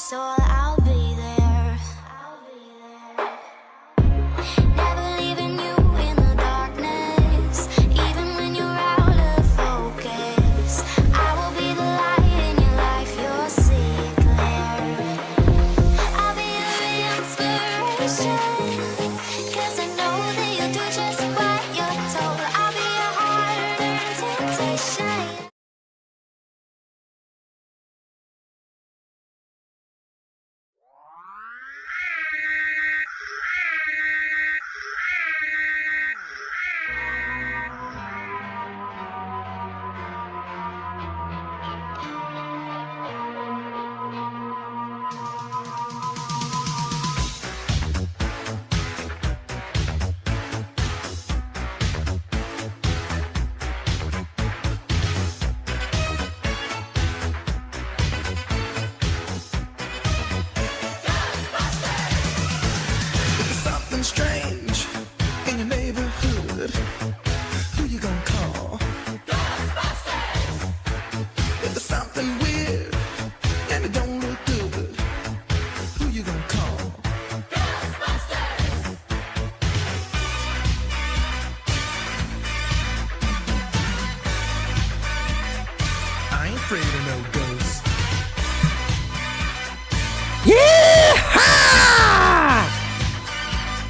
soul, I'll be there. Never leaving you in the darkness, even when you're out of focus. I will be the light in your life, you'll see it clear. I'll be your inspiration, 'cause I know that you'll do just what you're told. I'll be your hard-earned temptation. Something strange in your neighborhood. Who you gonna call? Ghostbusters! If there's something weird and it don't look good, who you gonna call? Ghostbusters! I ain't afraid of no ghosts. Е-ха!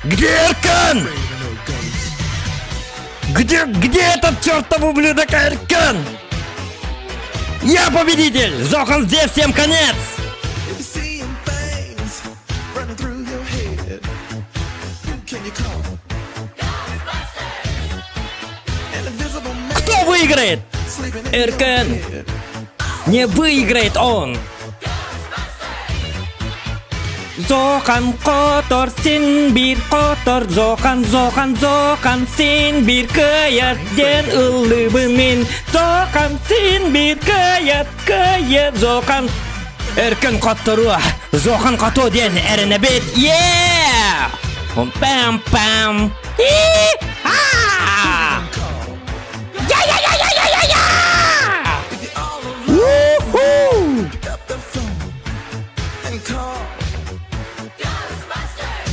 Где Эркан? Afraid of no ghosts. Где этот чертов ублюдок Эркан? Я победитель! Зохан здесь, всем конец! If you're seeing things running through your head, who can you call? Ghostbusters! An invisible man Кто выиграет? sleeping in your Эркен! bed. Не выиграет он! Зохан хотор син биир хотор Зохан Зохан Зохан син биир кыайар диэн ыллыыбын мин Зохан син биир кыайар кыайар Зохан Эркен хотторуо Зохан хотуо диэн эрэнэбит Yeah! Пам пам А! Я я я я я я я! If you're all alone, Уху! pick up the phone and call. Ghostbusters!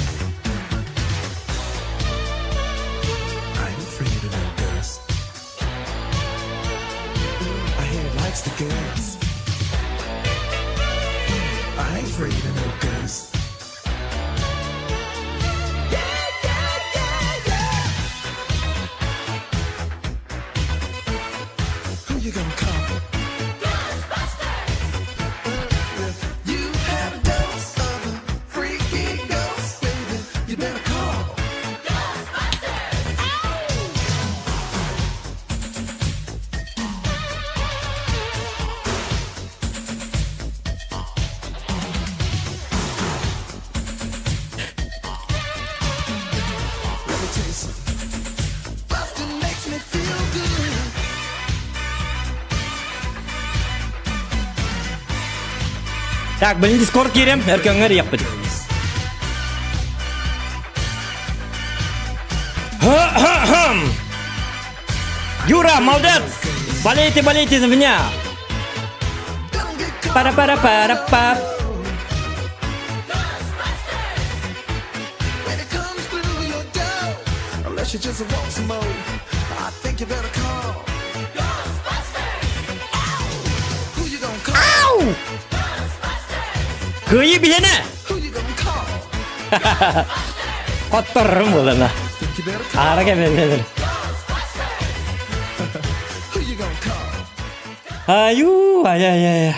I ain't afraid of no ghosts. I hear it likes the girls. I ain't afraid of no ghosts. Yeah, yeah, yeah, yeah. Who you gonna call? Ghostbusters! If you have a dose of a freaky ghost, baby, you better call. Ghostbusters! Let me tell you something. Bustin' makes me feel good. Так, блин, Дискорд киирим, Эркеҥҥэ эрийиэхпит. Ха-ха-хам! Юра, молодец! Болейте, болейте за меня! Don't get caught. Пара-пара-пара-па. When it comes through your door, unless you just want some more, I think you better call. Ghostbusters! Who you gonna call? Ау! Кыайыы биһиэнэ! Who you gonna call? Хотторорум буолана. Think you better call. Аара кэмэллэр. Who you gonna call? Аю, ай-ай-ай.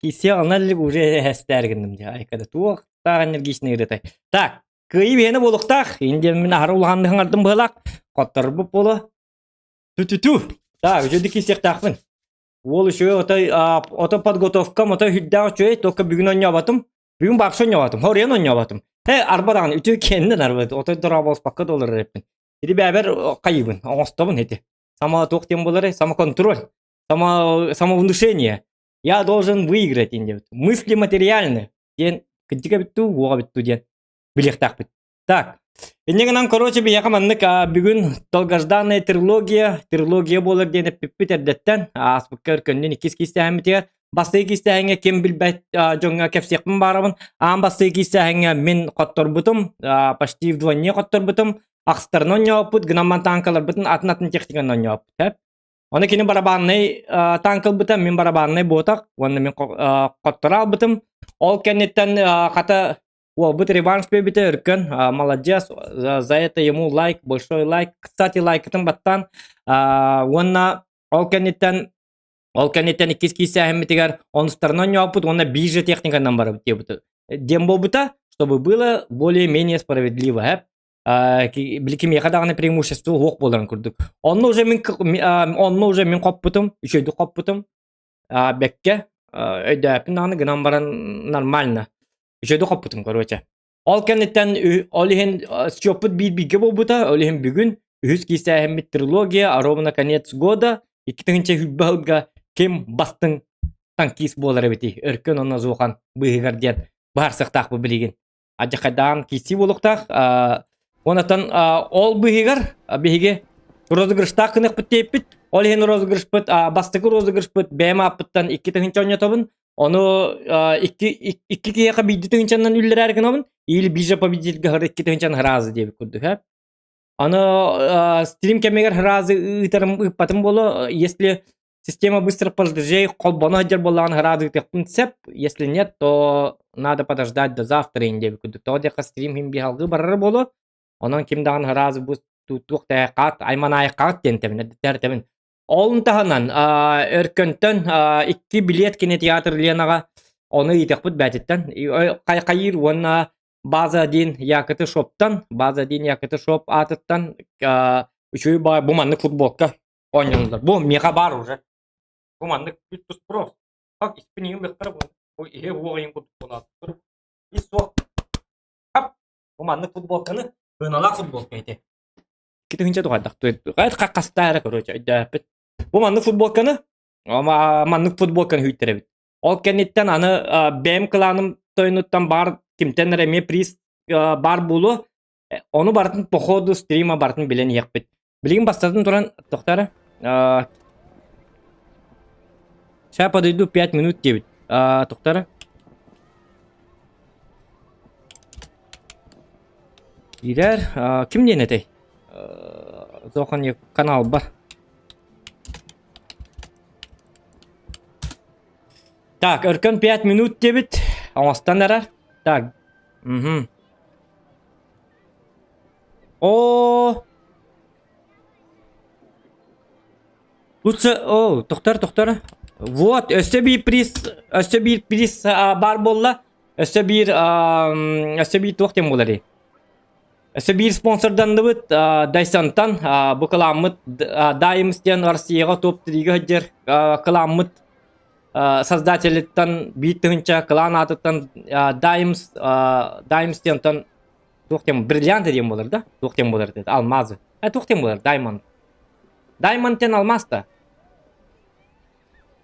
Кисиэ уже эстэргинным дии. Айкада туох таах энергичный ырытай. Так, кыайыы биһиэнэ буолуохтаах. Индия мин аһара улаханнык хаҥардым быһалаах. Хотторбут буолуо. Ту-ту-ту. Так, үчүгэй киирсиэхтээхпин. Уол үчүгэй отой ото подготовкам отой үрдээх үчүгэй, только бүгүн оонньооботум. Бүгүн бакса оонньооботум, хоруйан оонньооботум. Э, арба даҕаны үтүө кэннин арба отой дорооболоспокко да олорор эппин. Ити бэйэбэр хайыыбын, оҥостобун ити. Само туох диэн буоларый? Самоконтроль, само самовнушение. Я должен выиграть диэн Мысли материальны диэн кырдьыга бүттүү, уоҕа бүттүү диэн билиэхтээхпит. Так, инньэ гынан, короче, биһиэхэ маннык бүгүн долгожданная трилогия, трилогия буолар диэн эппиппит эрдэттэн ааспыкка өркөннүн иккис киистэһэммитигэр. Бастакы киистээһиҥҥэ ким билбэт дьоҥҥо кэпсиэхпин баарабын. Аан бастакы киистээһиҥҥэ мин хотторбутум, почти вдвойне хотторбутум. Ахстарын оонньооппут, гынан танкаларбытын атын-атын техниканан оонньооппут. Оны кини барабаннай танк ылбыта, мин барабаннай буотах, уонна мин хотторо албытым. Ол кэнниттэн хата уолбут реванш биэрбитэ өркөн, маладьыас, за это ему лайк, большой лайк. Кстати, лайкытын баттаан, уонна ол кэнниттэн Ол кэнниттэн иккис киисээһиммитигэр онустарынан оонньооппут уонна биржа техниканан барабыт диэбит. Диэн буолбута, чтобы было более-менее справедливо, э? Били кимиэхэ даҕаны преимущество суох буоларын курдук. Онно уже мин онно уже мин хоппутум, үчүгэйдик хоппутум. Бэккэ өйдөөппүн даҕаны гынан баран нормально. Үчүгэйдик хоппутум, короче. Ол кэнниттэн ол иһин счеппут биир бииргэ буолбута, ол иһин бүгүн үһүс киисээһиммит трилогия а ровно конец года 2020 сылга ким бастыҥ танкист буолар эбитий Өркөн уонна Зуохан быыһыгар диэн быһаарсыахтаахпыт билигин. Адьахайдаан киирсии буолуохтаах. Онтон ол быыһыгар биһиги розыгрыштаах гыныахпыт диэппит. Ол иһин розыгрышпыт бастакы розыгрышпыт бэйэм ааппыттан 2000 оонньотобун. Ону икки икки киһиэхэ биирдии тыһыынчанан үллэрээр гынабын, или биржа победительгэ хары 2 тыһыынчан сразу диэбит курдук ээ. Аны стрим кэмигэр сразу ыытарым ыыппатым буолуо, если система быстро платежей холбоно сылдьар буоллаҕына сразу ыытыахпын сөп, если нет, то надо подождать до завтра ин диэбит курдук. Тоҕо диэххэ стрим иһин биһалгыы барара буолуо, онон ким даҕаны сразу бу туох тэһэ айманаайхаат диэн тэбин, тэбин. Ол таһынан Өркөнтөн икки билиэт кинотеатр Ленаҕа ону ыйытыахпыт бээтиттэн хайыр уонна База 1 Якты шоптан База 1 Якты шоп аатыттан үчүгэй баҕайы бу маннык футболка оонньонуллар. Бу миэхэ баар уже. Бу маннык тус прос. Так испин иһин быктара бу. Бу иһи уоҕайын курдук буолааттар. Ис суох. Хап. Бу маннык футболканы сыаналаах футболка ити. 2000 туһайдах хастаа эрэ короче өйдөөппүт. Бу маннык футболканы маннык футболканы хүйттэрэбит. Ол кэнниттэн аны бэйэм кылааным тойонуттан баар кимтэн эрэ эмиэ приз баар буолуо. Ону барытын по ходу стрима барытын билэн иһиэхпит. Билигин бастатан туран тохтоо эрэ. Сейчас подойду 5 минут диэбит. Тохтоо эрэ. Киирэр. Ким диэн этэй? Зохан каналба. Так, Өркөн 5 минут диэбит. Оҥостон эрэр. Так. Угу. О, Лучше, о, тохтор, тохтор. Вот, өссө биир приз, өссө биир приз баар буолла. Өссө биир, өссө биир туох диэн буоларый? Өссө биир спонсорданныбыт Дайсонтан бу кыламмыт Даймс диэн Россияҕа топ-3-гэ сылдьар кыламмыт создателиттан 1000 кылаан аатыттан Даймс Даймс диэнтэн туох диэн бриллианты диэн буолар да? Туох диэн буолар это алмазы. Э туох диэн буолар Diamond. Diamond диэн алмаас да?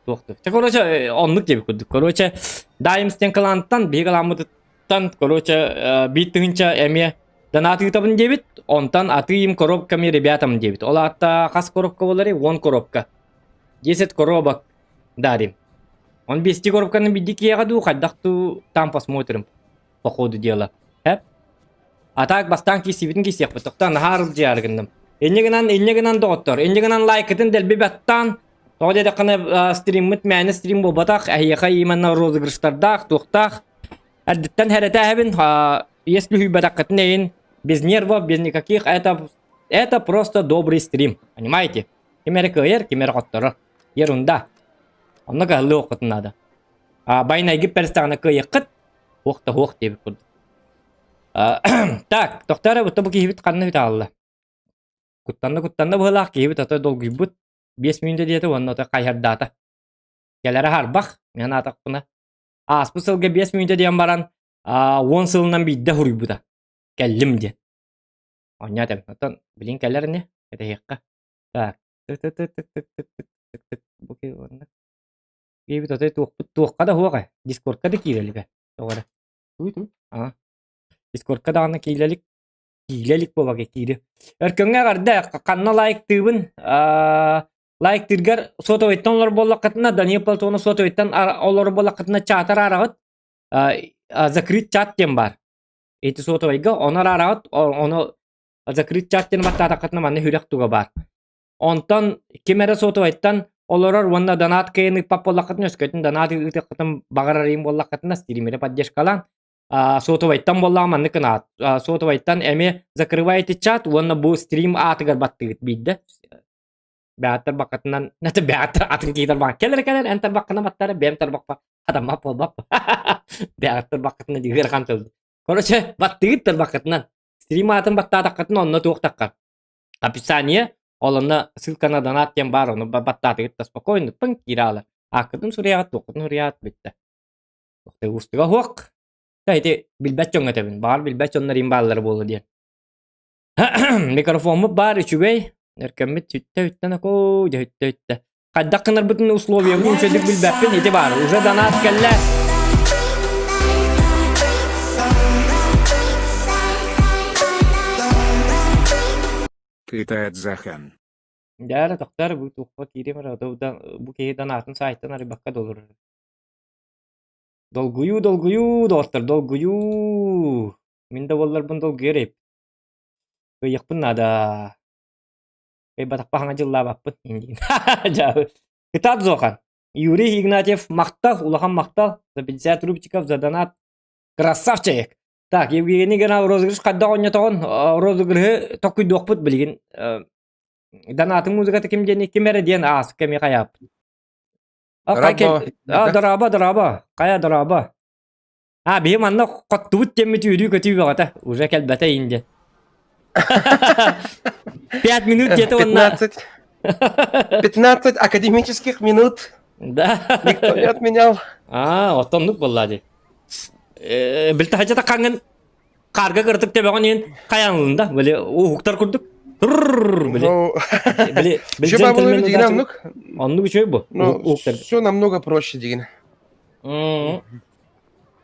Туохтук. Короче, оннук диэбит курдук. Короче, Даймс диэн кылаантан биһиги кылааммытыттан, короче, 1000 эмиэ донат ыытабын диэбит. Онтон атыым коробками ребятам диэбит. Ол аата хас коробка буоларый? 10 коробка. 10 коробок дарим. Он 5 коробканы бидди киэҕэ дуу, хайдах дуу, там посмотрим по ходу дела. Хэп? А так бастаан киирсибитин киирсиэхпит. Тохтоон наһаа арылдьыйаары гынным. Инньэ гынан, инньэ гынан доҕоттор, инньэ гынан лайкытын дэлби баттаан, тоҕо диэтэххинэ стриммыт мээнэ стрим буолбатах, эһиэхэ именно розыгрыштардаах, туохтаах. Эрдиттэн хэрэтээһэбин, если хүйбэтэххитин эйин, без нервов, без никаких, это, это просто добрый стрим, понимаете? Ким эрэ кыайар, ким эрэ хотторор. Ерунда. Онно кыһаллыы оххутун наада. Байнайгыт бэристэҕинэ кыайыаххыт, Уох да уох диэбит курдук. Так, тохтоо эрэ, бу киһибит ханна бүтэ хаалла? Куттанна куттанна быһыылаах киһибит ото долгуйбут. 5 мүнүүтэ диэтэ уонна ото хайһардаата. Кэлэрэ харбах, мен аатахпына. Ааспыт сылга 5 мүнүүтэ диэн баран, 10 сылынан биирдэ суруйбута. Кэллим диэн. Оонньоо этэбин. Оттон билин кэлэр ини, кэтэһиэххэ. Так, тык тык тык тык тык тык тык тык тык бу киһи уонна Киһибит отой туохпут туохха да суох ээ. Дискордка да киирэ илик ээ. Тоҕо эрэ. Туй-туй. Аа. Дискордка даҕаны киирэ илик. Киирэ илик буолбакка киири. Өркөҥҥө эҕэрдэ. Ханна лайктыыбын? Аа. Лайктыыргар сотовыйтан олор буоллаххытына, Данил Платонов сотовыйтан олор буоллаххытына чатар араҕыт, закрыт чат диэн баар. Ити сотовайга ону араҕыт, ону закрыт чат диэн баттаатаххытына манна үрэх туга баар. Онтон ким эрэ сотовайтан олорор уонна донат кыайан ыыппат буоллаххытына, өскөтүн донат ыытыаххытын баҕарар иһин буоллаххытына, стримери поддержкалаан сотовайтан буоллаҕа маннык гынаат. Сотовайтан эмиэ закрываете чат уонна бу стрим аатыгар баттыгыт биирдэ. Бэҕэттэр баккатынан, это бэҕэттэр атын киһи тарбаҕа кэлэр кэлэр эн тарбаххына баттара бэйэм тарбахпа хатаммат буолбап. Бэҕэттэр баккатына дии ыарахан тыл. Короче, баттыгыт тарбаххытынан. Стрим аатын баттаатаххытына онно туохтахха. Описание, ол онно ссылканы донат диэн баар, ону баттаатыгыт да спокойно пын киирэ аалар. Ааккытын суруйаҕыт, туоххутун суруйаҕыт бүттэ. Уустуга суох. Да ити билбэт дьоҥҥо этэбин. Баҕар билбэт дьоннор им бааллара буолуо диэн. Микрофоммут баар үчүгэй. Өркөммүт сүттэ үттэн окоо дьэ үттэ үттэ. Хайдах гынарбытын условиябын үчүгдүк билбэппин ити баар. Уже донат кэллэ. Кытаат Захан. Дьэ тохтор бу туохха киириэм эрэ бу киһи донатын сайтан арыйбакка да олорор. Долгуйуу, долгуйуу, доҕоттор, долгуйуу. Мин да буолларбын долгуйар эбит. Кыайыахпын наада. Кыайбатахпа хаҥа дьыллаабаппын диин. Дьаабы. Кытаат Зохан. Юрий Игнатьев махтал, улахан махтал. За 50 рубчиков за донат. Красавчик! Так, Евгений Геннадьевич розыгрыш хайдах оонньотоҕун? Розыгрыһы токуйдуохпут билигин. Донатын музыката ким диэн ким эрэ диэн ааспыкка эмиэ хайааппыт. А, дорообо, дорообо. Хайа дорообо. А, биһи манна хоттубут диэммит үөрүү-көтүү бөҕөтө. Уже кэлбэтэ иин диэн. 5 минут где-то уонна... 15, 15 академических минут. Да. Никто не отменял. А, оттоннук буолла дии. Билтахача таккаҥҥын хаарга кыртык төбөҕүн иһин хайаанылында били уһуктар курдук били били били джентльмен оннук оннук үчүгэй бу ну все намного проще деген.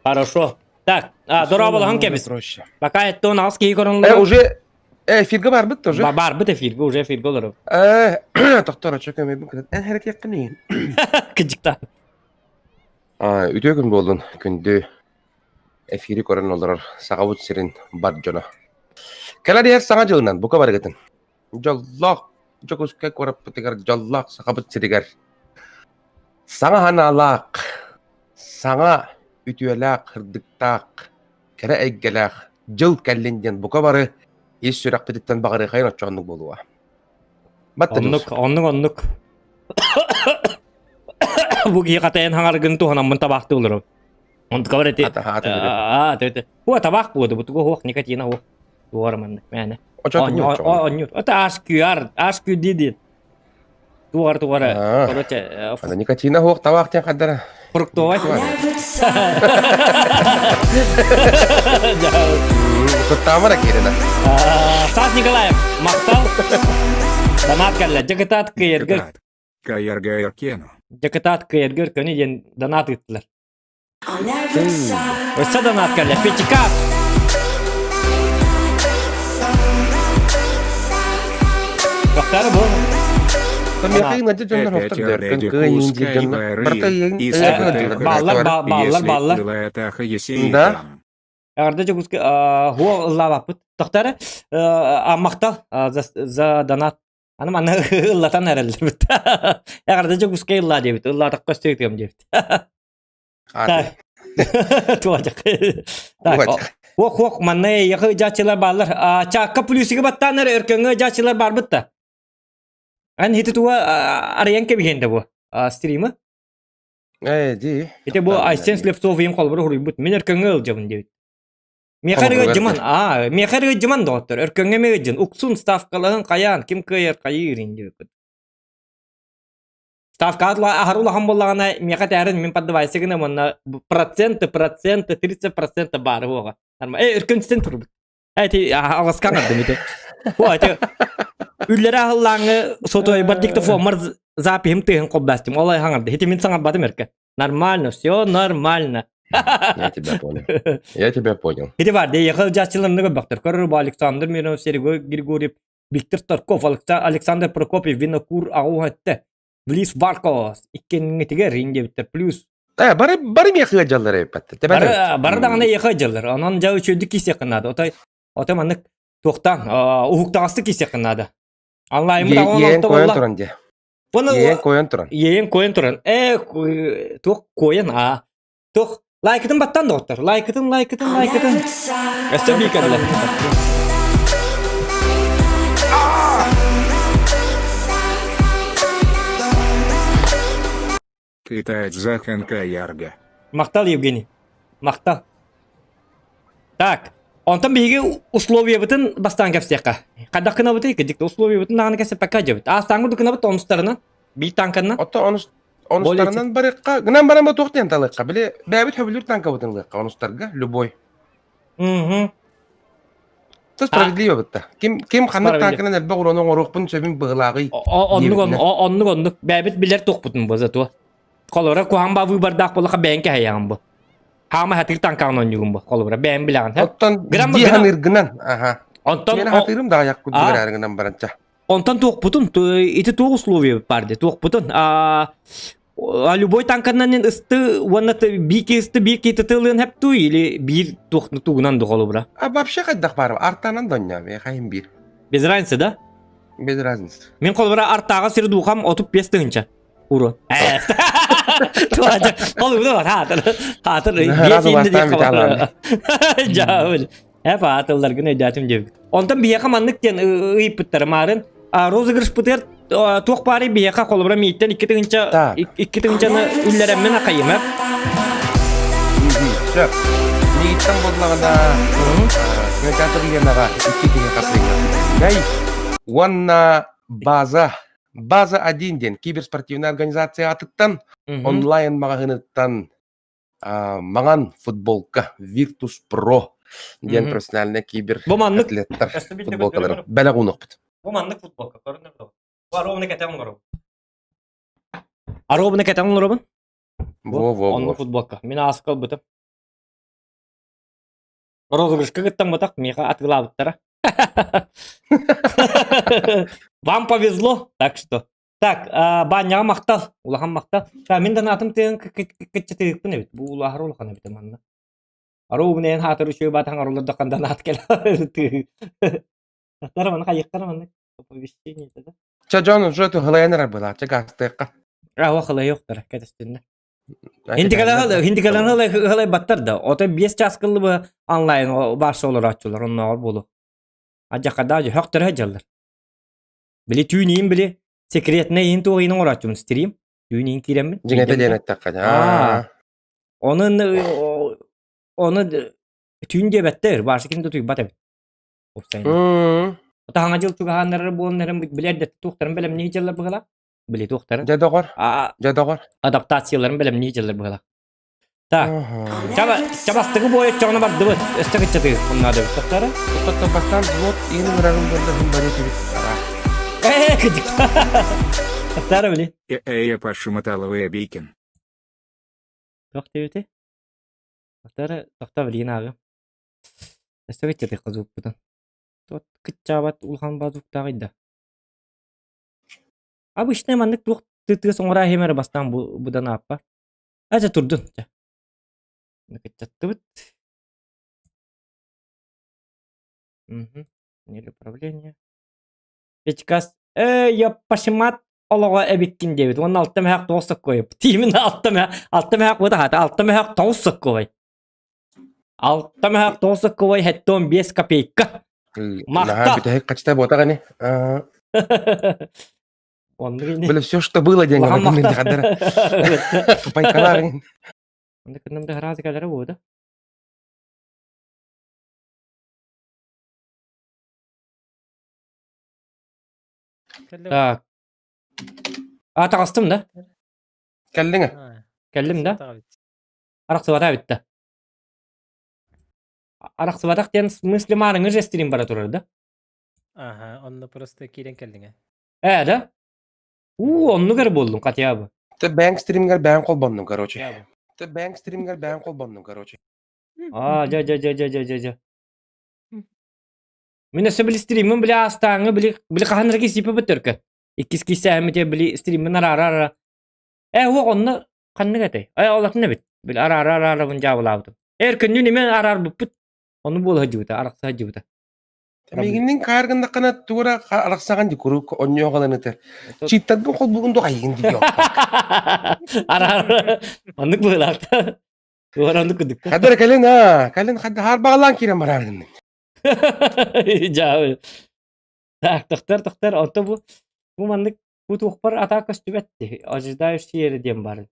Хорошо. Так, дорооболоһон кэбис. Пока эттон аҕыс киһи көрөн Э, уже эфирге барбыт тоже. Барбыт эфирге, уже эфирге олорор. Тохтор, очо көмөйбүн эн хэрекеккин. Кыдьыкта. Үтүө күн буоллун, күндү эфири көрөн олорор Сахабыт сирин бар дьоно. Кэлэр иһэр Саҥа дьылынан бука барыгытын. Дьоллоох Дьокуускай куораппытыгар дьоллоох Сахабыт сиригэр саҥа санаалаах, саҥа үтүөлээх, сырдыктаах, кэрэ эйгэлээх дьыл кэллин диэн бука бары ис сүрэхпититтэн баҕарыахайын оччооннук буолуо. Оннук, оннук, оннук. Бу киһи хатайан хаҥаргын туһанаммын табаахтыы олорор. Онтукабар эти аа төтө. Хуа табаах буоду бутугу хуох никотина хуох. Туор маннык мээнэ. Онньут. Это HQR, HQD диэн. Тугар тугар короче Ана никотина хуох табаах диэн хаддара. Фруктовай. Куттаамара киирена. Стас Николаев, махтал. Донат кэллэ. Дьакытаат кыйыргыр. Кайарга Эркену. Дьакытаат кыйыргыр көнү диэн донат ыыттылар. Өссө донат кэллэ. Пятикас. Тохтары бу. Баллар, баллар, баллар. Да. Эҕэрдэ Дьокуускай хуо ыллаабаппыт. Тохтары махтал за донат. Аны манна ыллатан эрэллэрбит. Эҕэрдэ Дьокуускай ыллаа диэбит. Ыллаатахха өстөйүтүөм диэбит. Так. Так, Хуох хуох манна эйиэхэ ыдьааччылар бааллар. Чаакка плюсига баттаан эрэ өркөҥҥө ыдьааччылар барбыт да. Эн хити туга арыйан кэбиһиэн да бу стримы. Э, ди. Ити бу Айсен Слепцов ийэм холобура хуруйбут. Мин өркөҥҥө ыалдьабын диэбит. Миэхэ эрэ ыалдьыман, аа, миэхэ эрэ ыалдьыман доҕоттор. Өркөҥҥө эмиэ ыалдьын. Уксун ставкалаһын хайаан, ким кыайар хайыыр ин диэбит. Ставка аһары улахан буоллаҕына, миэхэ этээрин мин поддавайся гына уонна проценты, проценты, 30% баары буоҕа. Э, өркөн турбут. Эти аласка аңардым ити. О, эти үллere аһыллааҥы сотуойбар диктофоммар запиһым тыаһын холбастым. Ол хаҥарды. Ити мин саҥарбатым эрке. Нормально, все нормально. Я тебя понял. Я тебя понял. Ити бар, де ехал жачыларны көрбөктөр. Көрөр бу Александр Миронов, Сергей Григорьев. Виктор Тарков, Александр Прокопьев, Винокур аҕуһа Близ Варкос иккиҥҥитигэр диэбиттэр плюс. Э, бары бары миэхэ ыалдьаллар эбиппэттэр. Бары бары даҕаны эйиэхэ ыалдьаллар. Онон дьэ үчүгэйдик киисиэххин наада. Отой отой маннык туохтаан уһуктаҕастык киисиэххин наада. Онлайнмыт аҕан Иэйэн койон туран дьэ. Оны Иэйэн койон туран. Иэйэн койон туран. Э туох койон а туох лайкытын баттан доҕоттор. Лайкытын лайкытын лайкытын. Өссө биир кэллэ. Китаец Захенка Ярга. Махтал, Евгений. Махтал. Так, онтон биһиги условиябытын бастаан кэпсиэххэ. Хайдах гынабытый? Кырдьык условиябытын даҕаны кэпсэппэккэ дьэбит. Аастааҥҥы курдук гынабыт онустарынан, биир танканан. Оттон онус онустарынан барыахха, гынан баран ба туох диэн талыахха. Били бэйэбит хөбүлүүр танкабытын ылыахха онустарга, любой. Мгм. То справедливо бытта. Ким ким ханнык танканан элбэх урону оҥоруохпун сөбүн быһылааҕый? Оннук оннук оннук. Бэйэбит билэр туохпутун бу зато. Холобура куһаҕан ба выбордаах буоллахха бэйэҥ кэһэйэҕин бу. Хаама хатыыр танкаҕын оонньуугун бу. Холобура бэйэҥ билэҕин. Оттон Грамма дии ханыыргынан. Аха. Онтон Мин хатыырым да аяк курдук эрээр гынан баранча. Онтон туохпутун ити туох условие бар де туохпутун а любой танканан ысты уонна биир ысты биир киһи тылын хепту или биир туох тугунан ду холобура А вообще хайдах бар артанан доння хайым биир. Без разницы да? Без разницы. Мин холобура артаға сир духам 35 тыһынча. Уру. Холобура хаатыр. Хаатыр. Жаабыл. Эп аатылларгын өйдөөтүм диэбит. Онтон биһиэхэ маннык диэн ыйыппыттара маарын розыгрышпытыгар туох баарый биһиэхэ холобура мииттэн 2 тыһыынча 2 тыһыынчаны үллэрэммин акайым эп. Сөп. Мииттэн буоллаҕына кинотеатр Енаҕа икки киһи хаппыйна. Уонна база База 1 диэн киберспортивная организация атыттан онлайн маҕаһыыныттан маҥан футболка Virtus Pro диэн профессиональный кибер Бу маннык атлеттар футболкалары бэлэх уунуохпут. Бу маннык футболка көрүнэр дуо? Бу аробуна кэтэн олоробун. Аробуна кэтэн олоробун. Во во Оннук футболка. Мин ааска ылбытым. Розыгрышка кыттамматах миэхэ атыылаабыттара. Вам повезло, так что. Так, баанньаҕа махтал, улахан махтал. Мин да наатым тыын кыччатыыкпын эбит. Бу улаһар улахан эбит манна. Аруубунайын хаатыр үчүгэй баатаҥ аруллардаххан да наат кэл. Тахтара маны хайыктара маннык оповещение да. Ча дьон уже туһалайан эрэр была, ча гастыахха. Аwa хылайыахтара кэтэстиннэ. Хиндикалан хылайбаттар да. Ото 5 час кыллыбы онлайн барса олорааччылар оннооҕор буолу. Адьакадаа дьөхтөрө дьаллар. Били түүн иин били секретный иин туох иин оҥорооччубун стрим. Түүн иин киирэммин. Дьиҥэтэ диэн эттэххэ. Оны оны түүн диэбэттэр, башы ким да туйбат эбит. М. Таһаҥа дьыл чугаһааннарар буолан билэр да туохтарын бэлэмнии дьыллар быһыла. Били туохтарын. Дьэ доҕор. Дьэ доҕор. Адаптацияларын бэлэмнии дьыллар быһыла. Так. Чаба, чабастыгы бойы чоҕуна бардыбыт. Өстө кыччатыы оннаады тохтары. Тоттон бастаан взвод иин ырарын буолла хым бары түбүт. Э, кыдык. Тохтары били. Э, Пашиматаловая Бейкин. Тох диэбити. Тохтары, тохта билигин ааҕым. Өстө кыччатыы хазуппутун. Тот кыччаабат улахан базуктааҕый да. Обычный маннык туох тыас оҥороо иһимэр бастаан будан ааппар. Ача турдун. Чэ. Кыччаттыбыт. Мгм. Управление. Печкас. Э, яппашымат олоҕо эбиккин диэбит. Уонна алта мөһөөх тоҕус соккуой. Тиимин алта мөһөөх, алта мөһөөх буота хаата. Алта мөһөөх тоҕус соккуой. Алта мөһөөх тоҕус соккуой 75 копейка. Наһаа бүтэһик хачта буотах ини. Оннук ини. Бля, все, что было, диэн Улахан гына махтал. хадара. Байкалар. Онда кынным да харазы кэлэрэ буода. Так. А таҕыстым да? Кэллиҥ Кэллим да? Арахсыбата эбит да. Арахсыбатах диэн смысле маарыҥы жестирин бара турар да? Аха, онно просто киирэн кэллиҥ Ээ да? Уу, оннук эрэ буоллум хотя бы. Ты бэнк стримгэр бэйэҥ холбоннуҥ, короче. Ты бэнк стримгэр бэйэҥ холбоннуҥ, короче. А, дьэ, дьэ, дьэ, дьэ, дьэ, дьэ, дьэ. Мин өссө били стриммин били аастааҥҥы били били хаһан эрэ кисииппит төркө. Иккис кисээһиммит били стриммин араара ара. Э уох онно ханнык этэй? Э ол атын эбит. Били араара араарабын дьаабылаабытым. Эр күннүн имэ араарбыппыт. Ону буола сылдьыбыта, арахса сылдьыбыта. Мигиннин кааргыннаххына тугура арахсаҕын ди куруук онньуоҕалан ытар. Читтаргын холбугун ду хайыгын ди Араар оннук быһыылаахта. Туора оннук кудук. Хадара кэлин а, кэлин хадда хаарбаҕалаан киирэн барааргын. Дьаабы. Так, тохтор, тохтор, онто бу бу маннык бу туохпар атаа көстүбэт дии. Ожидающий эрэ диэн баар.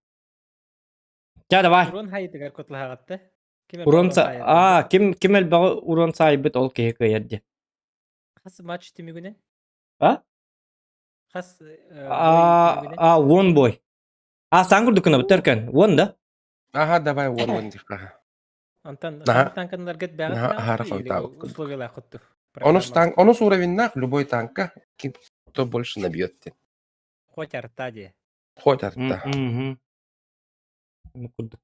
Ча, давай. Урон хайытыгар кутлаһаҕатта. Ким Урон са а ким ким элбэҕи урон саайбыт ол киһи кыайар диэн. Хас матч түмүгүнэн? А? Хас А а уон бой. А саҥ курдук гынабыт өркөн. Уон да? Аха, давай уон уон диэххэ. Антон Наһаа танканнаргыт наһаа аһара бэҕэт хойутаабыккын. условиялаах кутту. Онус танк, онус уровеннаах любой танка ким кто больше набьет диэн. Хоть арта дии. Хоть арта. Мгм. Курдук.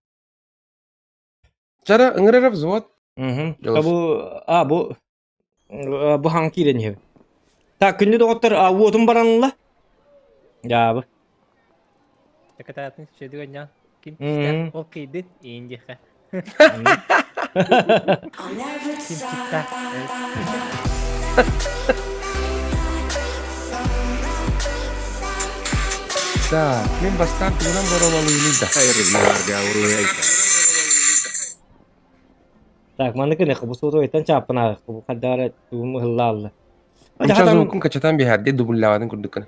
Чара ыҥырар взвод. Мгм. Бу а бу бу хаҥ киирэн иһэбин. Так, күндү доҕоттор, уотум баранылла. Дьаабы. Такатаатын сөдүгэн ньаан. Ким кистээх ол кыйдын иин диэхэ. Ким киттаах. Так, мин бастаан тугунан боруобалыыбын да. Так, маннык гыныахха бу суотугайтан чааппын ааҕыахха бу хайдах эрэ тугум ыһыллаалла. Онча звукун качатан биһэрди дубляватын курдук гына.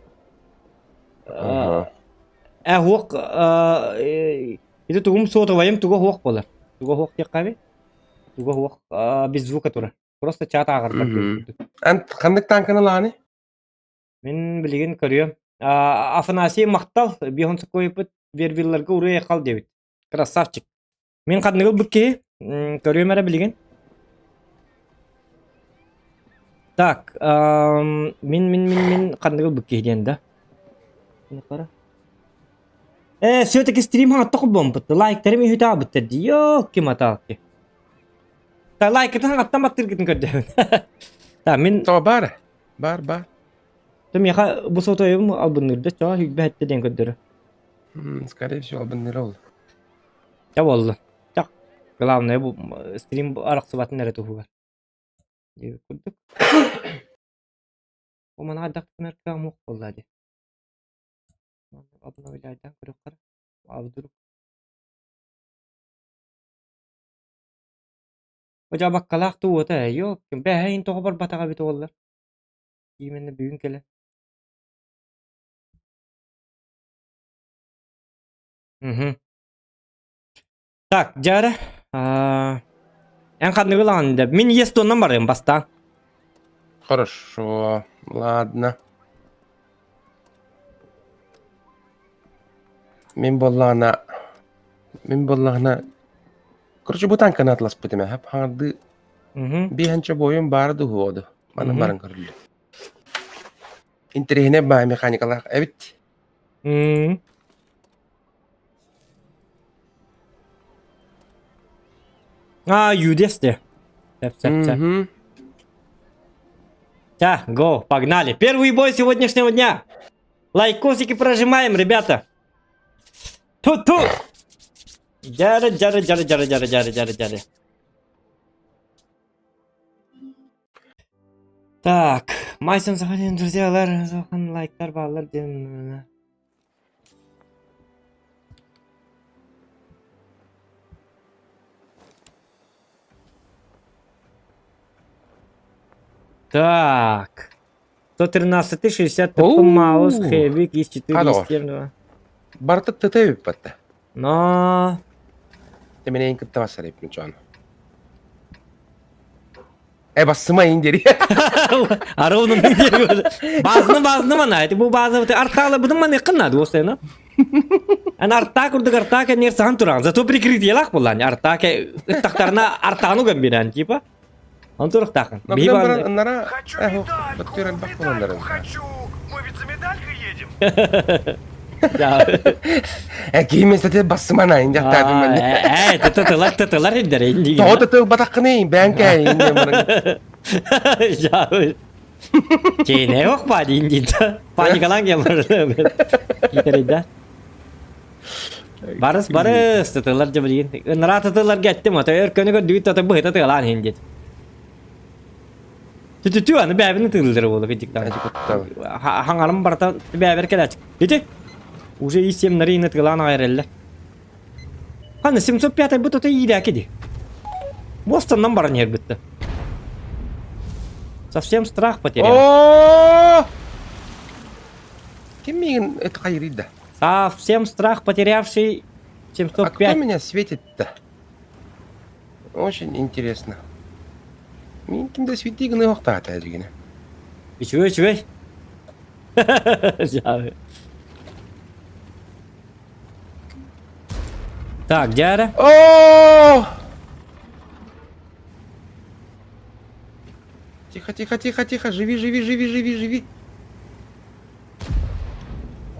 Э хуох ити тугум суотубайым туга хуох буолар. Туга хуох диэххэ Туга хуох без звука турар. Просто чат ааҕарбар курдук. Ан ханнык танканы лааны? Мин билигин көрүөм. Афанасий махтал биһон сокуйпут вервилларга уруй хал диэбит. Красавчик. Мин ханныгыл бу киһи көрүөм эрэ билигин. Так, мин мин мин мин ханныгыл бу киһи диэн да. Э, все-таки стрим хаҥатта холбоммут. Лайктарым үһүтаабыттар дии. Ёлки-маталки. Та лайкытын хаҥаттан баттыргытын көрдөһөбүн. Та мин То бар. Бар, бар. То миэхэ бу сотойум албынныырда чоо хүлбэһэтте диэн көрдөрө. Скорее всего, албынныыр ол. Ча буолла. Чак. Главное бу стрим арахсыбатын эрэ туһугар. Диэбит курдук. Бу манаҕа дак гынар кыаҕым суох буолла дии. Обновляйдаан көрүөххэ эрэ. А вдруг Дьаабаккалаах да уота ээ, ёлки, бээһэ иһин тоҕо барбатаҕа эбитэ буоллар. Именно бүгүн кэлэн. Мгм. Так, дьэ Эн ханныгы ылаҕын да? Мин естоннан барыам бастаан. Хорошо, ладно. Мин буоллаҕына, мин буоллаҕына, короче, бу танканы атласпытым ээ, хаҥардыы биэһэнчэ буойун баара дуһуоду. Манан баран көрүллү. Интэриэһинэй баай механикалаах эбит. А, юдес де. Цеп, цеп, цеп. Так, го, погнали. Первый бой сегодняшнего дня. Лайкосики прожимаем, ребята. Ту-ту. Дяры, дяры, дяры, дяры, дяры, дяры, дяры, дяры. Так, Майсон Сахалин, друзья, лайктар баалар диэн. Так. 113 60 Маус, Хэвик, ИС-4, ИС-7. Барыта ТТ бүппэтэ. Но... Тэмэнэйин кытта бассар эппин чоон. Э бассымайын дири. Аровнун дири. Базны базны мана. Это бу базы артала будун маны кыннады осена. Ан арта курдук арта кенер сан туран. Зато прикрытиелах булан. Арта ке ыттактарына артану гамбиран типа. Он турухтахан. Би баран ыннара Хочу э медальку, баттыран бак медальку хочу. Мы ведь за медалькой едем. Э киймесете бассымана инде аттаатым мен. Э, тытылар тытылар индер инди. Тоҕо тытыл батаххыный бээн кэйин. Чэйнэ ох ба диин диин паникалаан кем Китерейда. Барыс барыс тытылар дьэ билигин. Ынараа тытыларга эттим ото өр көнө көрдүгүт тото быһыта тыалаан иһин диэт. Түтүтү аны бэбини тыылдыр буолу кидиктан. Хаңарым барта бэбер келач. Ити уже и семнари ины тыалаан аҕайреллер. Ханна 705 бу тото иирээки ди. Бостаннан баран иһэр бытта. Совсем страх потерял. О! Ким миигин это хайырыйда? Совсем страх потерявший А кто 705. меня светит-то? Очень интересно. Мин ким да свети гына охтаата дигине. Үчүгэй үчүгэй. Так, дьээрэ. О! Тихо, тихо, тихо, тихо, живи, живи, живи, живи, живи.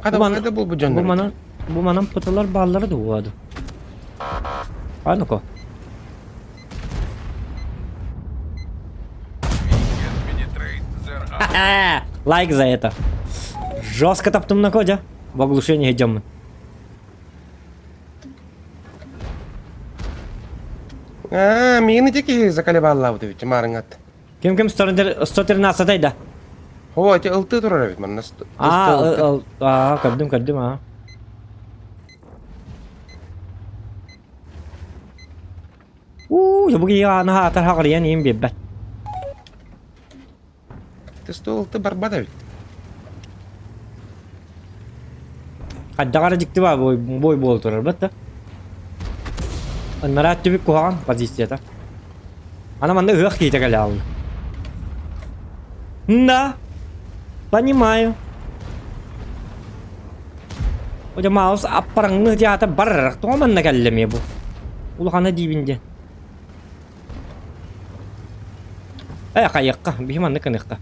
Хада, Бу ман- хада был бы Бу дьоннор. манан бу манан пыталар бааллара да уоду. А ну-ка. Лайк за это. Жестко таптым на коде. В оглушение идем. Аа, миигин ити киһи заколебаллаабыт эбит, маарыҥат. Ким ким 113 да. О, ити ылтыы турар эбит манна. Аа, аа, көрдүм, көрдүм, аа. Уу, бу киһи ааны хаатар хаҕырыйан иин биэрбэт. Тыстуолты барбат эбит. Хайдах эрэ дьикти баа бой, бой буола турар бат да. Ыннараат түбүк куһаҕан позицията. Ана манна ыһыах киһитэ кэлэ аалла. Да, понимаю. Одя маус аппараҥны театр барарах тоҕо манна кэллэ эмиэ бу? Улахана диибин диэн. Э, хайыахха, биһи маннык гыныахха.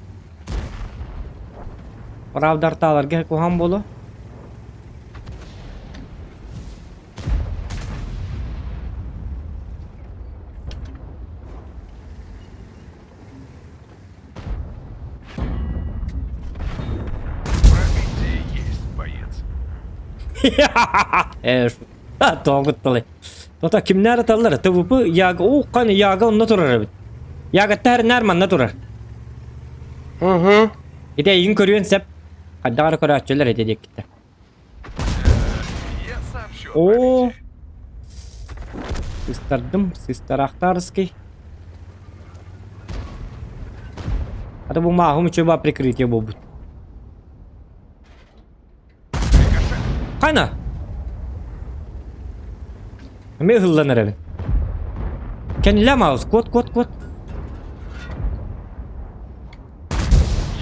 Правдартааларга куһаҕан буолуо. Пробитие есть, боец. Э, тоҕо кытталай. Тота кимнээр аталлар? ТВП Яга, о, каны Яга онно турар эбит. Ягаттар наар манна турар. Угу. Ити эйигин көрүөн сөп. Хайдах эрэ көрөөччүлэр ити диэккитэ. Я сообщу о О, пробитии. сыстардым, сыстарахтарский. А то бу мааһым үчүгэй прикрытие буолбут. Хана? Эмиэ ыһыллан эрэбин. Кэннилэ маус, куот, куот, куот.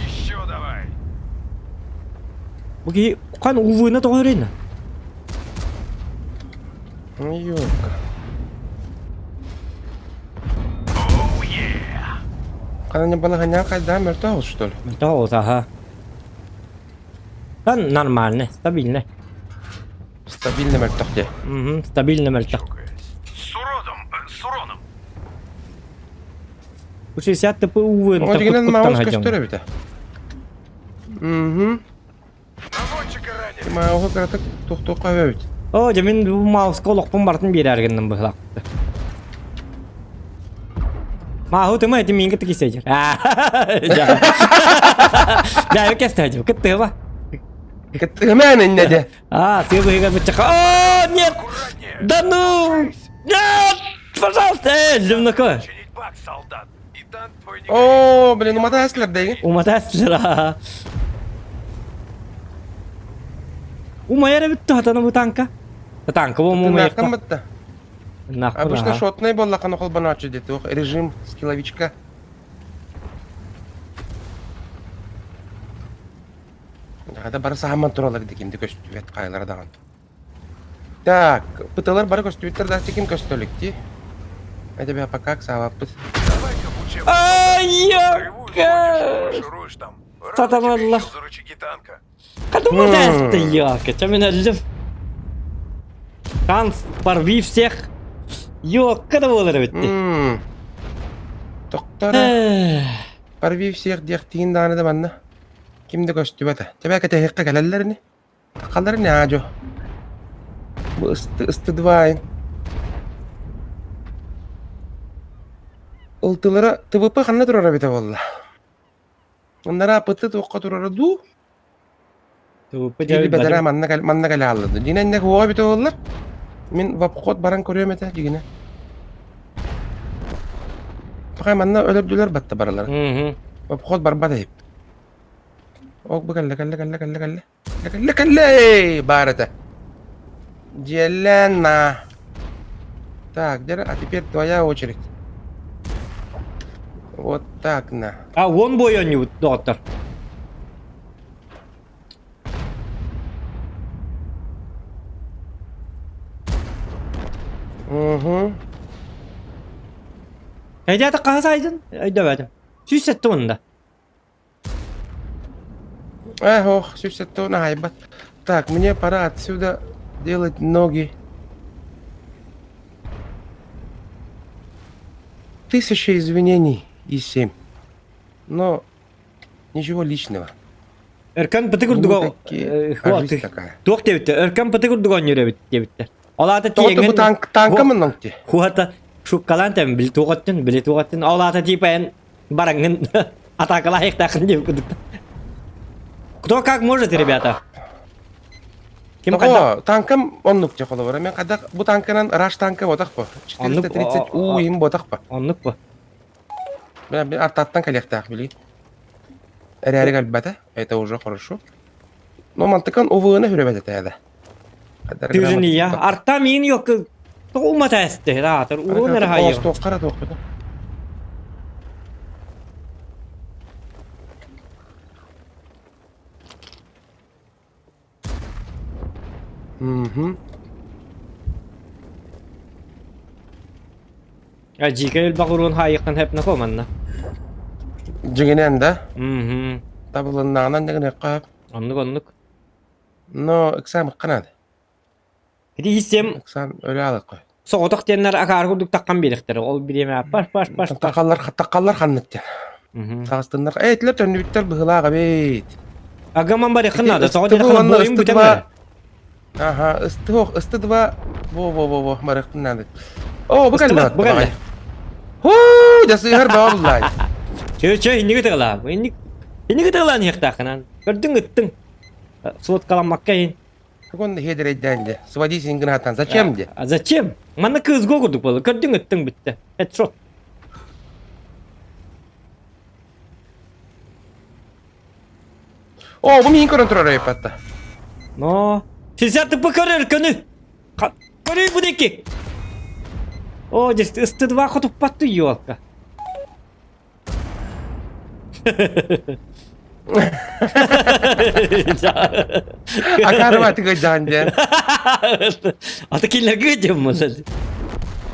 Еще давай. Бу киһи хан увына тоҕо өрөйнө? Ёлка. Оу, е! Хана не балаһаня хайда мөлтөх что ли? Мөлтөх аха. Да нормально, стабильно. Стабильно мөлтөх дии. Угу, стабильно мөлтөх. С уродом, э, с уроном. Бу 60 ТП УВ-ны О, дигинен куттан маус хадьам. көстөр эбитэ. Угу. Наводчика ранили. Мауһу кыратык тух-туохха эбит. О, дьэ мин бу мауска олохпун барытын биэрээр гынным быһылаахпыт. Мааһу тыма эти миин кытта кисэдьэр. Дьэ, кэстэдьим, кыттыба. Кыттыгымаан иннэ дэ. А, ты быһыгар быччака. О, нет! Аккуратнее. Да ну! Нет! Пожалуйста, э, земляка! Чинить бак, солдат. И танк твой не горит. О, блин, уматаслар дэгин. Уматаслар. Умайар эбит туһатана бу танка. Танка бу Тынаахтан умайыкта. батта. Обычно шотный буоллаххына холбонооччу диэтэ режим скилловичка. Хата бары саһамман туралар дии кимди көстүбэт хайалара даҕаны. Так, пыталар бары көстүбүттэр да ким көстөлүк дии. Это пока саабаппыт. Давай-ка в учебный Ай, Боевую сходишь, маршируешь там. Рано Сатан тебе Аллах. еще за рычаги танка. Кадуматасты, ёлка, чё меня жив? Шанс, порви всех. Ёлка да буолар эбит. Доҕоттор, порви всех диэхтиин даҕаны да манна ким да көстүбэтэ. Тэбэ кэтэһиэххэ кэлэллэр ини. Тахаллар ини аадьо. Бу ысты ыстыдвайн. Ылтылара ТВП ханна турар эбитэ буолла? Аннараа ПТ туохха турара дуу? ТВП Или бэтэрээ манна кэл манна кэлэ хаалла. Дьиҥэ иннэ куоҕа эбитэ буоллар. Мин в обход баран көрүөм этэ дьигинэ. Пахай манна өлөрдүлэр батта баралара. В обход барбат эһип. Ок бу кэллэ кэллэ кэллэ кэллэ кэллэ. Кэллэ кэллэ баар этэ. Дьиэлээн Так, где а теперь твоя очередь. Вот так на. А он бой оонньуубут доҕоттор. Угу. Эдята хаһыс айдын? Өйдөбөтүм. 107 уонда. Эх, ох, 107 аһайбат. Так, мне пора отсюда делать ноги. Тысяча извинений и семь. Но ничего личного. Өркөн пыты курдук туох диэбиттэр Өркөн пыты курдук оонньуур эбит диэбиттэр. Ол аата тиэҥҥин танк танка мыннан ти. Хуата шуккалаан тэм били туоҕаттын били туоҕаттын ол аата типа эн бараҥҥын атаакалаайыктааххын диэбит курдук. Кто как может, ребята? Ким хайдах? Танкам оннук те холобура. Мен хайдах бу танканан раш танка ботах по. 430 у им ботах по. Оннук по. Мен артаттан кэлиэхтээх били. Эрээри кэлбэтэ. Это уже хорошо. Но мантыкан УВН хүрөбөт этэ Тыжын ия. Арта миин yok. Тоҕума тээсте. Раатыр. Уруун эрэ хайы. Тоққара тоқпыта. Мгм. Дьиикэ элбэх уруун хаайыахтан хэпнэ манна. Дьиҥинэн да? Мгм. Табылыннаҕынан дьиҥинэххэ. Оннук оннук. Но ыксаан наада. Ити истиэм Ыксаан өлө аалыкка. соҕотох диэннэр акаары курдук таххан биэриэхтэрэ. Ол бириэмэ паш паш паш паш. Тахаллар тахаллар ханнык диэн. Таҕыстыннар. Э, этилэр төннүбүттэр быһыылаах эбит. Агаман барыаххын наада. Тоҕо Ыстыбы диэтэххинэ уонна буойун бүтэн ыстыдыба эрэр. Аха, ыстыох, ыстыдыба во-во-во-во, барыахпын наада. О, бу Ыстыба, кэллэ бу кэллэ. Хуу, дьасыһар баа буллаай. Чө, чө, инники тыгалаа. Инник инники тыгалаан иһиэхтааххынан. Көрдүҥ ыттыҥ. Суоткаламмакка иһин. Тугун хедерейдээн де. Сводись гынатан. Зачем де? А зачем? Манна кыызго курдук буолла. Көрдүҥ ыттыҥ бүттэ. Headshot. О, бу миин көрөн турар эппатта. Но. 60 тп көрөр көнү. Көрүй бу деки. О, здесь ыстыдва хотуппатту елка. Акарва тыга жан диэн. Ата кинилэргэ диэн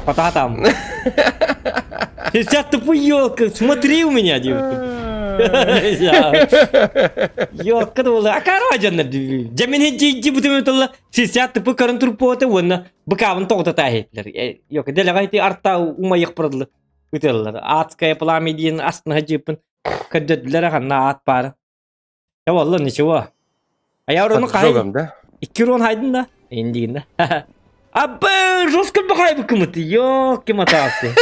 Потатам. Сейчас тупой елка, смотри у меня, девушка. Елка була. Акарва дьоннор. Дьэмин дьи бутуме тылла. Сисят тупы көрөн турпуота уонна быкаабын тоҕута тааһитлер. Йока дэлэҕэ ити арта умайык пырдылы. Ытыллар. Адское пламя диэн астына дьыппын. Көрдөдүлэр ханна аат баара. Я валла ничего. А я урону хай. да? Икки урон хайдын да. Индигин да. Абы, жестко бахайбыкымыт. Ёлки матасы.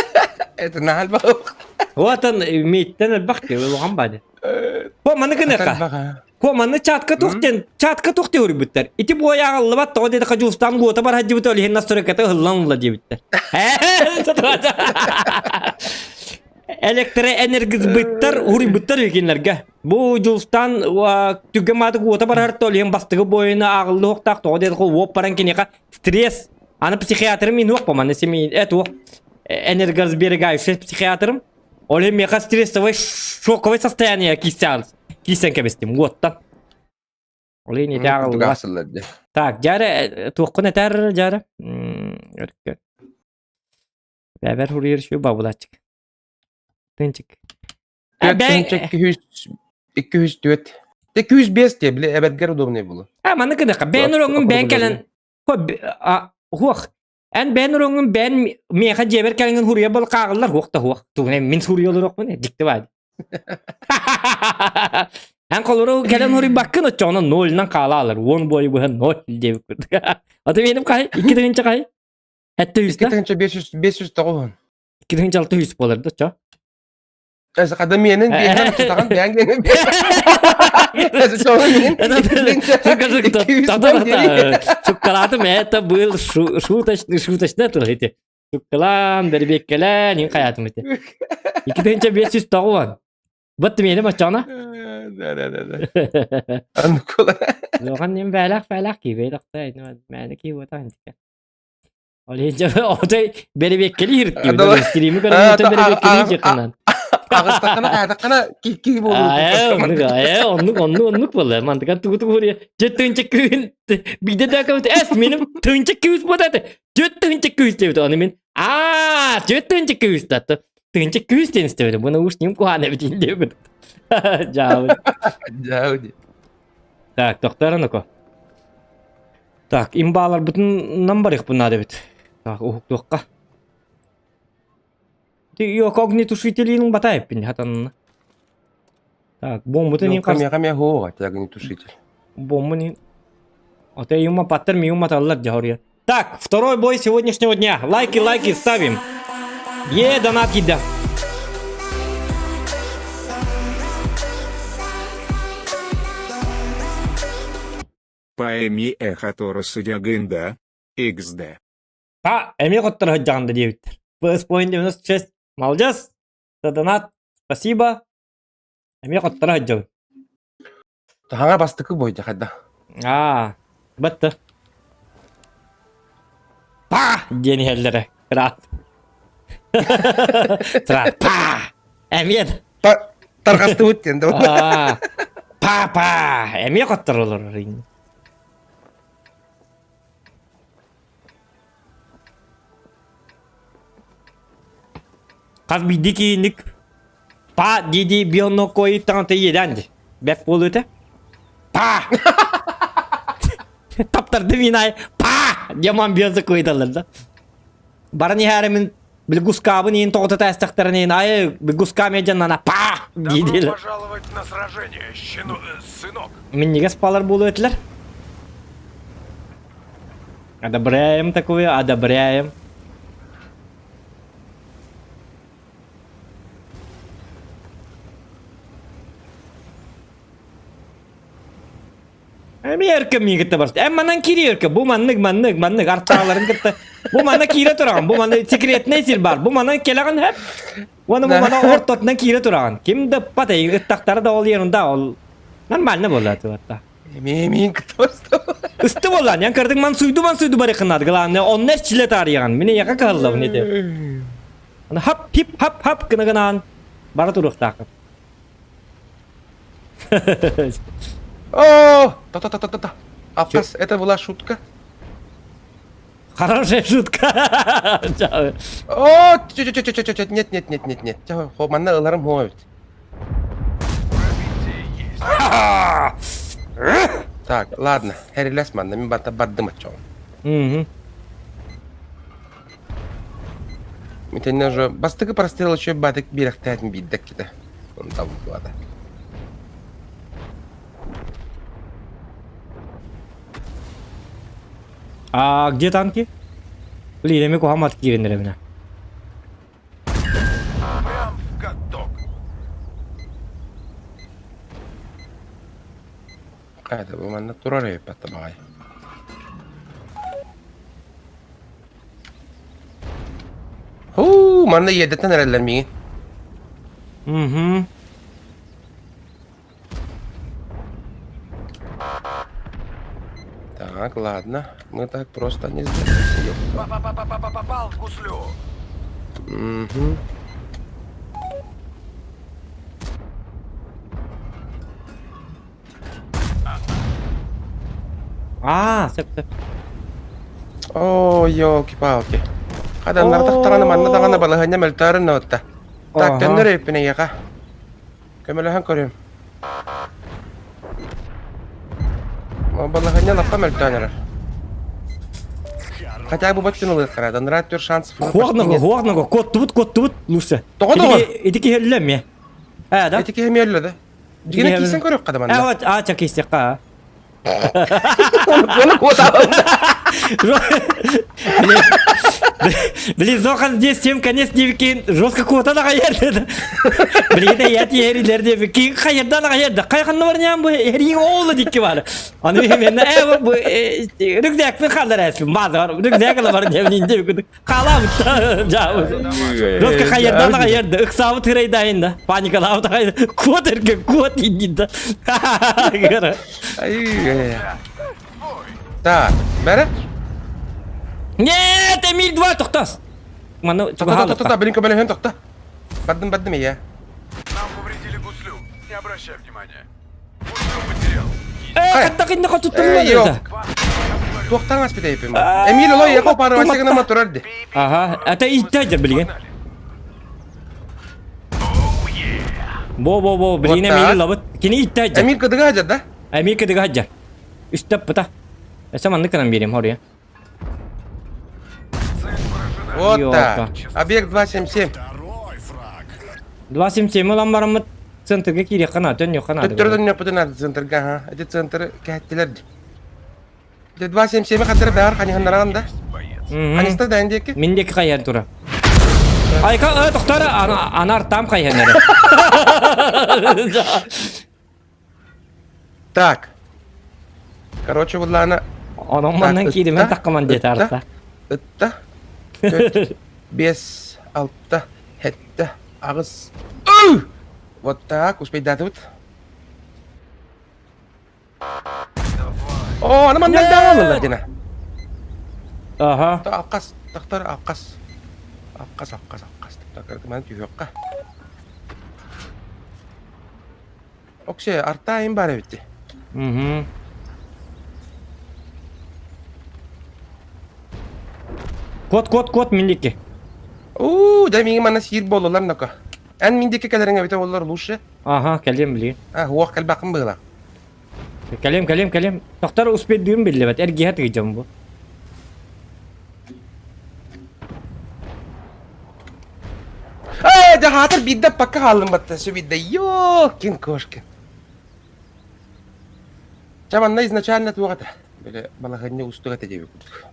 Это наалбах. Вот он, миттен элбах ки, улахан бады. По маны кынека. Ко маны чатка тухтен, чатка тухте урбуттар. Ити буоя аллыбат тоҕо диэтэхэ Дьулустаан уота бар хадьыбыт ол иһин настройката ыһыллан ылла диэбиттэр. Электроэнергосбыттар уруйбуттар үкиннэргэ. Бу Дьулустаан түгэн маатык уота барар то иһин бастыгы буойуна ааҕыллы уохтаах тоҕо диэтэхэ уоп баран киниэхэ стресс. Аны психиатрым мин уох маны семи это энергосберегающий психиатрым. Ол иһин миэхэ стрессовый шоковый состояние киирсэн киирсэн кэбистим уоттан. Ол иһин ити ааҕыллыбат. Так, дьээрэ туоххун этэр дьээрэ? Бэбэр хуруйар шүү бабылачык. Тынчык. Тынчык 204. 205 диye бile эбэргэр удобный булу. А, маны кыныка. Бэйэн уроҥун бэйэн кэлэн. Хуох. Эн бэйэн уруҥҥун бэйэн миэхэ дьиэбэр кэлэҥҥин хуруйа бол хааҕыллар хуох да хуох. Тугунай мин суруйа олоруохпун дьикти баар. Эн холору кэлэн хуруйбаккын оччоҕуна нольынан хаалаалар. Уон буойу быһа ноль диэбит курдук. Аты меним хай 2 тыһыынча хай. Этте үстэ. 2 500 509. 2 600 буолар да чо. Эс хада миэнин биэһэн тутаҕын бэйэҥ гэнин Суккалаатым это был шуточный шуточный тыл ити. Суккалаан, бэрбиэккэлээн, иин хайаатым ити. 2590. Бат миэнэ баччаҕына. Да да да да. Аннукула. Лохан нем бээлэх бээлэх киибэй тахта мээнэ киибуотаан Ол иһин отой бэрэбиэккэлии иһиртиибин. Стримы көрөн бэрэбиэккэлии дьаханан. Аҕыстаххына хаатаххына кии буолуу. Ээ, оннук, оннук, оннук буолла. Мантыган тугу тугу хуруйа. Дьэ тыынча күүһүн биирдэ да кэбит эс миним тыынча күүс буолла этэ. Дьэ тыынча күүс диэбит. Аны мин аа, дьэ тыынча күүс датты. Тыынча күүс диэн истэбит. Буну уж ним куһаан эбит диэбит. Жаабы. Жаабы. Так, тохтор оноко. Так, имбааларбытынан барыахпын наада эбит. Так, уһуктуохха. Йок огнетушителин батайыппин хатанна. Так, бомбутун ин Миэхэ миэхэ хуоҕа огнетушитель. Бомбун ин. Ата юма паттар миюма таллар дьаһория. Так, второй бой сегодняшнего дня. Лайки, лайки ставим. Е, донат кида. Поэми эхо судягында, XD. Па, эмиэ хотторо сылдьаҕын да диэбиттэр. PS Point 96. Молодец! За донат. Спасибо. Эмиэ хотторо сылдьабын. Таһаҥа бастакы бойдя хайда. Аа, батта. Па! диэн иһэллэрэ. Кыраат. Тра, па! Эмиэ Тарҕастыбыт диэн да. Папа! Эмиэ хотторолор. Хас биирдии киинник па дии-дии бионноккой таҥата иэдээн дии. Бэрт буолуо этэ. Па! Таптарды мин ай па! Диаман бионса куйдаллар да. Баран иһээри мин Билгускаабын иин тоҕото тээстэхтэрин иин айы Билгускаам дьаннана па! Добро пожаловать на сражение, щену... сынок. Минньигэс палар буолуо этилэр. Одобряем такое, одобряем. Эмиэркэ миигин кытта барсты. Эн манан кириэркэ, бу маннык, маннык, маннык артааларын кытта. Бу манна киирэ тураҕын, бу манна секретный сир бар. Бу манан кэлэҕин хэп. Уонна бу манан ортотунан киирэ тураҕын. Ким да пат ыттахтара да ол ерунда ол нормально буолла туатта. Миин кытта барсты. Ысты буолла, ян кырдык ман суйду ман суйду барыхыннар. Главное, онно эрчиле таарыйаҕын. Мин эйиэхэ кыһаллабын ити. Аны хап хип хап хап гына гынаан бара туруохтааххын. О, та-та-та-та-та. Апкас, это была шутка. Хорошая шутка. О, чё-чё-чё-чё-чё, нет, нет, нет, нет, нет. Манна ыларым хуа эбит. Так, ладно, хэрилэс манна, мин барта бардым отчоҕум. Угу. Итиннэ уже бастакы прострел еще батык биэрэхтээтин биирдэк китэ. Онтон буолбата. А где танки? Блин, эми куһамат киирэн эрэбинэ. Прям в каток. Хайда бу манна турар эбиппат баҕай. Хуу, манна иэдэттэн эрэллэр миигин. Угу. Так, ладно. Мы так просто не сдаемся, ёпта. Попал в гуслю. Угу. Аа, сөп сөп. Оо, ёлки-палки. Хаданнардах даҕаны манна даҕаны балаһыанньа мөлтөөрүн ноотта. Так, төннөр эбиппин эйиэхэ. Көмөлөһөн көрүм. Балаһыанньа лаппа мөлтөөн эрэр. Хотя бы баччын ылыахтара. Донрат шансов Хуохнаго, хуохнаго, куоттубут, куоттубут, лучше. Тоҕо тоҕо? Ити киһи өллө эмиэ. Ээ, да? Ити киһи эмиэ өллө да? Дьиҥэ киирсэн көрүөххэ да манна. Ээ, вот, аа, ча киирсиэххэ. Оны куотаабын. Блин, Зохан здесь всем конец диэбиккин жестко куотан аҕайар. Блин, я тиэрилер диэбиккин хайырдан аҕайар. Хайханна барнян бу эриин оолу дикки бар. Аны мен э бу рюкзакпын хааллар эспин баазар рюкзак ала бар диэбин диэбиккин хаалаабыт жаабыт. Жестко хайырдан аҕайар ыксаабыт хырайдайын да паникалаабыт аҕай куот эргэ куот иннин да. Так, бәрі? Нет, Эмиль 2 тоқтас. Маны Тоқта, тоқта, тоқта, блин, көмөлөһөн тоқта. Бардым, бардым, я. Нам повредили гуслю. Не обращай внимания. Гуслю потерял. Э, хатта кинне хотуттулла. Туохтан аспит эйпим. Эмиль олой яко пары васегына матурар ди. Ага, это иттәдер билген. Бо-бо-бо, билген Эмиль лабыт. Кини иттәдер. Эмиль кыдыга хажар да? Эмиль кыдыга хажар. Үстәп бұта. Эсэ маннык гынан биэриэм хоруйа. Вот так. Объект 277. 277 ылан бараммыт центрга киириэххэ наада, төннүөххэ наада. Төттөрү төннүөхпүтүн наада центрга, ха. Эти центры кэһэттилэр дии. Дьэ 277 хантара бэҕэр ханьыһыннараҕын да? Ханьыста да эн диэки? Мин диэки хайыһан тура. Айка, э, тохтор, анар там хайыһан эрэ. Так. Короче, буллаана. Онон маннан кииримэн таккаман диэтэ арта. Ытта. Төрт, бес, алта, хетте, аҕыс. Вот так, успейдатыбыт. О, аны манна даалылар дина. Аха. Алқас, тахтар алқас. Алқас, алқас, алқас. Тахтар, түһүөххэ. Оксе, артаайын баар эбит дии. Мгм. Кот, кот, кот мин диэки. Уу, дьэ миигин манна сиир буоллулар ноко. Эн мин диэки кэлэриҥ эбитэ буоллар лучше. Ага, кэлиэм билигин. А, уох кэлбэххин быһыылаах. Кэлиэм, кэлиэм, кэлиэм. Тохтор успейдыырым биллибэт, эргиһэ тыгыдьам бу. Ээ, дьэ хаатыр биирдэ пока хааллым батта, все биирдэ ёкин кошкин. Чэ, манна изначально туох этэ? Били балаһыанньа уустук этэ диэбит курдук.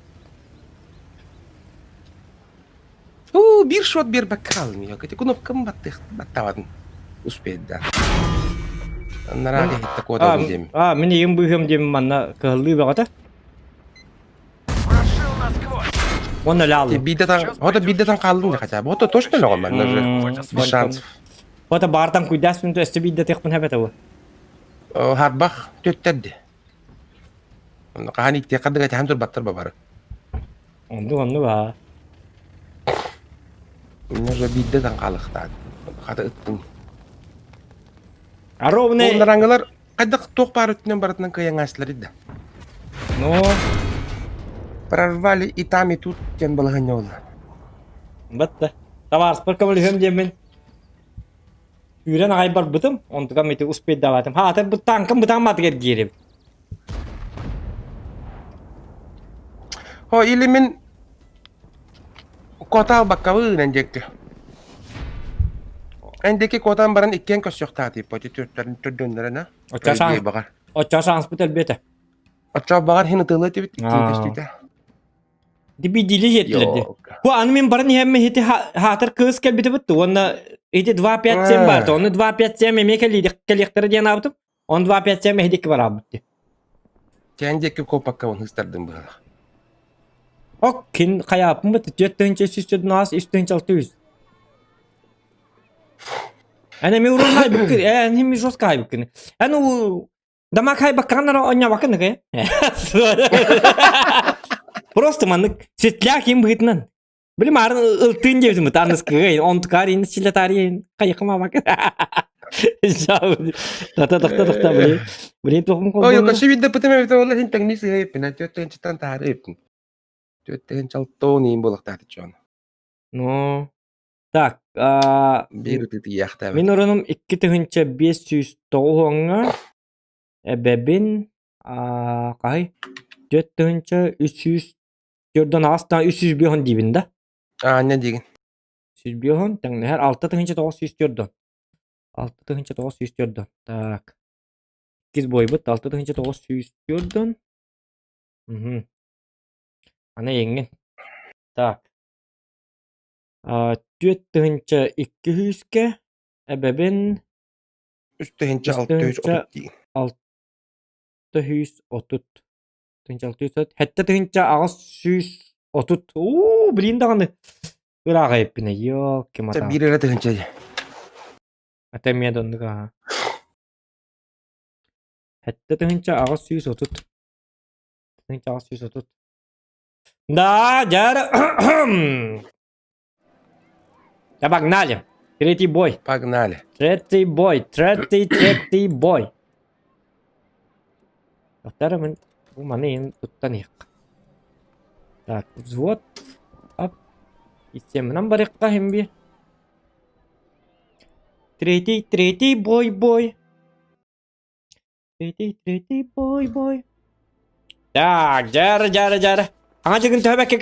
Уу, биир шот биэрбэккэ хааллым ёк. Ити кнопкам баттых баттаабатын успеет да. Анараа киһиттэ куотабын диэм. А, мин ийэм быыһым диэм манна кыһаллыы бөҕөтө. Уонна өлө Биирдэ таң, ото биирдэ таң хааллым да хотя бы. Ото точно өлөҕүм манна уже. Без шансов. Ото баартан куйдаас мүнтө өстө биирдэ тыахпын хэбэтэ бу. Харбах төттөрдү. Онно хаһан иттиэххэ дыга тэһэн турбаттар бабары. Оннук оннук аа. Инне уже биирдэ таң хаалыхтаан. Хата ыттым. Ровно. Оннараңылар Хайдах туох баар өттүнэн барытынан кыайан аастылар да. Ну, Прорвали и там, и тут диэн балаһыанньа буолла. Батта. Табаарыспар көмөлөһүөм диэммин үүрэн аҕай барбытым, онтукам ити успейдаватым. Хаата бу танкам бытаамматыгар эргиэрим. Хо или мин Куота албаккабын эн диэки. Эн диэки куотан баран иккиэн көрсүөхтээх типа төрдүннэрин төрдүннэрин Оччо аа. Баҕар. Оччо шанспыт элбиэтэ. Оччо баҕар хин ытыылы этибит иккиэн көстүүтэ. Дибидили хиэттилэр ди. Бу аны мин баран иһэммин ити хаатар кыыс кэлбитэ бутtu уонна ити 257 баарта. Оны 257 эмиэ кэлиэхтэрэ диэн аабытым. Он 257 эһидикки бараабыт ди. Тэн диэки копакка он хыстардым быһалах. Ок, кин хайааппын быт 4319 3600. Эн эми урун хайбыккын, эн хими жестко хайбыккын. Эн у дамак хайбакканнара онньабаккын ыгы. Просто маннык светляк им быһытынан. Билим арын ылтыын диэбитим таныскыгы, онтукаар ин силетарин хайыкымамак. Тата тахта тахта блин. Блин тухум Ой, өкөсү бидде пытым эбит ол хин тэҥни сыһыйыппин, түөттэн таары ыппын. Түөттэн чалтоон иин буолахтааты чон. Ну, так, а, Биир ытытыйахтаабыт. Мин оронум 2509 эбэбин, а, хаһый? 4300. Төрдөн аҕыстан 305 диибин да. Аанньа диигин. 105 тэҥнэһэр 6904. 6904. Так. Иккис бойбут 6904. Угу. Аны эйиҥҥин. Так. 4200 күүскэ эбэбин 3630 диигин. 630. 1630. 7830. Уу, блин даҕаны. Ыраах эппинэ. Ёлки-моталки. Биир эрэ тыһыынча Ата эмиэ да оннук аха. 7830. 1830. Да, дьэ Да погнали. Третий бой. Погнали. Третий бой. Третий, третий бой. Вторым мин бу маны ин туттан иһик. Так, взвод. Ап. Истемнан барыахха иһин би. Третий, третий бой, бой. Третий, третий бой, бой. Так, дьара, дьара, дьара. Аҥа дьыгын төһөбөккө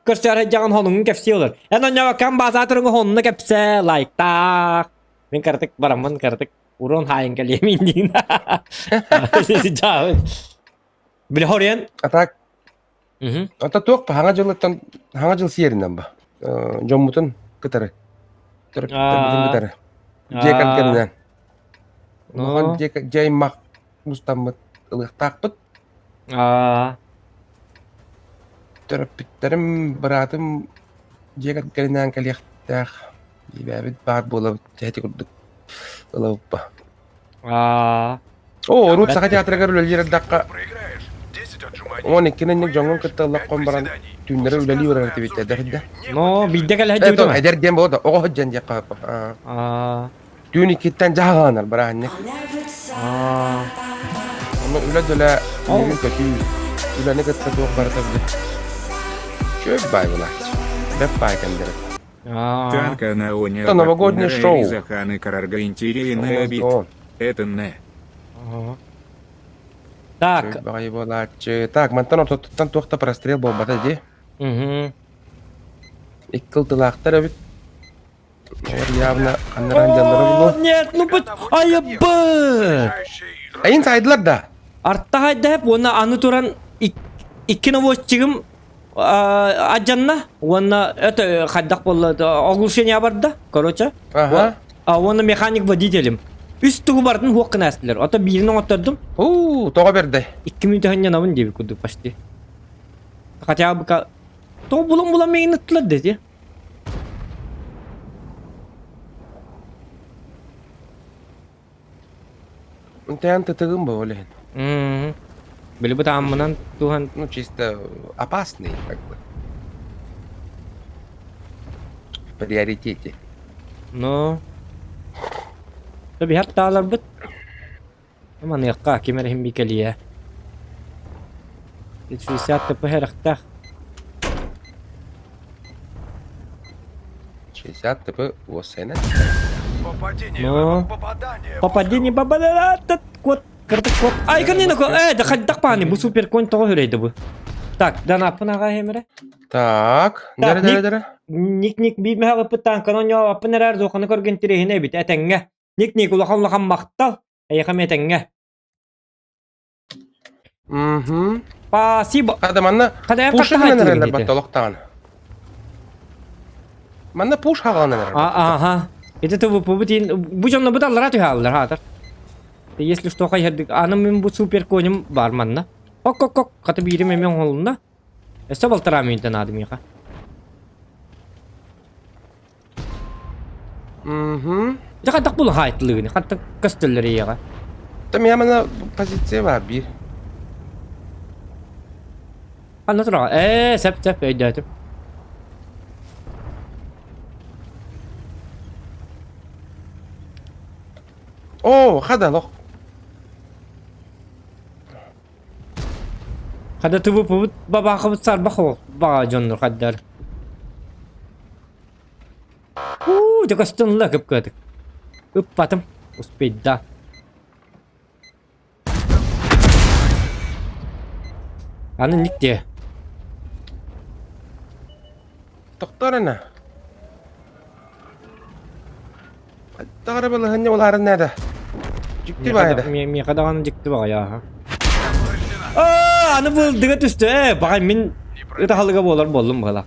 көрсөөр дьаҕын хонуҥун кэпсии олор. Эн онньоҕо баасаатырыҥы хонуна кэпсээ, лайктаах. Мин кыратык бараммын кыратык урон хаайын кэлиэмин диин. Били хоруйан. А так, ата туох хаҥа дьылыттан хаҥа дьыл сиэринэн ба. Дьоммутун кытары. Төрөппүттэрбитин кытары. Дьиэ кэргэнинэн. Улахан дьиэ дьиэ аймах мустаммыт ылыахтаахпыт. Төрөппүттэрим, быраатым дьиэ кэргэнинээн кэлиэхтээх. Ийэбит баар буолабыт дьэ курдук ылабыппа. Оо, урут Саха театрыгар үлэлиир эрдэххэ 12 инник дьоҥҥун кытта ыллаххын баран түүннэри үлэлии барар этибит эдэр эрдэ. Но биирдэ кэлэ сылдьыбытым. Эдэр диэн буолла да, оҕо сылдьан диэххэ сөп. Түүн иккиттэн дьаһаланар бырааһынньык. Онно үлэ дэлэ үөрүү көтүү, үлэни кытта туох барыта билэр. Чүөк баай буолааччы. Бэп баай кэмдэрэ. Танка на оне Это новогоднее шоу. Заханы карарга интересный обид. Это не. Так. Баҕайы буолааччы. Так, мантан ортотуттан туох да прострел буолбата дии. Икки ылтылаахтар эбит. Явно аннаран дьоннору булуо. Нет, ну айыбы! Айын сайдылар да. Арта хайдаһып уонна аны туран икки наводчигым адьанна уонна это хайдах буолла оглушение барда короче ага а уонна механик водителем үс тугу бардын хуох гына ото биирин оҥоттордум уу тоҕо берде 2 мүнөтө ханньанабын диэбит курдук почти хотя бы тоҕо булан булан миигин ыттылар дети Тээн тытыгым бу ол иһин. Мм. Били бытааммынан туһан Ну, чисто опасный, как бы. В приоритете. Ну. Биһат тааларбыт. Маныахха ким эрэ иһин кэлиэ. 60 ТП эрэхтээх. 60 ТП уоссайна. Попадение, Ну. попадание. Попадение бабалала кот кырдык кот. Ай кынны ко э да хаддак пааны бу супер конь тоҕо хүрейді бу. Так, данаппын аға хемере. Так, Так, дәрі дәрі дәрі. Ник ник би меха ыппыттан канон аппын эрэр зоханы көрген тирехине бит этеңге. Ник ник улахан улахан мактал. Эйэхэ этэҥҥэ. Мгм. Спасибо. Хада манна Хада пуш хата гынан эрэллэр хайтылыгын батта олохтаҕына. Манна пуш хаҕаланан эрэр. А, ага. Это ты бу бу дьонно бу аллара түһаллар хаатар. Если что хайһардык аны мин бу супер конем бар манна. Ок ок ок хата биирим эми оҥолунна. Өссө балтараа мүнтэ наада миэхэ. Мгм. Дьэ хайдах булан хаайтылыгыны? Хантан көстөллөр ийэҕэ? Там я мана позиция бар биир. Ханна тураҕа? Ээ, сөп сөп өйдөөтүм. Оо, хада лох. Хада тубуппут бабаахыбыт сарбах баҕа дьоннор хаддар. Уу, дьэ көстөн ыла кып-кыатык. Ыппатым. Успейда. Аны нигде. Тохтоор ана. Хайдах эрэ балаһыанньа улаарын наада. Дьикти баайда. Миэхэ даҕаны дьикти баҕайы ааһа. Аа, аны былдыга түстэ. Ээ, баҕай мин ытаһалыга буолар буоллум быһыла.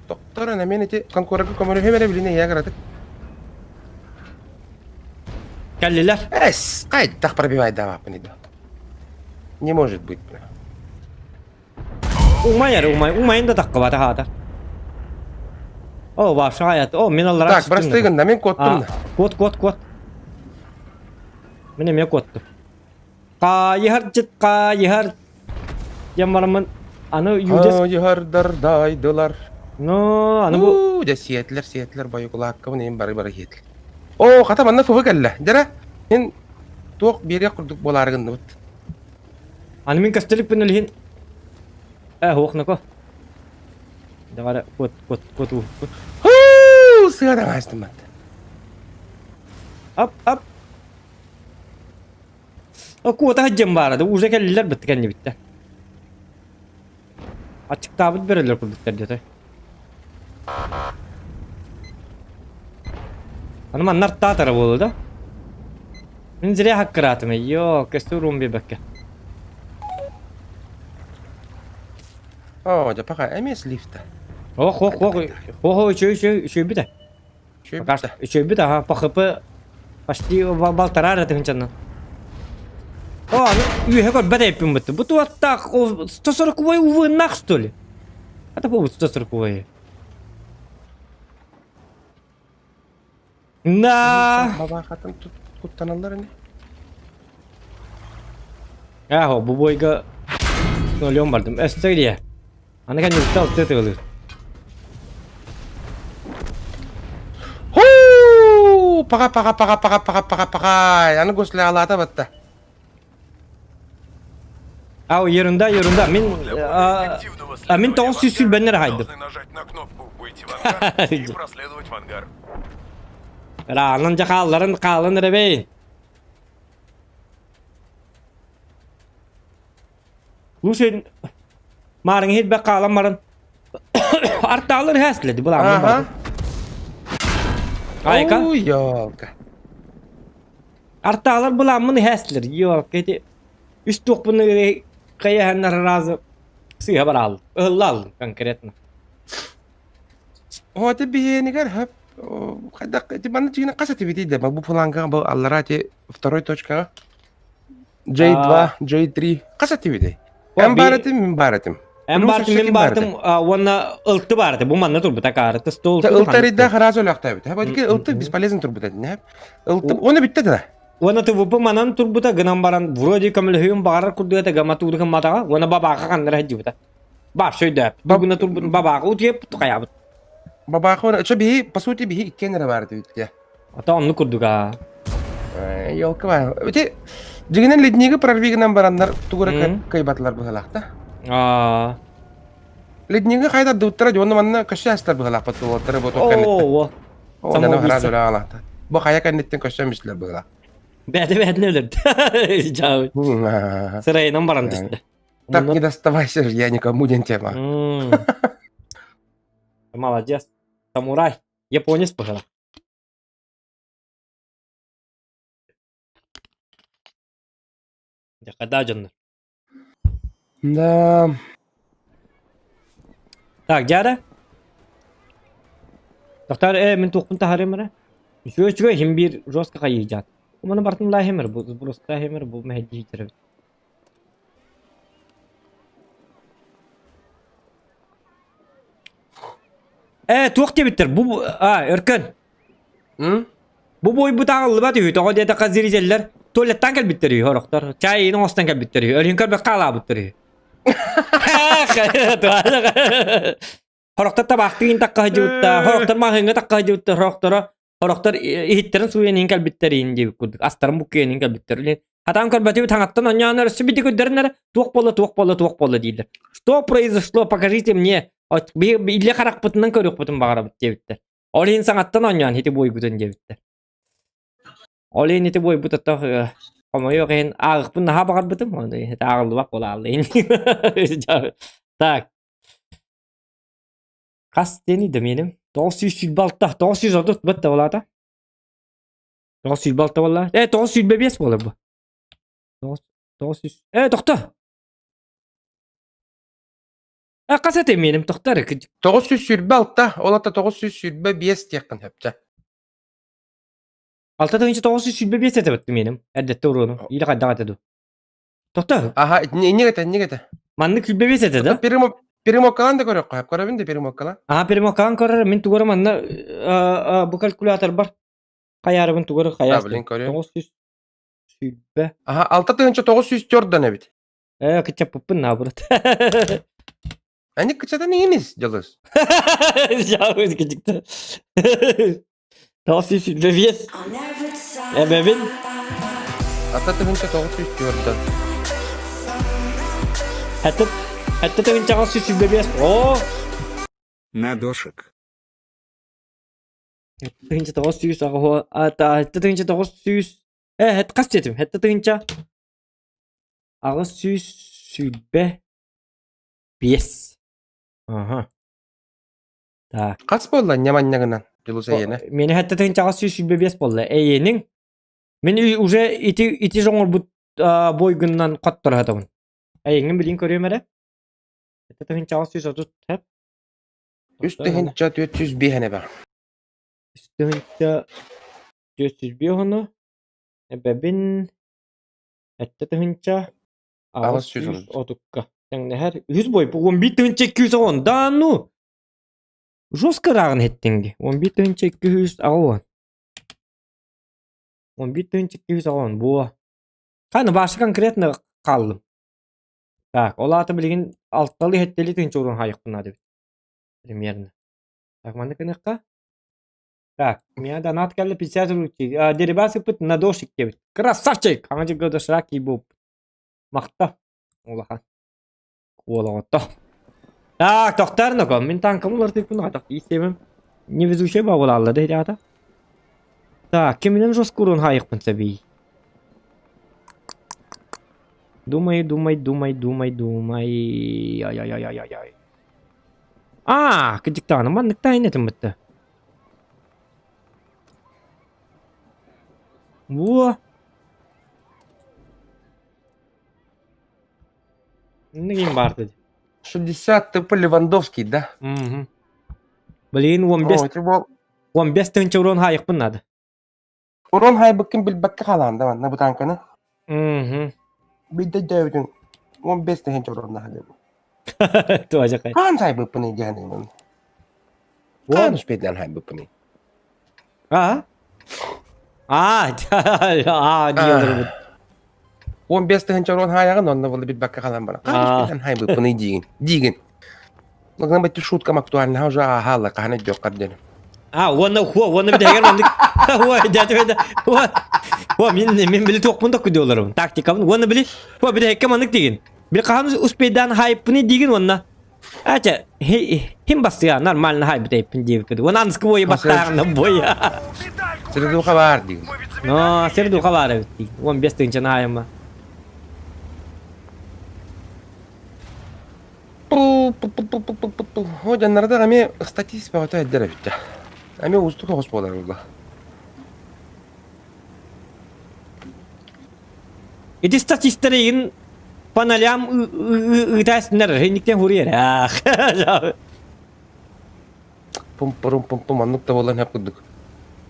Тохтоор ана мен ити конкурга көмөлөһүм эрэ билин эйээ кыратык. Кэллилэр. Эс, хайдах пробивайдаабаппын иду. Не может быть. Умай эрэ, умай, умайын да таххыбата хаата. О, вообще аят. О, мен аллара Так, просты гынна, мен куоттум. Куот, куот, куот. Мен эмиэ куоттум. Хаайыһар дьыт хаайыһар. Диэн бараммын аны юдес... Хаайыһардар дайдылар. Ну, аны бу... Дьэ, сиэтилэр, сиэтилэр, бойукулааккабын иһин бары-бары сиэтилэр. О, хата манна фв кэллэ. Дьэрэ, мин туох биэриэх курдук буолаары гынныбыт. Аны мин көстөлүкпүн ол иһин э хуохнако. Давай кот кот кот кот. Хуу, сыадан аастым бат. Ап ап. Куота сылдьан баара да уже кэллилэр бытты кэннибиттэ. Аччыктаабыт бөрөлөр курдуктар дьэ Аны манна артаатара буолуо да? Мин зря хаккыраатым йоо, көстүү рум биэрбэккэ. Оо, дьэ пока эмиэ слив-то. Ох, ох, ох, ох, үчүгэй, үчүгэй, үчүгэйбит ээ. Үчүгэйбит Үчүгэйбит аха, по хп почти балтараа эрэ тыһыынчанан. О, аны үөһэ көрбөт эбиппин бытты. Бу туаттаах 140 увыннах что ли? Это был 140 Да. Бабаахатын куттаналлар ини. Ааһо, бу бойга нолем бардым. Өссө диye. Аны кэнниттэн алты тыалыр. Хуу! Паға паға паға паға паға паға паға. Аны гуслялата батта. Ау, ерунда, ерунда. Мин а, мин 9 сүүс хайдым. Должны нажать на кнопку «Выйти в ангар» и проследовать в ангар. Раанан жа хаалларын хаалан эрэбэй. Слушай, маарыҥ иһирбэх хаалан баран артаалар иһээстилэди былааммын Ага. бардым. Айка. Ой, ёлка. Артаалар былааммын иһээстилэр. Ёлка ити үс туохпун хайаһаннар разы сыыһа барааллым. Ыһылла аллым конкретно. О, это биһиэнигэр хөп хайдах ити манна чигинэ хас этибитий да бу флангаҕа бу аллараа ити второй точкаҕа J2, J3 хас этибитий? Эн баар этим, мин баар этим. Эн баартым, мин баартым уонна ылты баар этэ. Бу манна турбута каарыты стол. Ылты эрийдэ хараас өлөөхтөөбүт. Һэ, ылты бесполезен турбута этин. Ылты, оны бүтте да. Уонна ТВП манан турбута гынан баран вроде көмөлөһүөн баҕарар курдук этэ гаматууру гымматаҕа уонна бабааха ханнара сылдьыбыта. Баар сөйдөөп. Бүгүнэ турбут бабааха утуйап хайаабыт. Бабааха уонна чо биһи по сути биһи иккиэн эрэ баар этибит дии. Ата оннук курдук аа. Елка баар. Ити дьиҥинэн ледниги прорви гынан бараннар тугу эрэ кыайбатылар быһыылаах да. Аа. Ледниги хайда дыуттара дьонно манна көссө астар быһыылаах бу бу Оо. Онон хараан өлө аҕалаата. Бу хайа кэнниттэн көссө мислэр быһыылаах. Бэйэтэ бэйэтин өлөрдө. Сырайынан баран түстэ. Так не доставайся же, я никому не тема. Молодец. Самурай. Японец быһыла. Дьэ, дьоннор. Да. Так, дьара. Доктор, мин туохпун таһарым эрэ. Үчүгэй үчүгэй иһин биир жестко хайыйдьаат. Маны бартын лаахимэр, бу просто химер, бу мэһэйдиитэр эбит. Туох диэбиттэр? Бу а, Өркөн. М? Бу буойбут ааҕыллыбат үһү, тоҕо диэтэххэ зрителлэр туалеттан кэлбиттэр үһү орохтор. Чай оҥостон кэлбиттэр үһү, өрүһүн көрбөххө хаалаабыттар үһү. Хорохтор табаахтыын такка сылдьыбыттар, хорохтор маҕаһыыҥҥа такка сылдьыбыттар, хорохторо хорохтор иһиттэрин сууйан иһин кэлбиттэр иһин диэбит курдук, астарын буккуйан иһин кэлбиттэр. Хатаан көрбөтүбүт хаҥаттан онньоон өрөссө бити көрдөрөн эрэ туох буолла, туох буолла, туох буолла дииллэр. Что произошло, покажите мне. Илэ харахпытынан көрүөхпүтүн баҕарабыт диэбиттэр. Ол иһин саҥаттан оонньоон ити буойбутун диэбиттэр. Ол иһин ити буойбут ото хомойуох иһин ааҕыхпын наһаа баҕарбытым, ону ити ааҕыллыбат буолаалла. Так. Хас диэний да миэним? 926, 930 бытта буолаата. 926 буолла. Э, 925 буолар бу. 900. Э, тохто. Э, хас этэ миэним тохто эрэ. 926, ол ата 925 диэххин сөпчө. 6925 этэ бытты миэним. Эрдэттэ уруону. Или хайдах этэ ду. Тохто. Аха, инник этэ, инник этэ. Маннык 25 этэ да? Перемоккалаан да көрүөххэ, көрөбүн да перемоккалаан. Аха, перемоккалаан көрөр, мин тугары манна бу калькулятор бар. Хайаарыбын тугары хайаас. Блин, көрүө. 920. Аха, 6904 дан эбит. Э, кычаппыппын наоборот. Они кычатан иҥинис, дьылыс. Жабыз кычыкта. 925. Эбэбин. 6904 дан. Хәтта хәтта тыгынчаҕа 125. О! На дошик. 1900 аҕа 1900 э хет хас диэтим хетте тыгынча 825. Аха. Так. Хас буолла ньаманньагынан Дьулус эйиэнэ? Мени хетте тыгынча 825 буолла. Эйиэниҥ. Мин уже ити ити жоҥорбут бойгуннан хоттор хатабын. Эйиҥин билин көрүөм эрэ. Хетте тыгынча 830 хэп. 3405 эбэ. 3405 ону. Эбэбин 7 830-ка тэҥнэһэр. Үһүс бой 11 210. Да ну! Жестко ырааҕын иһиттиҥ дии. 11 280. 11 280 буо. Ханы башы конкретно хааллым. Так, ол аата билигин алталыы сэттэлии тыһыынча ууран хаайыахпын наада эбит. Примерно. Так, маннык гыныахха. Так, у меня донат кэллэ 50 рублей. А, Дерибас ыппыт на дошик диэбит. Красавчик! Хаҥа дьылга доширак киирбит. Махта. Улахан. Куолаҕотто. Так, тохтор ноко. Мин танкам улартыыппын хатах иистиэмим. Невезучая бабылаалла да ребята. Так, киминен жоскурун хайыкпын сәбий. Думай, думай, думай, думай, думай. Ай-ай-ай-ай-ай. А, кыдьыктаҕына маннык таайын этим бытта. Во. Иннигин баар дии. 60 ТП Левандовский, да? Мгм. Блин, 15 О, ити бол 15 тыһыынча урон хаайыкпын наада. Урон хайбыккын билбэккэ хаалаан да манна бутанканы. Мгм. Бидде дөбүтүн 15 тыһыынча урон наһа Туажа Хаан хайбыппыный диэн Хаан успейдан хайбыппыный. А? А, а, диэлэр 15 тыһыынча урон хаайаҕын онно буолла билбэккэ хаалан баран. Хаан успейдан хайбыппыный диигин. Диигин. Должна быть шуткам актуальна уже аһаала хаһан өйдүөххэр диэн. А, уонна хуа, уонна бүтэһигэр маннык Уа, дядя бэдэ. Уа. Уа, мин мин били туохпун да күдүөлөрүм. Тактикабын. Уонна били, уа бүтэһиккэ маннык диигин. Били хаһан успейдаан хайыппыный диигин уонна. Ача, хим бастыа, нормально хайбытайпын диэбиппит. Уонна аныскы бойы баттааҕына бой. Сердуха баар диигин. Но, сердуха баар эбит диигин. 15 тыһыынчаны хаайама. О, дьоннордох эмиэ статист бөҕөтө эрдэр эбит дьэ. Эмиэ уустук оҕус буолар буолла. Ити статистар игин паналям ыытаасыннар инниктен хуруйар. Пум-пурум-пум-пум оннук да буолан хөп курдук.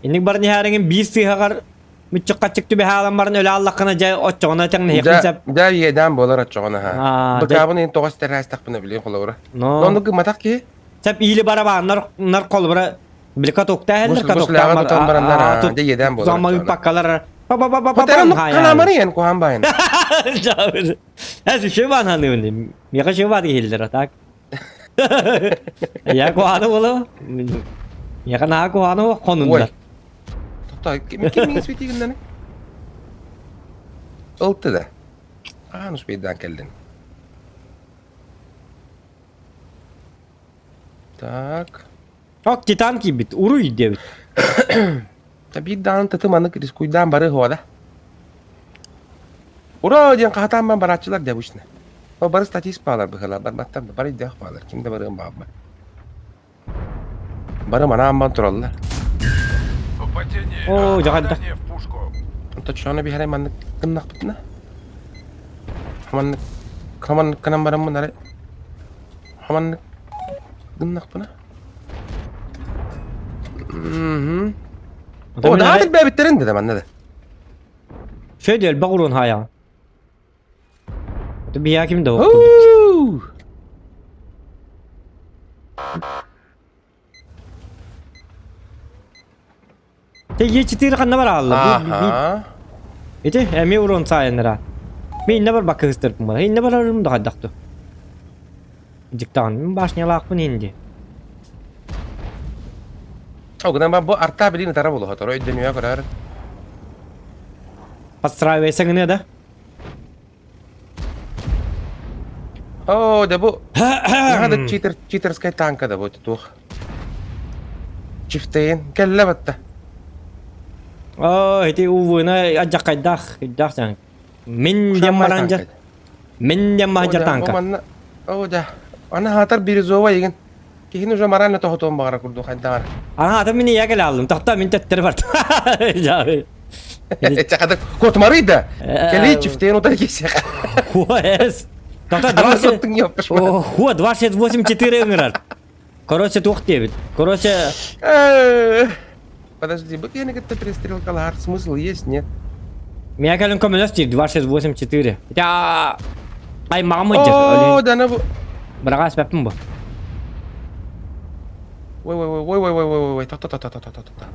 Инник баран иһээриҥин биир сыыһаҕар мүччүк-хаччык түбэһэ аалан баран өлө ааллаххына дьэ оччоҕуна тэҥнэһиэххин сөп. Дьэ иэдээн буолар оччоҕуна ха. Быкаабын иһин тоҕо истэрээстэхпинэ билигин холобура. Но Оннук гымматах киһи. Сөп иили барабааннар нар холобура били катоктаа иһэллэр катоктаа тутан бараннар дьэ иэдээн буолар. Замма ыыппаккалар Па-па-па-па-па куһаан баайын. Эс үчүгэй баан ханыыбын. Миэхэ үчүгэй баан киһилэр так. Я куһааны буолуо. Миэхэ наһаа куһааны хонуннар. Тохтоо, ким ким миҥин светигиннани? Ылты да. Аан успейдаан кэллин. Так. Ок, титан киирбит. Уруй диэбит. Биир даҕаны тытым аны рискуйдаан бары хода. Ура диэн хаһатаан барааччылар да обычно. О, бары статист баалар быһыылар, барбаттар да, бары өйдөөх баалар, ким да барыан баҕарбат. Бары манаан бан тураллар. Попадение. О, дьаҕайда. Попадание в пушку. Онто чоно биһэрэ маннык гыннахпытына. Хаманнык хаманнык гынан бараммын арай хаманнык гыннахпына. Мгм. О, да бэбиттерин да манна да. Федя элбэх уруон хаайаҕын. Биһиэхэ ким да курдук. Е4 ханна бараалла. Аха. Ити эмиэ урон саайаннара. Мен инне бар бакка кыстырпын бара. Инне барарым да хайдахту. Дьиктаҕын мин башнялаахпын инди. Ол гынан бу арта билин ытара болуһа торо өйдөнүө көрөр. Подстраивайся гына да. О, да бу наһаа читер читерскай танка да бу туох. Чифтейн кэллэ батта. О, ити увына адьакайдаах, иддаах дьаҥ. Мин диэн баран дьа. Мин диэн маһдьа танка. О, да. Ана хаатар бирюзовая игин. Киһини уже морально тоһутуон баҕара курдук хайдаҕар. Ана ата мин ийэ кэлэ аллым. Тохто мин төттөрү бардым. Чахада котмарый да. Кэлии чифтейн утары кисех. Хуэс. Тохто Хуа 28-4 ыҥырар. Короче, туох диэбит. Короче... Подожди, бу киһини кытта перестрелкалаһар смысл есть, нет? Меня кэлин көмөлөс диир 2684. Я аймаҕым ыдьыр. О, да бу. Быраҕаас бэппин бу. Ой, ой, ой, ой, ой, ой, ой, та та та та та та та та.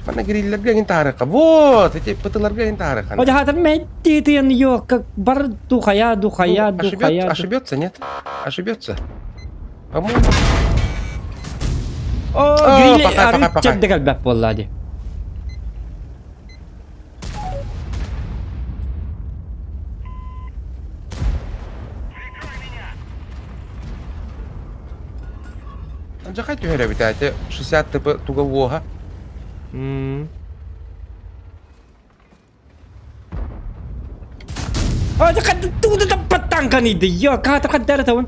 Манна гриллерге ин таарыха. Вот, эти пытыларга ин таарыха. О, жахатар мэтти ё, как бар духая, духая, духая. Ошибется, нет? Ошибется. По-моему. О, гриль арыт чэбдик элбэх буолла дии. Дьахай түһэр эбит эти 60 тп туга уоха. Танканы Йо, каатыр хаддара табын.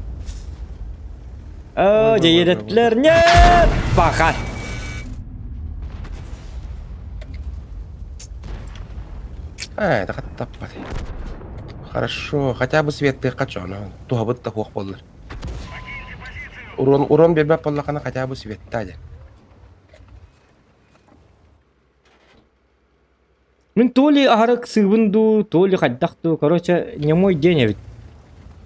О, жайеретлер, нет! Баха. А, это таппат. Хорошо, хотя бы свет ты хочу, но туһабыт да хуох боллар. Урон, урон бербеп боллахана хотя бы свет таде. Мин то ли аһара ыксыыбын дуу, то ли хайдах дуу, короче, не мой день эбит.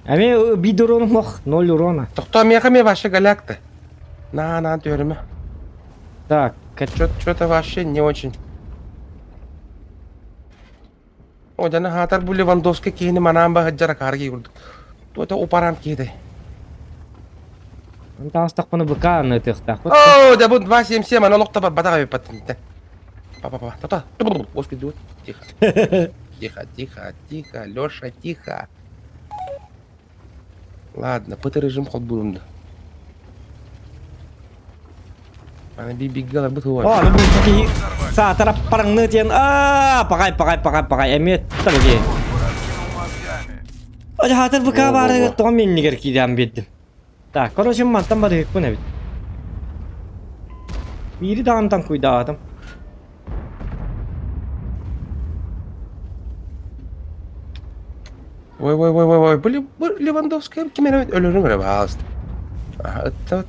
Эмиэ биир урону ох, ноль урона. Тохтоо миэхэ эмиэ вообще голяк-то. На, на, түһэримэ. Так, Что-то вообще не очень. О, дьэ, хаатар бу Левандовский киһини манаан баһыдьара каарги курдук. Туота упаран киһи Таастахпына БК ытыахтаахпыт. О, да бу 2.77, аны олохто барбатах эбиппат. Папа, папа, та-та. Господи, тихо. Тихо, тихо, тихо, Леша, тихо. Ладно, ПТ режим холбуrum да. Аны би биггалар бу туар. О, аны бу киһи саатара параңны диэн аа пагай пагай пагай пагай эмиэ таби. Хаатар БК баары тоҕо миннигэр киирэн биэрдим. Так, короче, мантан барыһыкпын эбит. Биири даҕантан куйдаатым. Ой, ой, ой, ой, ой, бу бу Левандовская ким эрэ өлөрүн эрэ баалыста. Аха, ытта ыт.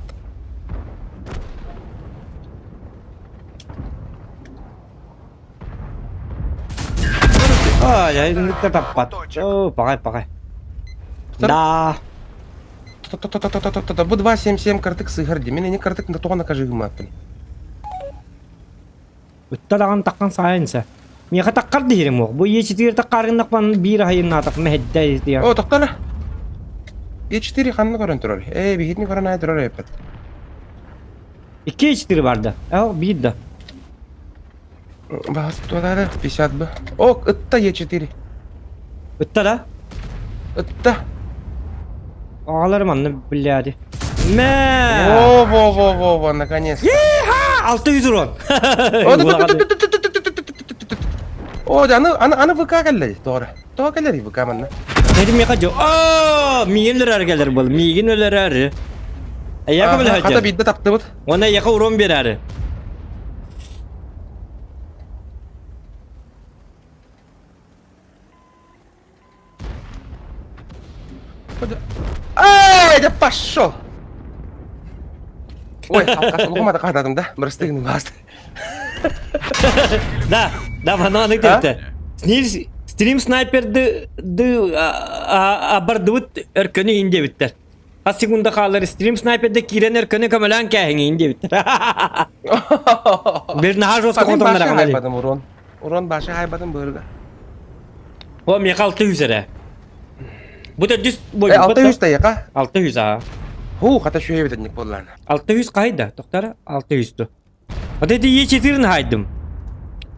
Ай, ай, таппат. О, пагай, пагай. Да. Та-та-та-та-та-та-та, бу 2.77 картык сыһар дии. Мин ини картык тоҕо накажыгымааппын. Ытта даҕаны таххан саайынса. Миэхэ таххар диирим уох. Бу Е4 таххарыннахпан биир аһайыннаатах мэһэддэ диэн. О, тохтоно. Е4 ханна көрөн турар? Ээ, биһитини көрөн аай турар эппит. 2 Е4 барда. Ээ, биир да. Баас туолаары 50 бы. О, ытта Е4. Ытта да? Ытта. Аҕаларым анны биллээди. Мэ! Во, во, во, во, во, наконец. Еха! 600 урон. О, да, аны, аны, аны ВК кэллэ, тоҕо Тоҕо кэлэр ВК манна? Этим миэхэ дьо. Аа, миигин өлөрөр кэлэр был. Миигин өлөрөр. Эйиэхэ Аха, Хата билэ биирдэ таптыбыт. Уонна эйиэхэ урон биэрээри. Эй, да пошел! Ой, алкаш хататым да, бырастыгын басты. Да, да, манан ытырта. Стрим снайпер ды ды абардыбыт өркөнү иин диэбиттэр. Хас секунда хаалар стрим снайперде киирэн өркөнү көмөлөөн кээһиҥ диэбиттэр. Бир наһаа жестко хотоннор хайбатым урон. Урон баша хайбатым быырга. О, миэхэ 600 эрэ. Бу төрдүс бой. 600 тайака. 600 аа. Ху, хата шүйебит боллан. 600 кайда? Токтара 600 ту. Вот эти Е4 хайдым.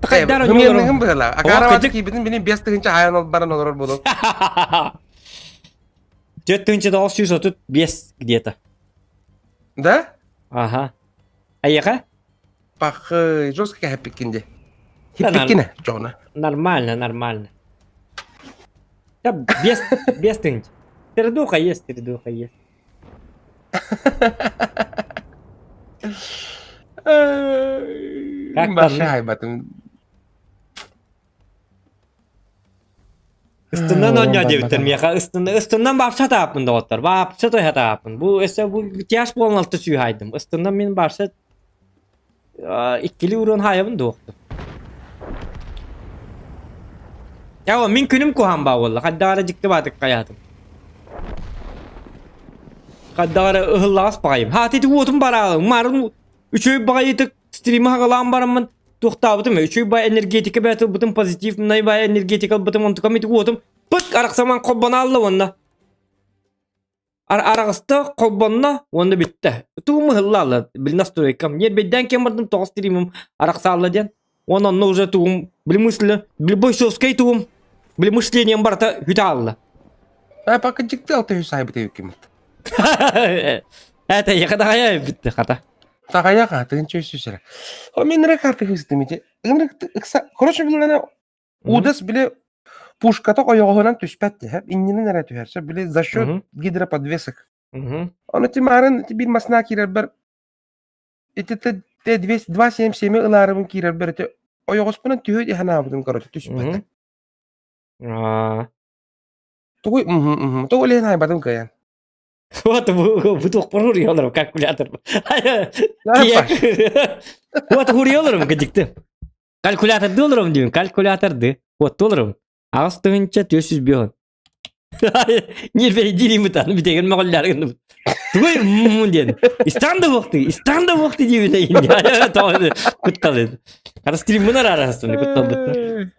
Тахайдар Хымыйыныгым быһыла. Акара киибитин бини 5 тыһынча хайан баран олорор болу. 4935 где-то. Да? Ага. Айаха? Пах, жестко хэппиккин Хиппиккине, Джона. Нормально, нормально. Да, без, без тынч. Передуха есть, передуха есть. Как там? Ыстынан оонньоо диэбиттэр миэхэ ыстынан баапса тааппын доҕоттор баапса тойхатааппын бу өссө бу тяж буолан алта сүүһайдым ыстынан мин баапса иккили уруон хаайабын дуохту Яа мин күнүм куһаан баа буолла хайдаҕара дьикти баатык хайаатым хайдаҕара ыһыллаҕас баҕайым хаати ити уотум бараалым марын үчүгэй баҕайытык стримы хагалаан бараммын туохтаабытым үчүгэй бай энергетика бэт ылбытым позитивнай бай энергетика ылбытым онтукам ити уотум пыт арахсаман холбонаалла уонна араҕыста холбонно уонна бүттэ тугум ыһыллаалла били настройкам ньиэрбэйдээн кэм бардым тоҕус стримым арахсаалла диэн уонна онно уже тугум били мысли били бойцовскай тугум били мышлением барыта бүтэ хаалла А пока дьикти алта үс айбыт эбиккимит. Это я хата бүтті хата. Тағая тыгынча үс үсэрэ. О мен ныры карты хыстым ити. Короче билена удас биле пушката ойоҕоһунан түспэт диһэ иннинэн эрэ түһэрсэ били за счет гидроподвесок. Ону тимарын бир масна киирэрбэр ити т 277 ылаарыбын киирэрбэр ити ойоҕоспунан түһү иһанаабытым короче түспэт. Тугуй тугу илиһин айбатым кыайан. Вот бу туохпар уруйаларым калькулятор. Вот уруйаларым кыдьыкты. Калькуляторды олором диибин, калькуляторды. Вот олором. Аҕыс тыһыынча түөрт сүүс биэс Ньирбэйдиир бытаан бүтэгин мөҕүллэр гынным. Тугуй мун диэн. Истан да буохты, истан да буохты диибин кутталын. Хата стриммын араарастын кутталбыттар.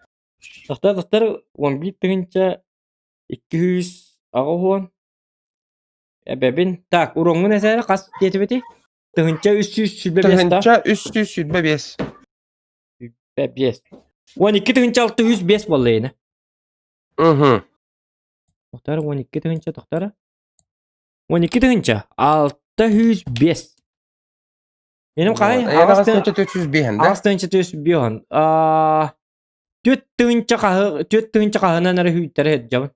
Тохтор тохтор 11 тыһыынча 280 эбэбин. Так, уроҥҥун этээр хас диэтибитий? Тыһыынча 325 Тыһыынча 325. 5. 12 тыһыынча 605 буолла ини. Угу. Тохтор 12 тыһыынча тохтор. 12 тыһыынча 605. Меним қалай? Аҕыс тыһыынча 405 да? Аҕыс тыһыынча 405. Аа түөрт тыһыынча хаһы түөрт тыһыынча хаһынан эрэ хүүттэрэ сылдьабын.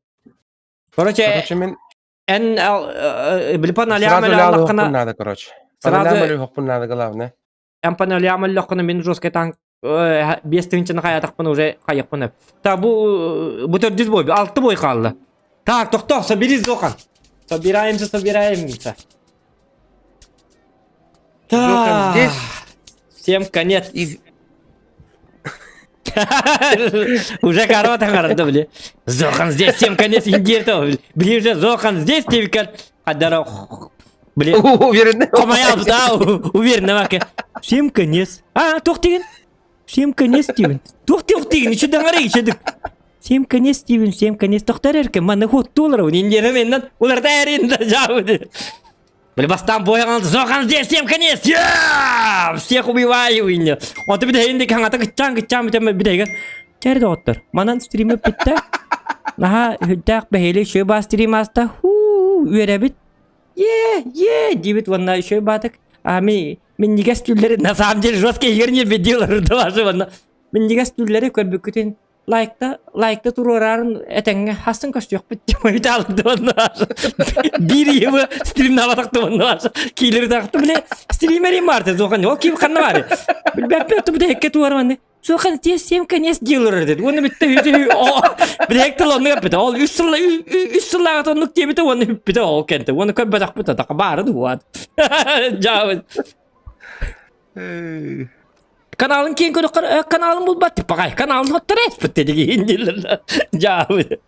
Короче, Короче, мен эн билипан сразу аллаххына надо, короче. Сразу надо, главное. эн паналям аллаххына мин жесткий танк биэс тыһыынчаны хайатахпын уже хайыахпын Та бу бу төрдүс бой, алты бой хаалла. Так, тохтоо, соберись, Зохан. Собираемся, собираемся. Зохан здесь. Всем конец. И... Уже корова таҥарда били. Зохан здесь, всем конец индието. Били уже Зохан здесь тебе Хадара Били. Уверен. Комая да, уверен, Всем конец. А, туох деген. Всем конец Стивен. Туох туох деген, еще таҥара еще Всем конец Стивен, всем конец. Тохтар эркен, манна хот долларов. Индияна меннан, улар тайрин да жабы. Били бастан бойған Зохан здесь, всем конец! Я! Всех убиваю! Онто бүтэһигин хаҥата кыччаан кыччаан бүтэн бүтэһигэр Чэр доҕоттор, манан стримы бүттэ. Наһаа үрдээх бэһиэлэй үчүгэй баа стрим ааста. Хуу, үөрэбит. Е, е, диэбит уонна үчүгэй баатык. А ми минньигэс түүллэри на самом деле жесткий игр не бедил уонна минньигэс түүллэри көрбүккүтүн. Лайкта, лайкта туруорарын этэҥҥэ хастын көстүөхпүт Биир ийэбэ стримнабатах туонна киилери тахты биле стримерим бар зохан ол ким ханна бар билбэппэ ту бите туарманы Сухан те семь конец делар деді. Оны бітті билек тыл оны өппіті. Ол үс сыл үс сыллаға тоннук диэбите оны үппіті ол кенте. Оны көрбөтөх така бары дуат. Жабы. Каналын кең көрөккөр каналын булбат пагай каналын хоттор эспит деди Жабы.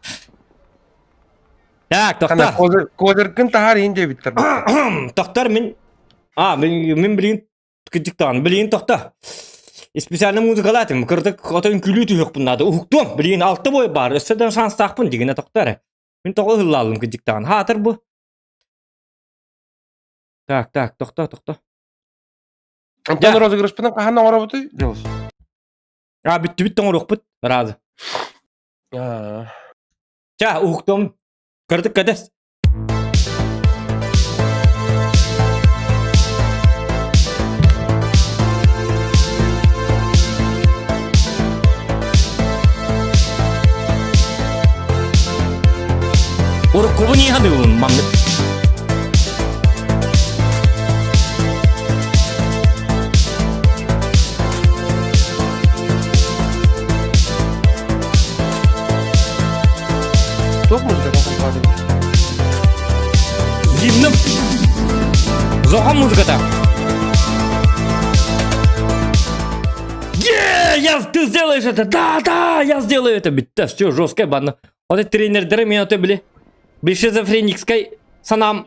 Так, тоқтар. Козыркын тахар иин диэбиттер. Тоқтар мин А, мен мен билин кырдьык даҕаны билигин тохто специально музыкалаатым кырдык отон күлүү түһүөхпүн наада уһуктуом билигин алта бой баар өссө да шанстаахпын дигинэ тохто эрэ мин тоҕо ыһыллаалым кырдьык даҕаны хаатар бу так так тохто тохто Антон розыгрышпытын хаһан оҥоробутуй Дьулус? А бүттүбүт тоҥоруохпут разы. Ча уһуктуом кырдык кэтэс Уруккубун иһаныыбын маннык. Туох музыка Гимным. Зохан музыката. Е, я, ты сделаешь это! Да, да, я сделаю это! Битта, все, жесткая банда. Вот это тренердері мен өте біле. Бір шизофреникскай санам.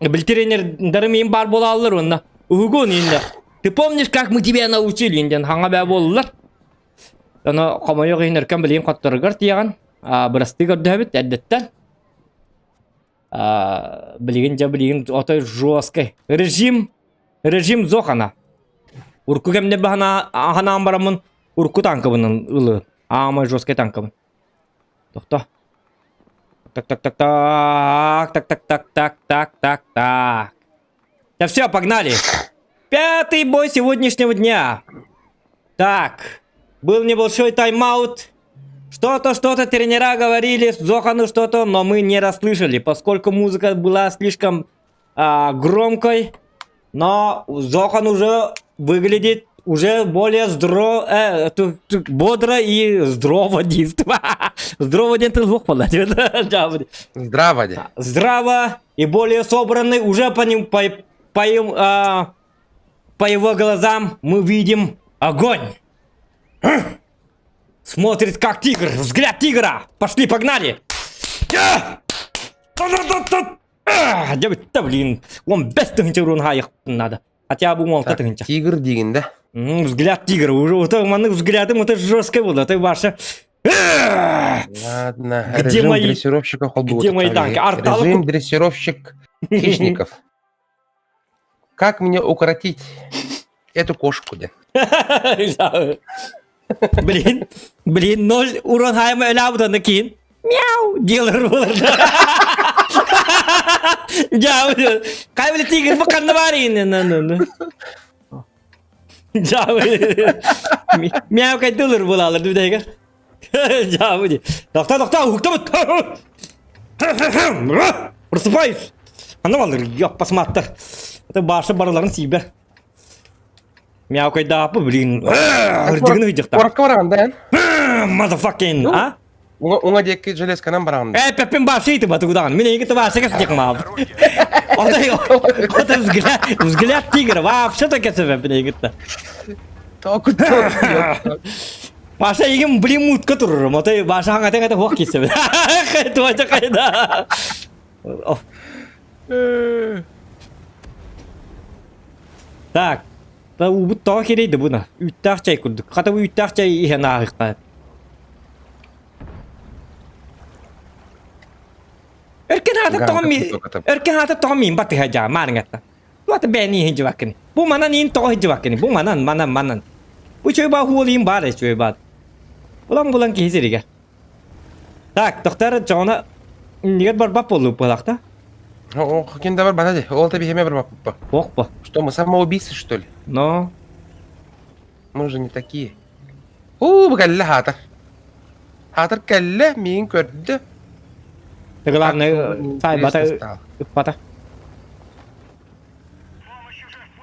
Бил тренердері мен бар бола алыр онна. Угон енді. Ты помнишь, как мы тебя научили? Инден хаңа бә болулар. Аны хомойуох иһин өркөн билигин хотторугар тиийэҕин, бырастыы көрдөһөбүт эрдэттэн. Билигин дьэ билигин отой жесткай. Режим, режим зохана. Урку кэмнэ баһана ханаан бараммын урку танкабынан ылы. Аамай жесткай танкабын. Тохто. Так, так, так, так, так, так, так, так, так, так, так. Да все, погнали. Пятый бой сегодняшнего дня. Так, был небольшой тайм-аут. Что-то, что-то тренера говорили, Зохану что-то, но мы не расслышали, поскольку музыка была слишком громкой. Но Зохан уже выглядит уже более здро, бодро и здорово действует. Здорово диэн тыл суох буолла. Здраво де. Здраво и более собранный уже по ним, по, по, им, по его глазам мы видим огонь. Смотрит как тигр, взгляд тигра. Пошли, погнали. Да блин, он без тыһынча надо. Хотя бы он тыһынча. Тигр диигин да? Взгляд тигра. Уже вот маннык взглядом это жесткое было. Ты ваша... Ладно, Где режим мои- дрессировщика где мои танки? Арталык- Режим дрессировщик хищников. Как мне укоротить эту кошку, де? Блин, блин, ноль урон хайма өлаабытаны киин. Мяу, делар болар. Жа, кай биле тигр бу ханна бар ин. Жа, мяу кайдылыр булалар дүдәйгә. Жа, Тохта, тохта, уктабыт. Просыпаюсь. Аны балыр, яппасматтар. Это башы барыларын сийбер. Мяукайдаапы, блин. Ырдыгын ыйдыхта. Куоракка бараҕын да эн? Motherfucking, а? Уҥа диэки железканан бараҕын да? Э, пеппин башы ити батугудаҕын. Мин эйигин башы кэсдик маав. Отой, отой взгляд, взгляд тигра. Вообще то кэсэбэппин эйигитта. Баша игин блин мутка турурум. Отой баша хаңатан это хуак кисебит. Туача кайда. Так. Та уубут тоҕо кириэйдэ буна? Үүттээх чай курдук. Хата бу үүттээх чай иһэн ааһыахха. Өркөн аата тоҕо ми Өркөн аата тоҕо миин батыһа дьаа маарыҥатта. Туата бэйэни иһин дьыбаккыны. Бу манан иин тоҕо иһдьыбаккыны. Бу манан, манан, манан. Бу чөй баа хуол иин баар чөй баар. Булан булан киһи сиригэр. Так, тохтар чоҕуна иннигэр барбат буоллук буолаахта. Ким да барбата дии. Ол тэбиһэмэ барбаппа. Ох Что, мы самоубийцы, что ли? Но. Мы же не такие. Уу, бу кэллэ хаатар. Хаатыр кэллэ, миигин көрдө. Главное, саайбата, ыппата.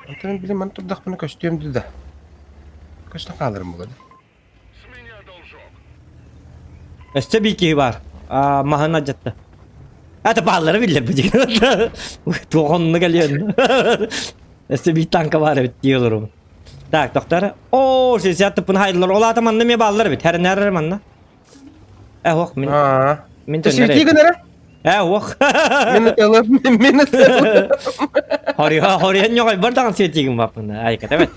Онтон билим ман турдахпына көстүөм дуу да. Көстөн хааларым буолуо. Өссө биир киһи баар. Аа, маһын алдьатта. Это бааллара биллэр бу дьиҥ. Туох онно кэлиэн. Өссө биир танка баар эбит дии олоробун. Так, доктор. Оо, сесия тыппын хайдылар. Ол аата манна эмиэ бааллар эбит. Хэрэнээр эрэ манна. Э, ох, мин Аа. мин Ты төннөр свети эбит. гын эрэ? Э, ох. Мин ытылым, мин ытылым. Хория, хория ньоҕойбор даҕан светигин баппын. Айка, эбит.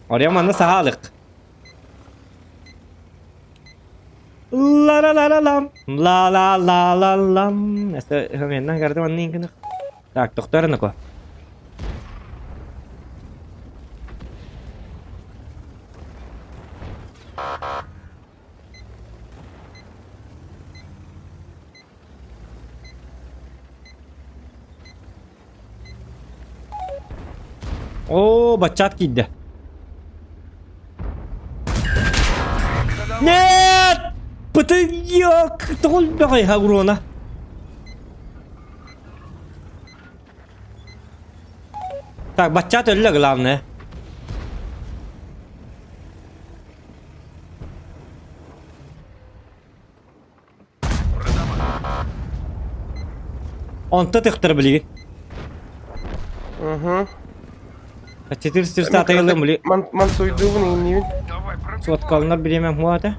Ория манна саһаалык. Ла-ла-ла-ла-лам, ла-ла-ла-ла-лам. Эсэ хэмэннэн кэрдэ манна иҥкиных. Так, тохтор нако. Оо, баччаат киирдэ. Нет! Пытыйок! Тоҕо өлбөҕөй урона? Так, баччаат өллө главное. Онто тыктар билигин. Угу. 400 атайылым били. Ман ман суйдуубун иҥниибин. Суоткаланар бириэмэм хуата.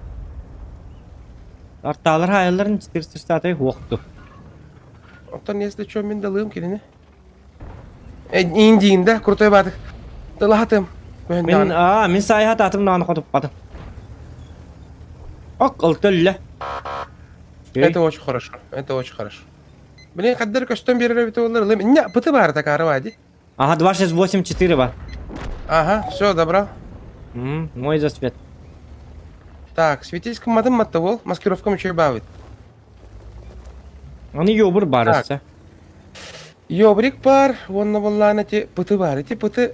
Артаалар хаайалларын 400 атай хуохту. Оттон если чё мин далыым кинини. Индиин да крутой баатык. Тылаһатым. Мин аа мин саайха таатым даҕаны хотуппатым. Ок, ол төллө. Это очень хорошо. Это очень хорошо. Блин, хаддар көстөн берер эбит олар. Не, пыты бар такары вади. Ага, 2, 6, 8, 4 бар. Ага, все, добро. М, мой засвет. Так, светись мадым матта маскировкам еще бавит. Аны йобур бар өссө. Йобрик бар, уонна буоллаан ити пыты бар. Ити пыты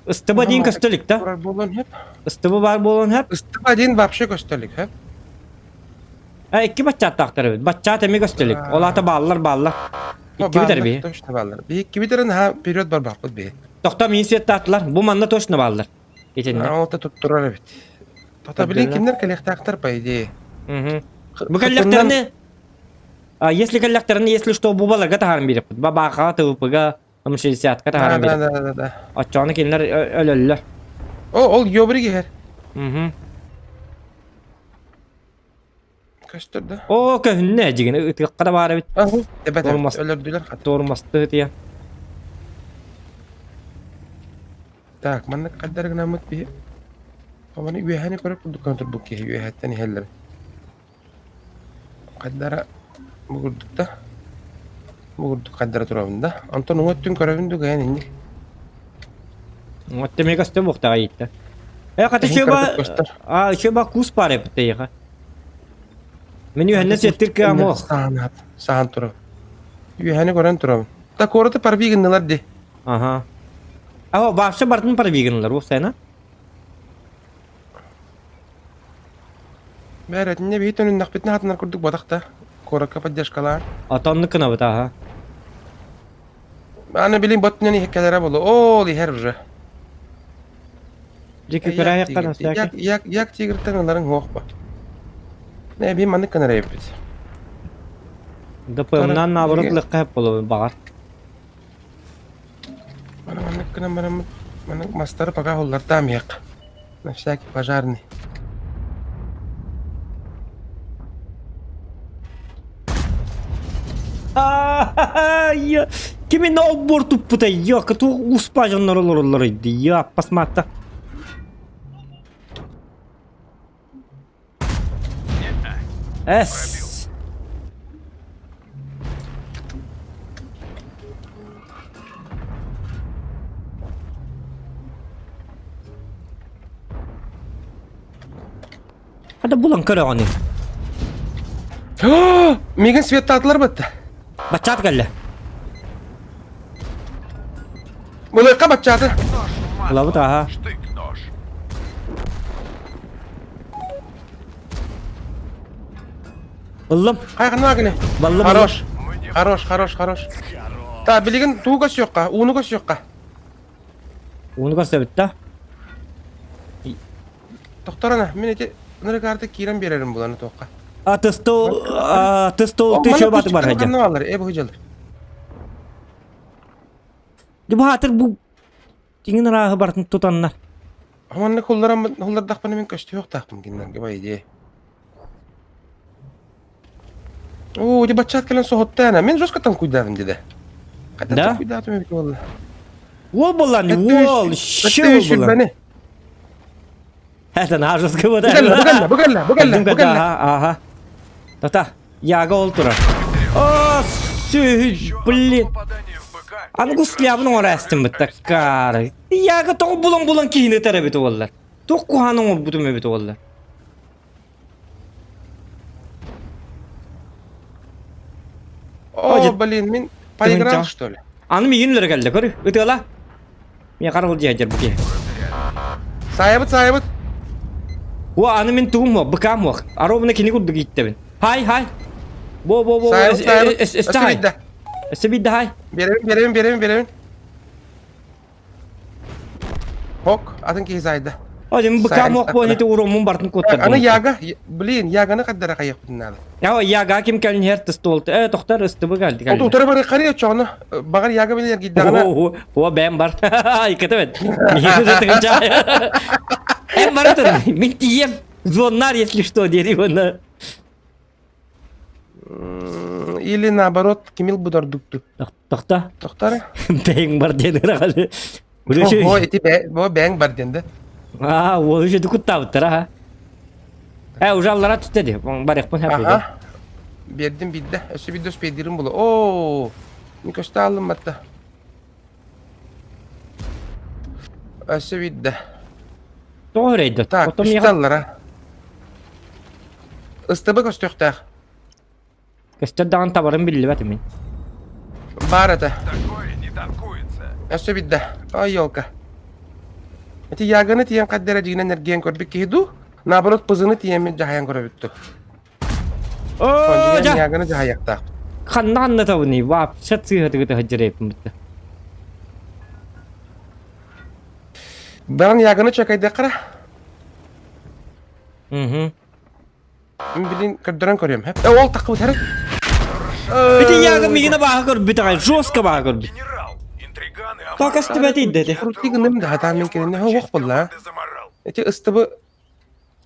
Ыстыба диин көстөлүк да? Турар буолуон сөп. Ыстыба бар буолуон сөп. Ыстыба диин вообще көстөлүк сөп. А икки баччааттаахтар эбит. Баччаат эмиэ көстөлүк. Ол аата бааллар бааллар. Икки битэр биһи. Точно бааллар. Биһи икки битерин ха вперед барбаппыт биһи. Тохто миин светтаатылар. Бу манна точно бааллар. Итиннэ. Ол та туттурар эбит. Тота билин кимнер кэлиэхтээхтэр по идее. Бу кэллэхтэринэ если кэллэхтэринэ если что бу баларга таһааран биэрэппит. Бабаахаҕа, ТВП-га, М60-ка таһааран Да, биэрэппит. да, да, да. Оччоҕуна кинилэр өлөллөр. О, ол ёбрик иһэр. Мгм. Көстөр да. О, көһүннэ дьигини ытыахха да баар эбит. Эбэт, Тормоз. өлөрдүлэр хат. Тормозты ытыйа. Так, маннык хаддар гынаммыт биһи. Оманы үөһэни көрөр курдук гына турбут киһи үөһэттэн иһэллэр. Хаддара бу курдук да. Бу курдук хаддара турабын да. Онтон уҥа өттүн көрөбүн дуга эн инник. Вот тебе көстө буохтаҕа ииттэ. Э, хата Эһин чөба кыратык көстөр. а чөба кус паар эбит эйиэхэ. Мин үһэннэ сиэттир кыам ох. Саан саан турабын. Үөһэни көрөн турабын. Та куораты парви гыннылар ди. Ага. А вообще бартын парви гыннылар, уопсайна. Бээрэтиннэ биһи төнүннэхпитинэ хатанар курдук буотах да. Куоракка поддержкалаан. Отоннук гынабыт аха. Аны билин боттунан иһеккэлэрэ болу. Ол иһэр уже. Дьэ күкүрээйэххэ Як, як, як тигртэн ыларыҥ суох ба. Не, би маннык гынар эбиппит. ДПМ-нан наоборот лыкка болу баҕар. Маны маннык гынан бараммыт, маннык мастары пока хуллартаам иһэх. На всякий пожарный. Кимин оббор туппута йо, туох успа дьоннор олороллор өйдü. Йо, аппасмаатта. Эс. Хата булан көрөҕүнүй. Мигин светтаатылар бытта. Баччаат кэллэ. Былыкка баччааты. Ылабыт аха. Штык-нож. Ыллым. Хайҕанаа гыны. Баллым. Хорош. Хорош, хорош, хорош. Та билигин туу көсүөххэ, ууну көсүөххэ. Ууну көстөбүт да. Тохторона, мин ити нырыкаарты киирэн биэрэрим буланы туохха. А тыстол тыстол тышы баты бар хадьа. Ханна алар, э бу жалыр. Дьэ бу хаатыр бу тиҥин арааһы барытын тутаннар. Манна хулларам хуллардахпына мин көстүөхтаахпын кинилэргэ по идее. Оо, ди баччаат кэлэн соһуттаана. Мин жестко танкуйдаатым диде. Хата Да? танкуйдаатым эбит буолла. Уол буоллан, уол, щи уол буоллан. Это на жестко Бу кэллэ, бу кэллэ, бу кэллэ, бу кэллэ, бу кэллэ. Ага. Тата, яга ол турар. О, сү, блин. Аны гуслябын оҥорастым бытта кары. Яга тоҕо булан-булан киһини ытар эбит уоллар. Туох куһаҕан оҥорбутум эбит уоллар. О, блин, мин поиграл, что ли? Аны миигин үлэрэ кэллэ, көр, ытыала. Мин харыл дьиэ бу киһи. Саайабыт, саайабыт. О, аны мин тугум уох, быкаам уох. Аробына кини курдук ииттэбин. Хай, хай. Бо, бо, бо, Саайабыт, саайабыт. өстө хай. Өссө биирдэ хай. Биэрэбин, биэрэбин, биэрэбин, биэрэбин. Хок, атын киһи саайда. Один быка мох буон ити урумун бартын куттардым. Аны яга, блин, яганы каддара кайыппытын надо. Я яга ким кэлин хер тыстолты. Э, тохтар ыстыбы кэлди. Ол утары бары карыя чоҕуна, багар яга билер гиддагына. О, бэм бар. Иккete бет. Эм барытын, мин тием. Звоннар, если что, дери оны. Или наоборот, кимил будардукту. Тохта. Тохтар. Бэң бар диэн ырахалы. О, ити бо бэң бар диэн да. А, ол уже куттабыттар аха. Э, уже аллара түстэ ди. Барыхпын хаппы. Аха. Бердим бидде. Өссө бидде успейдирим була. О, мен көстө алым батта. Өссө бидде. Тоҕо өрөйдө? Так, Потом үстэ миэхэ аллара. Ыстыбы көстүөхтээх. көстөр даҕаны табарым биллибэт мин. Баар этэ. Такое не танкуется. Өссө бидде. Ой, елка. Ити яганы тиийэн хаддара дьигинэн эргийэн көрбүт киһи дуу? Наоборот, пызыны тиийэммит дьаһайан көрөбүт дуу? Оо, дьэ! Яганы дьаһайыахтаах. Ханна ханна табыный? Вообще сыыһатыгыта сылдьар эбиппин. Баран яганы чакайдахара. Угу. Мин билин көрдөрөн көрүөм. Э, ол таххыбыт хэрэг. Ити яга мигина бааха көрбүт аҕай, жестко бааха көрбүт. Генерал, интриганы Так астыбат иддети. Крути гыным да хатаан мин кинини хоох болла. Эти ыстыбы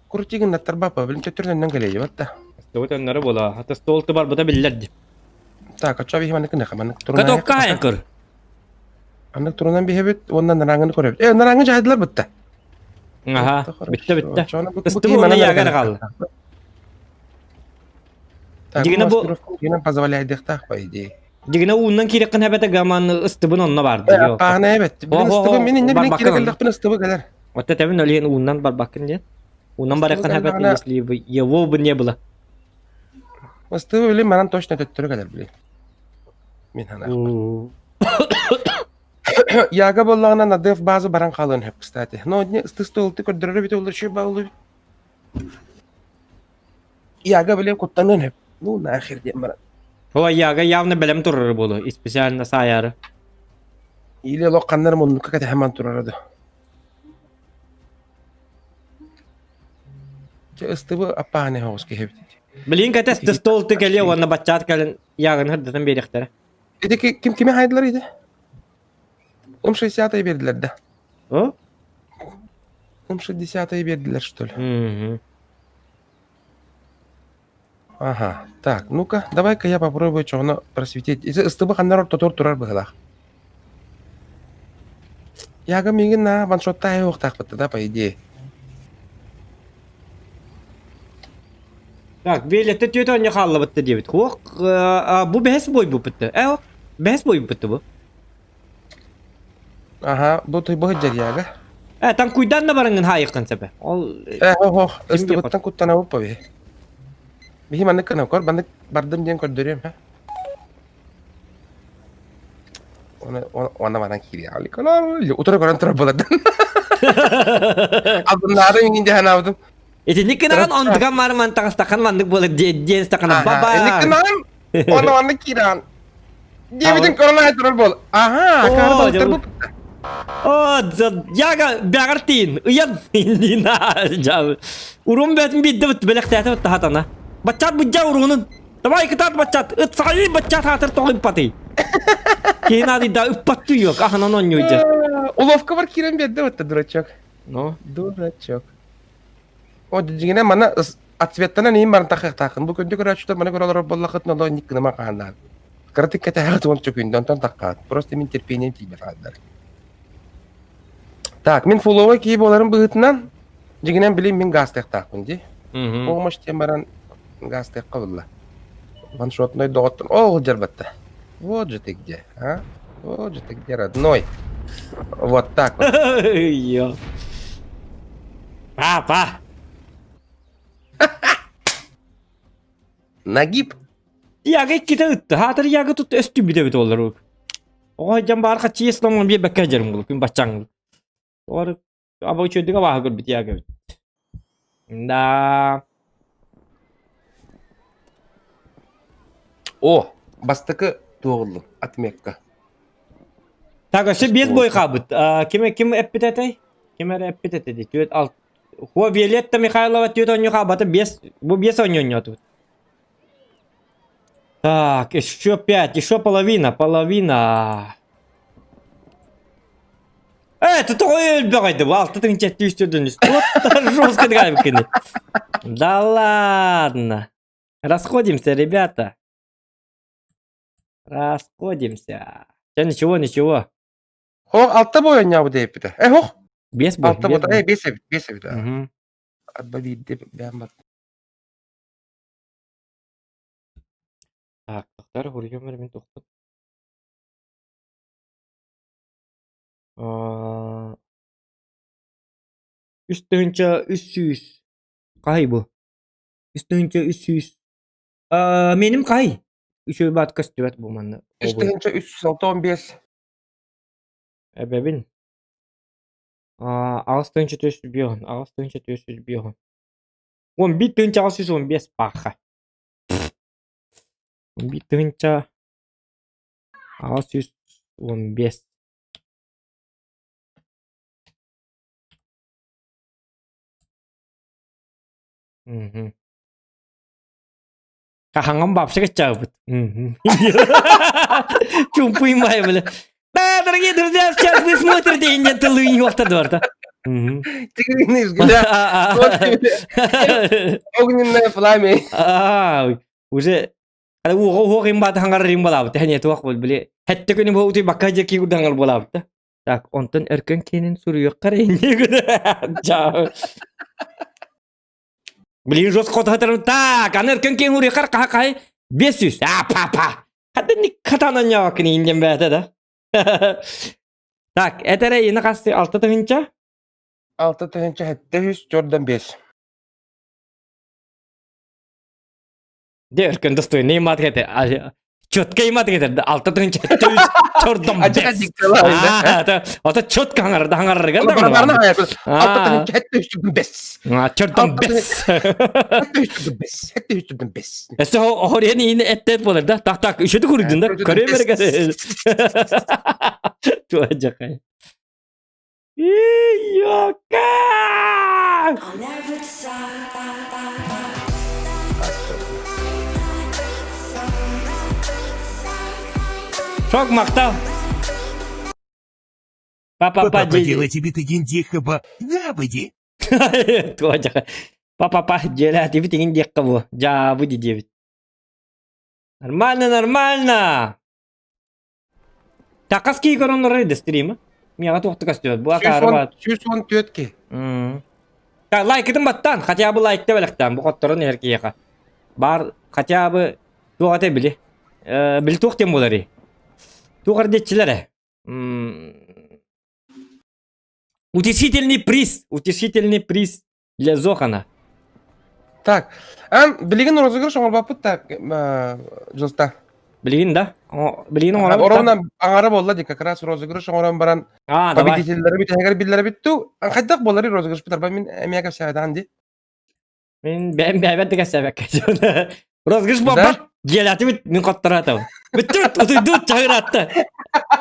крути гыннаттар бапа, билин төттөрүнөн кэлээйи батта. Ыстыбыт өннөрө була. Хата стол тыбар бута биллерди. Так, очо биһи маннык гыныха, маннык турунан. Катокка хайан көр. Маннык турунан биһэбит уонна нараңын көрөбүт. Э, нараңы жаһайдылар бытта. Аха, бүтте бүтте. Ыстыбы уонна ягар хаалла. Дигинэ бу Дигинэ позволяйдыхтаах по идее. Дигинэ ууннан киирэххин эбэтэ гаман ыстыбын онно барды. Аана эбэт. Билин ыстыбы мин инне билин киирэ кэллэхпин ыстыбы кэлэр. Вот это мен олиен ууннан барбаккын диэн. Ууннан барыаххын эбэт, если бы его бы не было. Ыстыбы билин манан точно төттөрү кэлэр билин. Мин ханаахпар. Яга буоллаҕына Надев база баран хаалыан сөп, кстати. Но одни ыстыс-тылты көрдөрөрө эбитэ буоллар үчүгэй баҕалыы. Яга били куттаныан сөп. Ну нахер диэн баран. О, Яга явно бэлэм турар буолуо, специально саайаары. Или олох ханнар муннукка кэтэһэмэн турара да. Дьэ ыстыбы аппааны оҕус киһи эбит. Билин кэтэс стол кэлиэ уонна баччаат кэлин Яганы сырдатан биэриэхтэрэ. Ити ким кими хайдылар ити? М60 бердилер да. О? М60 бердилер, что ли? Угу. Ага, так, ну-ка, давай-ка я попробую чоҕуна просветить. Ити ыстыбы ханнар ортотугар турар быһыылаах. Яга миигин на ваншотта айыахтаахпыт да, по идее. Так, Виолетта түөтэ онньо хааллабытта диэбит. Хуох, бу бэһэс буойбуппутта. Э, бэһэс буойбуппутта бу. Аха, бу бу сылдьар Яга. Э, танкуйдан да бараҥҥын хаайыаххын сөп. Ол Э, ох, ыстыбыттан куттанабыт биһи. Биһи маннык гына көр, маннык бардым диэн көрдөрүөм, ха. Оны манан киириэ Утары көрөн турар буолардан. Алдыннаары иҥин дьаһанаабытым. Итинник гынаҕын онтукан маар мантаҕастахан маннык буолар диэн стакана баба. Инник гынаҕын онно маннык киирэҕин. Диэбитин корона айтырар буол. Аха, акаары балыктар бу. О, яга бэҕэр тиин, ыйан иннина Урун бөтүн биирдэ бут бэлэхтээтэ бут тахатана. Баччат быдьа уруунун. Давай кытаат баччат, ыт саҕайы баччат хаатыр тоҕо ыппатый. Киһин аадыйда ыппаттыы yok, ахынан онньуйдьа. Уловка бар киирэн биэрдэ бутта дурачок. Ну? Дурачок. О, дьиҥинэн манна отцветтанан иһин баран тахыахтааххын. Бу күндү көрөөччүлэр маны көрө олорор буоллаххытына олоо инник гыныма хааннаан. Кыратык кэтэһэҕит уон чөкүндэ онтон таххаат. Просто мин терпением тиийбэт хааллар. Так, мин фуловой киһи буоларым быһыытынан, дьиҥинэн билин мин гаастыахтаахпын дии. Помощь диэн баран гаастыахха булла. Ваншотной доҕоттон ол дьарбатта. Вот же ты где, а? Вот же ты где, родной. Вот так вот. Папа! Нагиб. Яга иккитэ ытты. Хаатыр яга тут өстүбүтэ бит олар. Оҕо дьан баар хаччы ислам биир бэккэ дьарым бул күн баччаҥ. Олар аба үчүгдүк абааһы көрбүт яга бит. Да. О, бастакы туоҕуллум отметка. Так, өссө биэс бой хаалбыт. Ким ким эппит этэй? Ким эрэ эппит этэ дии. Түөрт алт. Хуа Виолетта Михайлова түөрт оонньуу хаалбата биэс бу биэс оонньуу оонньоотубут. Так, еще пять, еще половина, половина. Э, ты тоҕо өлбөҕөйдө бу алта тыһыынча сүүс төрдүн үс. Вот жестко дыгаабыккыны. Да ладно. Расходимся, ребята. Расходимся. Чэ, ничего, ничего. Хох, алта бой оонньообут диэппитэ. Э, хох. Биэс бой. Алта биэс бой. бой. Э, биэс эбит, биэс эбит. Мгм. Арба биирдэ бэйэм бар. Так, тохтор, хуруйум эрэ мин тухпут. Аа, Үс тыһыынча үс сүүс. Хаһый бу? Үс тыһыынча үс сүүс. Аа, меним хаһый? Үчүгэй баат көстүбэт бу манна. Үс тыһыынча үс сүүс алта он биэс. Эбэбин. Аа, аҕыс тыһыынча түөрт сүүс биэс уон, аҕыс тыһыынча түөрт сүүс биэс уон. Уон биир тыһыынча аҕыс сүүс уон биэс пааха. Уон биир тыһыынча аҕыс сүүс уон биэс. Мгм. Хаһаҥҥын бабша кыччаабыт. Чумпуй май, бля. Да, дорогие друзья, сейчас вы смотрите и нет тылы Тигриный взгляд. Огненное пламя. А, уже уох имбат хаңар римбалабыт. Хәне туақ бол биле. Хәтте күні бу утуй бакка жеки курдаңар болабыт. Так, онтон өркөн кенин суруйуққар энне Блин, жестко хотарым. Так, аны өркөн кең уруйуққар қаха қай 500. А, папа. Хадды катанан явакын инден бәті да. Так, этере ини қасты алты тыгынча? Алты тыгынча хэтте үс, чордан бес. Де өркөн достойный имат кете. Четко имат кете. Алты тыгынча хэтте үс, чордан бес. Ата четко хаңар, хаңар. Алты тыгынча хэтте үс, чордан бес. Чордан бес. Хэтте үс, чордан бес. Хэтте үс, чордан бес. Эссе хорен ини эттет болар да. Так так, үшөтү курдун да. Көрө берге. Туа жакай. Йока! Шок мактал. Папа, Папа, делайте битыгин дихаба, набыди. Туа жакай. Папа, па, делайте битыгин дихаба. Жа, выйди девять. Нормально, нормально. Такас кии көрөн да стрима. Мияга туохты көстүбэт. Бу акаары баат. Сүүс он түөрт ки. Так, лайкытын баттан, хотя бы лайкта бэлэхтэн, бу хотторун иһэр киһиэхэ. Бар, хотя бы туох этэ били. Били туох диэн буоларый? Туох эрдиэччилэр Утешительный приз, утешительный приз для Зохана. Так, ан билигин розыгрыш оҥорбоппут да дьылта. Билигин да? Билигин оҥоробут Оруна аҥара буолла ди как раз розыгрыш оҥорон баран А, давай. победителлэри бүтэһигэр биллэрэ бүттү. Хайдах буоларый розыгрыш бутарба мин эмиэ кэпсээтэҕин ди. Мин бэйэм бэйэбэр да кэпсээбэккэ Розыгрыш буолбат, дьиэлээтибит, мин хоттороотум. Бүттүбүт, утуйдубут, чаһыыраатта.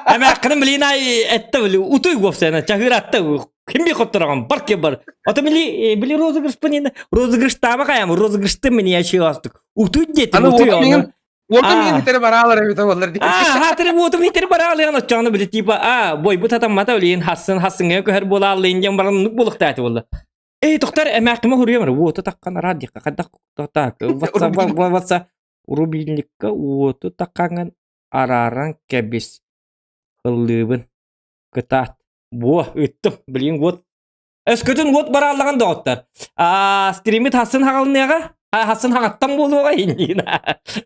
Эмээххинин билигин ай этте били, утуй уопсайынан, чаһыыраатта. Ким би хоттороҕун, бар ким бар. Ото били, били розыгрышпын енді, розыгрыштаама хаям, розыгрыштым мин я чыгастык. Утуй диэтим, Аны утуй уотум ону. иҥин уотум иҥин итэри бараалар эбитэ буоллар дии. Аа, хаатыры уотум итери бараалыан оччоҕуна били типа, аа, бойбут атаммата билигин хассын хассыҥҥа көһөр буолааллыын диэн баран оннук буолуохтааты буолла. Эй, тохтор эмээххимэ хуруйам эрэ уоту таххан араат диэххэ хайдах так ватса ватса рубильникка уоту таххаҥҥын арааран кэбис ыллыыбын кытаат буо ыттым билигин уот өскөтүн уот барааллаҕын доҕоттор аа стримит хассын хаҕалыныаҕа хассын хаҥаттан буолуоҕа иннигин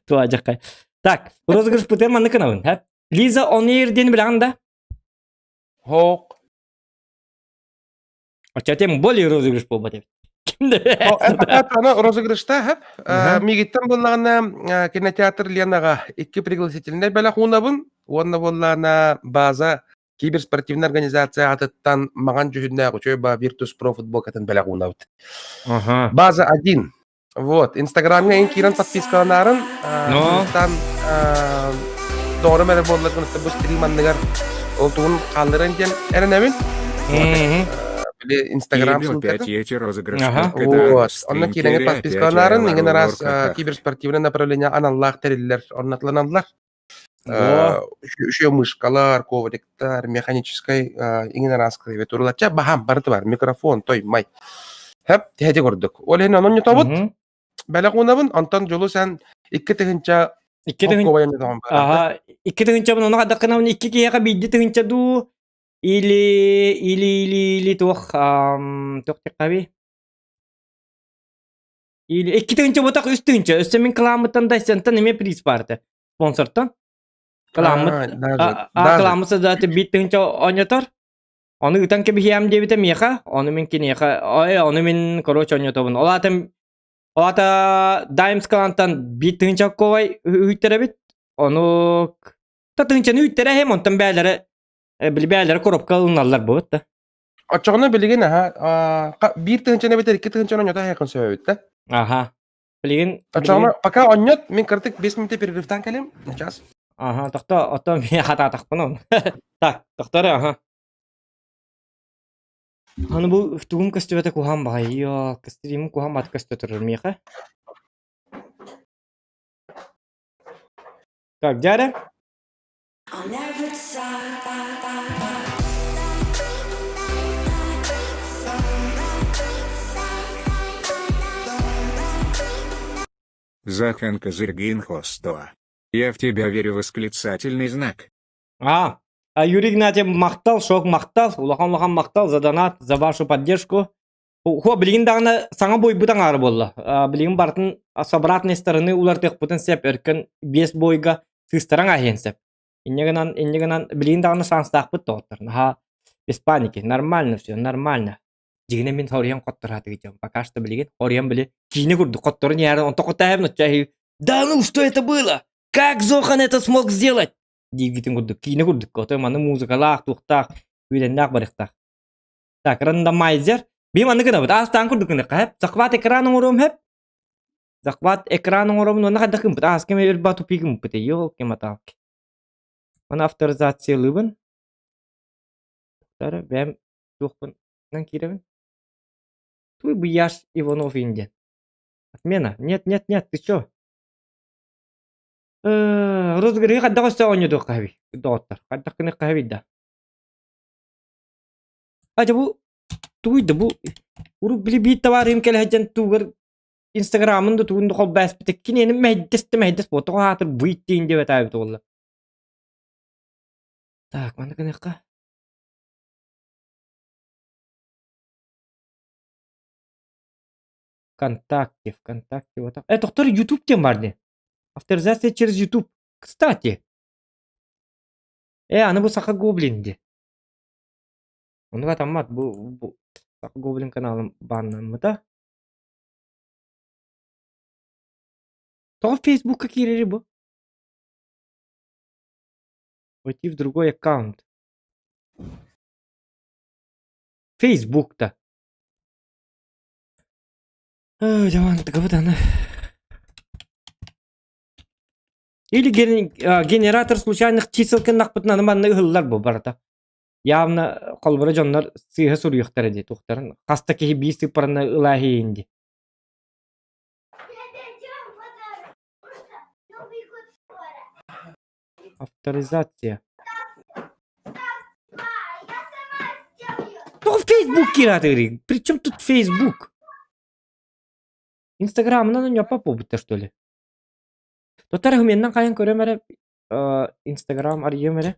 туаадьаххай так розыгрыш пытыам маннык гынабын Лиза Онейр диэн билэҕин да Хоок Оччо тем более розыгрыш буолбат эбит. Ким да Аны розыгрышта хэп. Мигиттен буоллаҕына кинотеатр Ленаҕа икки пригласительнай бэлэх уунабын уонна буоллаҕына база киберспортивнай организация аатыттан маҥан дьүһүннээх үчүгэй ба Virtus Pro футболкатын бэлэх уунабыт. База 1. Вот, Инстаграмҥа эн киирэн подпискаланаарын, плюстан доҕорум эрэ буолларгын бу стрим анныгар ол тугун хаалларан диэн эрэнэбин. Били Инстаграм ссылкатын. Вот, онно киирэҥҥэ подпискаланаарын, иҥин араас киберспортивное направление аналлаах тэриллэр орнатланаллар. Еще мышкалар, ковриктар, механическай иҥин араас клавиатуралар. Чэ, баһаам, барыта бар. Микрофон, той, май. Хэп, тиһэти курдук. Ол иһин онон ньутобут. Бэлэх уунабын, онтон дьолу сен 2000 2 тыһыынча Аха, 2 тыһыынчабын ону хайдах икки киһиэхэ биирдии тыһыынча дуу или или или или туох туох диэххэ Или 2 тыһыынча буотах 3 тыһыынча. Өссө мин кылааммыттан да сентэн эмиэ приз баар этэ. Спонсортан. Кылааммыт кылааммыт создатель 1 тыһыынча оонньотор. Ону ыытан кэбиһиэм диэбитэ миэхэ. Ону мин киниэхэ, ой, ону мин, короче, оонньотобун. Ол аата, ол аата Даймс кылаантан 1 тыһыынча ковай үүйтэрэбит. Ону та тыһыынчаны үүттэрэ эһэм, онтон бээлэрэ били бээлэрэ коробка ылыналлар буолбут да. Оччоҕуна билигин аха 1 тыһыынчаны эбэтэр 2 тыһыынчаны онньото аһыаххын сөбүт да? Аха. Билигин Оччоҕуна пока онньот мин кырдык 5 минута перерывтаан кэлим. Сейчас. Аха, тохто, оттон мен хатаатахпын оны. Так, тохтор, аха. Аны бу тугум көстүбэтэ куһаан баҕайы, стримим куһаан бат көстө турар миэхэ. Так, дьэ Заханка Зыргин Хостова. Я в тебя верю восклицательный знак. А, а Юрий Игнатьев махтал, шок махтал, улахан улахан махтал за донат, за вашу поддержку. Хо, билигин даҕаны саҥа буойбут аҥаара буолла. Билигин барытын с обратной стороны уларытыахпытын сөп, өркөн биэс буойга сыыстаран ааһыан сөп. Инньэ гынан, инньэ гынан билигин даҕаны шанстаахпыт доҕоттор. Наһаа без паники, нормально все, нормально. Дьиҥинэ мин хоруйан хоттораатыгы дьон. Пока что билигин хоруйан били киинэ курдук хотторун иһэрин онто хотаайабын оччо Да ну что это было? Как Зохан это смог сделать? дииргитин курдук киинэ курдук отой маны музыкалаах туохтаах үөрэннээх барыахтаах Так, рандомайзер. Би маннык гынабыт. Аастаан курдук гыныахха хэп. Захват экран оҥоруом хэп. Захват экран оҥоробун уонна хайдах гыммыт? Аас кэм өлбө тупик гыммыт. Ёлки-маталки. Маны авторизациялыыбын. Тара бэм туохпун киирэбин. Туй Бияш Иванов инден. Отмена. Нет, нет, нет, ты чё? Розыгрыһы хайдах өссө оонньотуохха хэбий? Доҕоттор, хайдах гыныахха хэбий да? А дьэ бу тугуй да бу урут били биир табаарыһым кэлэ сылдьан тугар инстаграмын да тугун да холбооспута киниэни мэһэйдэс да мэһэйдэс буолла тоҕо аатыр выйти диэбэт аайбыт буолла так манна гыныахха ВКонтакте ВКонтакте вот тохтор YouTube диэн баар дии авторизация через YouTube кстати аны бу Саха Гоблин дии Оннук атаммат бу, бу Саха Гоблин каналын бааннаммыта. Тоҕо Фейсбукка киирэри бу? Войти в другой аккаунт. Фейсбук-то. Дьамантыкабыт аны. Или генератор случайных чисел гыннахпытына аны манна ыһыллар бу барыта. Явно холбура дьоннор сыыһа суруйуохтара дии туохтарын. Хаста киһи биир сыыппараны ылааһыйын дии. Авторизация. Тоҕо Facebook кииратыырый? Причем тут Facebook? Инстаграмынан онньоппо буолбуттар что ли? Тотар меннен хайан көрөм эрэ Инстаграм арыйыам эрэ.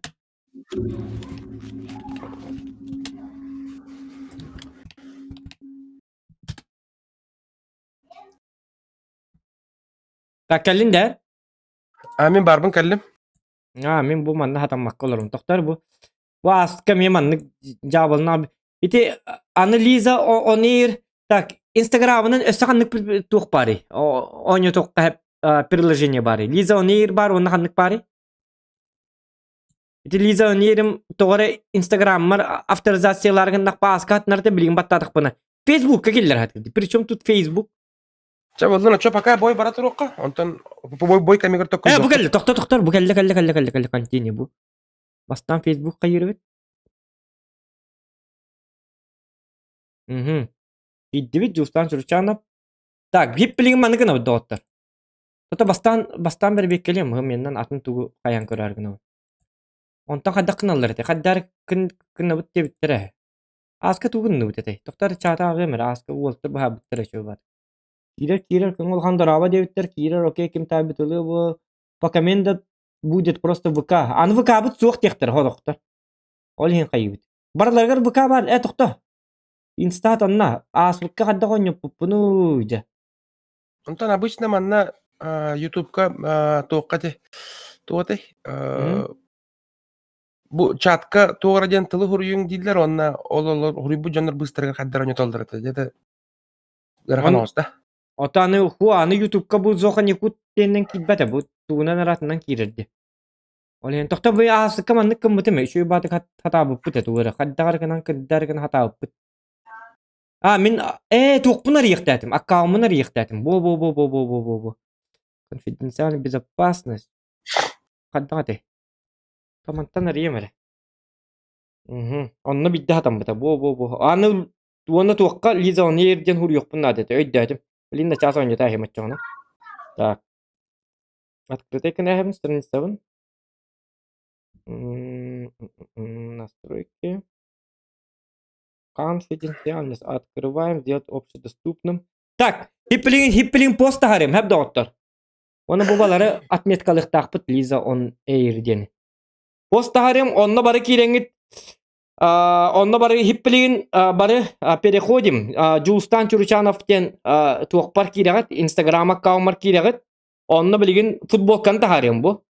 Так кэллин да? А мин барбын кэллим. А мин бу манна хатаммакка олорум. Тохтор бу. Бу ааска мен маннык дьаабылна Ити аны Лиза онир так Инстаграмынан өссө ханнык туох баарый? Оонньотуохха приложение баарый. Лиза онир бар, онно ханнык баарый? Ити Лиза онирим тоҕо эрэ Инстаграммар авторизацияларгын ааска хатынарта билигин баттаатахпына Фейсбукка киллэр хатырды. Причем тут Фейсбук? Чэ буоллун, оччо пока бой бара туруохха. Онтон бой бой кэмигэр Э, бу кэллэ, тохто тохтор, бу кэллэ кэллэ кэллэ кэллэ кэллэ континью бу. Бастаан Фейсбук хайырыбыт. Мгм. Киирдибит Дьулустаан Чурчанов. Так, бип билигин маннык гынабыт доҕоттор. Хата бастаан бастаан бэрэбиэккэлиэм миэннэн атын тугу хайаан көрөөр гынабын. Онтон хайдах гыналлар этэй? Хайдаар гын гынабыт диэбиттэрэ. Ааска тугу гынныбыт этэй? Тохтор чаата ааҕыам эрэ ааска уолаттар быһаарбыттара үчүгэй баар. Киирэр киирэр көҥүл улахан дорообо диэбиттэр киирэр окей ким таайбыт ылыа буо Покаменда будет просто ВК. Аны ВК-быт суох диэхтэр сорохтор. Ол иһин хайыыбыт. Барыларыгар ВК баар э тохто. Инстат онно ааспыкка хайдах оонньоппуппунуй дьэ. Онтон обычно манна Ютубка туохха этэй туох этэй бу чатка туох эрэ диэн тылы суруйуҥ дииллэр уонна ол олор суруйбут дьоннор быыстарыгар хайдах оонньотоллор этэ дьэ ыарахан оҕуста. Ото аны ху аны Ютубка бу Зоха Никут диэннэн киирбэтэ бу тугунан аратынан киирэрди. Ол иһин тохто бу аасыкка маннык гыммытым үчүгэй баатык хатаабыппыт этэ тугу эрэ хайдах эрэ гынан кырдар гына хатаабыппыт. А мин ээ туохпун арыйыахтаатым аккауммун арыйыахтаатым бо бо бо бо бо бо бо бо конфиденциальная безопасность хайдах этэй Тамантан арыйыам эрэ. Мгм. Онно биирдэ хатаммыта. Бо бо бо. Аны уонна туохха Лиза Онейр диэн суруйуохпун наада этэ. Өйдөөтүм. Блин, начаас оонньото аһым оччоҕуна. Так. Открытый княгин страницабын. Настройки. Конфиденциальность. Открываем, сделать общедоступным. Так, хипплин, хипплин пост таһарым, хэп доҕоттор. Оны бу балары отметкалыктаахпыт Лиза он Эйр диэн. Пост таһарым, онно бары киирэҥҥит онно бары хипплин бары переходим. Дьулустан Чуручанов диэн туохпар киирэҕит, Инстаграм аккаунмар киирэҕит. Онно билигин футболканы таһаарыам бу.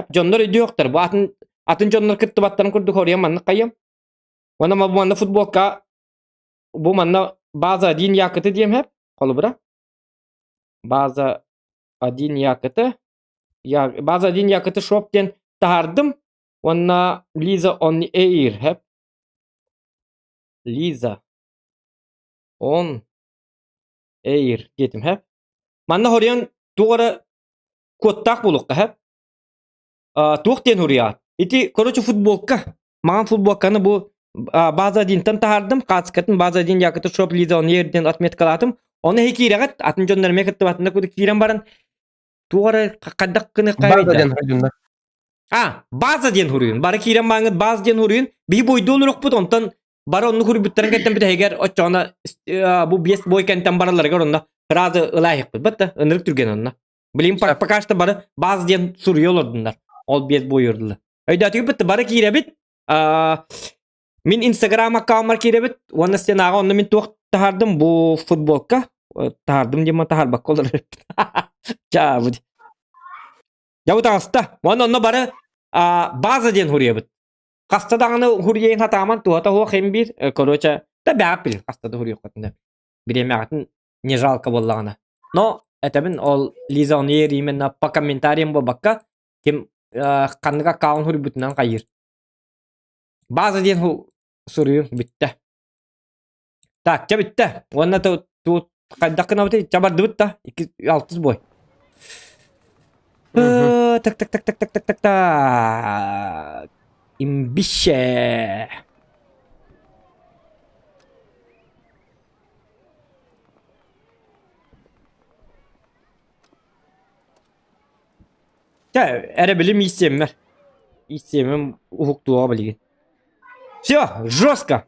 Дьоннор өйдүөхтэр. Бу атын атын дьоннор кыттыбаттарын курдук хоруйам маннык хайым. Уонна бу манна футболка бу манна база один якыты диэм хэп холобура. База один якыты я база один якыты шоп диэн таһаардым уонна Лиза on air хэп. Лиза on air диэтим хэп. Манна хоруйан туох эрэ куоттаах буолуохха хэп. Туох диэн суруйаҕыт? Ити, короче, футболка. Маҥан футболканы бу база одинтан таһаардым, хаацкатын база один якыты шоп Лиза on air диэн отметкалаатым. Ону эһи киирэҕит, атын дьоннор эмиэ кыттыбатына курдук киирэн баран туох эрэ хайдах гына База диэн суруйдунна. А, база диэн суруйун. Бары киирэн бааҥҥыт база диэн суруйун. Биһи бойдуу олорохпут, онтон бары оннук суруйбуттарын кэнтэн бүтэһигэр оччоҕуна бу биэс бой кэнтэн баралларыгар онно сразу ылааһыахпыт. Батта ынырык түргэн онно. Блин, пока что бары баз диэн суруйа олордуннар. Ол биэс бойурдулар. Өйдөөтүгүт бары киирэбит. Мин инстаграм аккаунмар киирэбит. Уонна стенаҕа онно мин туох таһаардым бу футболка. Таһаардым диэн таһаарбакка олорор. Чаабыт. Дьэ бу таҕыста. Уонна онно бары база диэн суруйабыт. Хаста даҕаны суруйайын хатааман туһата суох им биир. Короче, да бэҕэ билин хаста да суруйуоххутун. Бириэмэҕитин не жалко буоллаҕына. Но этэбин ол Лиза on air именно по комментариям буолбакка ким ханнык аккаунт суруйбутунан хайыыр. База диэн суруйун бүттэ. Так, чэ бүттэ. Уонна Хайдах гынабытый? Чабардыбыт да. Икки алтыс бой. Так, так, так, так, так, так, так, так. Имбище. Чэ, эрэ билим ииссиэммэр. Ииссиэмим уһуктуоҕа билигин. Все, жестко!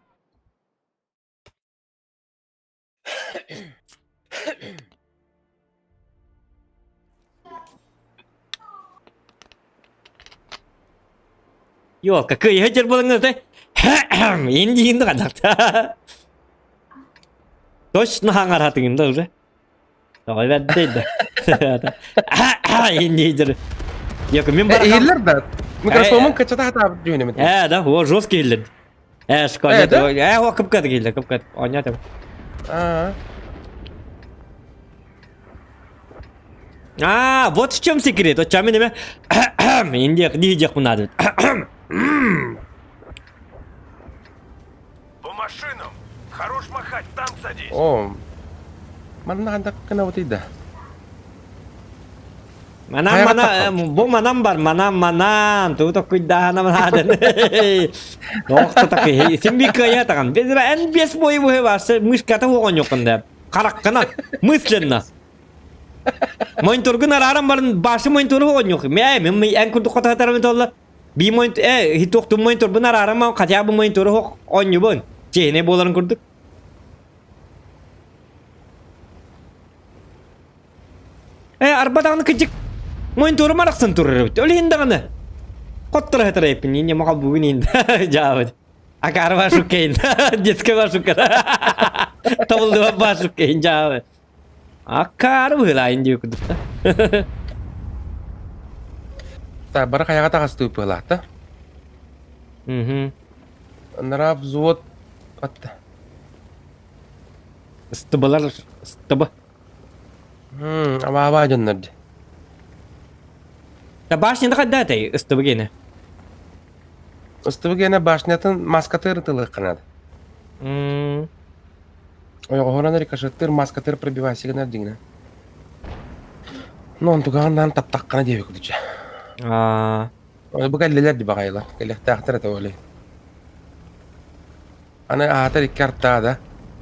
Ёлка, кыйыһа дьэр буолаҥҥытай Индиин да Точно хаҥаратыгын да уже. Тоҕо бэрдэй да. Индиидер. Yok, мен барахам. Иһиллэр да. Микрофонун кыччата хатаабыт дьүһүнүмүт. Э, да, о, жесткий иһиллэр. Э, школа. Э, да? Э, о, кыпкат киһиллэр, кыпкат. Оонньоотум. Аа. А, вот в чем секрет. Вот чем неме. Индия, не идех надо. По машинам! Хорош махать, там садись! О. Манна хандак гына да. Манан мана бу манан бар манан манан туу токкуйдаана манаадын. Тоохто такы син би кыайа таган. Без эн бес бой бу барса мышката оҕонньоккун да. Хараккана мысленно. Мониторгун арааран баран башы монитору оҕонньок. Мэ мен эн курдук хотатарым толла. Би монитор э хитохтун мониторбун арааран хотя бы монитору оонньубун. Чиһинэй буоларын курдук. Э, арба даҕаны кыдьык мониторум арахсан турар эбит. Ол иһин даҕаны хоттора сытар эбиппин. Не махал бүгүн иһин дьаабыт. Акаары башуккейн. Детская башукка. Табылдыба башуккейн дьаабыт. Акаары быһыылаайын диye курдук да. Так, бары хайаҕа таҕыстыы быһыылаахта. Мгм. Нара взвод атта. Ыстыбалар ыстыба. Абаабаа дьоннор дии. Да башняны хайда этэй ыстыбы гиэнэ? Ыстыбы гиэнэ башнятын маскатыр ытылыахха наада. Ойоҕоһунан рикошеттыр маскатыр пробивайся гынар дигинэ. Ну онтугаҕын таптаххына диэбит кудуча. Аа. Бу кэллилэр ди баҕайылар. Кэлиэхтээхтэр этэ олей. Аны аатар икки артаада.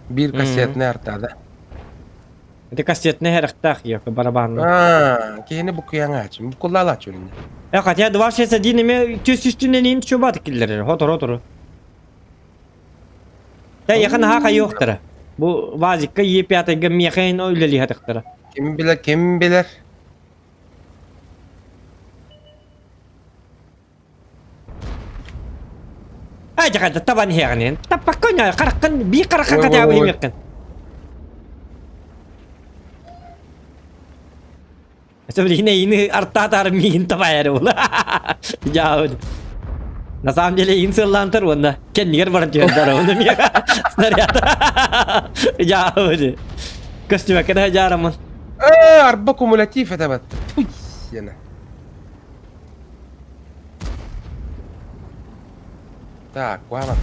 Биир кассетный артаада. Ити кассетный хэрэхтээх йока барабанна. Аа, киһини букуяҥаачы. Букуллаалаачы үлүнэ. Э, хотя 261 эме түс үстүнэн ин чубат киллерер. Хотору хотору. Та яхан хака йоктара. Бу вазикка Е5-га миэхэ үлэлиһэ тахтара. Ким билэр, ким билэр. Ажаҕа табан иһэҕинин. Таппакка ньой хараххын бии хараххын Ой, хотя бы ой, ой. иһимиэххин. Блин, ини артаатаар миигин табайар була. Дьаабыт. На самом деле ин сыллаантар уонна кэннигэр баран түһэрдэр уонна миэхэ снаряд. Дьаабыт. Көстүбэккэ да дьаараммын. Э, арба кумулятив это вот. Туй, сена. Так, куама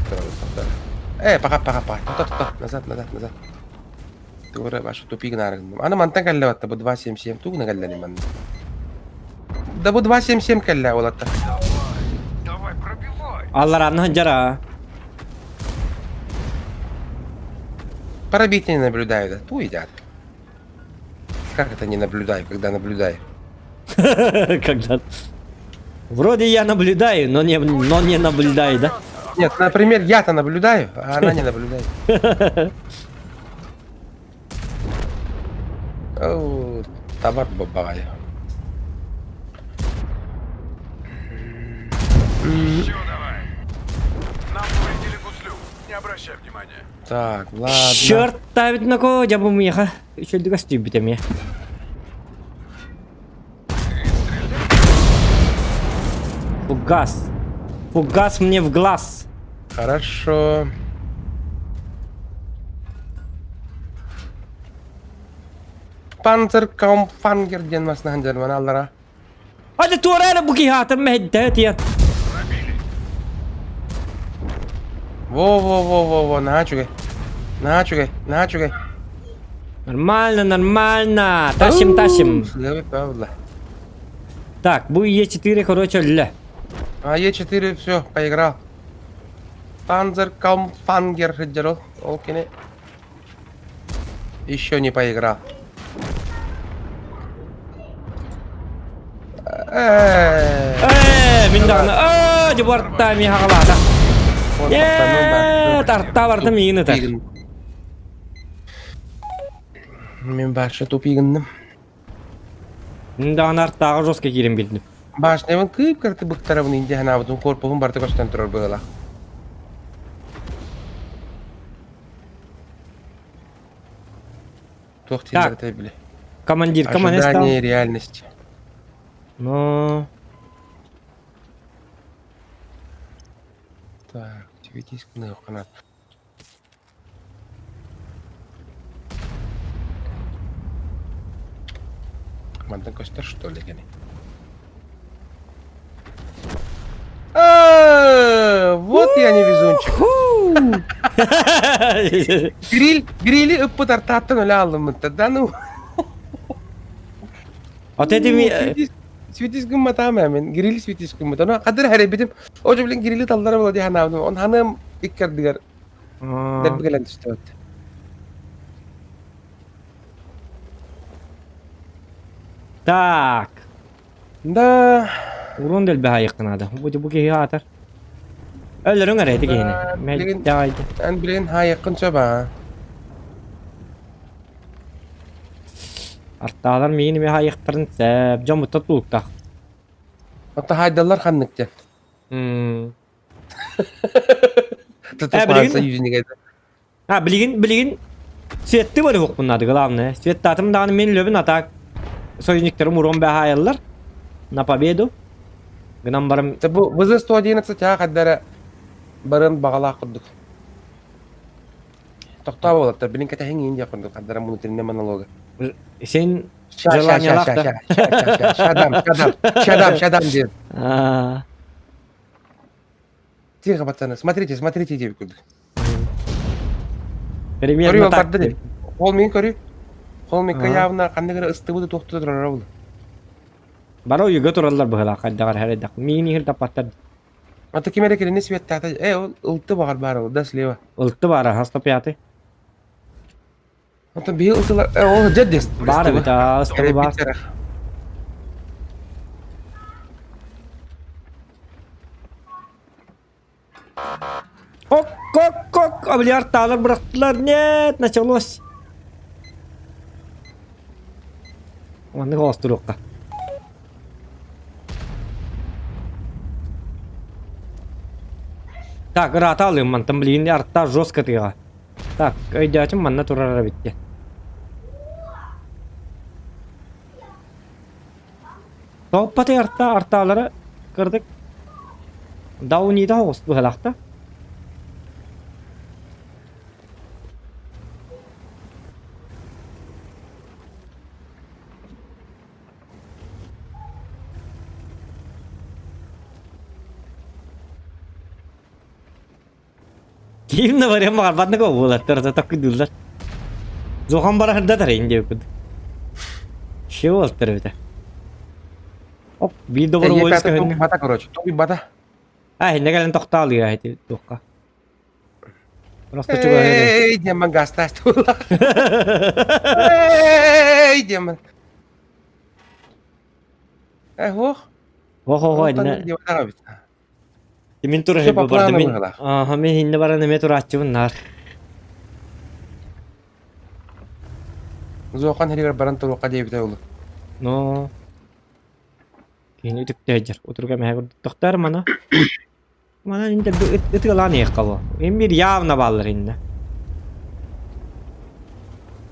Э, пока, пока, пока. Тута, тута. Назад, назад, назад. Тура вашу тупик нарыгным. Аны мантан кэллэ батта бу 277 тугна кэллэни манна. Да бу 277 кэллэ олатта. Давай, пробивай. Алларанна жара. Пробитие не наблюдаю, да. Ту едят. Как это не наблюдаю, когда наблюдаю? Когда... Вроде я наблюдаю, но не, но не наблюдаю, да? Нет, например, я-то наблюдаю, а она не наблюдает. О, Табар бабай. Еще давай. Нам повредили гуслю. Не обращай внимания. Так, ладно. Черт ставит на кого, я бы меха. Еще гостю мне. Фугас. Фугас мне в глаз. Хорошо. Панцеркаумфангер диэн маснаһын дьарман аллара. Hadi туора эрэ бу киһи аатын мэһэйдээ Пробили. Во-во-во-во-во, наһаа үчүгэй. Наһаа үчүгэй, наһаа үчүгэй. Нормально, нормально. Тащим, тащим. Павла. Так, бу Е4, короче, өллө. А Е4 все, поиграл. Панзер Камфангер сылдьар ол кини еще не поиграл. Ээ, мин даҕаны аа дьыбарта ми хаҕалаата. Ээ, тарта барда миигин ытар. Мин башня тупигынным. Мин даҕаны артааҕы жестко киирэн билдим. Башнябын кыып кырты быктарабын инде ханаабытын корпуһун барыта көстөн турар быһыылаах. Туох дииллэр били. Командир, командир Ожидание реальности. Ну... Так, тебе диск на канат. Мантан көстөр что ли кини? А, вот я невезунчик. Гриль, грили ыппыт артааттан өлө алыммыттар да ну. Вот это Светис гымматаам мен гриль светис гыммат. Ону хадыр хэребитим. Ожо билин грили таллара була дии ханаабытым. Он ханым иккардыгар дэрби кэлэн түстүбүт. Так. Да. Урон дэлбэ хайыхха наада. Бу бу киһи аатар. Өлөрүҥ эрэ ити киһини. Билигин эн билигин хаайыккын сөп аа. Артаалар миигин эмиэ хаайыахтарын сөп. Дьон бутта тулуктаах. Оттон хаайдаллар ханнык диэн. Э, билигин А, билигин, билигин светти барыһыкпын наада, главное. Светтаатым даҕаны мин лөбүн атаак союзниктарым урон бэһаайаллар на победу. Гынан барым Бу ВЗ-111 таа хаддара барын баҕалаах курдук. Тохтоо буолаттар, билин кэтэһиҥ иин диэх курдук хаддара внутренний монолога. Сен желаниялаах да. Шадам, шадам, шадам, шадам диэн. Тихо, пацаны, смотрите, смотрите диэбит курдук. Примерно Көрү так. барды дии. Ол мин көрү. Ол микка Аа. явно ханнык эрэ ыстыбыты туохтуу турара ол. Бары уйга тураллар быһылаах хайдаҕар хэрайдах. Миин иһир таппаттар. Ата ким эрэ кинини светтаата. Э, ол ылты баҕар баар ол, да слева. Ылты баара, хас пятый. Онтон биһи ылтылар, э, ол дьэ дес. Баар эбит, аа, ыстыбы баар. Ок, ок, ок, облиартаалар бырахтылар. Нет, началось. Маннык оостуруохха. Так, ыраата алыым мантан билигин артаа жестко тыаҕа. Так, өйдөөтүм манна турар эбит диэн. Тооппаты арта артаалара кырдык даунида оҕус быһалаахта. Киим да барыан баҕарбатнык буолаттар да таккыдыыллар. Зохан бара сырдатар ин диэбит. Ще буолтар эбитэ. Оп, биир доброволец көһүннэ. Бата, короче, бата. А, инне кэлэн тохтоолуйа ити туохха. Просто чугаһыыр. Эй, демон гастаст буолла. Эй, демон. Э, ох. Ох, ох, инне. Мин тура Все по барды плану мин. быһыылаах. Аха, мин инне баран эмиэ турааччыбын наар. Зохан хэригэр баран туруохха диэбитэ ол. Но киһини үтүктээдьэр. Утуруга мэһэ курдук тохтоор мана. Мана инде ытыалаан иһиэххэ бу. Им бир явно бааллар инне.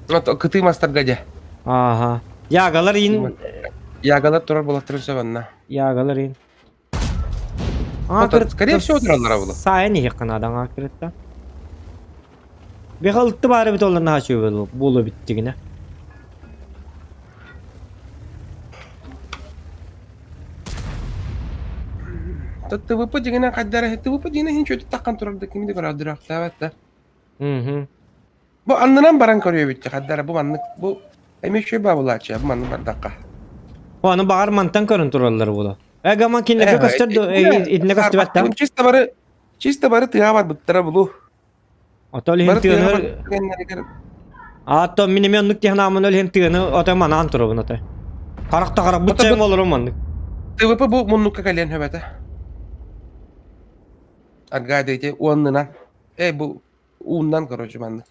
Кытыы мастарга дьэ. Ааха. Ягалар ин. Ягалар турар буолаттарын сөп анна. Ягалар ин. Скорее всего тураллара буолуо. Сайын иһиэххэ наада аҥаакырытта. Бихалытты баары бит олар наһаа үчүгэй буолуо биттигинэ. ТВП дьиҥинэн хайдара ТВП дьиҥинэн иһин чүөтү таххан турар да кими да көрөөдүрөхтөөбөт да. Мгм. Бу аннынан баран көрүөбүт хаддара бу маннык бу эмиэ үчүгэй баабылааччы бу маннык бардахха. Ону баҕар мантан көрөн тураллар буолуо. Эгаман кинилэргэ көстөр итиннэ көстүбэт да. Чисто бары чисто бары тыаҕа барбыттара булу. Ото иһин тыаны Аатто мин эмиэ оннук тиһанаамын ол иһин тыаны ото манаан турабын ото. Харах да харах буччайым олорум маннык. ТВП бу муннукка кэлиэн хөбөтө. Аргадайте уоннунан. Эй бу ууннан короче маннык.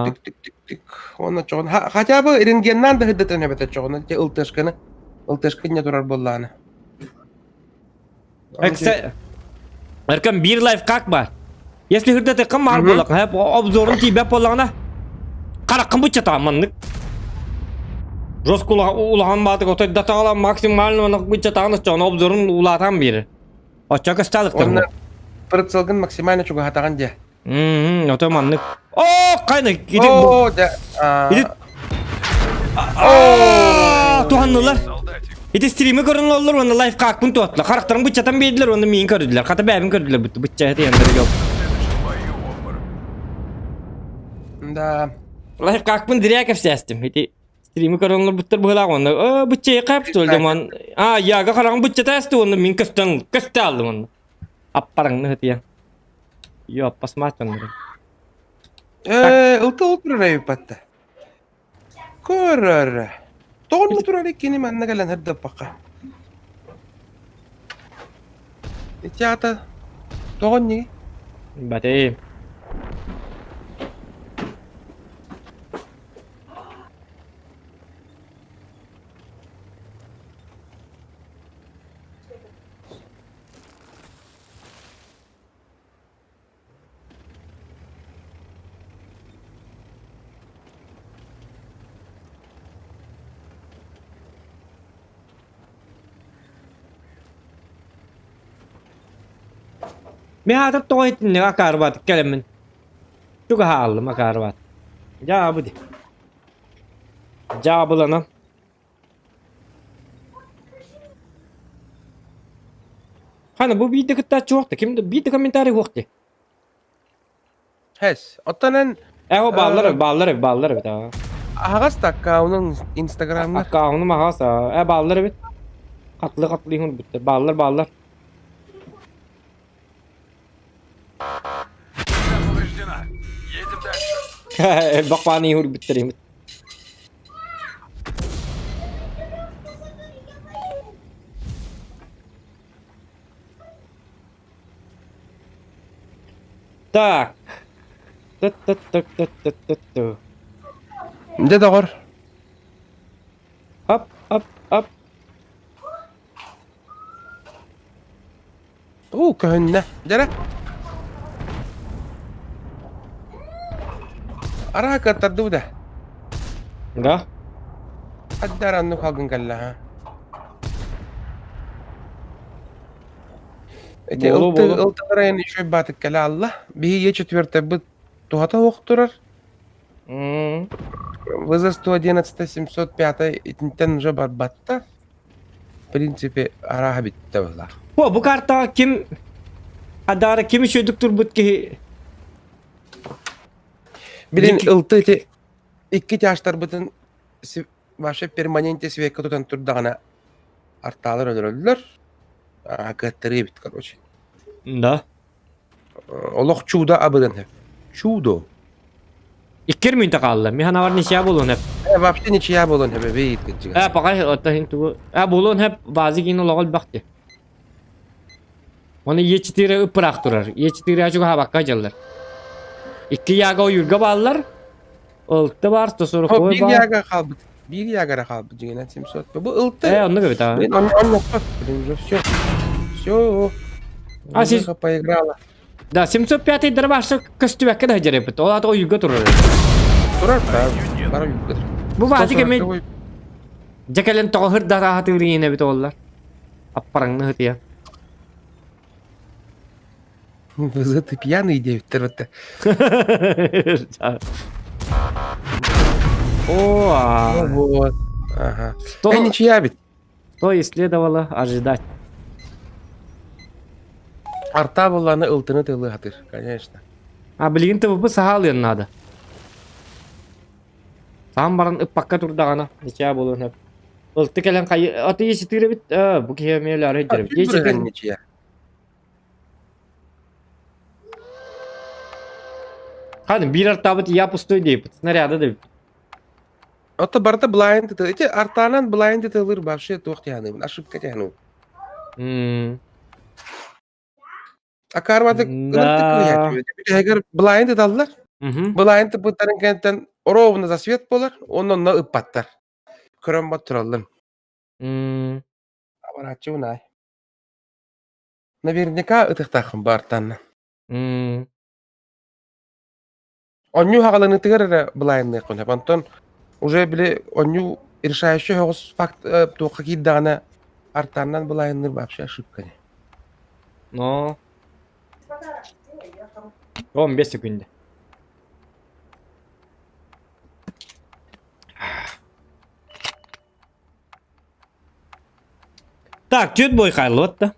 Тик тик тик тик Уонна чоҕун хотя бы рентгеннаан да сырдатан эбэтэ чоҕуна те ылтышканы ылтышка не турар буоллааны. Эркем биир лайфхак бар. Если хырдатыккын маар буоллахха, обзорун тиийбэт буоллаҕына, хараххын быччатаҕын маннык. Жестко улахан баатык отой датаҕала максимально маннык быччатаҕын оччоҕуна обзорун улаатан биэрэр. Оччо көстөалыктар. Онно прицелгын максимально чугаһатаҕын дьэ. Ото маннык. О, кайна ити О, дьэ. Ити О, туһаннылар. Ити стримы көрөн оллор уонна лайфхакпын туаттылар. Харахтарын быччатан биэрдилэр уонна миин көрдүлэр. Хата бэйэбин көрдүлэр бүттү бычча этиэннэр жок. Да. Лайфхакпын диря кэпсээстим. Ити стримы көрөн олорбуттар быһылаах уонна э бычча кап что ли ман а яга хараҕын быччата эсти уонна мин көстөн көстө алдым уонна. Аппараңны хытыйа. Йо, посмотрим. Э, ылты олтурар эбиппатта. Көрөр. Тоҕо турар иккини манна кэлэн ырдаппакка. Ити ата тоҕо не? Батей. Мин аатыр тоҕо итинник акаарбат кэлэммин чугаһааллым акаарбат. Дьаабы ди. Дьаабыланан. Хана бу биирдэ кыттааччы уохта ким да биир да комментарий уох дии. Хэс. Оттон эн Э о бааллар бааллар бааллар эбит аа. Аһаҕас да аккаунуҥ инстаграмҥар. Аккаунум аһаҕас аа. Э бааллар эбит. Хатлы хатлы иһин бүттэ. Бааллар бааллар. Повреждена. Едем дальше. Бакпааны иһин бүттэр Так. Тыт-тыт-тыт-тыт-тыт-тыт. Дьэ доҕор. Ап, ап, ап. Уу, көһүннэ. Дьэрэ. Араа кыаттардыбы да. Да? Аддар анну халгын кэллэ ха. Эти Буолу, ылты буолу. ылтыларайын еще баатык кэлэ алла. Биһиги четвертый туһата уохтурар. М. ВЗ 111 705 итинтэн уже барбатта. В принципе, арааһа бүттэ быһыылаах. О, бу картаҕа ким адаара ким үчүгдүк турбут киһи Билин ылты ити икки тяжтарбытын вообще перманенте свекка тутан турдаҕына артаалар өлөрөллөр. Кыаттарыы эбит, короче. Да. Олох чудо абырын хөп. Чудо. Иккер мүнтэ хаалла. Мин санаабар ничья буолуон хөп. Э, вообще ничья буолуон хөп эбит кырдьыга. Э, пока отто хин тугу. Э, буолуон хөп базы киин олоҕо элбэх дии. Оны Е4 ыпыраах турар. Е4 ачуга хабакка дьаллар. Икки яга ойуурга бааллар. Ылты бар, 140 Биир бар. яга хаалбыт. Биир ягара хаалбыт дьиҥинэн 700. Бу ылты. Э, оннук эбит аа. Блин, он, он Блин, уже все. Все. А, сис... поиграла. Да, 705 дарбашы көстүбэккэ да дьэрепит. Ол аты ойуга турар. Турар, да. Бара ойуга турар. Бу баати кеме дьэ кэлэн тоҕо хырдараха тыырыйын эбит оллар. Аппараңны хытыйа. ВЗ ты пьяный диэбиттэр бытта. О, Вот. Ага. Что, Э, ничья ведь. что и следовало ожидать. Арта булланы ылтыны тылы хатыр, конечно. А билигин ТВП саһаалыан наада. Саһан баран ыппакка турдаҕына ничаа буолуон сөп. Ылты кэлэн хайы аты еситир эбит. Бу киһи эмиэ өлөөрү өйдөрөбүт. Еситир ничья. Ханы биир артаабыт я пустой диэбит. Снаряда да Ото барыта blind ити артаанан blind ытылыр вообще туох тиһаныыбын ошибка тиһаныыбын. Акаарбатык Да. Бүтэһигэр blind ыталлар. Blind тыппыттарын кэнниттэн ровно засвет буолар, уонна онно ыппаттар. Көрөн боттураллар. Абарааччы унай. Наверняка ытыктааххын баартанна. Онньуу хаҕаланыытыгар эрэ былаанныаххын сөп. Онтон уже били онньуу решающий соҕус факт туохха киирдэҕинэ артааннан былаанныыр вообще ошибка не. Но 15 секунда. Так, түөрт бой хааллыбыт да.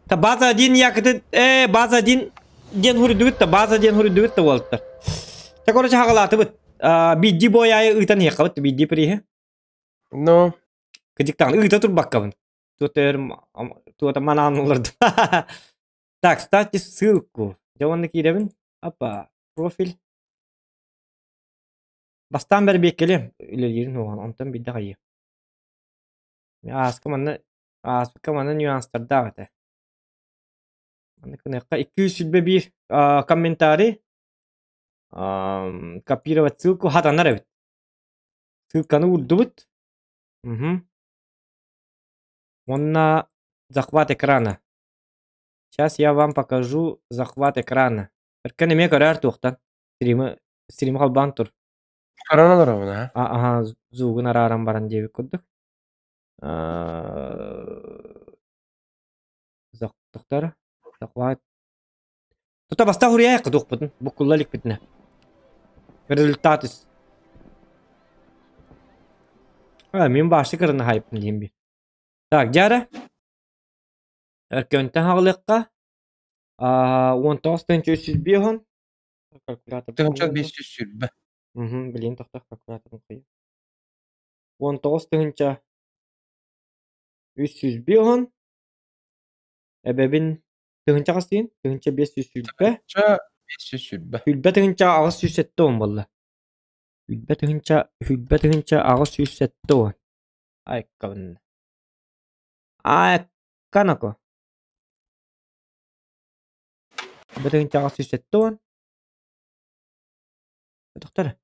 Та база один якыты э база один диэн хуруйдубут да база диэн хуруйдубут да уолаттар. Та короче хагалаатыбыт. Бидди бой айы ыытан иһиэххабыт бидди приһи. Ну, Кыдьыктаан ыыта турбаккабын. Туотер туота манаан олордум. Так, ставьте ссылку. Дьэ уонна киирэбин. Апа, профиль. Бастаан бэрбиэккэлиэм үлэлиирин уоҕун, онтон биирдэ хайыы. Ааска манна ааспыкка манна нюанстардаах этэ. Манна кыныахха 221 комментарий копировать ссылку хатанар эбит. Ссылканы уурдубут. Угу. Уонна захват экрана. Сейчас я вам покажу захват экрана. Өркөн эмиэ көрөөр туохтан. Стримы стримы холбоон тур. Көрөн олоробун, а? Аха, звугун арааран баран диэбит курдук. Тохтор. Захват. Тута бастаах уруйаайыкка туохпутун, буккулла иликпитинэ. Результат А, мин башы кырына хайыппын диэн би. Так, дьара. Өркөнтөн хаҕылыахха. 19 305 Калькулятор. 1520. Угу, блин, тохтох калькуляторын кыйы. 19 тыһыынча 305 эбэбин тыһыынча хас диин? Тыһыынча 520. 520. Хүлбэ тыһыынча 870 буолла. Хүлбэ тыһыынча хүлбэ тыһыынча 870. Айккабын. Айкканако. Бу тыһыынча 870. Тохтор.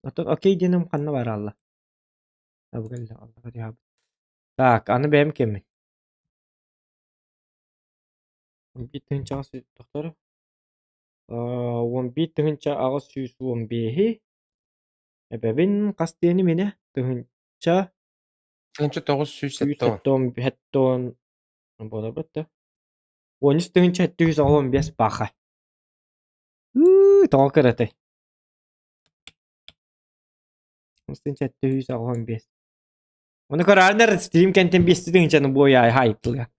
Оттон окей диэним ханна бараалла? Так, аны бэйэм кэммин. 11 тыһыынча 800 тохтор. 11 тыһыынча 815-и эбэбин хас диэни минэ? Тыһыынча 1970. 170 буолабыт да. 13 тыһыынча 715 бааха. Тоҕо кыратай? 785. Ону көрөөннөр стрим кэнтэн биэсти тыһыынчаны буойаай хайыттылга.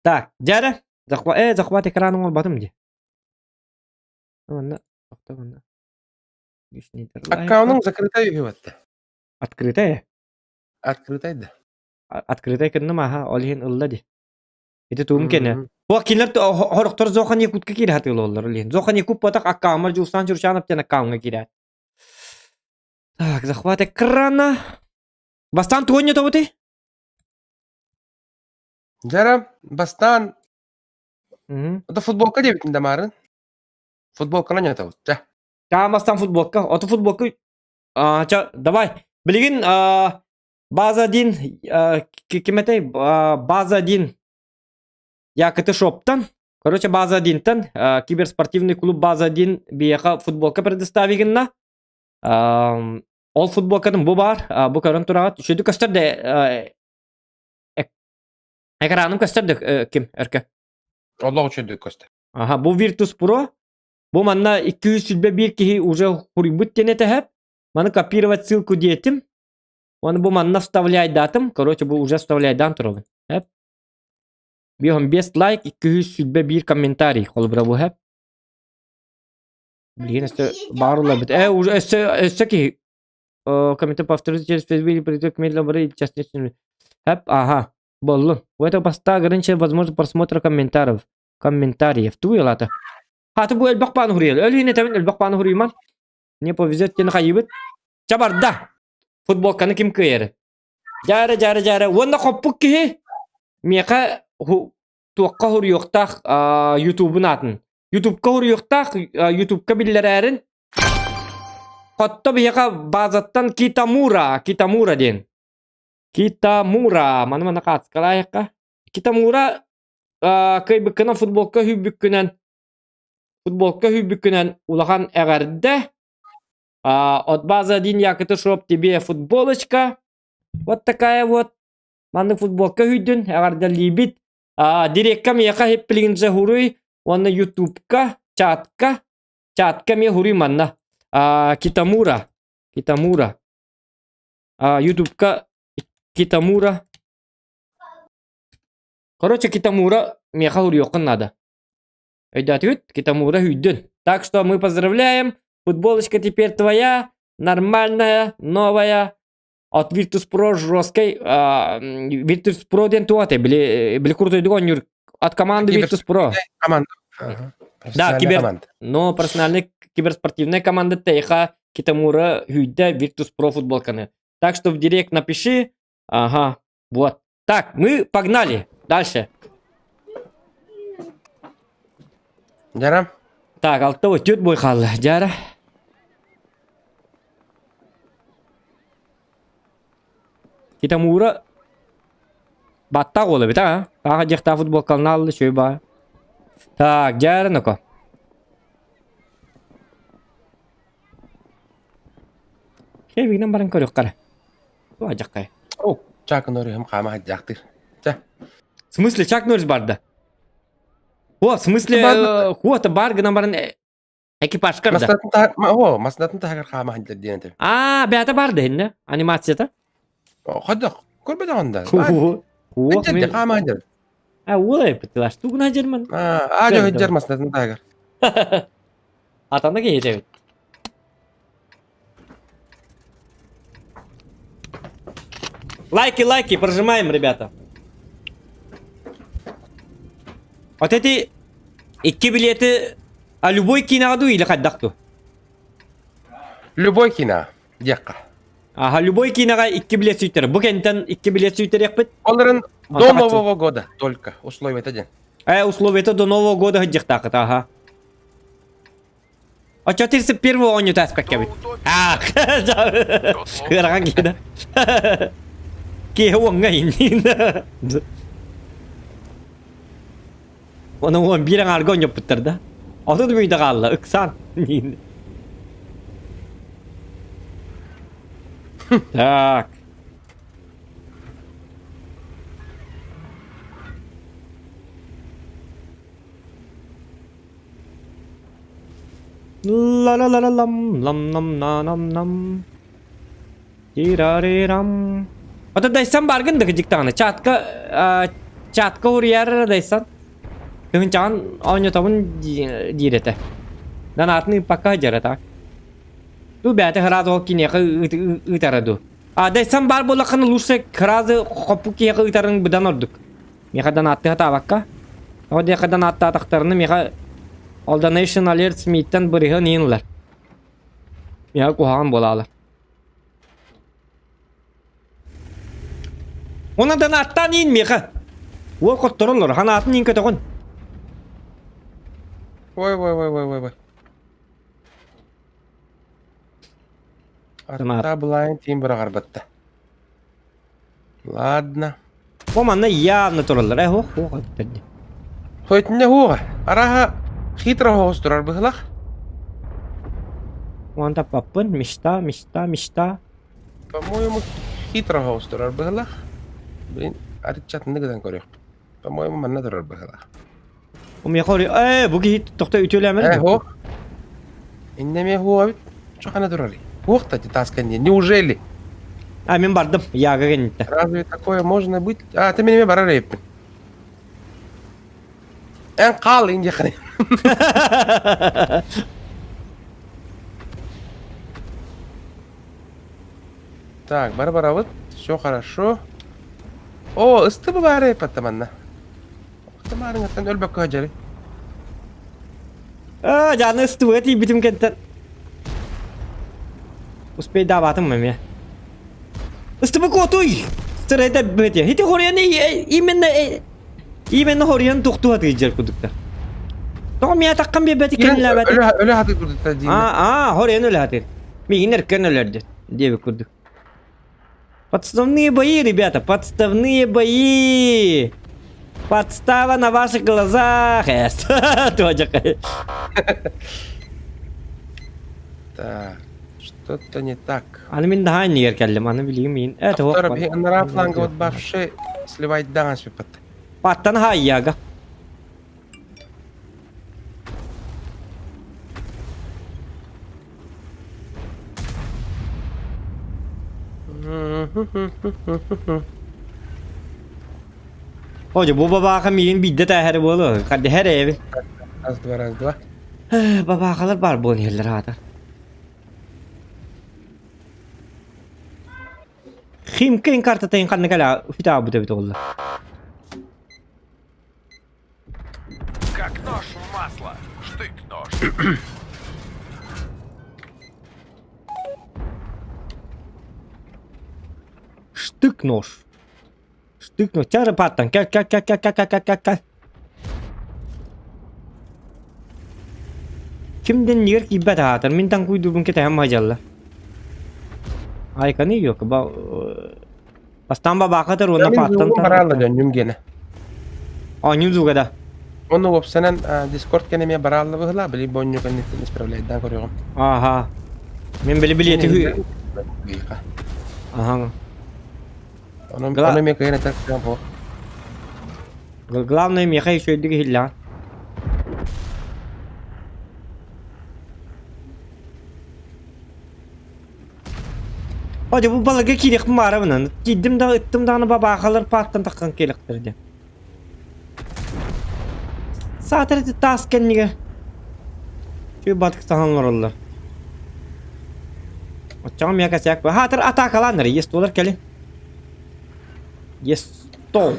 Так, дьэ захват э захват экран оҥорботум дии. Манна тохто манна. Аккаунуҥ закрытай үһү батта. Открытая? Открытай да. Открытай кынным аха, ол иһин ылла ди. Ити тугум кэнэ. Бу кинилэр хорохтор Зохан Якутка киирэ сатыылаллар ол иһин. Зохан Якут буотах аккауммар Дьулустаан Чурчанов диэн аккауҥҥа киирээт. Так, захват экрана. Бастаан тугу ойнотобутуй? Дьара, бастаан Это футболка диэбитин да маарын. Футболканы ойнотобут, чэ. Таан бастаан футболка. Ото футболка чэ, давай. Билигин База один, ким этэй? База один Якыты шоптан. Короче, База одинтан киберспортивный клуб База один биһиэхэ футболка предоставигынна. Ол футболкатын бу бар, бу көрөн тураҕыт. Үчүгэй көстөр да экраным көстөр да ким өркө. Олох үчүгэй көстөр. Аха, бу Virtus Pro. Бу манна 221 киһи уже хуруйбут диэн этэһэп. Маны копировать ссылку диэтим. Оны бу манна вставляйдатым. Короче, бу уже вставляйдан турабын. Эп. 55 лайк, 221 комментарий. Холобура бу хэп. Билигин өссө баар уларбыт. Э, уже өссө өссө киһи комментарий повторить через Facebook придет к медленно частично. Хэп, ага. Боллун. У этого поста ограничена возможность просмотра комментариев. Комментариев. Ту елата. Хаты бу элбэх пааны хуруйал. Өлүнэ тэбин элбэх пааны хуруйман. Не повезет диэн хайыбыт. Чабарда. Футболканы ким кыайар? Дьаара, дьаара, дьаара. Уонна хоппук киһи миэхэ туохха хуруйуохтаах ютубун аатын. Ютубка хуруйуохтаах ютубка биллэрээрин Хотто биһиэхэ базаттан Китамура, Китамура диэн. Китамура, маны маны хаацкалаайахха. Китамура кыайбыккынан футболка үһүйбүккүнэн футболка үһүйбүккүнэн улахан эҕэрдэ. От база один якоты шоп тебе футболочка. Вот такая вот. Маннык футболка үһүйдүн, эҕэрдэлиибит. Дирекка миэхэ хипплинже хуруй, уонна ютубка, чатка, чатка эмиэ хуруй манна. Китамура, Китамура. Ютубка Китамура. Короче, Китамура миэхэ уруйуоххун наада. Өйдөөтүгүт? Китамура үүйдүн. Так что мы поздравляем. Футболочка теперь твоя, нормальная, новая. От Virtus Pro жесткой. Virtus Pro диэн туох этэй? Били, били крутойдук оонньуур от команды Virtus Pro. Команда. Да, кибер, но профессиональный киберспортивная команда Тейха Китамура Хүйдэ Virtus Pro футболканы. Так что в директ напиши. Ага, вот. Так, мы погнали. Дальше. Дьара. Так, алта өтүт бой хаалла. Дьара. Китамура баттах уола эбит а? Таах дьахтаа футболкална алла үчүгэй баа. Так, дьара ноко. Кэбигинэн баран көрүөххэ. Туа дьаххай. О, Чак Норрис хаама сылдьаахтыыр. Чэ. В смысле Чак Норрис барда? О, в смысле, хуота бар гынан баран экипажкар да. О, маснатын таһыгар хаама сылдьар диэн этим. Аа, бэйэтэ бар да иннэ анимацията. Ходох, көрбөтөҕүн да. Хуох мен. Хаама сылдьар. А, уол эппиттилар. Тугуна жерман. Аа, аа, сылдьар маснатын таһыгар. Атана киһи Лайки, лайки, прожимаем, ребята. Вот эти икки билеты, а любой киноҕа дуу или хайдах дуу? Любой кино, диэххэ. Ага, любой киноҕа икки билет сүүйтэр. Бу кэнтэн икки билет сүүйтэрехпит. Оларын до Нового года только условия ден. Э, условия до Нового года сылдьыахтаахыт, ага. Оччо 31 оонньуу тааспакка эбит. Аах, ыарахан киһи да. Киһи уоҥҥа инниин. Оны уон биир аҥаарга оонньоппуттар да. Отут мүнүүтэ хаалла, ыксаан. Так. Ла-ла-ла-ла-лам, лам-нам-на-нам-нам. Тирарирам. Ата дайсан баргын да кыдьыктаҕына чатка чатка уруйар дайсан. Тыһынчаҕын оонньотобун диир этэ. Нанаатын ыыппакка сылдьар так. Ту бэйэтэ сразу ол киниэхэ ыытара дуу. А дайсан баар буоллаххына лучше сразу хоппу киһиэхэ ыытарыҥ быдан ордук. Миэхэ донааттыы сатаабакка. Тоҕо диэххэ донааттаатахтарына миэхэ All Donation Alerts мииттэн бырыһыан иһин ылар. Миэхэ куһаҕан буолаалар. Уонна донааттаан иин миэхэ. Уол хоттороллор, ханаатын иин көтөҕүн. Ой, ой, ой, ой, ой, ой. Арта былайын тиин быраҕарбатта. Ладно. Бу манна явно тураллар. Э, хуох, хуох өттөрдө. Хойтунна хуоҕа. Араха хитро хоҕус турар быһылах. Уон таппаппын. Мечта, мечта, мечта. По-моему, хитро хоҕус турар быһылах. Блин, арыччатынны гынан көрүөхпүт. По-моему, манна турар быһылах. Умиэхэ э, бу киһи тохто үтүөлээмэр. Э, хуох. Иннэ эмиэ хуох эбит. Чохана турарый? Хуох та таска не. Неужели? А, мен бардым. Яга кэнниттэн. Разве такое можно быть? А, ты меня барар эппин. Эн хаал индиэххин. Так, бары барабыт. Все хорошо. О, ыстыбы баары эппэтте манна. Ықтымаарыҥыттан өлбөккө дьэри. Аа, дьааны ыстыбыга тиийбитим кэнтэн. Успейдаабатым эмиэ. Ыстыбы куотуй! Сырайда бөтө. Ити хоруйаны именно именно хоруйан тохтуу атыйдьар кудукта. Тоҕо миэ атаххын биэрбэти кэннилээбэти. Өлө хатыр курдукта диин. Аа, аа, хоруйан өлө хатыр. Миигин эркэн өлөрдө диэбит курдук. Подставные бои, ребята, подставные бои! Подстава на ваших глазах! Туодьака. Так, что-то не так. Аны мин наһаа иннигэр кэллим, аны билигин миин. Это Автор анараа фланга вот вообще сливать даҕан сүппэт. Паттан хаайяга. Оже, бу бабааха миигин биирдэ тээһэрэ буолуо. Хаддиһэр эбит. Раз, два, раз, два. Бабаахалар баар буолан иһэллэр аата. Химка картатын ханна кэлэ үтаабыт эбит олла. Как нож в масло. Штык-нож. Штык-нож. Штык-нож. Тяра паттан. Кэл, кэл, кэл, кэл, кэл, кэл, кэл, кэл. Кимден нигер киирбэт аатар, мин таҥкуйдуубун кэтэһэн мадьалла. Айканы yok. Ба Бастаан бабаакатар уонна пааттан бараалла дьонньум гиэнэ. Оонньуу зуга да. Ону уопсанан Дискорд кэнэмиэ бараалла быһыла, били бонньу кэнниттэн исправляйдаан көрүөҕүм. Ааха. Мен били билиэти Аха. Ону ону эмиэ кыайан этэр бу. Главное миэхэ үчүгэйдик иһиллэҕин. Hadi bu балыга киириэхпин баарабынан. Киирдим да ыттым даҕаны бабаахалар пааттан таххан киэрэхтэр диэн. Саатар ити таас кэннигэр Чүй батык саһан олороллор. Оччоҕо миэхэ косяк Хаатыр атаакалааннар есть туолар кэлин. Есть стол.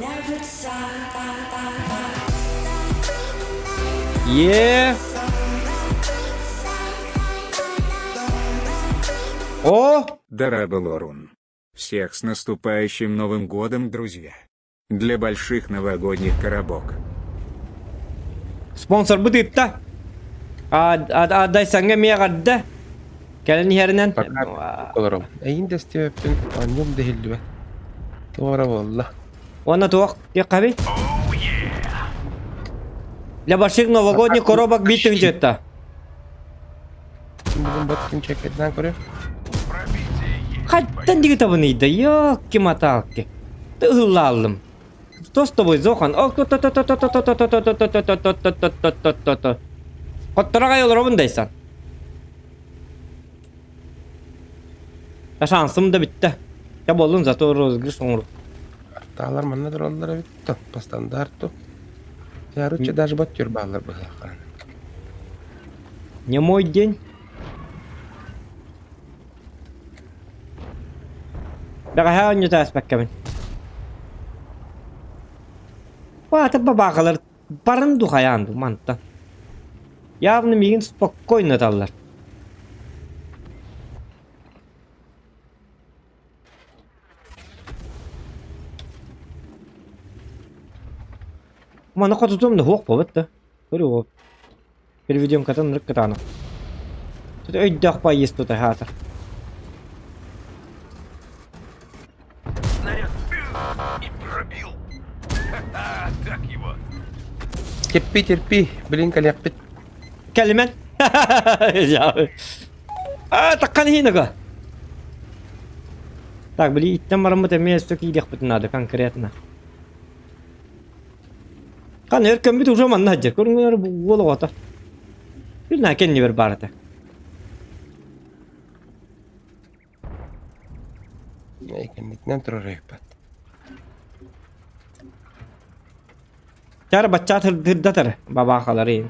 Е. О! Дарабалорун. Всех с наступающим Новым годом, друзья. Для больших новогодних коробок. Спонсор бытытта. А, а, Дайсанга миэҕэрдэ. Кэлин иһэринэн. Олором. Эйин дэстиэппин онньум дэһиллибэт. Туора буолла. Уонна туох диэххэбий? Для больших новогодних коробок биир тыһыынча Бүгүн бот ким чеккетинэн көрүө. Хаттан диги табыныйда, ёлки-маталки. Тыһыллааллым. Что с тобой, Зохан? Хотторо олоробун дайсан. Шансым да бүттэ. Я боллун зато розыгрыш оҥору. Артаалар манна тураллар эбит то, по стандарту. Яручча даже бот бааллар быһыылаах Не мой день. Бэҕэһээ оонньута ааспаккабын. Баатыр бабаахалар барын духайаан ду мантан. Явно миигин спокойно аталлар. Маны хотутум да суох буолбут да. Көрү Переведем-катын ынырык кытаанах. Өйдөөх поезд тута хаатар. Снаряд и пробил. Ха-ха, так его. Терпи, терпи, блин, кэлиэхпит. Кэлимэн. А, таккан хинага. Так, били иттен бараммыт эмиэ өссө киириэхпитин надо конкретно. Ханна өр көммүт уже манна сылдьар. Көрүҥҥүнэр уол оҕото. Билнаа кэннибэр баар этэ. Кэннитинэн турар эбиппэт. Чар бачча тырдатар бабаахалары.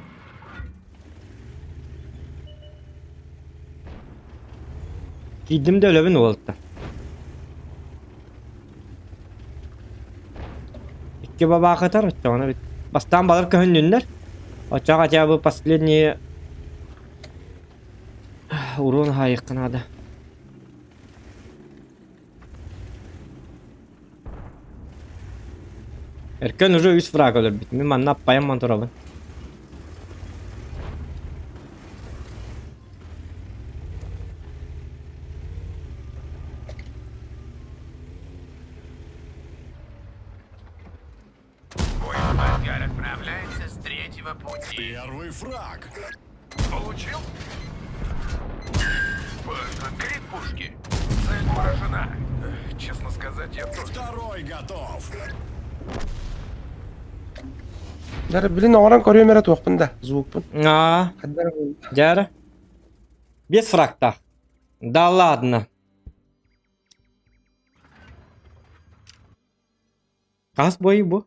Киирдим да өлөбүн уолта. Икки бабаахатар оччоҕуна бит. Бастаан балар көһүннүннэр. Оччоҕо хотя бы последние урон хаайыахха наада. Эркэн уже үс фраг өлөрбүт. Мин манна аппайан ман турабын. Поезд Болгар отправляется с третьего пути. Первый фраг. Получил? Крик пушки. Цель поражена. Честно сказать, я тоже. Второй готов. Дары блин оҥорон көрүөм эрэ туохпун да звукпун. Аа, Хаддар дьара. Без фрактах. Да ладно. Хас бой бу?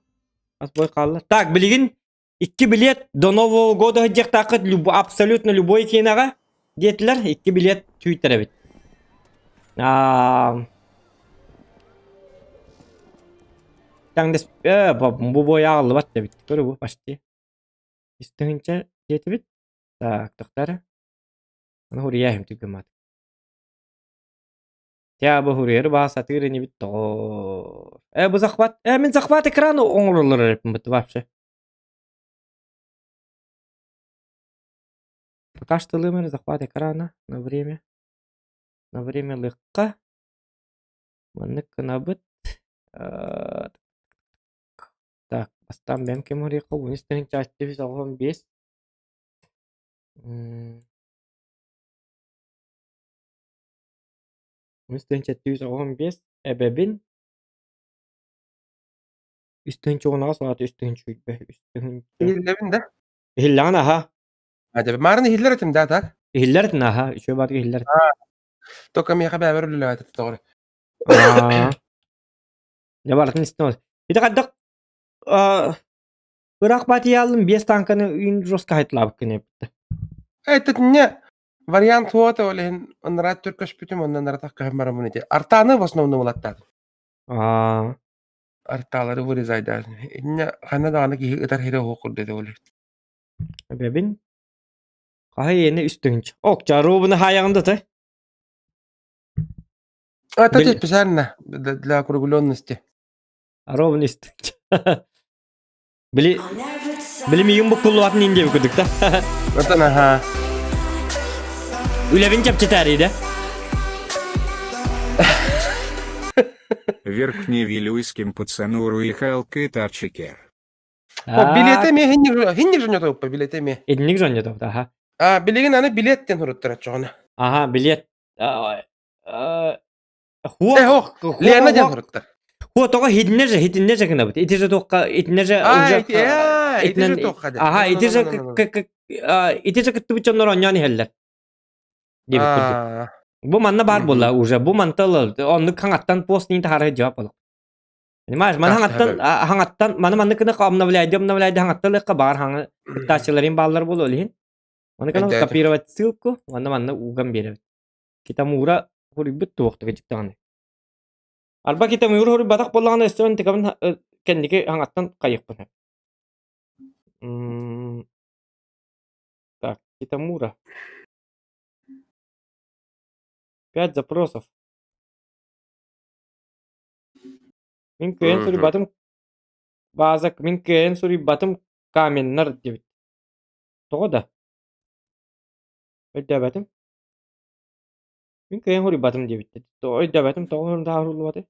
Хас бой хаалла? Так, билигин икки билет до Нового года сылдьыахтааххыт люб абсолютно любой киинэҕэ диэтилэр. Икки билет түүйтэрэбит. Аа Таҥдас э бу бой ааҕыллыбат да эбит. Көрү бу почти. Үс тыһыынча диэтибит. Так, тохтоо Аны хуруйа түгэмат. Тя бу хуруйары баа сатыыр инибит тоҕо. Э бу захват э мин захват экран оҥороллор эрэ вообще. Пока что лымыр захват экрана на время. На время лыкка. Маннык гынабыт. Так, бастаан бэйэм кэм уруйахха уон тыһыынча 695. 1785 эбэбин 3 018 аата 3 020 3 000 Иһиллэбин да? Иһиллэҕин аһа. Ажа маарны иһиллэр этим да так? Иһиллэр этин аһа, үчүгэй баатыгар иһиллэр. Только миэхэ бэйэбэр үлэлээбэт тоҕо. Аа. Дьэ барытын истэн Ити хайдах ыраах баатыйааллым биэс танканы үйүн жестко хайтлаабыккын эппитэ. Этэтинне вариант вот ол иһин ыныраа түркөспүтүм онно наратах көһөн бараммын ити. Артааны в основном ылаттаатым. Аа. Артаалары вырезайдаатым. Инне ханна даҕаны киһи ытар хире оһох курдук ол. Эбэбин хаһа иэнэ үс тыһыынча. Ок, чаруубуну хаайаҕын да ты. Это специально для округленности. Ровно үс тыһыынча. Били били миигин буккуллубатын иин диэбит курдук да. Отон аха. Үлэбин чэпчэтээри да. Верхневилюйским пацану уруихал кытарчикер. О, билете ме хинник хинник жоньотоппа билете ме. Инник жоньотоппа, аха. А, билигин аны билет тен хуруттара чоҕуна. Аха, билет. Хуо, Лена диэн суруттар. Хуо тоҕо хитинне же, хитинне же гынабыт. Ити же туохха, итинне же уже ити же туохха Аха, ити же ити же кыттыбыт дьоннор оонньоон иһэллэр. Диэбит курдук. Бу манна баар буолла уже. Бу мантал оннук хаҥаттан пост нин таһаарар жаап болук. Понимаешь, маны хаҥаттан хаҥаттан маны манны кына обновляйды обновляйды хаҥаттан лыкка баар хаҥа кыттааччыларын бааллар буолуо илин. Маны кына копировать ссылку, манна манна уган биэрэбит. Китамура хоруйбут туохтуга дьиктаҕаны. Арба Китамура хоруйбатах буоллаҕына өссө онтукабын кэнники хаҥаттан хайыахпын. Так, Китамура. Пять запросов. Мин кыайан суруйбатым бааза мин кыайан суруйбатым каменнар диэбит. Тоҕо да? Өйдөөбөтүм. Мин кыайан хоруйбатым диэбиттэр. Өйдөөбөтүм тоҕо уһуллубатай?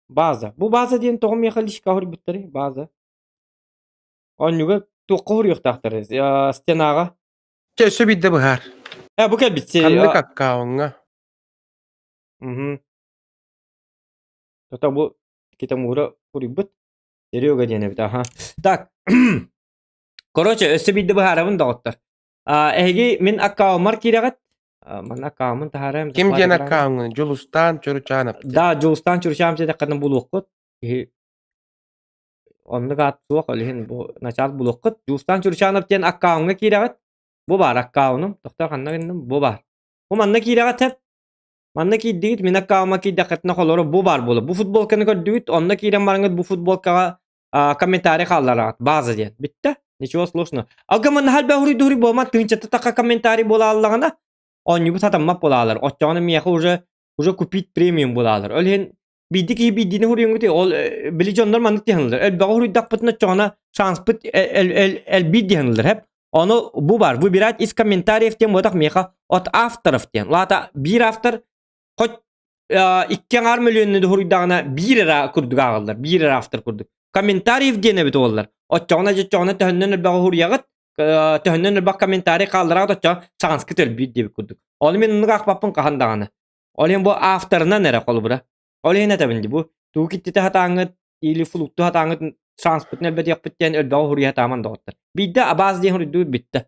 База. Бу база диэн тоҕо миэхэ личка хоруйбуттарый? База. Онньуга туохха хоруйуохтаахтар? Стенаҕа. Чэ, өссө биирдэ быһаар. Э, бу кэлбит. Ханнык аккауҥҥа? Угу. Тота бу Китамура хоруйбут. Серега диэн эбит, аха. Так. Короче, өссө биирдэ быһаарабын доҕоттор. Эһиги мин аккауммар киирэҕит. Манна аккауммун таһаарайм. Ким диэн аккауҥҥун? Дьулустаан Чуручанов. Да, Дьулустаан Чуручанов диэтэххинэ булуоххут. Киһи. Оннук аат суох, ол иһин бу начаас булуоххут. Дьулустаан Чурчанов диэн аккауҥҥа киирэҕит. Бу баар аккаунум. Тохтоо ханна гынным? Бу баар. Бу манна киирэҕит сөп. Манна киирдигит, мин аккауҥҥа киирдэххитинэ холоро бу баар буолар. Бу футболканы көрдүгүт, онно киирэн бараҥҥыт бу футболкаҕа комментарий хааллараҕыт. База диэн. Бүттэ. Ничего сложного. Алга манна халбэ хуруй-дуруй буолма тыынчата таха комментарий буолааллаҕына оонньуубут сатаммат буолаалар. Оччоҕуна миэхэ уже уже купить премиум буолаалар. Ол иһин биирдии киһи биирдиини хуруйуҥҥут ол били дьоннор маннык диһанылар. Элбэҕи хуруйдахпытына оччоҕуна шанспыт элбиир диһанылар хэп. Ону бу бар выбирать из комментариев диэн буотах миэхэ от авторов диэн. Лаата биир автор хоть икки аҥаар мөлүйүөннү дуһуруйдаҕына биир эрэ курдук ааҕыллар, биир эрэ автор курдук. Комментариев диэн эбит уоллар. Оччоҕуна дьоччоҕуна төһөннөн элбэҕи хуруйаҕыт, төһөннөн элбэх комментарий хааллараҕыт оччоҕо шанскыт өлбүүт диэбит курдук. Ону мин оннук аахпаппын хаһан даҕаны. Ол иһин бу авторынан эрэ холобура. Ол иһин этэбин дии бу тугу киттитэ сатааҥҥыт или флукту сатааҥҥыт шанспытын элбэтиэхпит диэн элбэҕи хуруйа сатааман доҕоттор. Биирдэ абаас диэн хуруйдуур бүттэ.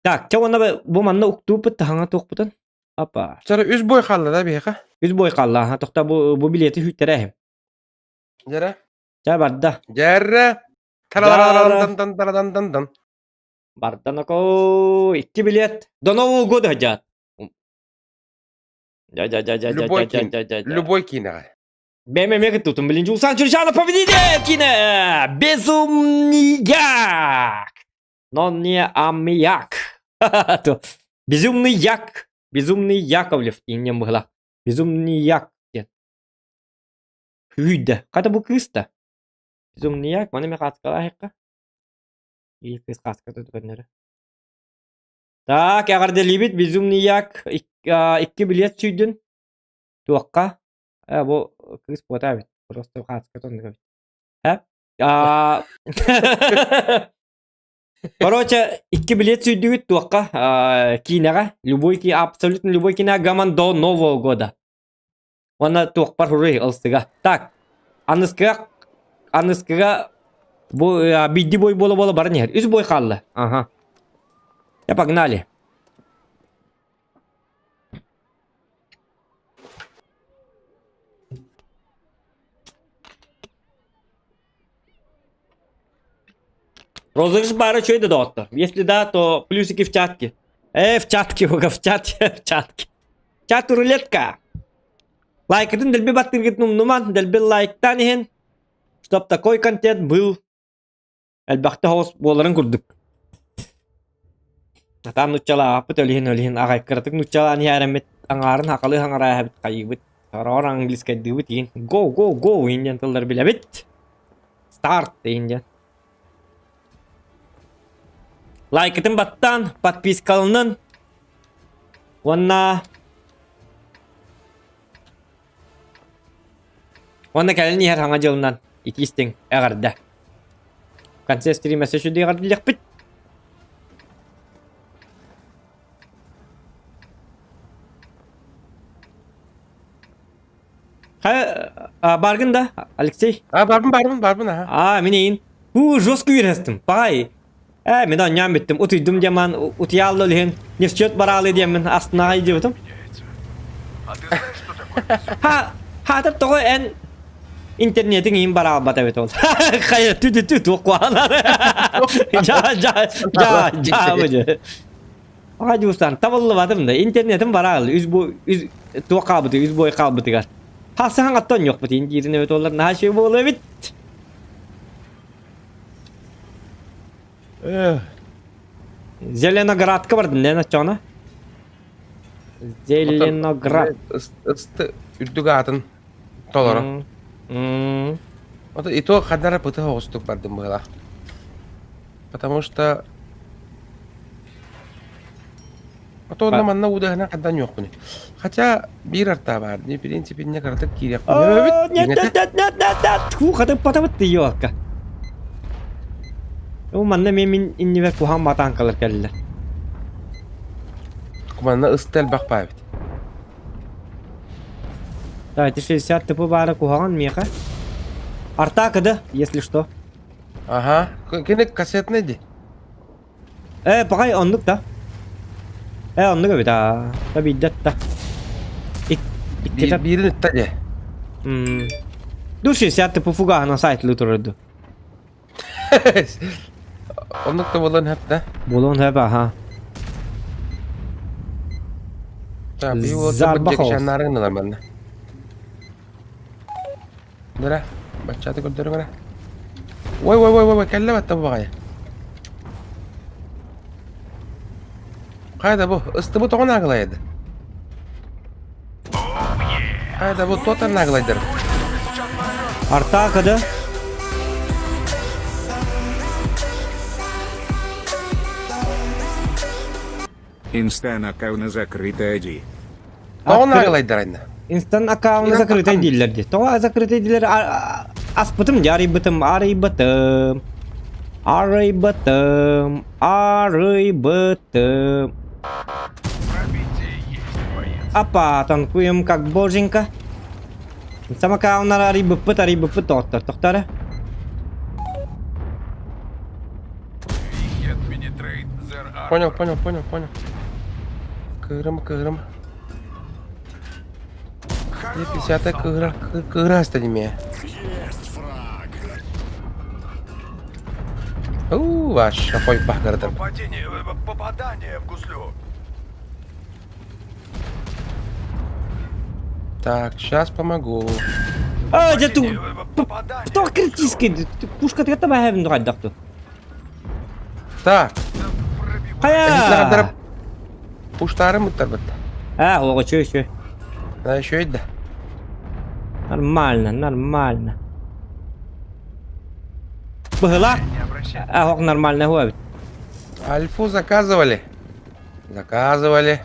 Так, чэ уонна бу манна уктууппут таһаҥа туохпутун? Апа. Сара үс бой хаалла да биһиэхэ. Үс бой хаалла. Аха, тохта бу бу билети хүүттэрэ иһим. Дьэрэ. Чэ барда. Дьэрэ. Тарадан тарадан дан Барда ноко икки билет. До Нового года дьаат. Дя дя дя дя дя Любой дя киин. дя дя дя. Любой киинэҕэ. Бэм эмиэ кыттыбытым. Блин, Жулсан Чурчанов победитель кино! Безумный як! Но не аммиак. Безумный як. Безумный Яковлев диэн быһыла. Безумный як диэн. Күүйдэ. Хата бу кыыс да. Безумный як. Маны мен хаскалаахха. И кыыс хаска тутуканнары. Так, эҕэрдэлиибит Безумный як. Икки билет сүүйдүн. Туохха? Э, бу кыыс буота эбит. Просто хаска тоннук эбит. Э? Короче, икки билет сүүйдүгүт туохха киинэҕэ любой ки абсолютно любой кино гаман до Нового года. Уонна туохпар хуруй ылсыга. Так, аныскыга аныскыга бу бидди бой буола буола баран иһэр. Үс бой хаалла. Ага. Я погнали. Розыгрыш баара үчүгэй да доҕоттор. Если да, то плюсики в чатке. Э, в чатке, в чате, в чатке. Чат рулетка. Лайкытын дэлби баттыргытын умнуман, дэлби лайктаан иһин, чтоб такой контент был элбэхтэ соҕус буоларын курдук. Атаан нуччалаабыт өлүһүн өлүһүн аҕай кыратык нуччалаан иһээрэммит аҥаарын хахалыы хаҥарааһабыт хайыыбыт сороҕор английскайдыыбыт иин go go go иин диэн тыллары билэбит старт иин диэн лайкытын баттаан подпискаланын уонна Уонна кэлэн иһэр Саҥа дьылынан итии-истиҥ эҕэрдэ! В конце стрима өссө үчүгэй эҕэрдэлиэхпит. Хайа, баргын да, Алексей? А, барбын, барбын, барбын, аха. А, мин эйин. Уу, жестко үөрөстүм. Пай. Э, мин онньоон бүттүм. Утуйдум диэман, утуйаалла үлүһүн. Не в счет бараалы диэммин астынаҕа идиотум. А ты знаешь, что такое безумие? Ха, хаатыр тоҕо эн интернетиҥ иин бараалбат эбит ол. Хайа, тү тү тү туох куһаҕанар. Жа жа жа жа бу. Аха дьуустан табыллыбатым да интернетим бараал үс бу үс туох хаалбыты үс бой хаалбытыгар. Хасыһан аттан йохпут ин диирин эбит олар наһаа үчүгэй буолуо эбит. Зеленоградка бардым нэн оччоҕуна. Зеленоград. Ысты үрдүк аатын толоро. Ото ито хадара пыты оҕустук бардым быһыла. Потому что Ото онно манна уудаһынан хандан юохпун. Хотя биир арта баар. В принципе, не кыратык киириэхпин. Нет, нет, нет, нет, нет, нет. Ху, хатып батабыт тиийиокка. Ол манна мен мин иннибэр куһаҕан батаанкалар кэллилэр. Манна ысты элбэх баабит. Давайте 60 тп баара куһаҕан миэхэ. Артака да, если что. Ага. Кини кассетный ди. Э, пахай оннук да. Э, оннук эбит аа. Та биирдэ да. Иккитэ Биирин ытта дии. М. Души сятты пофугаһынан сайтылы турарду. Оннук да буолуон сөп да. Буолуон сөп аха. Зарбахов. Зарбахов. манна. Дара, баччаты көрдөрүҥ эрэ. Ой, ой, ой, ой, кэллэ батта бу баҕайы. Хайда бу, ыстыбы тоҕо наагылайды? Хайда бу, туотан наагылайдар? Артаакада. Инстан аккауна закрытая ди. Тоҕо наагылайдар айна? Инстан аккауна закрытый дииллэр дии. Тоҕо закрытый дииллэр аспытым дии арыйбытым, арыйбытым. Арыйбытым, арыйбытым. Апа, танкуем как боженька. Инстан аккауннар арыйбыппыт, арыйбыппыт доҕоттор. Тохтоо Понял, понял, понял, понял. Кыырым, кыырым. 50 кыыра, кыыра астадимия. У, ваш, какой бахгардам. Попадение, попадание в гуслю. Так, сейчас помогу. А, дьэ ту... Кто критический? Пушка ты это хэвен хайдах Так. Хайа! Пуштарым ыттарбыт. А, оҕо чөй чөй. А, еще да. Нормально, нормально. Быһыла? А, ох, нормально хуа Альфу заказывали. Заказывали.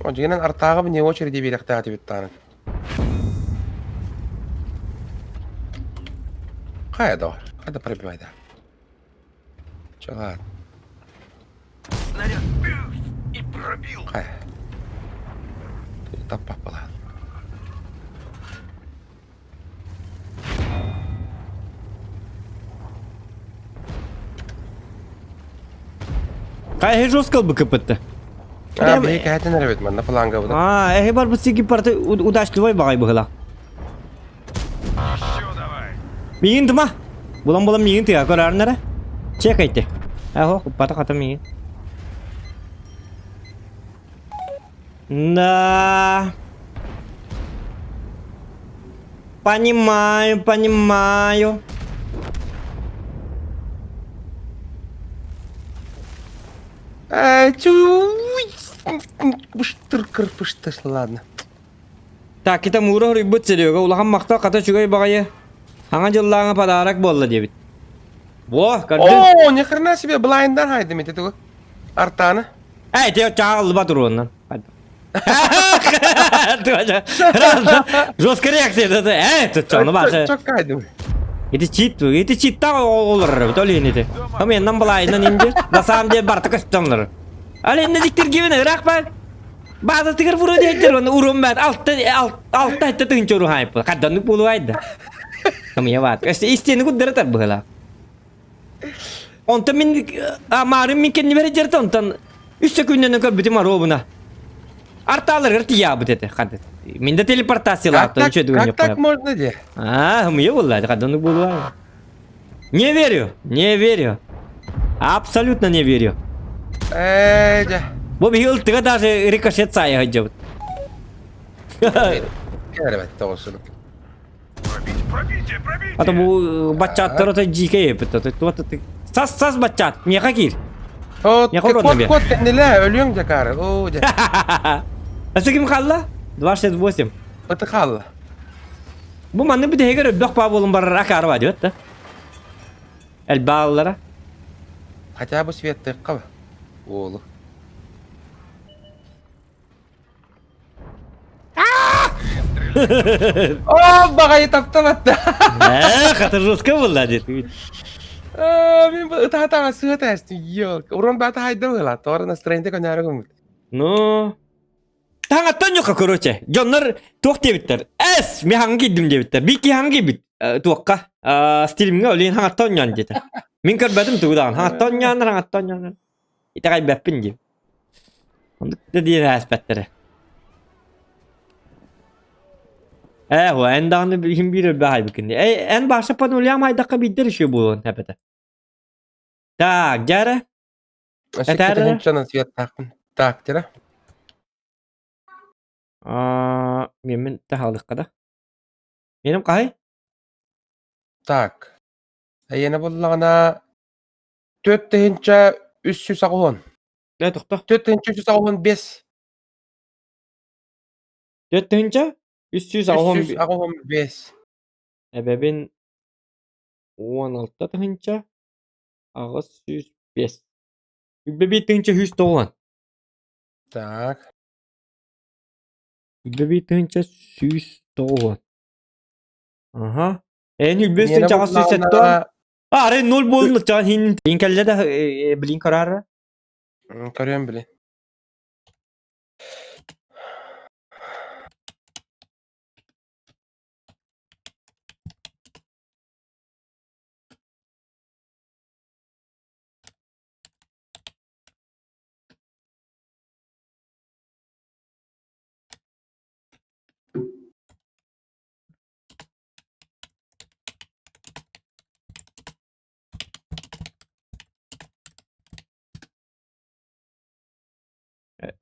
О, дьиҥинэн артааҕы вне очереди биэриэхтээх этибит даҕаны. Хайа доҕор, хайда пробивай да. Чалаат. Снаряд и пробил. Хайа. Таппаппалаан. Хайа жестко БКП-ты. А, биһи кэһэтин эрэбит манна фланга буда. А, эһи барбыт сиги парты удачливай баҕай быһыла. Еще давай. Миигин тыма. Булан-булан миигин тыа көрөөрүн эрэ. Чекайте. Ахо, куппата хата миигин. Да. Понимаю, понимаю. Пыштыр ладно. Так, это муура хоруйбут Серега улахан махтал хата үчүгэй баҕайы. Саҥа дьыллааҥы подарок буолла диэбит. Во, көрдүн? О, ни хрена себе, блайндан хайдым ити тугу. Артаны. Эй, те чаҕыллыба туруоннан. Жесткая реакция. Эй, тут что, ну башы. Чок хайдым. Ити чит, ити читтах олорор, толин ити. Хаменнан былайынан инде. На самом деле барта көстөнлөр. Ал энне диктер кибин ыраах бар. База тигер вроде диэттер, оны урум бат. Алта алта айтта тыгынча уру хайпы. Хадданнык болу айда. Хамия бат. Өстө истени куддара быһыла. Онтон мин маарым мин кэннибэр дьэртэ онтон үс сөкүүннэнэн көрбүтүм оруобуна. Артааларыгар тиийаабыт этэ хадыт. Мин да телепортациялаахтан Как үчүгэй так, как так можно де? А, мые буолла, хаданы буолуа. Не верю, не верю. Абсолютно не верю. Ээ, дьэ. Бу биһи ылтыга даже рикошет сайа сылдьабыт. Кэрэ тоҕусун. Пробить, пробитие, пробитие! А то бу баччааттар ото дьиикэй эпит. Сас сас баччаат, миэхэ киир. От, Я хорон кот тебе. кот кэннилээ, өлүөҥ дьакаары. Оо, дьэ. А ким хаалла? 268. Ыты хаалла. Бу манны бүтэһигэр өлбөх баа буолун барар акаарба диэт да. Элбааллара. Хотя бы светтыахха ба. Уолу. О, баҕайы таптаматта. Эх, это жестко было, дед. Мин ытаатаҕа сыа тээстим, ёлка. Урон баата хайда быһыла, тоҕо настроение көнөөрү гыммыт. Ну, таҥаттан ньука, короче. Дьоннор туох диэбиттэр? Эс, мен хаҥа киирдим диэбиттэр. Бики хаҥа киирбит. Туохха? Стримҥа өлүөн хаҥаттан ньон диэтэ. Мин көрбөтүм тугу даҕаны. Хаҥаттан ньааннар, хаҥаттан ньааннар. Итэҕэйбэппин диим. Оннук да диэн ааспаттара. Ээ, эн даҕаны билигин биир өлбөх айбыккын дии. Эй, эн баша по нулям айдахха биирдэр үчүгэй буолуон эбэтэ. Так, дьэ Этээр светтаахпын. Так, тира. Аа, мен таһалыкка да. Меним хаһай? Так. Эйиэнэ буллаҕына 4380. Дэ тохто. 4385. 4385. 385. Эбэбин 16 тыһынча 805. Үбэ тыһынча 190. Так. Үбэ тыһынча 190. Аха. Эн үбэ тыһынча 870. Ары ноль буолун чаан хин хин кэллэ да билин карара. Көрүөм били.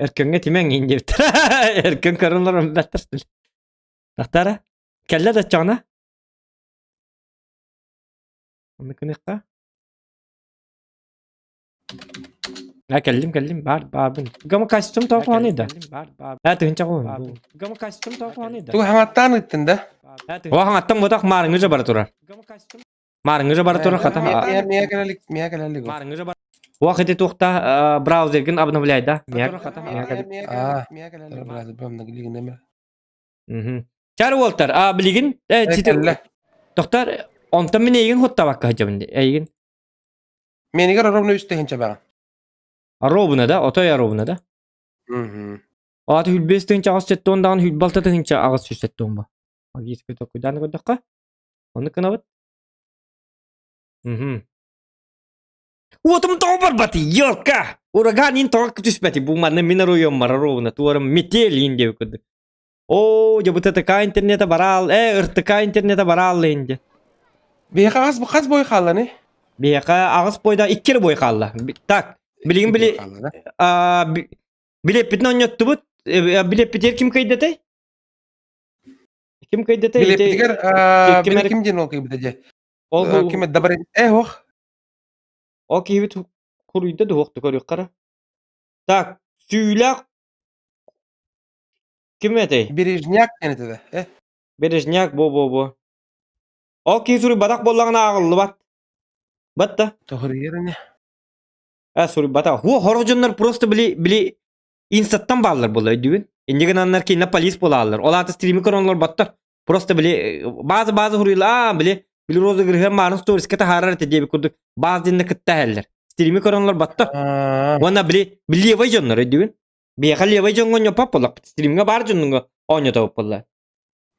Өркөҥҥө тимэҥ иин диэбиттэр. Өркөн көрөн олорон бэттэр. Тахтара. Кэллэ да оччоҕуна. Онно кыныхха. А кэллим кэллим баар баарбын. Гама костюм тоқуаны да. А тыһынча қуын. Гама костюм тоқуаны да. Тугу хаҥаттаан ыттын да? О хаҥаттан ботах маарыҥы же бара турар. Маарыҥы же бара турар хата. Мия кэлэлик, мия кэлэлик. Маарыҥы же бар. Уах ити туохта браузергин обновляй да. А, Чар уолтар, а билигин Тохтар, онтон мин эйигин хуттабакка сылдьабын эйигин. Менигер ровно үс тыһынча баҕа. Ровно да, отой ровно да. Мгм. Ааты хүлбэс тыһынча аҕыс сеттон даҕаны хүлбалта тыһынча аҕыс сүүс сеттон ба. Магический токуйдаан көрдөххө. Оннук гынабыт. Мгм. Уотум тоҕо барбатый, елка! Ураган ин тоҕо түспэти, бу манна мин оруйуоммар ровно туорам метель ин диэбит курдук. Оо, дьэ бу ТТК интернета бараал, э, РТК интернета бараал инди. Биһиэхэ хас хас бой хаалланы? Биһиэхэ аҕыс бойда икки эрэ бой хаалла. Так, билигин били билеппитин онньоттубут. Билеппитигэр ким кыйдатай? Ким кыйдатай? Билеппитигэр били ким диэн ол кыйбыта дьэ? Ол ким дабар э ох. Ол киһибит хуруйда дуһуохту көрүөххэ Так, сүүлээх Ким этэй? Бережняк диэн этэ да, э? Бережняк бу-бу-бу. Ол киһи суруйбатах буоллаҕына ааҕыллыбат. Батта. Тоһуруйар ини. Э суруйбатах. Хуо хорох дьоннор просто били били инстаттан бааллар буолла өйдүүгүн. Инньэ гынаннар кинилэр полис буолааллар. Ол аата стрими көрөн баттар. Просто били бааза бааза хуруйла аа били били розыгрыһы маарын сторискэ таһаарар этэ диэбит курдук бааз динне кытта иһэллэр. Стрими көрөн баттар. Уонна били били левый дьоннор өйдүүгүн. Биһиэхэ левый дьоҥҥо онньоппот буоллахпыт, стримҥэ баар дьоннуҥа оонньотобут буолла.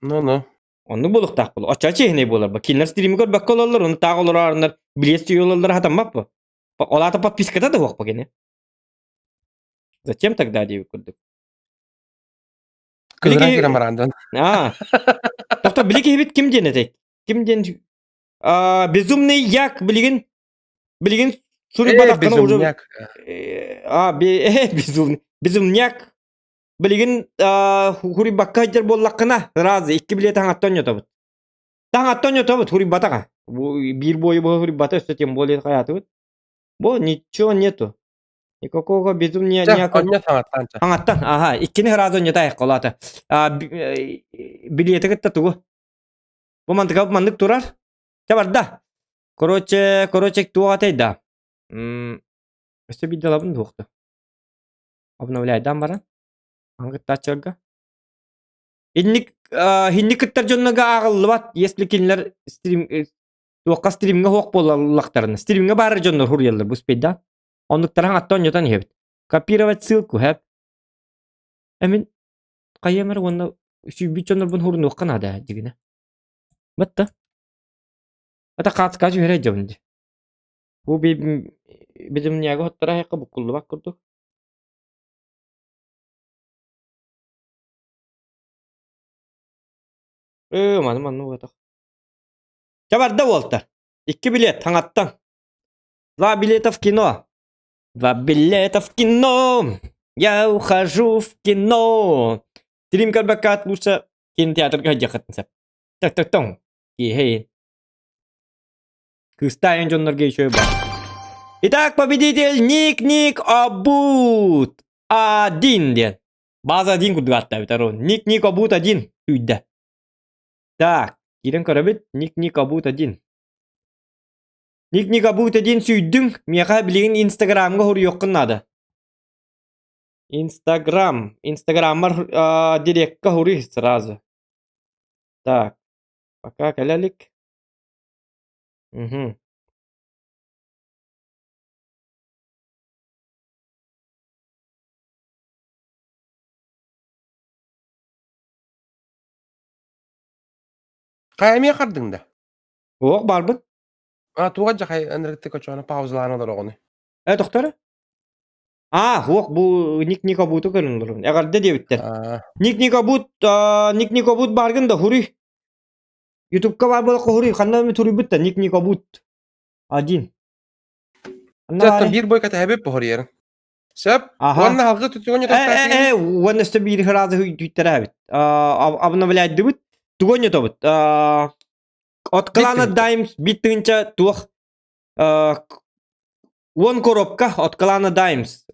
Ну-ну. Оннук буолуохтаах буолла. Оччо чиэһинэй буолар ба. Кинилэр стримы көрбөккө олороллор, ону таах олорор билиэс түйэ хатаммат бу. Ол аата подписката да суох бу кини. Зачем тогда диэбит курдук. Кыһыран киирэн бараан Аа. Тохто били киһибит ким диэн этэй? Ким диэн А, безумный як билигин Билигин суруйбатаххына уже а безумный безумняк билигин хуруйбакка сылдьар буоллаххына сразу икки билиэти хаҥаттан онньотобут таҥаттан онньотобут хуруйбатаҕа биир буойу быһа хуруйбата өссө тем более хайаатыбыт бу ничего нету никакого безумния хаҥаттан аха иккини сразу онньотаайах колоото билиэти кытта тугу бу мантыка маннык турар чэ барда Короче, короче, туох этэй да? М, Өссө биирдэ ылабын дуохту. Обновляйдаан баран. Ангыттааччыларга. Инник хинник кыттар дьоннорго ааҕыллыбат, если кинилэр стрим туохха стримҥэ суох буолаллахтарына. Стримҥэ баар дьоннор хуруйаллар бу спейда. Оннуктара хаҥаттан онньотон иһэбит. Копировать ссылку, хэп. Эмин хайыам эрэ уонна сүүйбүт дьоннорбун хурунуохха наада дьигинэ. Батта. Это хаацка түһэрэ дьабын дии. Бу бидимньяга хоттара айакка буккуллубат курдук. Ээ, маны манна уотах. Чэ барда уолтар. Икки билет хаҥаттан. Два билета в кино. Два билета в кино. Я ухожу в кино. Стрим көрбөккө лучше кинотеатрга сылдьыаххытын сөп. Так так тоҥ. Киһи. Кыыстаайын дьоннорго еще бар. Итак, победитель Ник Ник Абут. Один диэн. База один курдук ааттаабыт Арон. Ник Ник Абут один күүрдэ. Так, киирэн көрөбүт. Ник Ник Абут один. Ник Ник Абут один сүйдүҥ. Миэхэ билигин Инстаграмҥа суруйуоххун наада. Инстаграм. Инстаграммар дирекка суруй сразу. Так, пока кэлэ илик. Мгм. Хайа эмиэ хардыҥ да? Уох баарбын. А туга дьахай ынырыктык очоно паузалаан олороҕуну. Э, тохтор? Аа, уох бу Ник Никобуту көрөн олоробун. Эҕэрдэ диэбиттэр. Аа, Ник Никобут, Ник Никобут бааргын да хуруй. Ютубка баар буолла хуруй. Ханна эмэ туруйбут да Ник Никобут. Один. Ханна Дьэ, баарый? биир бой кэтэһэбит буһуруйарын. Сөп. Аха. Уонна халгы түтүгүн Э, э, э, уонна өстө биир ыраазы хүйтэрээбит. Обновляйдыбыт. Тугу ойнотобут? От клана Даймс бит тыынча туох Уон коробка от клана Даймс.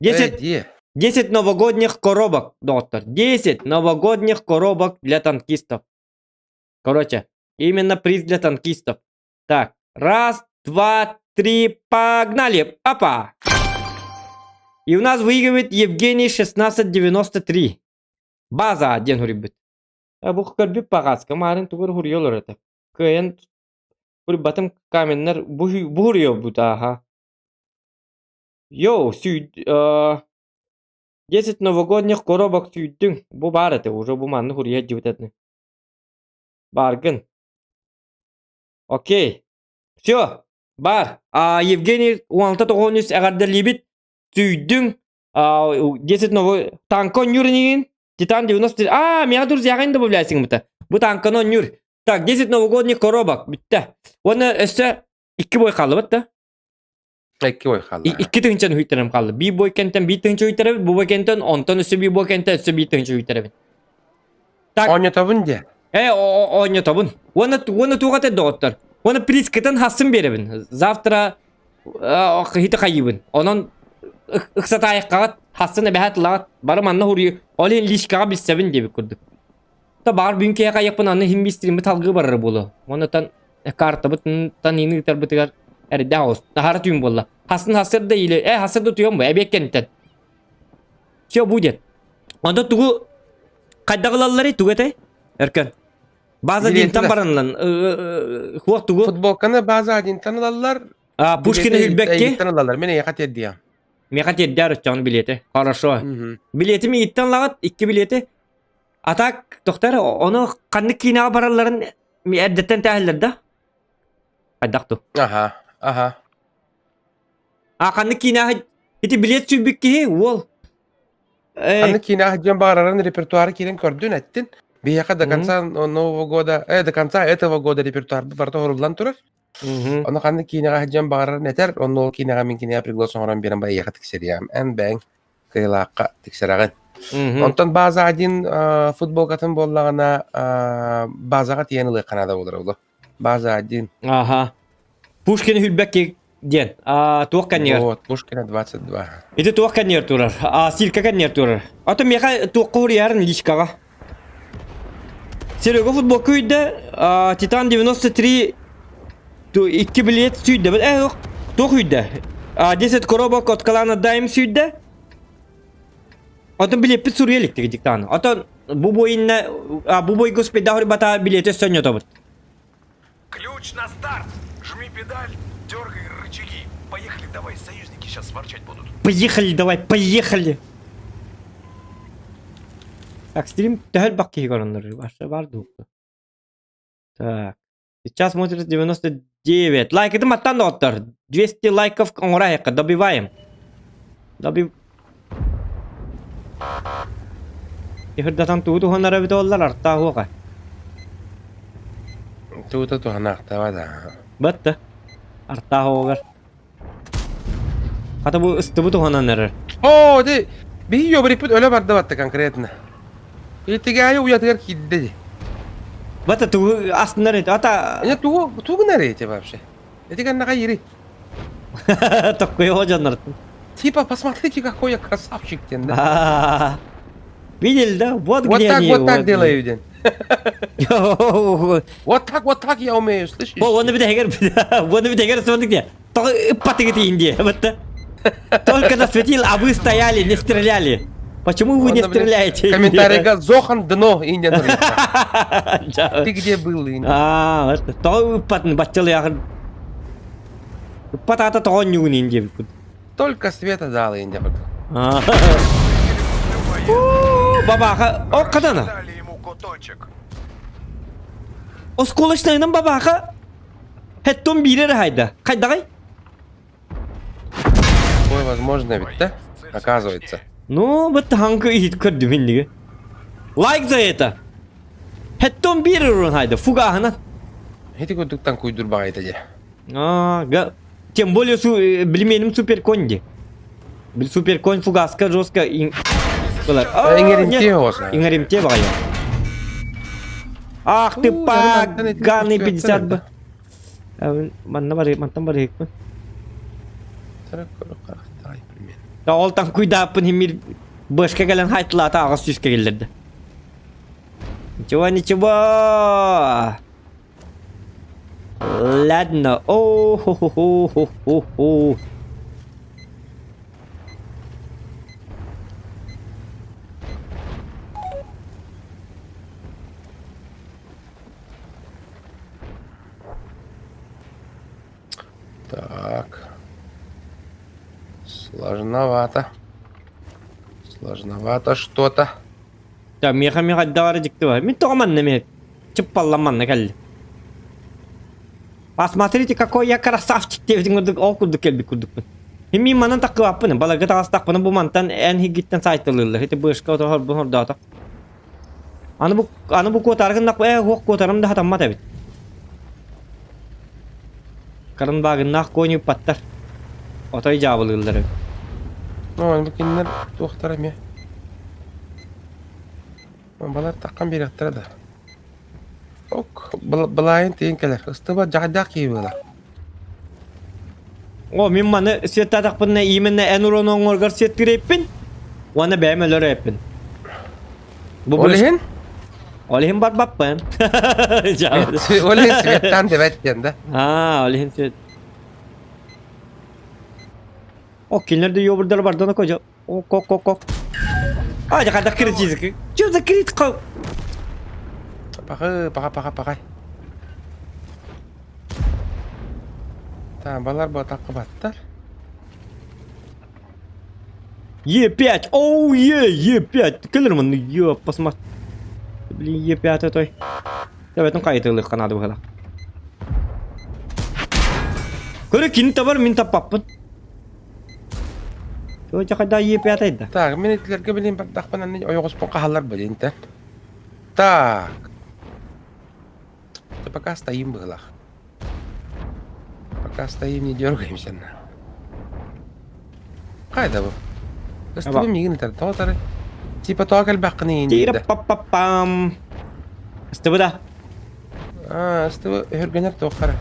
10, 10 новогодних коробок, доктор. 10 новогодних коробок для танкистов. Короче, именно приз для танкистов. Так, раз, два, три, погнали! Опа! И у нас выигрывает Евгений 1693. База диэн суруйбут. Бу көрбүт паҕаска маарын тугу эрэ суруйаллар этэ. Кыайан Курбатым каменнар буһуруйобут ааһа. Йоу, сүй 10 новогодних коробок сүйдүҥ. Бу баар этэ, уже бу маннык уруйа дьибит этэ. Бааргын. Окей. Все, бар. А, Евгений 16 эҕэрдэлиибит. Сүйдүҥ. 10 новый танка онньуур инигин. Титан 90... А, миэхэ друзьяҕын добавляйсың быта. Бу танканы онньуур. Так, 10 новогодних коробок. Бүттэ. Уонна өссө икки бой хааллыбыт да? Икки бой хаалла. Икки тыһыынчаны үйтэрем хаалла. Биир бой кэнтэн биир тыһыынча үйтэребит, бу бой кэнтэн онтон өссө биир бой кэнтэн өссө биир тыһыынча үйтэребит. Так. Оонньотобун дии. Э, оонньотобун. Уонна уонна туох этэ доҕоттор? Уонна прискытын хассын биэрэбин. Завтра хити хайыбын. Онон ыксатаайыккаҕыт хассын эбэһээт ылаҕыт. Бары манна хуруйу. Ол иһин личкаҕа билсэбин диэбит курдук. Та баар бүгүн киһи хайыахпын аны иһин биистириммит салгыы барара буолуо. Онтон картабытын таныыны ыытарбытыгар эрдээх оҕус. Наһара түүн буолла. Хасын хасыр да или э хасыр да туйон бу эбиэт кэнниттэн. Все будет. Онто тугу хайдах ылалларый тугу этэй? Өркөн. База динтан баранлан хуох тугу? Футболканы база динтан ылаллар. А Пушкина Хүлбекке? ылаллар. Мен эйэхэ тиэрдиэм. Миэхэ тиэрдээр оччоҕун билиэти. Хорошо. Билиэти миигиттэн ылаҕыт, икки билиэти. А так, тохтор, ону ханнык киинэҕэ баралларын эрдэттэн тээһэллэр да? Хайдах ту? Аха, аха. А ханнык киинэҕэ ити билиэт сүүйбүт киһи уол. Ханнык киинэҕэ дьон баҕарарын репертуары киирэн көрдүн эттин. Биһиэхэ до конца Нового года, до конца этого года репертуар барыта оҥоруллан турар. Ону ханнык киинэҕэ дьон баҕарарын этэр, онно ол киинэҕэ мин киниэхэ приглас оҥорон биэрэн байыаха тиксэриэм. Эн бэйэҥ кыайылаахха тиксэрэҕин. Онтон база один футболкатын буоллаҕына базаҕа тиийэн ылыахха наада буолар оло. База один. Аха. Пушкин Хүлбэкки диэн. Туох кэннигэр? Вот, Пушкина 22. Ити туох кэннигэр турар? Силка кэннигэр турар. Ото миэхэ туохха уруйарын личкаҕа. Серега футболка үйдэ, Титан 93 икки билет сүйдэ. Э, туох үйдэ? 10 коробок от клана Дайм сүйдэ. Отон билеппит суруйа иликтик диктаны. Отон бу бойынна бу бой госпеда бата билети сөннөтобут. Ключ на старт! Жми педаль, дергай рычаги. Поехали давай, союзники сейчас ворчать будут. Поехали давай, поехали! Так, стрим төһө элбэх киһи көрөннөр? Барса бар дуо? Так. Сейчас смотрит 92. 9. Лайкытым аттан доҕоттор. 200 лайков оҥоро Добиваем. Добив... Ихырдатан тугу туһанар эбит оллар артаа уоҕа. Тугута туһанаахтаба да. Батта. Артаах оҕугар. Хата бу ыстыбы туһанан эрэр. Оо, ди биһи ёбрикпит өлө барда батта конкретно. Итигээйи уятыгар киирдэ ди. Бата тугу астынар эти. Ата Эне тугу тугу гынар эти вообще? Эти каннака ири. Такой дьоннортун. Типа, посмотрите, какой я красавчик, ден, да? Видели, да? Вот, вот где так, они. Вот так делаю, ден. Вот так, вот так я умею, слышишь? О, оны битэгер, оны битэгер сонды где? Патыгы инде, вот Только насветил, а вы стояли, не стреляли. Почему вы не стреляете? Комментарий Зохан дно инде. Ты где был? А, то патын баттел ягын. Патата тоҕо ньугун инде. Только света дал инде. Бабаха, о кадана. Осколочнайынан бабаха. Хеттон биирэр хайда. Хайдагай? Такое возможно ведь, да? Оказывается. Ну, вот ханка иһит көрдүм инниге. Лайк за это! Хеттон биирэр урун хайда, фугаһынан. Ити курдуктан куйдур баҕайыта дьэ. А, тем более су, билменим суперконь ди. Суперконь фугаска жестко Иҥэримтиэ оҕоса. Иҥэримтиэ баҕайы. Ах ты поганый 50 б. Манна барык, мантан барыыкпын. Ол танкуйдааппын химир бышка кэлэн хайтылаата аҕыс сүүскэ киллэрдэ. Ничего, ничего. Ладно. О, хо хо хо хо хо хо. Так. Сложновато. Сложновато что-то. Да, меха меха дары дикти бар. Мин тоҕо манна ме чыппалламанна кэлли. Посмотрите, какой я красавчик диэбитин курдук, ол курдук кэлбит курдукпун. Мин манан таккыбаппын, баларга таҕыстахпына бу мантан эн хигиттэн сайтылыыллар. Ити бышка отоһорбун хордоото. Аны бу аны бу куотаргын э уох куотарым да хатаммат эбит. Карын баагыннаах конь ыппаттар. Отой дьаабылыыллар эбит. Ну, бу кинилэр туохтара эмиэ. Балар таххан биэриэхтэрэ да. Ок, былаайын тиийэн кэлэр. Ыстыба дьаҕайдаах киһи буолар. О, мин маны светтаатахпына именно эн урон оҥоргор светтирэппин уонна бэйэм өлөрөппүн. Бу Ол иһин? Ол иһин барбаппын. Ол иһин светтаан дэбэт диэн да. Аа, ол иһин свет. О, кинилэр да ёбурдары бардана кожо. О, кок, кок, кок. А, дьэ, критик. Чё за критика? Паха, паха, паха, паха. Там балар батакка баттар. Е5! Оу, е, Е5! Кэлэр манны, е, посмотри. Блин, Е5 той. Давай, ну кайтылык надо было. Көрө кини табар, мин таппаппын. Чё хайда Е5 да? Так, мин итилерге билин бардахпын анны ойоҕоспун хаһаллар билинтен. Так. Да пока стоим быһылах. Пока стоим, не дергаемся. Хайда бу? Ыстыбы миигин ытар, тоҕо тары? Типа тоҕо кэлбэххиний Тире да. па-па-пам. Ыстыбы да. А, ыстыбы өһүргэнэр туоххара.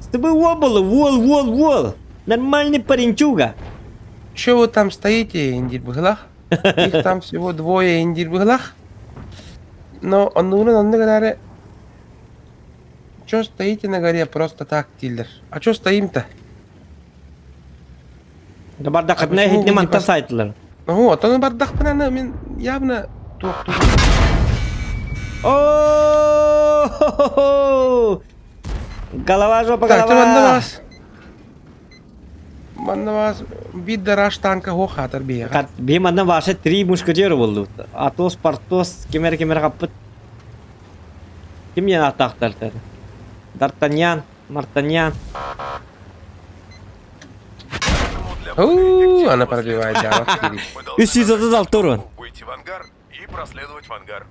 Ыстыбы уобалы, уол, уол, уол. Нормальный паренчуга. Че вы там стоите, индир быһылах? Их там всего двое индир быһылах. Но оннугунан оннук эрээри Чё стоите на горе просто так, дииллэр? А чё стоим-то? Да бардахытына иһитни манта сайтылар. Ну, оттон бардахпына аны мин явно туох О! Голова жопа Так, голова. манна бас. Манна бас биир да танка хо хатар биэҕэ. Би манна ваша три мушкетера болду. Атос, Портос, кемер кемер каппыт. Ким диэн ааттаахтар Д'Артаньян. Мартаньян. Уу, она пробивает диалог. 336 урон. Выйти в ангар и проследовать в ангар.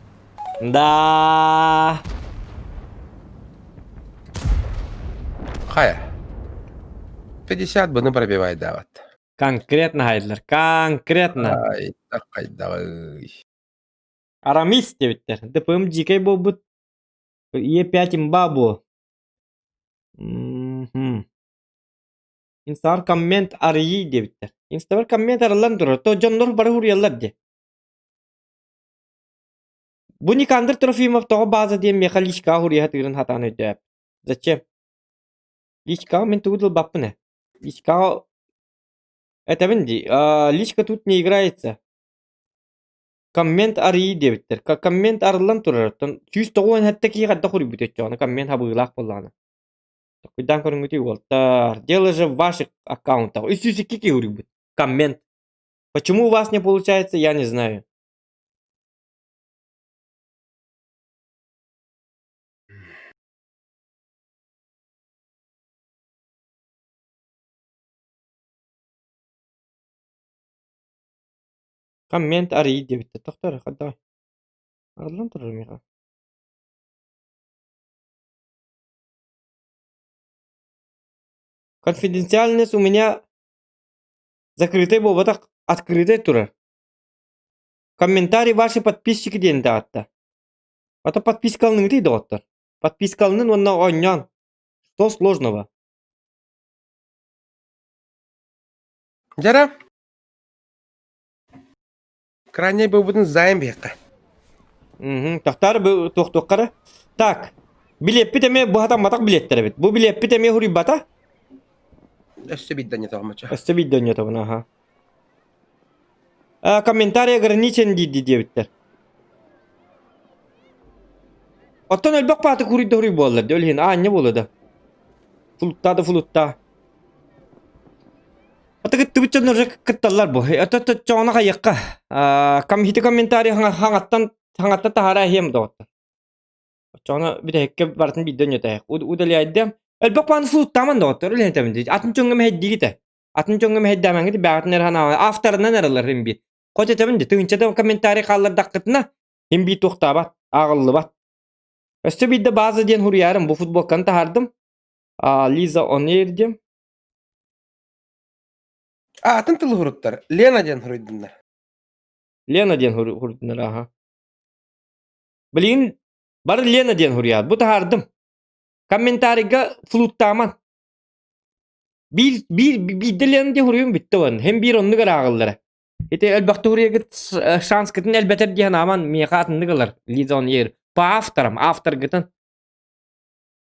Да. Хая. 50 бы пробивает дават. Конкретно хайдылар. Конкретно. Ай, такайдагы. Арамис диэбиттэр. ДПМ дьиикэй буолбут. Е5 имба буо. Мгм. Инстагар коммент арыйыы диэбиттэр. Инстагар коммент арыллан турар. То дьоннор бары уруйаллар дии. Бу Никандр Трофимов тоҕо бааза диэн миэхэ личкаҕа уруйа сатыырын сатаан өйдөөп. Зачем? Личкаҕа мин тугу да ылбаппын ээ. Личкаҕа этэбин дии, личка тут не играется. Коммент арыйыы диэбиттэр. Коммент арыллан турар. Оттон 197 киһи хайдах уруйбут өччөҕүнэ коммент хабыылаах буоллаҕына. Толкуйдаан көрүҥҥүтүй уолтар. Дело же в ваших аккаунтах. 302 киһи уруйбут. Коммент. Почему у вас не получается, я не знаю. Коммент арыйыы диэбиттэр. Тохтоо хайдах? Арыллан турар миэхэ. Конфиденциальность у меня закрытай буолбатах, открытай турар. Комментарий ваши подписчики диэн даҕатта. А то подпискалыныҥытый доҕоттор. Подпискалынын уонна оонньоон. Что сложного? Дьара. Крайний буолбутун займ биһиэхэ. Мгм. Тахтаары бу туохтуоххара. Так, билиэппит эмиэ быһатамматах билиэттэр эбит. Бу билиэппит эмиэ хуруйбата. Өссө биирдэ ньотоҕмочо. Өссө биирдэ ньотобун, аха. А, комментарий ограничен дии диэбиттэр. Оттон элбэх пааты куруйда хуруй буоллар, дии, ол иһин аанньа буолла да. Флуттаа да флуттаа. Ата кыттыбыт дьоннор кытталлар бу. Это чоҕуна хайыахха. Хити комментарий хаҥаттан хаҥаттан таһара иһиэм доҕоттор. Оччоҕуна бүтэһиккэ барытын биирдэ өнньөтөйөх. Удаляйдым. Элбэх пааны сууттааман доҕоттор үлэһитэбин дии. Атын дьоҥҥо мэһэйдиигит Атын дьоҥҥо мэһэйдээмэҥҥит бэҕэтин эрэ санаабын. Авторынан эрэлэр им биир. Хоть этэбин дии, тыһыынчата комментарий хааллардаххытына им биир туохтаабат, ааҕыллыбат. Өссө биирдэ база диэн суруйаарым, бу футболканы таһаардым. Лиза Онейр диэн. Аатын тылы суруттар. Лена диэн суруйдуннар. Лена диэн суруйдуннар, аха. Билигин бары Лена диэн суруйаат. Бу таһаардым. Комментарийга флуттааман. Биир, биир, биирдэ Лена диэн суруйум бүттэ уонна. Һин биир оннук эрэ ааҕыллара. Ити элбэхтэ суруйагыт шанскытын элбэтэр диэн ааман миэхэ атыннык ылар. Лиза Онейр. По авторам, авторгытын.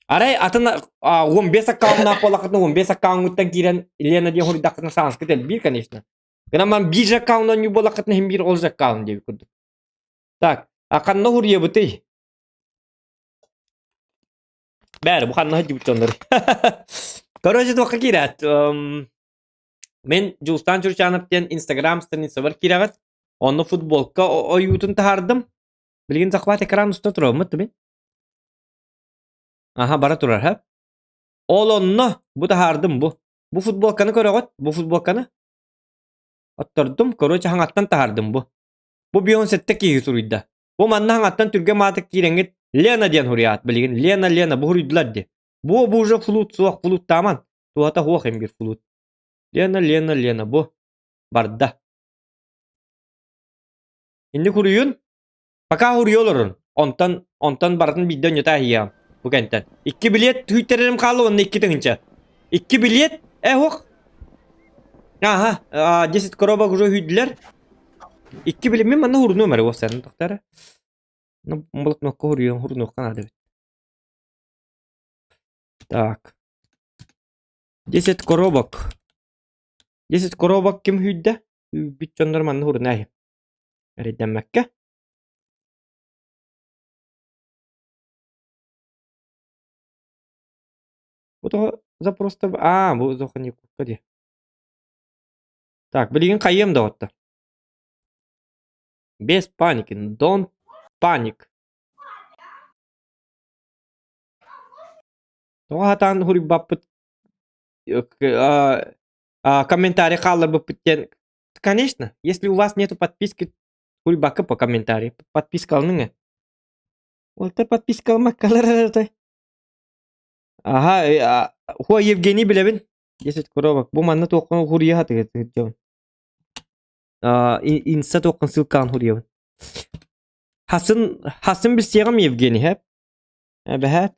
Арай атын 15 аккауннаах буоллаххытына 15 аккауҥҥуттан киирэн Лена диэн суруйдаххытына шанскыт элбиир, конечно. Гынан баран биир же аккаунт оонньуур буоллаххытына иһин биир ол же аккаунт диэбит курдук. Так, а ханна суруйабытый? Бээрэ, бу ханна сылдьыбыт дьоннор. Короче, туохха киирээт. Мин Дьулустаан Чурчанов диэн Инстаграм страницабар киирэҕит. Онно футболка ойуутун таһаардым. Билигин захват экран уста тураммыт мин. Аха, бара турар, һэ? Ол онно бу таһаардым бу. Бу футболканы көрөҕүт, бу футболканы. Оттордум, короче, хаҥаттан таһаардым бу. Бу 57 киһи суруйда. Бу манна хаҥаттан түргэн маатык киирэҥҥит Лена диэн суруйаат билигин. Лена, Лена, бу суруйдулар дии. Бу бу уже флут суох, флуттааман. Туһата суох им биир флут. Лена, Лена, Лена, бу барда. Инник суруйун, Пока уруйа олорун. Онтон, онтон барытын биирдэ онньото аһыйаҕым. Бу кэнтэн. Икки билиэт түүйтэрэрим хаалла уонна 2 тыһыынча. Икки билиэт, э уох. Аха, 10 коробок уже үүйдүлэр. Икки билиэт, мин манна уурунуом эрэ уопсайынан тохтоо эрэ. Ну, блокнокка уруйуом, уурунуохха наада эбит. Так. 10 коробок. 10 коробок ким үүйдэ? Үүйбүт дьоннор манна уурунаа Эрэйдэммэккэ. Бу тоҕо запросто аа бу Зоханикукка дии. Так, билигин хайыам доҕоттор. Без паники, don't panic. Тоҕо сатаан суруйбаппыт комментарий хаалларбыппыт диэн Конечно, если у вас нету подписки, суруйбакка по комментарий. Подписка алыныҥ ээ. Ол подписка алмаккалар эрэ Аха, хуа Евгений билэбин. 10 коробок. Бу манна туоххун хуруйа хатыгы дьон. Инста туоххун ссылкаҕын хуруйабын. Хасын хасын билсиэҕим Евгений хэп. Эбэһээт.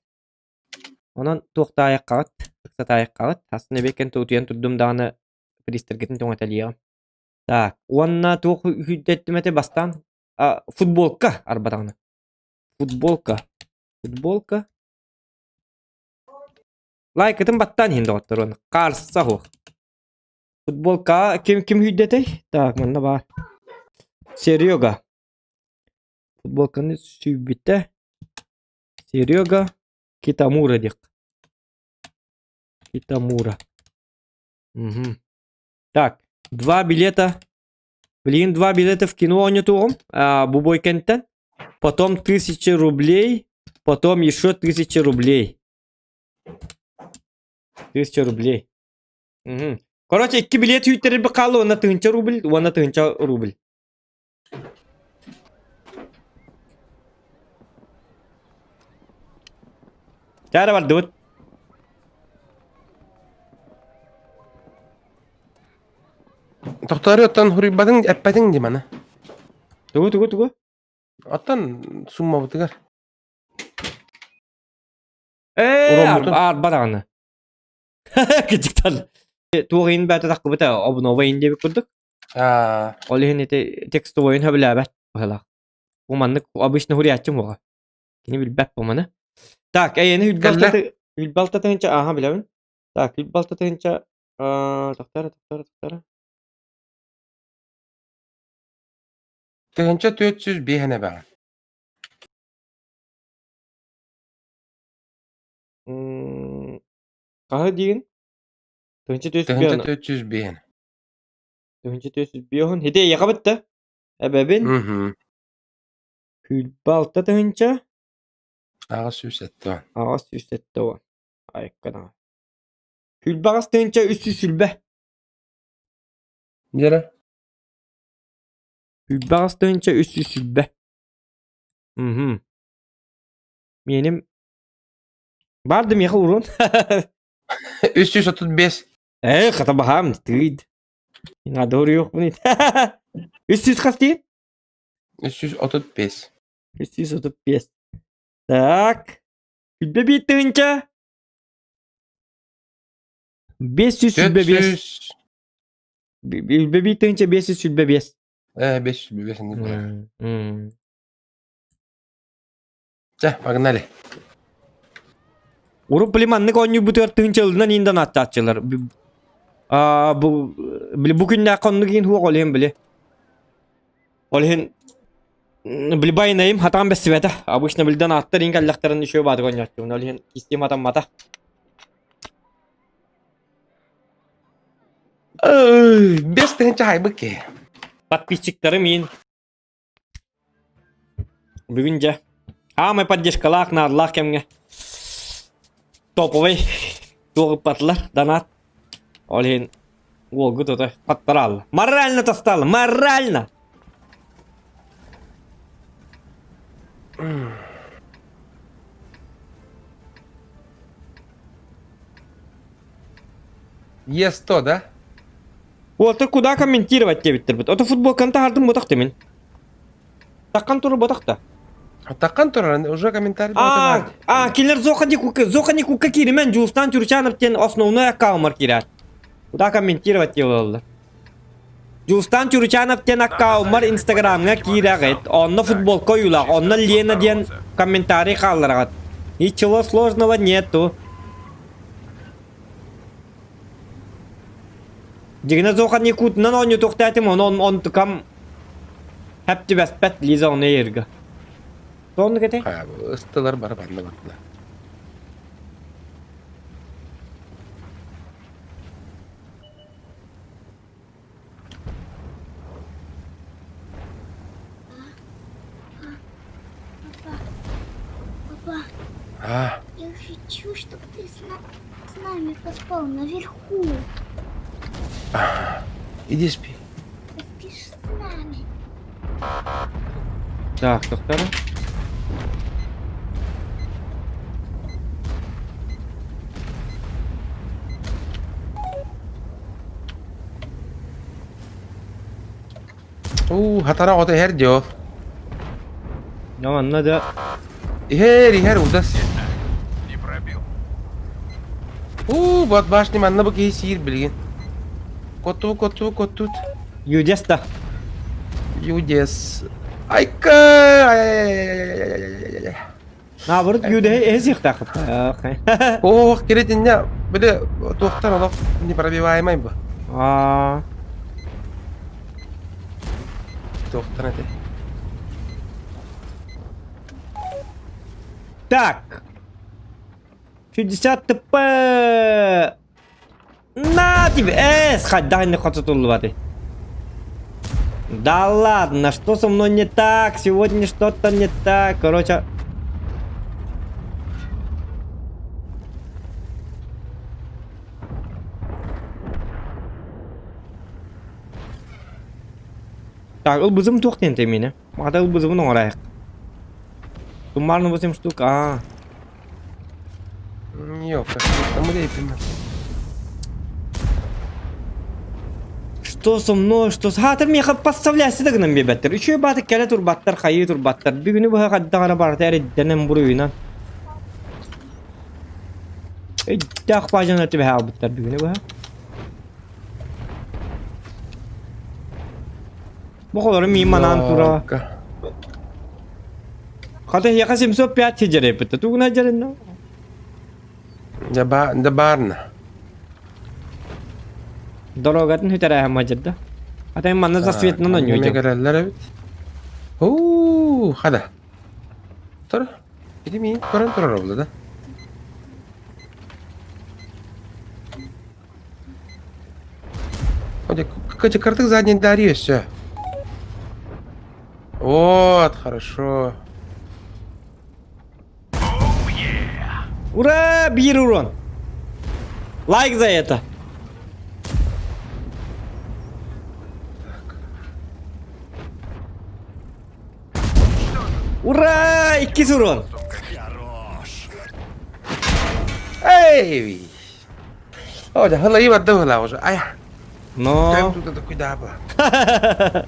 Онон туохтаайаххаҕыт, ыксатаайаххаҕыт. Хасын эбиэккэн утуйан турдум даҕаны пристаргытын тоҥоталиэҕим. Так, уонна туох үһүйдэттим этэ бастаан футболка арбатаҕына. Футболка. Футболка. Лайкытын баттаан иһин доҕоттор уонна хаарса суох. Футболка ким ким үүйдэтэй? Так, манна баар. Серега. Футболканы сүүйбүтэ. Серега Китамура диэх. Китамура. Угу. Так, два билета. Блин, два билета в кино оонньотуоҕум. Бу бойкентэн. Потом 1000 рублей. Потом еще 1000 рублей. 1000 рублей. Угу. Короче, икки билет сүүйтэрэрбит хаалла уонна 1000 рубль, уонна 1000 рубль. Чаара бардыбыт. Тохтоору оттон хуруйбатыҥ, эппэтиҥ дии маны. Тугу, тугу, тугу? Оттон суммабытыгар. Ээ, Уроммутун. арба даҕаны. Кычыктан. Туох иһин бээтэ таххыбыта, обнова иһин диэбит курдук. Аа, Ол иһин ити текстовойун сөбүлээбэт быһыылаах. Бу маннык обычно хуруйааччым уоҕа. Кини билбэт бу маны. Так, эйэни Кэллэ. 106 тыһыынча ааһа билэбин. Так, 106 тыһыынча тохтара, тохтара, тохтара. 1405 эбэҕин. Хаһы диигин? 1405 1405. 1405 Хити эйиэхэ бүтта. Эбэбин. Мгм. 26 тыһыынча. 870. 870. Айыкканаҕа. 28 320. Дьэрэ. 28 320. Мгм. Миэним Баар да миэхэ уруон. 335. Ээ, хата баһаам, тыыд. Надо уруйуохпун 300 хас дии? 335. 335. Так. 101 тыһыынча. 525. 400. 101 525. Ээ, 525 инник буолар. Чэ, погнали. Урут били маннык оонньуурбутугар тыһыынча ылынан иин донаттааччылар. Аа бу били бу күннээххэ оннук иин суох ол иһин били. Ол иһин били байнайым хатаан бэстибэтэ. Обычно били донаттар иин кэллэхтэрин еще баатык оонньооччубун. Ол иһин кистиим хатаммата. 5000 хайбыт киһи. Подписчиктарым иин Бүгүн дьэ аамай поддержкалаах наадалаах кэмҥэ топовый туох ыппатылар донат. Ол иһин уолгут ото хаттараалла. Морально тастаалла, морально! Е100, да? Уолтар куда комментировать диэбиттэрбит. Ото футболканы таһардым ботах мин. Таккан турар ботах да. Таккан турар, уже комментарий А, а, кинилэр Зоха Кука, Зоха Кука кииримэн Дьулустан Чурчанов диэн основной аккаунмар киирэр. Куда комментировать диэн Дьулустан Чурчанов диэн аккаунмар Инстаграмҥа киирэҕит. Онно футболка ойуулаах, онно Лена диэн комментарий хааллараҕыт. Ничего сложного нету. Дьигинэ Зохан Якутунан оонньотуохтаатым, онон онтукам хэп түбэспэт Лиза ону ерга. Соннук этэй? Ыстылар бары барна барна. Папа, папа, А, я Хочу, чтобы ты с, на... с нами поспал наверху. Иди спи. Поспишь с нами. Так, доктор. Уу, хатара оҕото иһэр дьол. Ну, манна да Иһэр, иһэр, удас. Не пробил. Уу, бот башни манна бу киһи сиир билигин. Коту, коту, котут. Юдес да. Юдес. Айка! Ай-яй-яй-яй-яй-яй-яй-яй. Наоборот, Юдеһи эһи сиэхтаахыт. Ох, киритинне, били туохтан олох непробиваемай бу. Аа. Туохтан этэй. Так. 60 ТП. На тебе! Э, хайдах не хотутуллубаты. Да ладно, что со мной не так? Сегодня что-то не так. Короче... Так, ылбызым туох диэн тэмиинэ. Маата ылбызыбын оҥорайык. Суммарно 8 штук, а. Ёпта, там рейпина. Что со мной, что с... Хаатыр миэхэ подставляйся да гынан биэрбэттэр. Үчүгэй бааты кэлэ турбаттар, хайыы турбаттар. Бүгүнү быһа хайдаҕына барыта эрэйдэнэн буруйунан. Өйдөөх баадьаны түбэһэ аалбыттар бүгүнү быһа. Бу холору миин манаан тура. Хата эһиэхэ 705 сидьэрэйбит. Тугунай дьэриннэ? Да баарна. Дорогатын хүтэрээһэн мадьырда. Ата манна засветынан онньуу. Кэлэллэр эбит. Уу, хада. Тур. Ити миин көрөн турар обла да. Кыртык задний дари все. Вот, хорошо. Ура! Биир урон! Лайк за это! Ура! Иккис урон! Эй! О, да, хала ибар да уже. Ай. Но. Тут такой да была.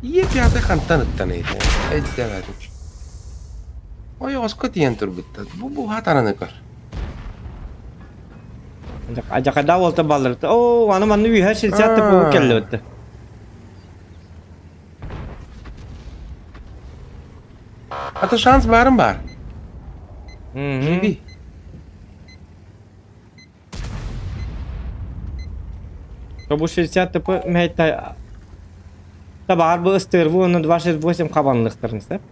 Ийэ пятый хантан ыттан эйдэ өйдөөбөтүм Ойоҕоско тиийэн турбуттар бу буһаатараны көр Адьакада уолта баллырта. Оо, аны манны үһэ 60 тыпы кэллэбитте. Ата шанс баарым баар. Живи. Бу 60 ТП мэйта Табаар бу ыстыырбы уонна 268 хабанлыктарын сөп.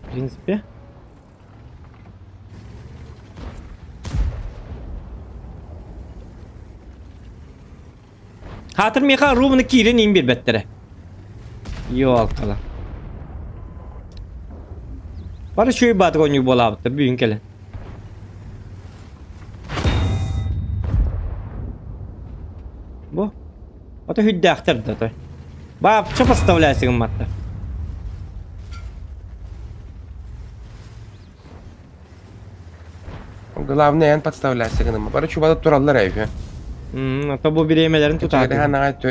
В принципе. Хаатыр миэхэ рубаны киирэн иин биэрбэттэрэ. Ёалкала. Бары үчүгэй баатык оонньуу буолаабыттар бүгүн кэлэн. Бу. Ото хүддээхтэр да той. Баапча поставляйся гымматтар. Главное эн подставляйся гыныма. Бары чубалып тураллар эйфе. Ото бу бириэмэлэрин тутааты.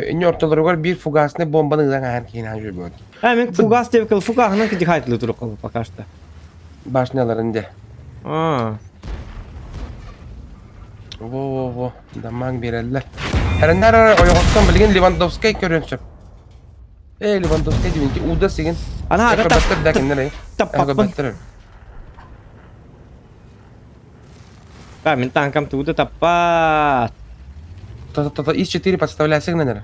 Инне ортолоругар биир фугасный бомбаны ылан аһан киин аһан жүрбөт. А мен фугас деп фугахынан кидихайтылы турук пока что. Башняларын де. А. Во-во-во, дамаң биэрэллэр. Эрэннэр ойоҕостон билигин Левандовскай көрүөн сөп. Ээ, Левандовскай дибинки ууда сигин. Ана ада Көрбөттөр да кинилэр эй. таппаппын. Көрбөттөр. Ба, мин танкам тугу да таппат. То-то-то ИС-4 подставляй сигнал.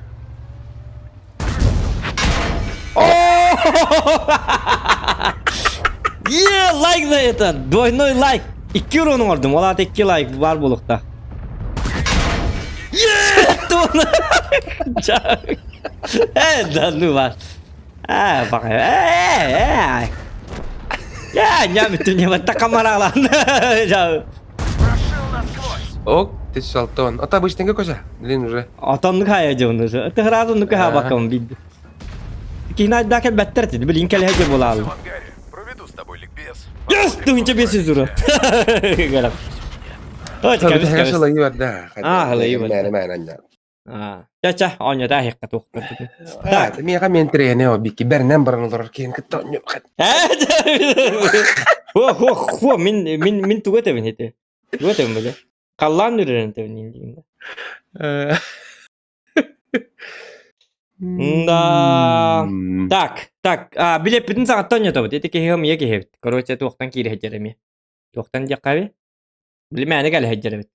Е, лайк за это! Двойной лайк! Икки урону оҥордум, ол аата икки лайк баар буолуохтаах. Е, туона! Э, да ну вас. А, пока. Э, э. Я, я бүтүн не такамаралан. Прошил насквозь. Ок, ты салтон. Ата обычный көсө. Блин уже. Отоннук хайа дьону. Ты сразу ну ка бакам бид. Кихна да кел беттер ти. Блин кел хеже булал. В ангаре. Проведу с тобой ликбез. Yes, тыгынча бес жүз ура. Гарап. Ой, кабис кабис. Аа, халайы бар. Мääне мääне анна. Аа. Ча ча, оня да хекка туохтар. Так, миэхэ мен тирэһине о бикки бэрнэн баран олорор киһин кытта онньуп хат. Хо хо хо мин мин мин тугу этэбин ити. Тугу этэбин бile. Халлаан үрэрин этэбин диин. Да. Так, так, а билеппитин саҕаттан онньотобут. Ити киһи мия киһибит. Короче, туохтан киирэ сылдьар эмиэ. Туохтан диэххэ Билимээни кэлэ сылдьар эбит.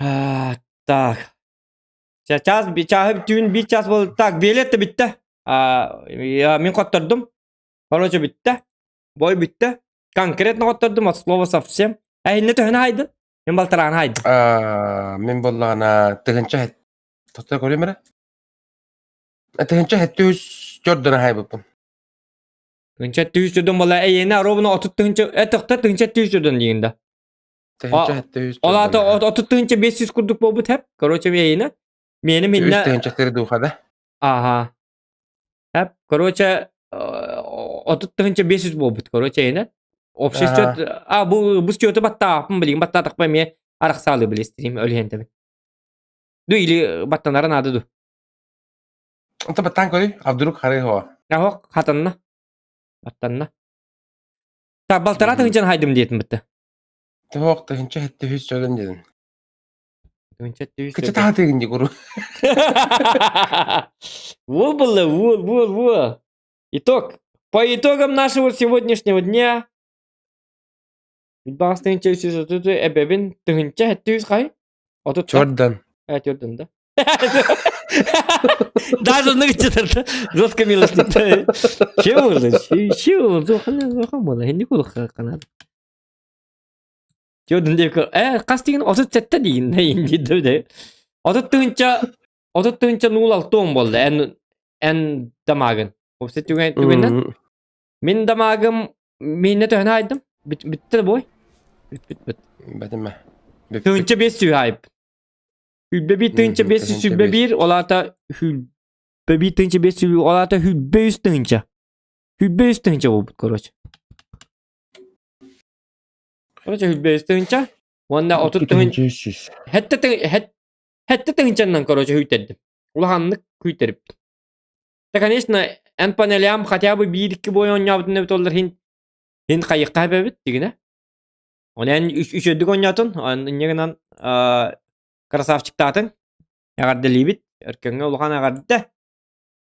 А, так. Час, чааһы түүн биир час буол. Так, билет да бүттэ. А, я мин хоттордум. Короче, бүттэ. Бой бүттэ. Конкретно хоттордум, от слова совсем. Эһинне төһөнө хайдын? Мин балтарааны хайдым. Аа, мин буоллаҕына тыһыынча тохто көрүм эрэ. Тыһыынча хэттэ үс төрдөн хайбыппын. Тыһыынча түс төрдөн буолла эйиэнэ ровно 30 тыһыынча э тохто тыһыынча түс төрдөн диигин да. Тыһыынча хэттэ үс Ол аата 30 тыһыынча 500 курдук буолбут хэп. Короче, эйиэнэ. Миэнэ Үс миннэ тыһыынча сир духа да. Ага. Хэп. Короче, 30 тыһыынча 500 буолбут. Короче, эйиэнэ. Общий счет а бу бу счету баттааппын билигин баттаатахпа эмиэ арахсаалы билистириим өлүһэнтэбин. Ду или баттанара наада ду. Онто баттаан көрүй, а вдруг хары хоа. Аһок хатанна. Баттанна. Так, балтара тыһынчан хайдым диэтин бытты. Тоох тыһынча хетте үс сөдөн дедин. Тыһынча түс. Кыча таатыгын ди куру. Во было, во, во, во. Итог. По итогам нашего сегодняшнего дня Баас тыһынча үс жүз отут эбэбин тыһынча хэттэ үс хай? Отут Чордан. Э, төрдөн да. Даже нырчытыр жестко милость. Че болды? Че болды? Зохан Хинди кулук канады. Төрдөн деп э кас деген 37 деген инди де. 30 тыһынча 30 тыһынча нуул алты он болды. Эн эн дамагын. Опсе түген түгеннен Мин дамагым минне төһөнө айдым. Бүтте бой. Бүт бүт бүт. Бэтимэ. Тыһынча бес сүүһэ айып. Хүлбэ бир тыһынча бес сүүс сүлбэ бир, ол аата хүлбэ бир тыһынча бес сүүс, ол аата хүлбэ үс тыһынча. Хүлбэ үс тыһынча буолбут, короче. Короче, хүлбэ үс тыһынча. Уонна отут тыһынча. Хэттэ хэттэ тыһынчаннан, короче, хүйтэрдим. Улаханнык күйтерип. Да, конечно, эн панелям хотя бы биир-икки бой оонньообутун эбит оллар хин хин хайыхха эбэбит дигинэ. Оны эн үчүөдүк оонньоотун, инньэ гынан красавчиктаатыҥ. Эҕэрдэлиибит. Өркөҥҥө улахан эҕэрдэ.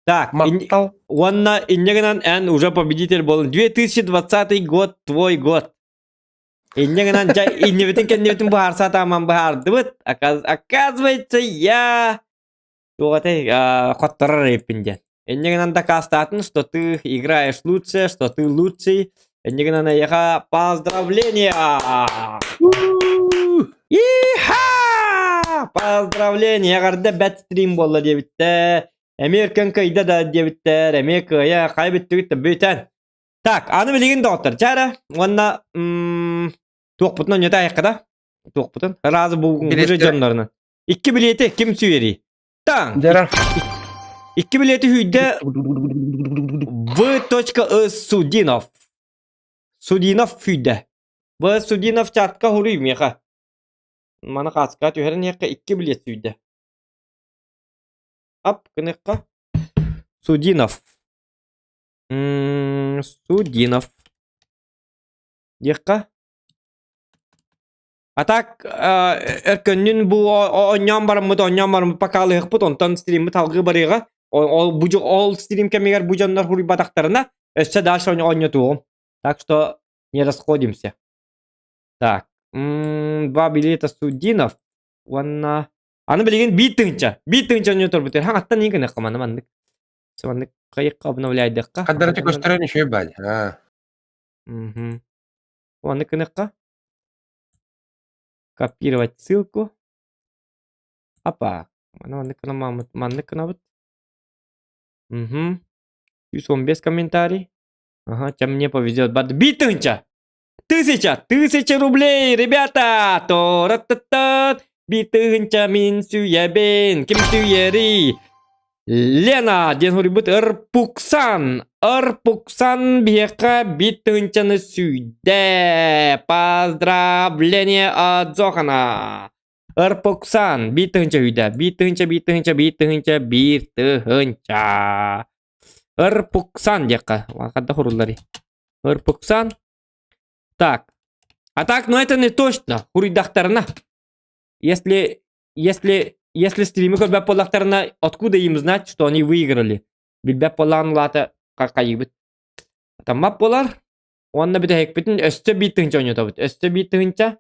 Так, Махтал. уонна инньэ гынан эн уже победитель буолан 2020 год твой год. Инньэ гынан дьэ иннибитин кэннибитин быһаарса сатааман быһаардыбыт. Оказывается, я Туох этэй, хотторор эбиппин диэн. Инньэ гынан дакаастаатын, что ты играешь лучше, что ты лучший. Инньэ гынан эйиэхэ поздравления! Иха! Поздравления! Эҕэрдэ бэт стрим буолла диэбиттэр. Эмиэ өркөн кыайда да диэбиттэр. Эмиэ кыайа, хайа бүттүгүт да бүтэн. Так, аны билигин доҕоттор, чэ эрэ, уонна туохпутун онньото айахха да? Туохпутун? Разы бу дьоннорунан. Икки билиэти ким сүүйэрий? Таң! Дьара. Икки билиэти сүүйдэ В. Судинов. Судинов сүүйдэ. В. Судинов чатка хуруй миэхэ. Маны хаацка түһэрэн иһэххэ икки билиэт сүүйдэ. Ап, гыныхха. Судинов. Судинов. Диэххэ. А так өркөннүн бу оонньоон бараммыт, оонньоон бараммыт покалыһыкпыт, онтон стриммит алгыы барыаҕа. Ол, бу, ол стрим кэмигэр бу дьоннор хуруйбатахтарына, өссө дальше оонньотуоҕум. Так что не расходимся. Так, два билета Судинов уонна аны билигин биир тыһыынча, биир тыһыынча оонньоторбут. Хаҥаттан иин гыныахха маны маннык. Маннык хайыкка обновляйдыахха. Хаддарачы көстөрөн үчүгэй баай. Аа. Мгм. Маннык гыныахха. Копировать ссылку. Опа. Маны маннык гынаммыт, маннык гынабыт. Угу. 115 комментарий. Ага, чем мне повезет. Бат битынча! Тысяча! Тысяча рублей, ребята! То-ра-та-та! Битынча мин сүүйэбин! Ким сүүйэрий? Лена диэн суруйбут Ырпуксан. Ырпуксан биһиэхэ битынчаны сүүйдэ. Поздравление от Зохана. Ырпуксан битынча үйдэ. Битынча, битынча, битынча, битынча. Ырпуксан диэххэ. Ханна хурулларый? Ырпуксан. Так. А так, но это не точно. Хуруйдахтарына. Если, если, если стримы көрбөт буоллахтарына, откуда им знать, что они выиграли? Билбэт буоллаҕын улаата хайыбыт. Таммап буолар. Уонна бүтэһикпитин өссө биир тыһыынча ойнотобут. Өссө биир тыһыынча.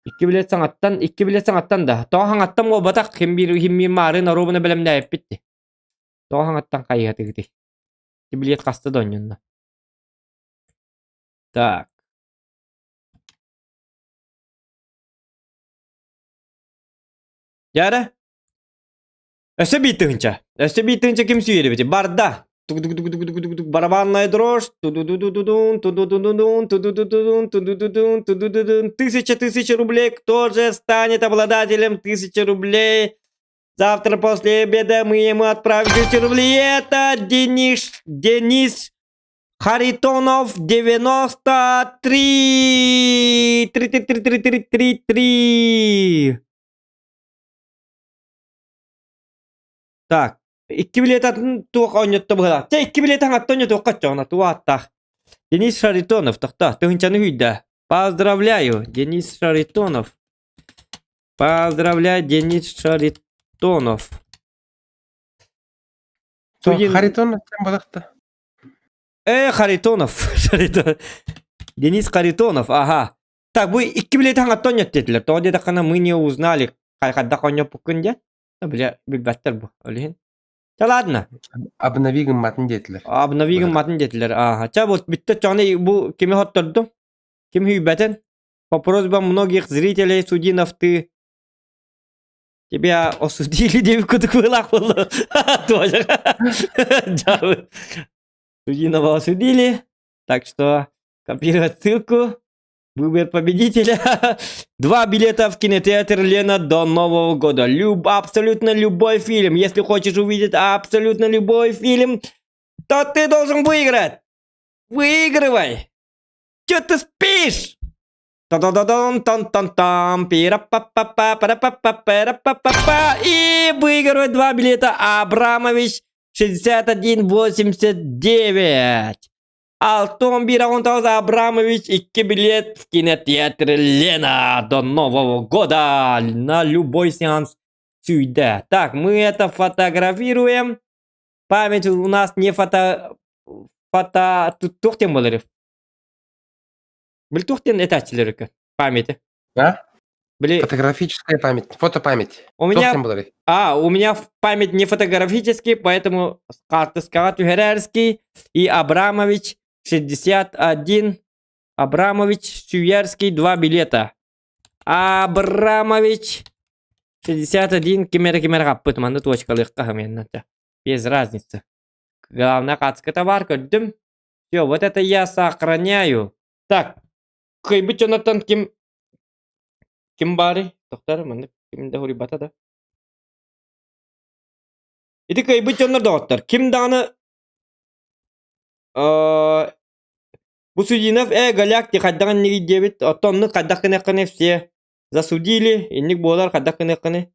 Икки билет саҥаттан, икки билет саҥаттан да. Тоҕо хаҥаттан буолбатах, ким биир ким биир маарын оруобуна бэлэмнээбиппит дии. Тоҕо хаҥаттан хайыһатыгытый? Ити билет хаста да оонньонно. Так. Дьэ Өссө биир тыһыынча. Өссө биир тыһыынча ким сүүйэр Барда. Барабанная дрожь. Ту-ду-ду-ду-дун, ту-ду-ду-ду-дун, ту-ду-ду-дун, ту-ду-ду-дун, ту-ду-ду-дун. Тысяча тысяч рублей. Кто же станет обладателем тысячи рублей? Завтра после обеда мы ему отправим тысячу рублей. Это Денис, Денис Харитонов 93. 3 3 3 3 3 3 3. Так, икки билет атын туох оонньотто быһыылаах. Чэ, икки билет аҥатта оонньотуохха оччоҕуна туох ааттаах. Денис Шаритонов, тохтоо, тыһыынчаны үүйдэ. Поздравляю, Денис Шаритонов. Поздравляю, Денис Шаритонов. Тугин... Харитонов кем балахта? Э, Харитонов. Денис Харитонов, ага. Так, бу икки билети хаҥаттан оонньот диэтилэр. Тоҕо диэтэххинэ мы не узнали хайдах оонньоппуккун диэн. Бля, билбэттэр бу. Ол иһин. Чэ, ладно. Обнови гымматын диэтилэр. Обнови гымматын диэтилэр. Ага. Чэ, вот бүттэ чоҕуна бу кими хоттордум? Ким хүйбэтин? По просьбам многих зрителей Судинов ты Тебя осудили деп кутук быылаах буолла. Тоже. Судинова осудили. Так что копировать ссылку. Выбор победителя. Два билета в кинотеатр Лена до Нового года. Люб, абсолютно любой фильм. Если хочешь увидеть абсолютно любой фильм, то ты должен выиграть. Выигрывай. Че ты спишь? Та-да-да-дон, тан-тан-там, пира-па-па-па, пара-па-па-па-па-па-па. И выигрывает два билета Абрамович 6189. Алтон Бираунтауз Абрамович икки билет в кинотеатр Лена до Нового года на любой сеанс сюда. Так, мы это фотографируем. Память у нас не фото... Фото... Туох диэн буолар Били туох диэн этээччилэр памяти? А? Били... Фотографическая память, фотопамять. У меня... А, у меня память не фотографический, поэтому хаартыскаҕа түһэрэрский и Абрамович 61 Абрамович Сюярский два билета. Абрамович 61 ким эрэ ким эрэ хаппыт манна точкалыахха хамыанната. Без разницы. Главное хаацката бар көрдүм. Все, вот это я сохраняю. Так, кыайбыт дьоннортон ким ким баарый? Тохтор, маннык ким да хуруйбата да. Ити кыайбыт дьоннор доҕоттор. Ким даҕаны э, бу Судинов э голяк ти хайдах иннигий диэбит, оттон оннук хайдах гыныаххыный все засудили, инник буолар хайдах гыныаххыный.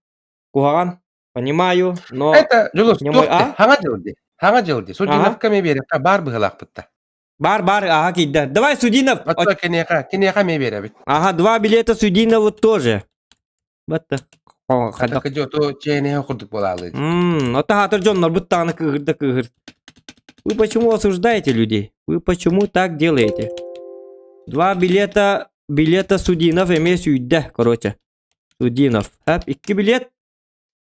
Куһаҕан, понимаю, но Это, Дьулус, не мой, туох а? хаҥа дьыл дии. Хаҥа дьыл дии. Судиновка эмиэ биэриэххэ баар быһыылаахпыт да. Бар, бар, ага, киирдэ. Давай, Судинов. Оттон киниэхэ, киниэхэ эмиэ биэрэбит. Ага, два билета Судинову тоже. Батта. Хайдах дьоту чээнэһэ курдук буолаалыы. Мм, ото хаатыр дьоннорбут даҕаны кыыһырда кыыһыр. Вы почему осуждаете людей? Вы почему так делаете? Два билета, билета Судинов эмиэ сүүйдэ, короче. Судинов. Хап, икки билет.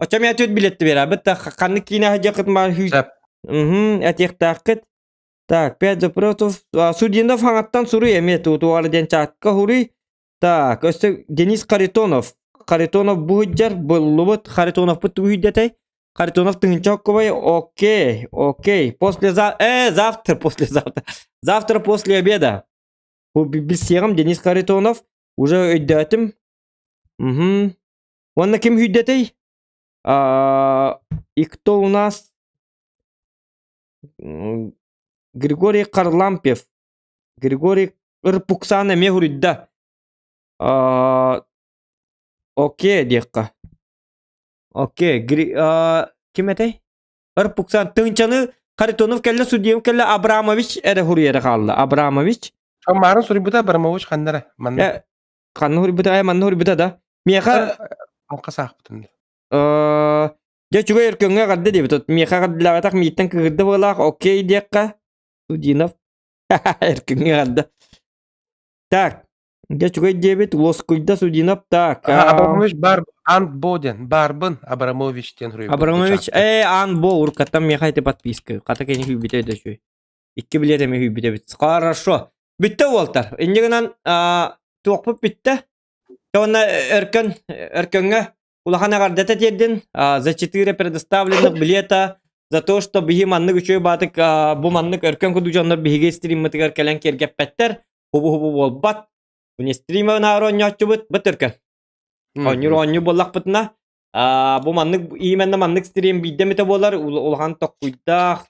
Оччо мэ түөрт билет биэрэ. Бытта ханнык киинэ сылдьыаххыт маар хүү. Сөп. Угу, этиэхтээххит. Так, пять запросов. Судинов хаҥаттан суруй эмиэ туутугар диэн чатка хуруй. Так, өссө Денис Харитонов. Харитонов бу сылдьар, буллубут. Харитоновпут тугу сүйдэтэй? Харитонов тыһыынча оккубай, окей, окей. Послезавтра, завтра, послезавтра. Завтра после обеда. Бу билсиэҕим Денис Харитонов. Уже өйдөөтүм. Угу. Уонна ким сүйдэтэй? А, и кто у нас? Григорий Харлампьев. Григорий Ырпуксан эмиэ суруйда. Окей диэххэ. Окей, ким этэй? Ырпуксан тыынчаны Харитонов кэллэ, Судьев кэллэ, Абрамович эрэ суруйара хаалла. Абрамович. Маарын суруйбута Абрамович ханна эрэ? Манна. Ханна суруйбута? Манна суруйбута да. Миэхэ Алка саахпытын. Дьэ үчүгэй өркөҥҥө эҕэрдэ диэбит. Миэхэ эҕэрдэлээбэтэх мииттэн кыыһырда быһыылаах. Окей диэххэ. Судинов. Өркөҥҥө эҕэрдэ. Так. Дьэ үчүгэй диэбит. Уоскуйда Судинов. Так. Абрамович бар Антбо диэн. Барбын Абрамович диэн суруйбут. Абрамович э Анбо уруккаттан миэхэ ити подписка. Хата кини күүбүтэ да үчүгэй. Икки билиэт эмиэ күүбүт эбит. Хорошо. Бүттэ уолтар. Инньэ гынан туохпут бүттэ. Уонна Өркөн Өркөҥҥө улахан эҕэрдэтэ тиэрдин за четыре предоставленных билета за то, что биһи маннык үчүгэй баатык бу маннык өркөн курдук дьоннор биһиги стриммытыгар кэлэн киэргэппэттэр хубу-хубу буолбат не стрима наары оонньооччубут быт өркөн оонньуур оонньуу буоллахпытына бу маннык именно маннык стрим биирдэ эмитэ буолар улахан токкуйдаах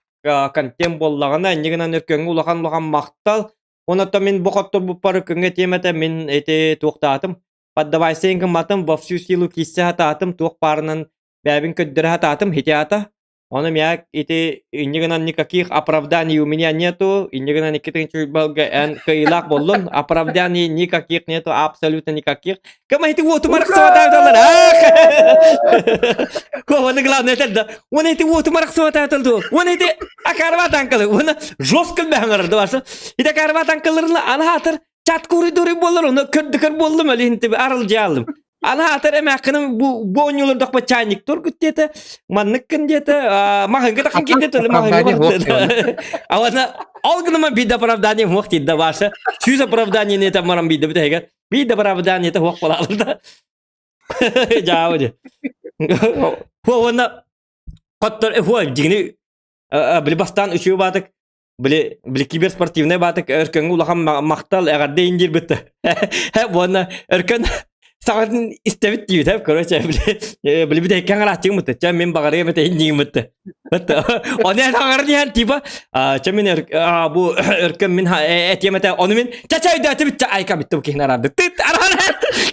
контент буоллаҕына инньэ гынан өркөҥҥө улахан улахан махтал Онон мин бу хотторбуппар көҥө тиэмэтэ мин ити туохтаатым. Поддавайся гымматым, во всю силу кииссе хатаатым, туох баарынан бэйэбин көрдөрө хатаатым, ити аата. Ону мя ити инньэ гынан никаких оправданий у меня нету, инньэ гынан икки тыһыынча эн кыайыылаах боллун, оправданий никаких нету, абсолютно никаких. Кама ити уотум арахсыбатааталар, ах! Оны главное это да. Он эти уотум арахсыбатаатал Он эти акарба танкалы. Он жестко бәһәңәрді башы. Ити акарба танкаларына ана хатыр чат коридоры болар, оны көрдүкөр болдум әлі инти арыл жаалым. Ана хатыр эмәккінің бу бу ойнулар чайник тур күттете, манныккын диэтэ, махынга тахын киирдэ махынга Ауана ол гыныма биир оправдание муох тиидда баша. Сүүс оправдание не там марам биирдэ бүтэһигэ. Биир да оправдание хуох буолаалар да. Жаабы дии. Уонна хоттор хуа дьигини били бастаан үчүгэй баатык били били киберспортивнай баатык өркөҥҥө улахан махтал эҕэрдэ индир бытта. Уонна өркөн саҕатын истэбит диибит короче били били бүтэйкэн арааччыгым бытта чэ мин баҕарыам этэ индиигим бытта Ону эн диэн типа чэ мин бу өркөн мин этиэм этэ ону мин чача өйдөөтүбүт ча айка бүттүм киһин араарды тыт аран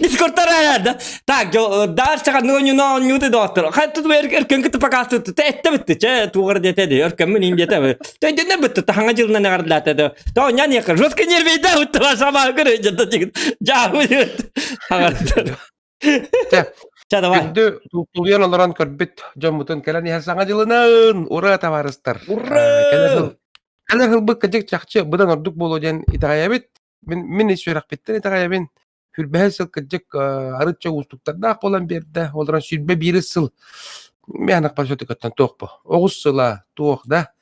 дискордтар араарда так дальше ханны ойнуна оонньууда доктор хатту өркөн кытта покасты этте бүтті чэ туғыр диэтэ ди өркөммүн ин диэтэ төйдөнө бүтті тахаңа жылынан эҕэрдэлээтэ да то нян яка жестко нервейда бүтті сама көрө жата жаабы Чэ, Чэ, давай. Күндү тулуйан олорон көрбүт дьоммутун кэлэн иһэр саҥа дьылынан! Ура, табаарыстар! Ура! Кэлэр сылбыт кыдьык чахчы быдан ордук буолуо диэн итэҕэйэбит. Мин, мин ис сүрэхпиттэн итэҕэйэбин. Сүүрбэһэ сыл кырдьык арыт уустуктардаах буолан биэрдэ. Олорон 21 сыл миэнэх сөтүкөттөн туох бу. Оҕус сыла туох да.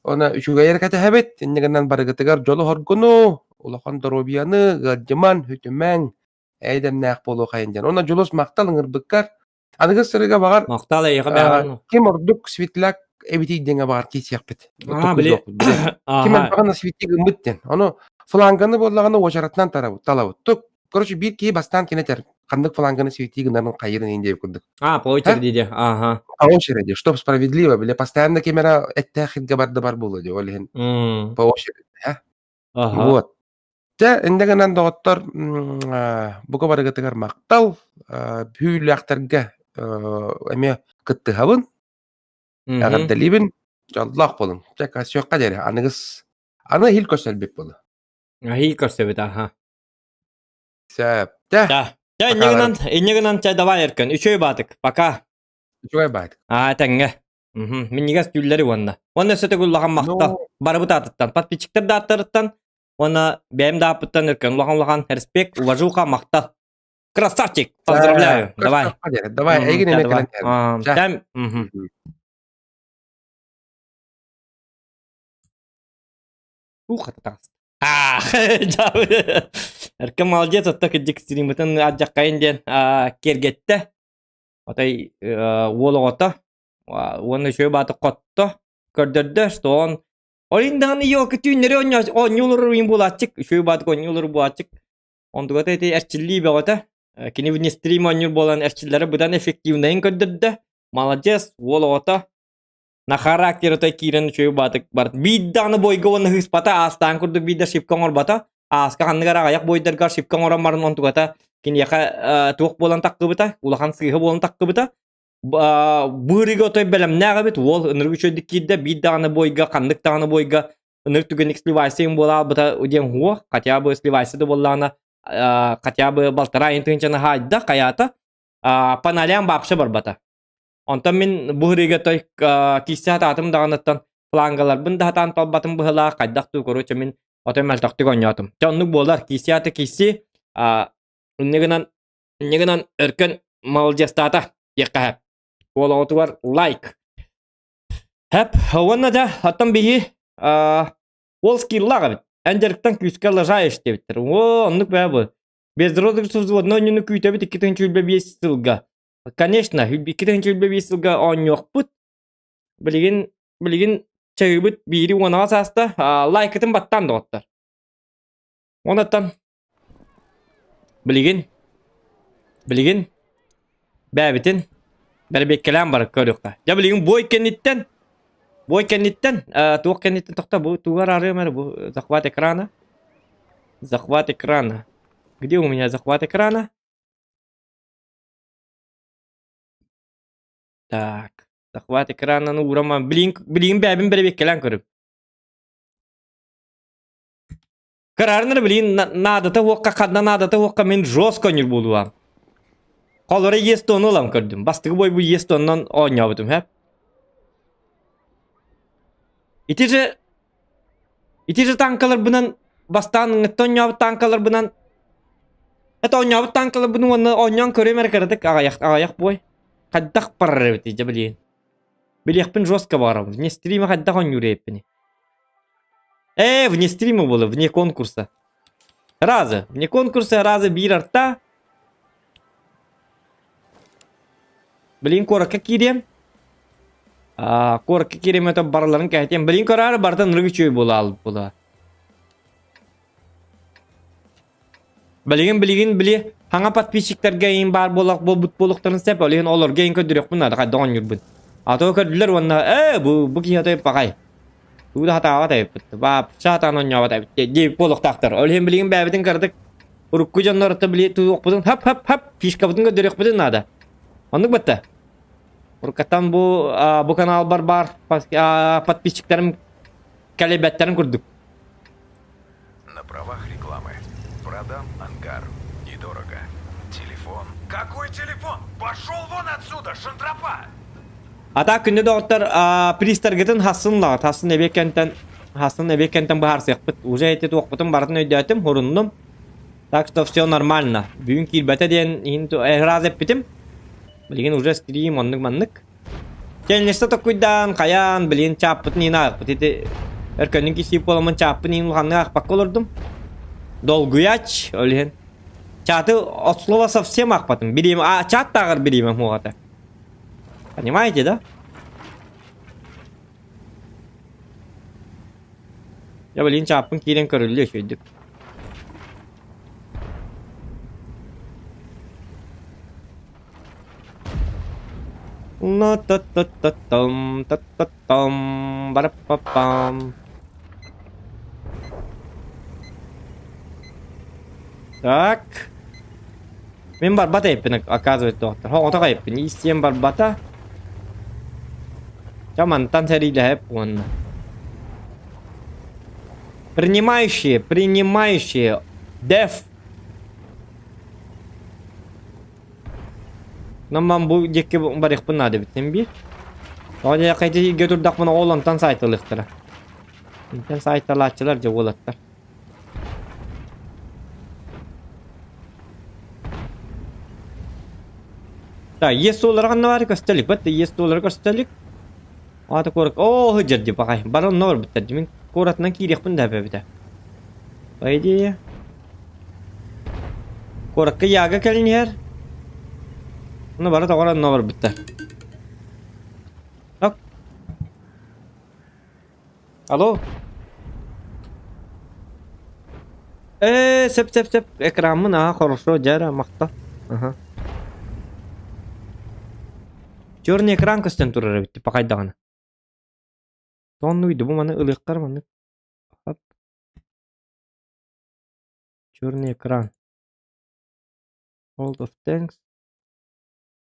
Она үчүгэйэр кэтэһэбит. Инньэ гынан барыгытыгар дьолу-хоргуну, улахан доруобуйаны, ыалдьыман, үтүмэҥ, эйдэмнээх буолуохайын диэн. Уонна Дьулус махтал ыҥырбыккар. Аныгы сырыга баҕар Махтал эйиэхэ бэҕэр. Ким ордук светляк эбитий диэҥэ баҕар киисиэхпит. Аа, били. Ким элбэҕин свети гыммыт диэн. Ону фланганы буоллаҕына уочаратынан тарабыт, талабыт. Тук, короче, биир киһи бастаан кинетер ханнык фланганы свети гынарын хайырын иин диэбит курдук. А, по очереди де. Ага. По очереди, чтоб справедливо, бile постоянно кемера эттээх хиргэ барды бар буолуо дии, ол иһин по очереди, Ага. Вот. Дьэ, инньэ гынан, доҕоттор, бука барыгытыгар махтал, бүүлээхтэргэ эмиэ кыттыһабын, эҕэрдэлиибин, дьоллоох буолуҥ. Дьэ, көрсүөххэ диэри, аныгыс, аны иһил көрсөлбүт буолуо. Аһыы көрсөбүт, аха. Сөп. Дьэ. Дьэ, инньэ гынан, инньэ гынан, чэ, давай, Эркин, үчүгэй баатык, пока. Үчүгэй баатык. Аа, тэҥҥэ. Минньигэс түүллэри уонна. Уонна өссө төгүл улахан махтал. Барыбыт аатыттан, подписчиктар да ааттарыттан, уонна бэйэм да ааппыттан өркөн улахан-улахан респект, уважуха, махтал. Красавчик! Поздравляю! Давай. Давай, эйигин эмиэ кэлэн кэлэн. Ух, это Эркин молодец, отто кырдьык стриммытын алдьаххайын диэн киэргэттэ. Отой уол оҕото уонна үчүгэй бааты хотто көрдөрдө, что он Олин даҕаны елка түүннэри оонньуулар уйун буолааччык, үчүгэй баатык оонньуулар буолааччык. Онтугата ити эрчиллии бөҕөтө. Кини вне стрим оонньуур буолан эрчиллэрэ быдан эффективнайын көрдөрдө. Молодец, уол оҕото. На характер отой киирэн үчүгэй баатык барт. Биир даҕаны бойго уонна ыыспата, аастаан курдук биир да ошибка оҥорбото. Ааска ханныгар аҕыйах бойдарга ошибка оҥорон баран онтугата киниэхэ туох буолан таххыбыта, улахан сыыһа буолан таххыбыта. Быырыга отой бэлэмнээх эбит, уол ынырык үчүгэйдик киирдэ, биир даҕаны бойга, ханнык даҕаны бойга ынырык түгэнник сливайся буола албыта диэн уох, хотя бы сливайся да буоллаҕына, хотя бы балтараа айын тыһыынчаны хаайда, хайаата, паналян вообще барбата. Онтон мин бу ырыга той киирсэ сатаатым даҕаныттан флангаларбын да сатаан талбатым быһылаах, хайдах дуу, короче, мин отой мөлтөхтүк оонньоотум. Дьэ оннук буолар, киирсии аата киирсии, инньэ гынан Инньэ гынан Өркөн маладьыастаата диэххэ сөп. Уол оҕотугар лайк. Хэп, уонна да оттон биһи уол скиллаах эбит. Эн дьарыктан күүскэ лажаешь диэбиттэр. О, оннук бээ бу. Без розыгрыша взводной оонньууну күүтэбит 2025 сылга. Конечно, 2025 сылга оонньуохпут. Билигин билигин чайыбыт биири уонаҕа сааста. Лайкытын баттаан доҕоттор. Онуттан Билигин, билигин бэйэбитин бэрэбиэркэлээн баран көрүөххэ. Дьэ билигин бой кэнниттэн, бой кэнниттэн, э, туох кэнниттэн тохто бу тугар арыам эрэ бу захват экрана. Захват экрана. Где у меня захват экрана? Так, захват экрананы уурама. Билигин, билигин бэйэбин бэрэбиэркэлээн көрүм. Кыраарынар билигин наадата уохха ханна наадата уохха мин жестко оонньуур буолуом. Холоро ес тону ылан көрдүм. Бастакы бой бу ес тоннон оонньообутум хэп. Ити же ити же танкаларбынан бастаан ыҥытта оонньообут танкаларбынан это оонньообут танкаларбын уонна оонньоон көрүөм эрэ кыратык аҕыйах аҕыйах бой. Хайдах барар эбитий дьэ билигин. Билиэхпин жестко баҕарабын. Вне стрима хайдах оонньуур эбиппиний? Ээ, вне стрима было, вне конкурса. Разы. Вне конкурса разы биир арта. Блин, куоракка киириэм. Аа, куоракка киириэм это барыларын кэһэтиэм. Блин, көрөөрү барытын ынырык үчүгэй буола аалбыт буолуо. Билигин билигин били хаҥа подписчиктарга иин баар буолах буолбут буолуохтарын сөп, ол иһин олорго иин көрдөрүөхпүн наада хайдах оонньуурбун. А то көрдүлэр уонна ээ бу бу киһи отой паҕай. Тугу да хатаабат эбиппит. Баапча хатаан оонньообот эбит диэбит буолуохтаахтар. Ол иһин билигин бэйэбитин кыратык урукку дьоннор отто били туохпутун хап хап хап фишкабытын көрдөрүөхпүтүн наада. Оннук батта. Уруккаттан бу бу каналбар баар подписчиктарым кэлэйбэттэрин курдук. На правах рекламы. Продам ангар. Недорого. Телефон. Какой телефон? Пошел вон отсюда, шантропа! А так күндү доҕоттор пристаргытын хассын лаҕыт хассын эбиэккэнтэн хассын эбиэккэнтэн быһаарсыахпыт уже эти туохпутун барытын өйдөөтүм хуруннум так что все нормально бүгүн киирбэтэ диэн иһин раз эппитим билигин уже стрим оннук маннык Кэннистэ токкуйдаан, хайаан, билигин чааппытын иһин аахпыт. Ити өркөннүн кисиип буоламмын чааппын иһин улаханнык аахпакка олордум. Долгуйач, ол иһин. Чаты от слова совсем аахпатым. Билиим, а чат тааҕар билиимэм хуоҕата. Понимаете, да? Я билигин чааппын киирэн көрүллүө үчүгэйдик. Та-та-та-там, та-та-там, бараппапам. Так. Мин барбат эппин, оказывается, доктор. Хоҕото эппин, истиэн барбата. Ча мантан сэриилэһэп уонна. Принимающие, принимающие. Деф. Наман бу диэки барыахпын наада эбит син биир. Тоҕо диэххэ ити сиргэ турдахпына ол онтон саайталыахтара. Интэн саайталааччылар дьэ уолаттар. Так, ес суоллара ханна баар көстө илик. Бат ес суоллара көстө илик. Аата куорат. Оо, сылдьар дии баҕай. Бары онно барбыттар дии. Мин куоратынан киириэхпин да эбэтэ. По идее. Куоракка Яга кэлин иһэр. Ону бары тоҕор онно барбыттар. Так. Алло. Э, сөп сөп сөп. Экраммын аа, хорошо, дьэ махта. Аха. Черный экран көстөн турар эбит, пахайдаҕына. Тоннуйду бу маны ылыаххар маннык. Хоп. Черный экран. World of Tanks.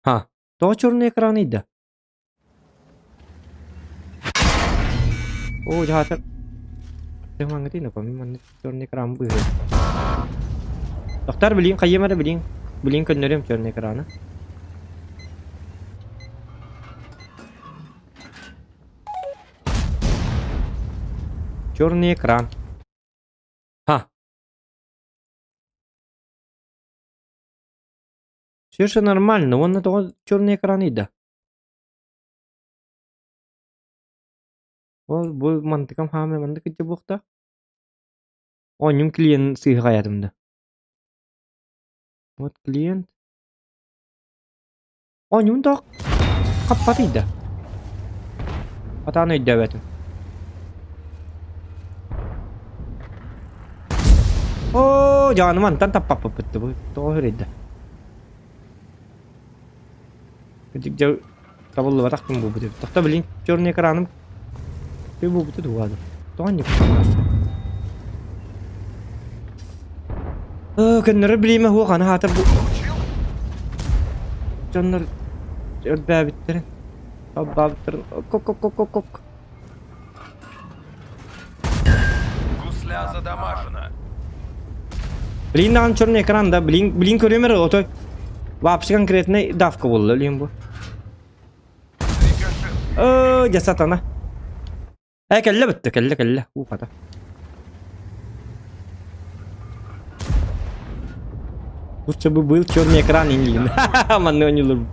Ха, тоҕо черный экран ыйда? Оо, дьаһатар. Тымаҥытый напомню, маннык черный экран быыһы. Тохтор билин хайым эрэ билин. Билин көннөрүм черный экраны. Черный экран. Ха. Все же нормально, уонна тоҕо черный экран ыйда? Ол бу мантыкам хаамай маннык илдьэ буохта. Оонньуум клиент сыыһа хайатым да. Вот клиент. Оонньуун тоох хаппат ыйда. Хатаан өйдөөбөтүм. Оо, дьааным мантан таппаппыт бу. Тоҕо үрэйдэ. Дьэ табыллыбатах күн буолбут эбит. Тохто билин черный экраным Ты буолбута дуо Тоҕо инник Көннөрөр бириэмэ суох аны хаатар бу дьоннор өлбөөбүттэрин албаабыттарын кок-кок-кок-кок Гусля задамажена. Блин даҕаны черный экран да блин блин көрүөм эрэ отой вообще конкретный давка буолла блин бу Э, дьэ сатана. Э, кэллэ бүттэ, кэллэ, кэллэ. Уу, хата. Лучше бы был черный экран инлин. Манны ойнуулур.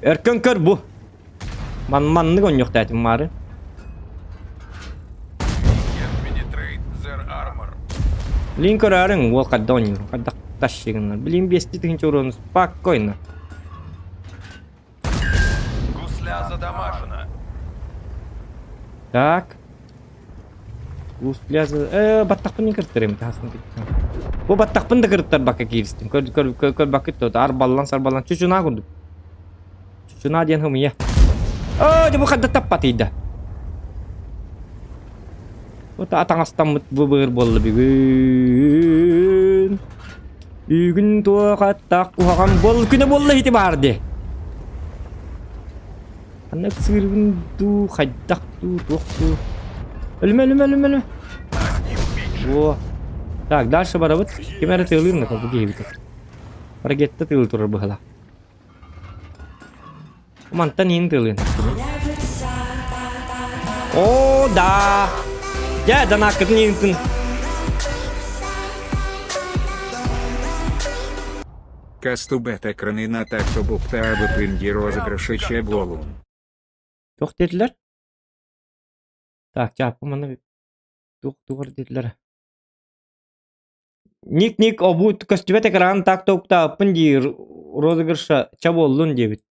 Өркөн көр бу. Ман маннык ойнуохтаатым маары. Блин көрөөрүҥ, уол хадда ойнуур, хадда тащыгыннар. Блин биэсти тыһыынча уруону спокойно. Гусля задамажена. Так. Гусля за... Э, баттахпын не кырттырым, таһасын Бу баттахпын да кырттарбакка кииристим. Көр көр көр көр бакыт то арбаллан сарбаллан чучуна курдук. Чучуна диэн хымыйа. Оо, дьэ бу хадда таппатыйда. Вот атаҥастаммыт бу быыр буолла бүгүн. Бүгүн туох аттаах куһаҕан буол күнэ буолла ити баар дии. Ханна ыксыырбын дуу, хайдах дуу, туох дуу. Өлүмэ, өлүмэ, өлүмэ, өлүмэ. Во. Так, дальше барабыт. Ким эрэ тыалыыр на бу киһибит. Ракетта тыылы турар быһыла. Мантан иин тыалыын. О, да! Дьэ, данааккытын иинтин. Кастубет экраны на так бухта инди розыгрышиче болун. Туох диэтилэр? Так, чааппы манна туох тугар диэтилэр. Ник-ник обут көстүбэт экран так токтааппын диир розыгрыша ча буоллун диэбит.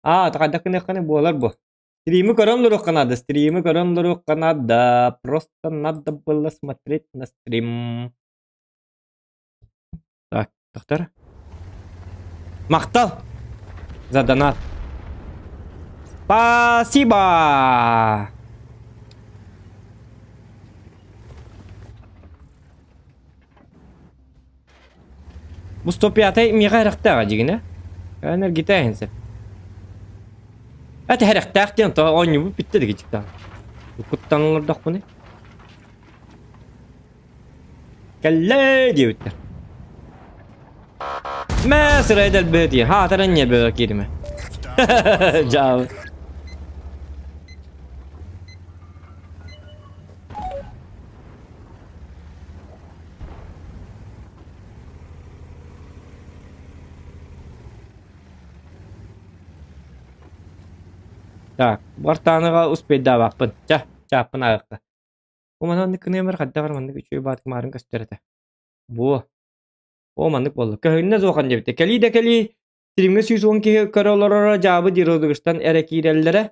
Аа, хайдах гыныаххына буолар бу. Стримы көрөн олоруохха наада, стримы көрөн олоруохха наада. Просто надо было смотреть на стрим. Так, доктор. Махтал за донат. Спасибо! Бу 105 миэхэ эрэхтээх дьигинэ. Энергитээһин сөп. Эт эрэхтээх диэн то оонньуубут бүттэ дигичиктаан. Куттан олордохпуну. Кэллэ диэбиттэр. Мэ сырай дэлбэ диэн хаатаран не бөҕө кииримэ. Жаабы. Так, бартааныга успейдаабаппын. Ча, чааппын ааҕыкка. Бу манан кыныамар хайдах эрэ маннык үчүгэй баатык маарын көстөр этэ. Буо. Оо маннык буолла. Көһүннэ суохан диэбитэ. Кэлии да кэлии, стримҥэ 110 киһи көрө олороро дьаабы диир розыгрыштан эрэ киирэллэрэ.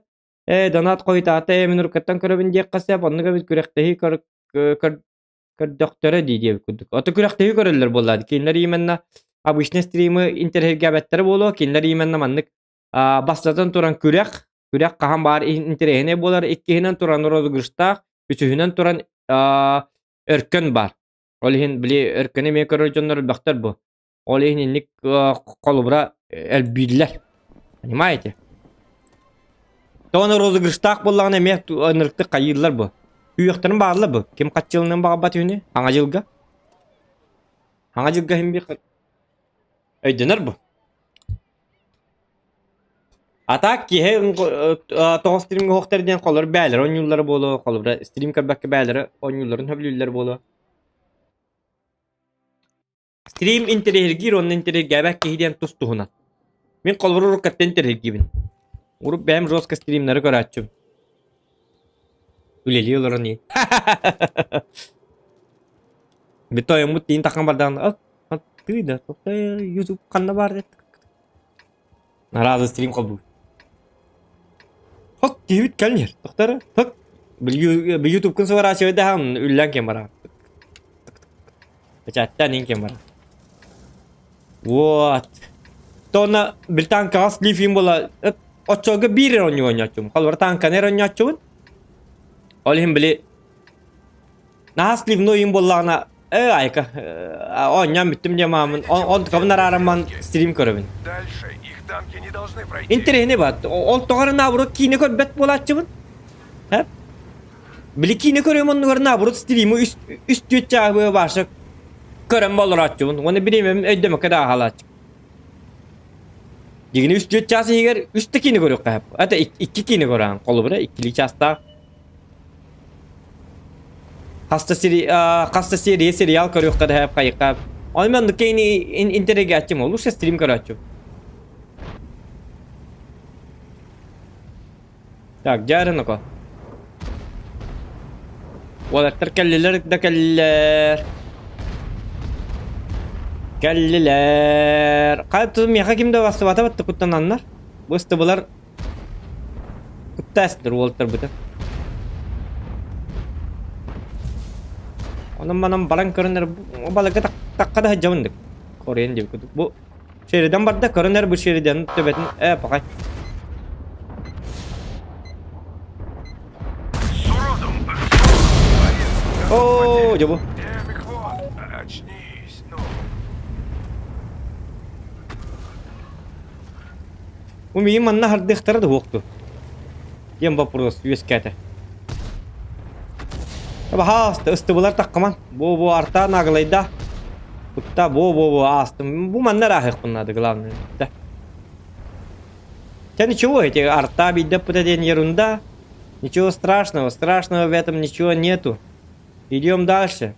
Ээ, донат хойутаата ээ, мин уруккаттан көрөбүн диэххэ сөп, оннук эбит күрэхтэһии көр, көр, көрдөхтөрө дии диэбит курдук. Ото күрэхтэһии көрөллөр буоллаат. Кинилэр именно обычный стримы интэриэһиргээбэттэрэ буолуо. Кинилэр именно маннык а, бастатан туран күрэх, күрэх хаһан баар интэриэһинэй буолар. Иккиһинэн туран розыгрыштаах, үсүһүнэн туран а, өркөн баар. Ол иһин били өркөнү эмиэ көрөр дьоннор элбэхтэр бу. Ол иһин инник холобура элбииллэр. Понимаете? Тоҕо розыгрыштаах буоллаҕына эмиэ ынырыктык хайыыллар бу. Үөхтэрин бааллар бу. Ким хаччылынан баҕарбат үһүнү? Хаҥа дьылга. Хаҥа дьылга иһин бир өйдөнөр бу. А так киһи тоҕо стримҥэ оһохтор диэн холор бээлэрэ оонньууллара буолуо, холобура стрим көрбөккө бээлэрэ оонньуулларын сөбүлүүллэр буолуо. Стрим интэриэһиргиир уонна интэриэһиргээбэт киһи диэн тус-туһунан. Мин холобур уруккаттан интэриэһиргиибин. Урут бэйэм жестко стримнары көрөөччүм. Үлэлии олорон иһин. Бүттэ ойоммут тиин таххан бардаҕына, Тыы да, YouTube ханна баар дет. Наразы стрим холбуу. Хок киһибит кэлнер. Тохтор. Хок. YouTube-кын сворачивайдаһан үллэн кем бара. Печаттан ин кем бара. Вот. Тона бил танкаҕа слифин була оччолго биир эрэ оонньуу оонньооччум. Холобура танканы эрэ оонньооччубун. Ол иһин били Наһаа сливной им буоллаҕына, ээ айка, оонньоон бүттүм диэн маамын, онтукабын араарамман стрим көрөбүн. Дальше их танки не должны пройти. Интэриэһинэй баат. Ол тоҕо эрэ наоборот киинэ көрбөт буолааччыбын. Һэ? Били киинэ көрүөм оннугар наоборот стримы үс үс түөрт чааһы баша көрөн болорооччубун. Уонна бириэмэбин өйдөмөккө да аһалааччы. Дигини үс түөрт чаас иһигэр үс да киинэ көрүөххэ сөп. Это икки киинэ көрөөн холобура иккилии чаастаах Хаста сери хаста серия сериал көрүөххэ да хайыкка. Оны мен кейни интеллигентчим лучше стрим көрөөччүм. Так, дьаарынако. Уолаттар кэллилэр да кэллилэр. Кэллилэр. Хайа миэхэ ким да бастыбата батты куттананнар. Быстыбылар Куттаастыр уолтарбыта. Онон-манан баран көрөн эрэ балыга тахха да сылдьабын дик. Корейн диэбит курдук. Бу Шеридан барда көрөн эрэ бу Шеридан төбөтүн ээ пахай. Оо, дьэ бу. Очнись, ну. Бу миигин манна аһардыахтара да суох дуо? Диэн боппуруос үөскээтэ. Баһааста ыстыбылар таххаман. Бу-бу артаа наглайда. Кутта бу-бу-бу аастым. Бу манна эрэ надо главное. Да. Хотя ничего, эти арта биирдэ диэн ерунда. Ничего страшного, страшного в этом ничего нету. Идем дальше.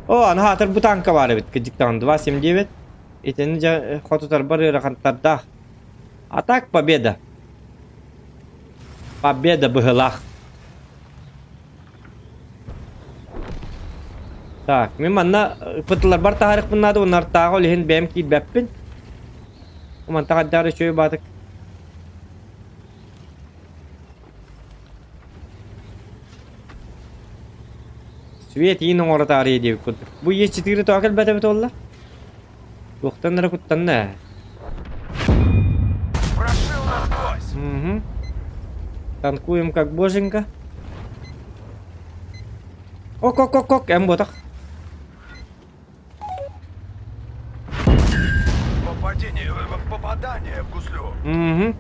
О, анаһаатар бу танка баар эбит, кыдьыктаҕын 279. Итини дьэ хотутарбар ыарахаттардаах. А так победа. Победа быһылаах. Так, мин манна пытыларбар таһаарыахпын наада, уонна артааҕы ол иһин бэйэм киирбэппин. Мантан хайдах үчүгэй баатык. Свет иин оҥоро таарыйа диэбит курдук. Бу Е4 тоҕо кэлбэт эбит буолла? Туохтан эрэ куттанна ээ. Прошил насквозь. Угу. Танкуем как боженька. Ок-ок-ок-ок, эн буотах. Попадение, попадание в гуслю. Угу.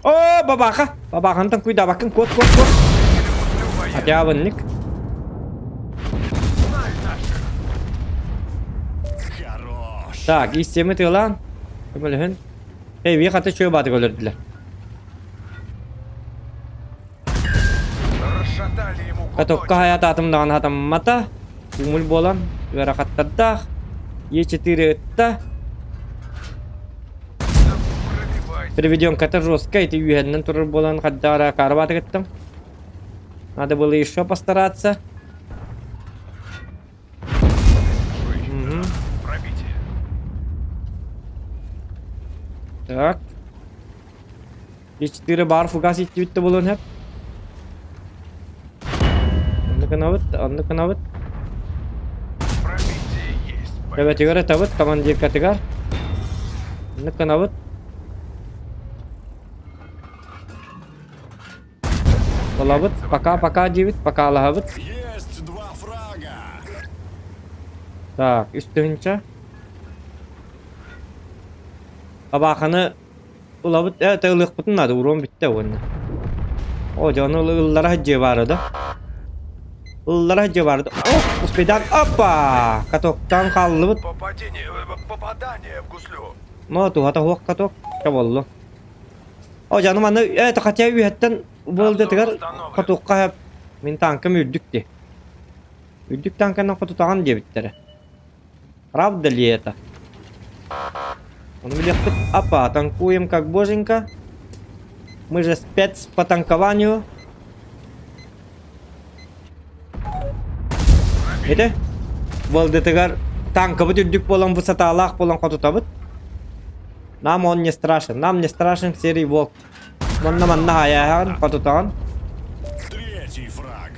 О, бабаха! Бабахантан куйдабаккын куот куот куот. Хотя бы Так, истеми тыалаан. Көмөлөһүн. Эй, ви хата чөй бааты өлөрдүлэр. Катокка хаятаатым даҕаны хатаммата. Кумуль буолан, ыарахаттардаах. Е4 ытта. Приведенката жесткая, ити үөһэннэн турар буолан хаддаара карабаты кыттым. Надо было еще постараться. Так. Ичтире бар фугас иттибит да буолуон сөп. Оннук гынабыт, оннук гынабыт. Пробитие есть. Төбөтүгэр ытабыт, командиркатыгар. Оннук гынабыт. Олабыт, пока-пока диибит, покалаһабыт. Есть два фрага. Так, үс тыһыынча. Табааханы ылабыт, э, ылыахпытын наада, уруон бүттэ уонна. О, дьону ыллара сылдьыа баара да. Ыллара сылдьыа баара да. О, успейдаан, опа! Катоктаан хааллыбыт. Попадение, попадание в гуслю. Но туһата суох каток, чоболлу. О, дьону маны, э, хотя үһэттэн буолдатыгар хотуохха мин танкам үрдүк дии. Үрдүк танканан хотутаҕын диэбиттэрэ. Правда ли это? Он билиэхпит. Апа, танкуем как боженька. Мы же спец по танкованию. Ити? Болдытыгар танкабыт үрдүк буолан высоталаах буолан хотутабыт. Нам он не страшен. Нам не страшен серый волк. Манна манна хайааһаҕын, хотутаҕын. Третий фраг.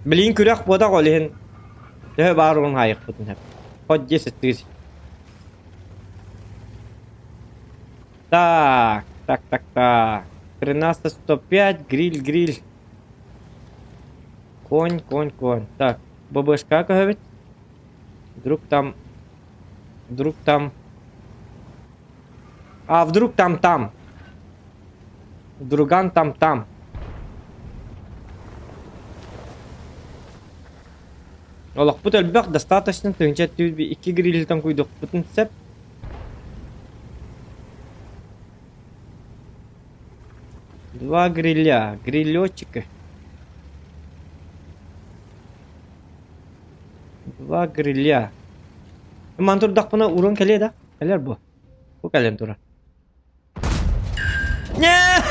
Билигин күрэх буотах ол иһин төһө баар уон хаайыахпытын сөп. Хоть 10 тысяч. Так, так, так, так. 13.105, гриль, гриль. Конь, конь, конь. Так, ББшка көһөбүт. Вдруг там... Вдруг там... А вдруг там там? Друган там там. Олохпут элбэх, достаточно тыһыынча 2 грильтан куйдуохпутун сөп. Два гриля, грилечика. Два гриля. Ман турдахпына урон кэлиэ да? Кэлэр бу. Бу кэлэн турар.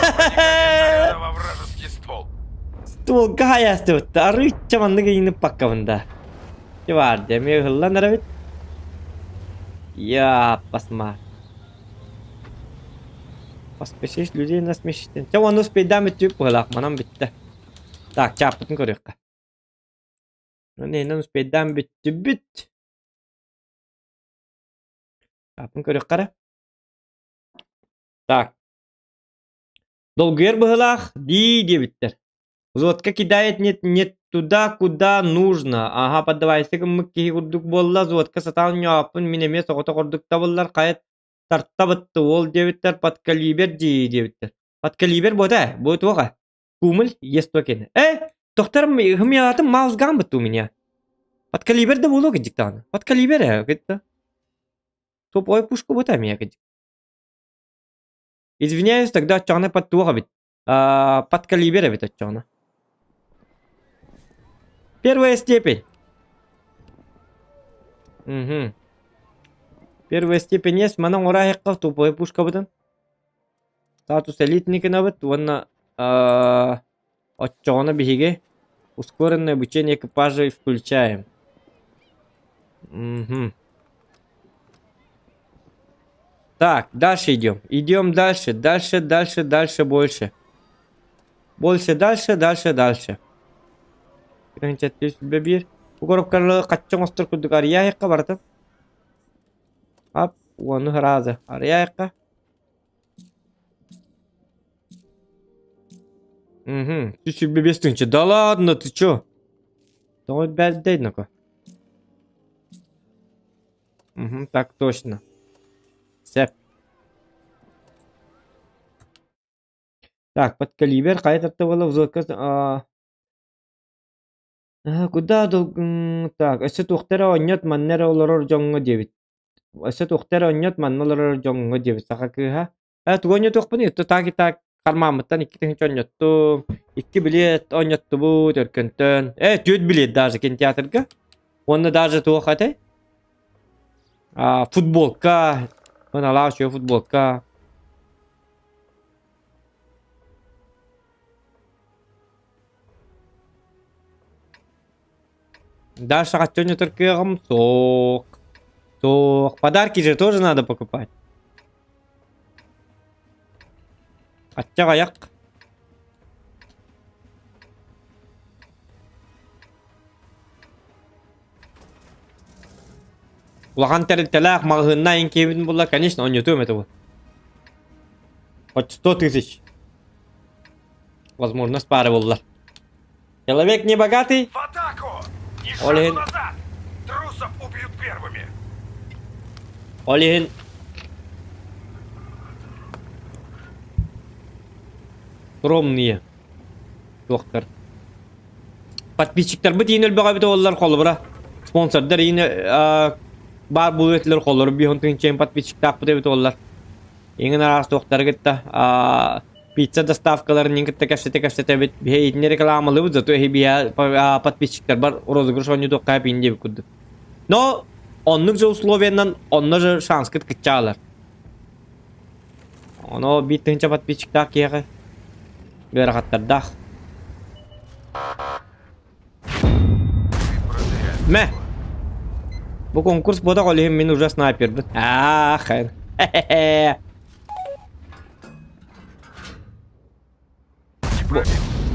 Снаряда во вражеский ствол. Стволга хайаастыбытта арыычча маннык ыйыныппаккабын да. Баар дьэ эмиэ ыһыллан эрэбит. Я пасма. Поспешишь людей насмешить. Чэ уонна успейдаан бүттүбүт быһыылаах манан бүттэ. Так, чааппытын көрүөххэ. Онон успейдаан бүттүбүт. Чааппын көрүөххэ эрэ. Так. Долгуйар быһыылаах дии диэбиттэр. Взводка кидает не, не туда, куда нужно. Аһа, поддавайся гыммыт киһи курдук буолла. Взводка сатаан ньооппун мин эмиэ соҕотох ордук табыллар. Хайа тартабытты уол диэбиттэр. Подкалибер дии диэбиттэр. Подкалибер буота, бу туох Кумуль есть токены. Э, тохторум хымьятым маус гамбыт у меня. Подкалибер да буолуо кыдьык даҕаны. Подкалибер ээ, кытта. Топовой пушка буота эмиэ кыдьык. Извиняюсь, тогда оччоҕуна под туох эбит? А, под калибр эбит оччоҕуна. Первая степень. Угу. Первая степень есть. Манан ораһыахха туповой пушкабытын. Статус элитный гынабыт уонна оччоҕуна биһиги ускоренное обучение экипажа включаем. Угу. Так, дальше идем. Идем дальше, дальше, дальше, дальше, больше. Больше, дальше, дальше, дальше. Биир. Бу коробкалары хачча оҥостор курдук арыйаайыкка барытын. Ап, уону сразу арыйаайыкка. Угу. Ты себе без тынча. Да ладно, ты чё? Тоҕо бэрдэй ну-ка. Угу, так точно. Сөп. Так, подкалибер хайа тартыбыла взводка куда дол так өссө туохта эрэ оонньот манна эрэ олорор дьоҥҥо диэбит. Өссө туохта эрэ оонньот манна олорор дьоҥҥо диэбит саха кыыһа. Ээ тугу оонньотуохпунуй то так и так хармааммыттан 2000 оонньоттум, икки билиэт оонньоттубут Өркөнтөн. Ээ түөрт билиэт даже кинотеатрга. Уонна даже туох этэй? А, футболка. Ыналаах үчүгэй футболка. Даша хаччы оонньотор кыаҕым суох. Суох. Подарки же тоже надо покупать. Аччах айах. Улахан тэрилтэлээх маҕаһыынна айан киэбитин булла, конечно, онньутуом этэ бу. Хоть 100 тысяч. Возможность пары булла. Человек не богатый. В атаку! Ни Ол шагу иһин назад! Трусов убьют первыми! Ол иһин скромные туохтар. Подписчиктарбыт иин өлбөҕө оллар холобура. Спонсордар иин баар буолуо этилэр холлору биһон тыынчайын подписчиктаахпыт эбит оллар. Иҥин араас туохтары кытта пицца доставкаларын кытта кэпсэтэ-кэпсэтэбит. Биһи итини рекламалыыбыт, зато эһи биһи подписчиктарбар розыгрыш оонньуутуохха пиин диэбит курдук. Но оннук же условиянан онно же шанскыт кыччаалар. Оно биир тыһыынча подписчиктаах киһиэхэ ыарахаттардаах. Мэ! Бу конкурс буотах ол иһин мин уже снайпербын. Аах, хэ-хэ-хэ.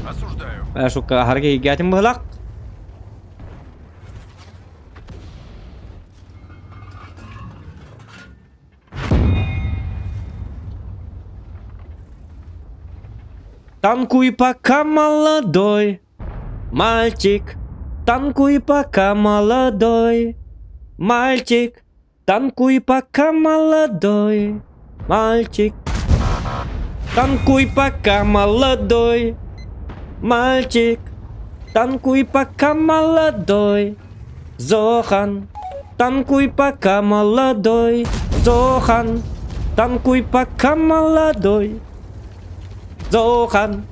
Осуждаю. Шукка аһарга иһигэтин быһылах. Танкуй пока молодой, мальчик. Танкуй пока молодой, мальчик. Танкуй пока молодой, мальчик. Танкуй пока молодой, мальчик. Танкуй пока молодой, Зохан. Танкуй пока молодой, Зохан. Танкуй пока молодой, Зохан.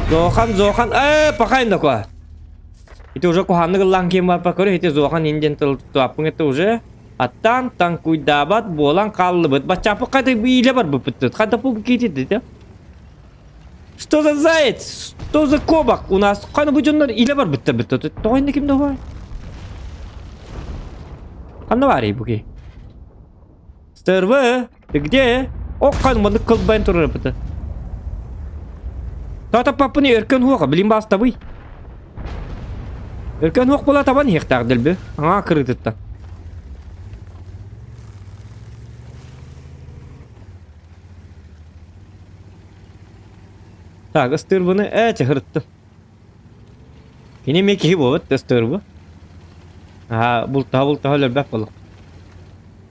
Зохан, Зохан. Э, пока такое. Ити уже куһааннык ыллаан киэн барпа көрө ити Зохан индиэн тыл туаппын это уже аттан танкуйдаабат буолан хааллыбыт. Баччааппыт хайда иилэ барбыппыт. Хайда бу киитит Что за заяц? Что за кобак у нас? Хайна бу дьоннор илэ барбыттар бит. Тоҕо инде ким да Ханна баарый бу ки? Стерве, ты где? О, хан маннык кылбайын турар быта. Тата паппыны өркөн хуоха, билин бастабый. Өркөн хуох була табан иһиэхтээх дэлби. Аңаа кырыытытта. Так, ыстыырбыны ээ чыһырыттым. Кини эмиэ киһи буолбат ыстыырбы. Аа, бултаһа бултаһа өлөрбөт буолуох.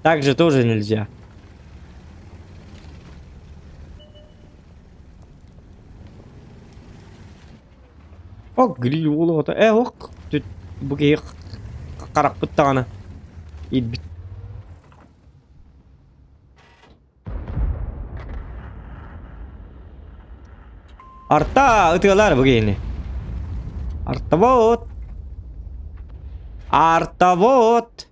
Так же тоже нельзя. Ок, гриль уолуота. Э, ок. Бу киһи харахпыт даҕаны иирбит. Арта ытыалар бу киһини. Артовод. Артовод.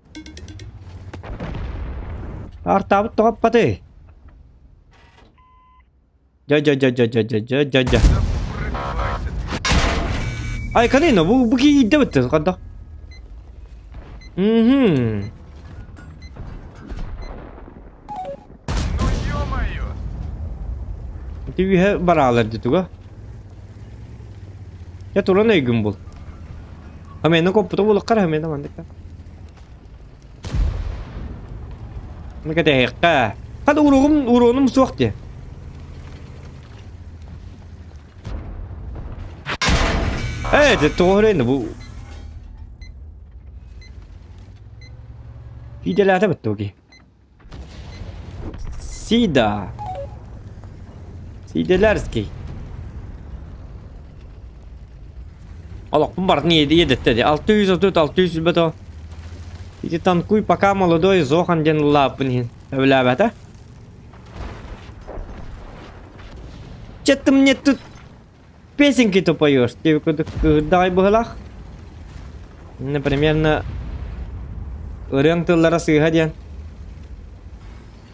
Артабыт тоҕоппатый. Дьэ дьэ дьэ дьэ дьэ дьэ дьэ дьэ дьэ. Ай, конечно, бу бу киһи иирдэ бытты, ханна? Мгм. Ну ё-моё! Ити үһэ бараалар дии туга. Я туран өйгүн бул. Хамена коппута булуккар хамена мандыкка. Кэтэһиэххэ. Хата уруогум уруонум суох дии. Ээ, тоҕо эрэ бу Идэлээтэ быттуги. Сида. Сиделерский. Олохпун барытын иэдэттэ дии. 630 600 бото. Ити танкуй пока молодой Зохан диэн ыллааппын иһин. Өбүлээбэтэ. Че ты мне тут песенки-то поешь? Тебе кырдаҕай быһылаах. Примерно ырыаҥ тыллара сыыһа диэн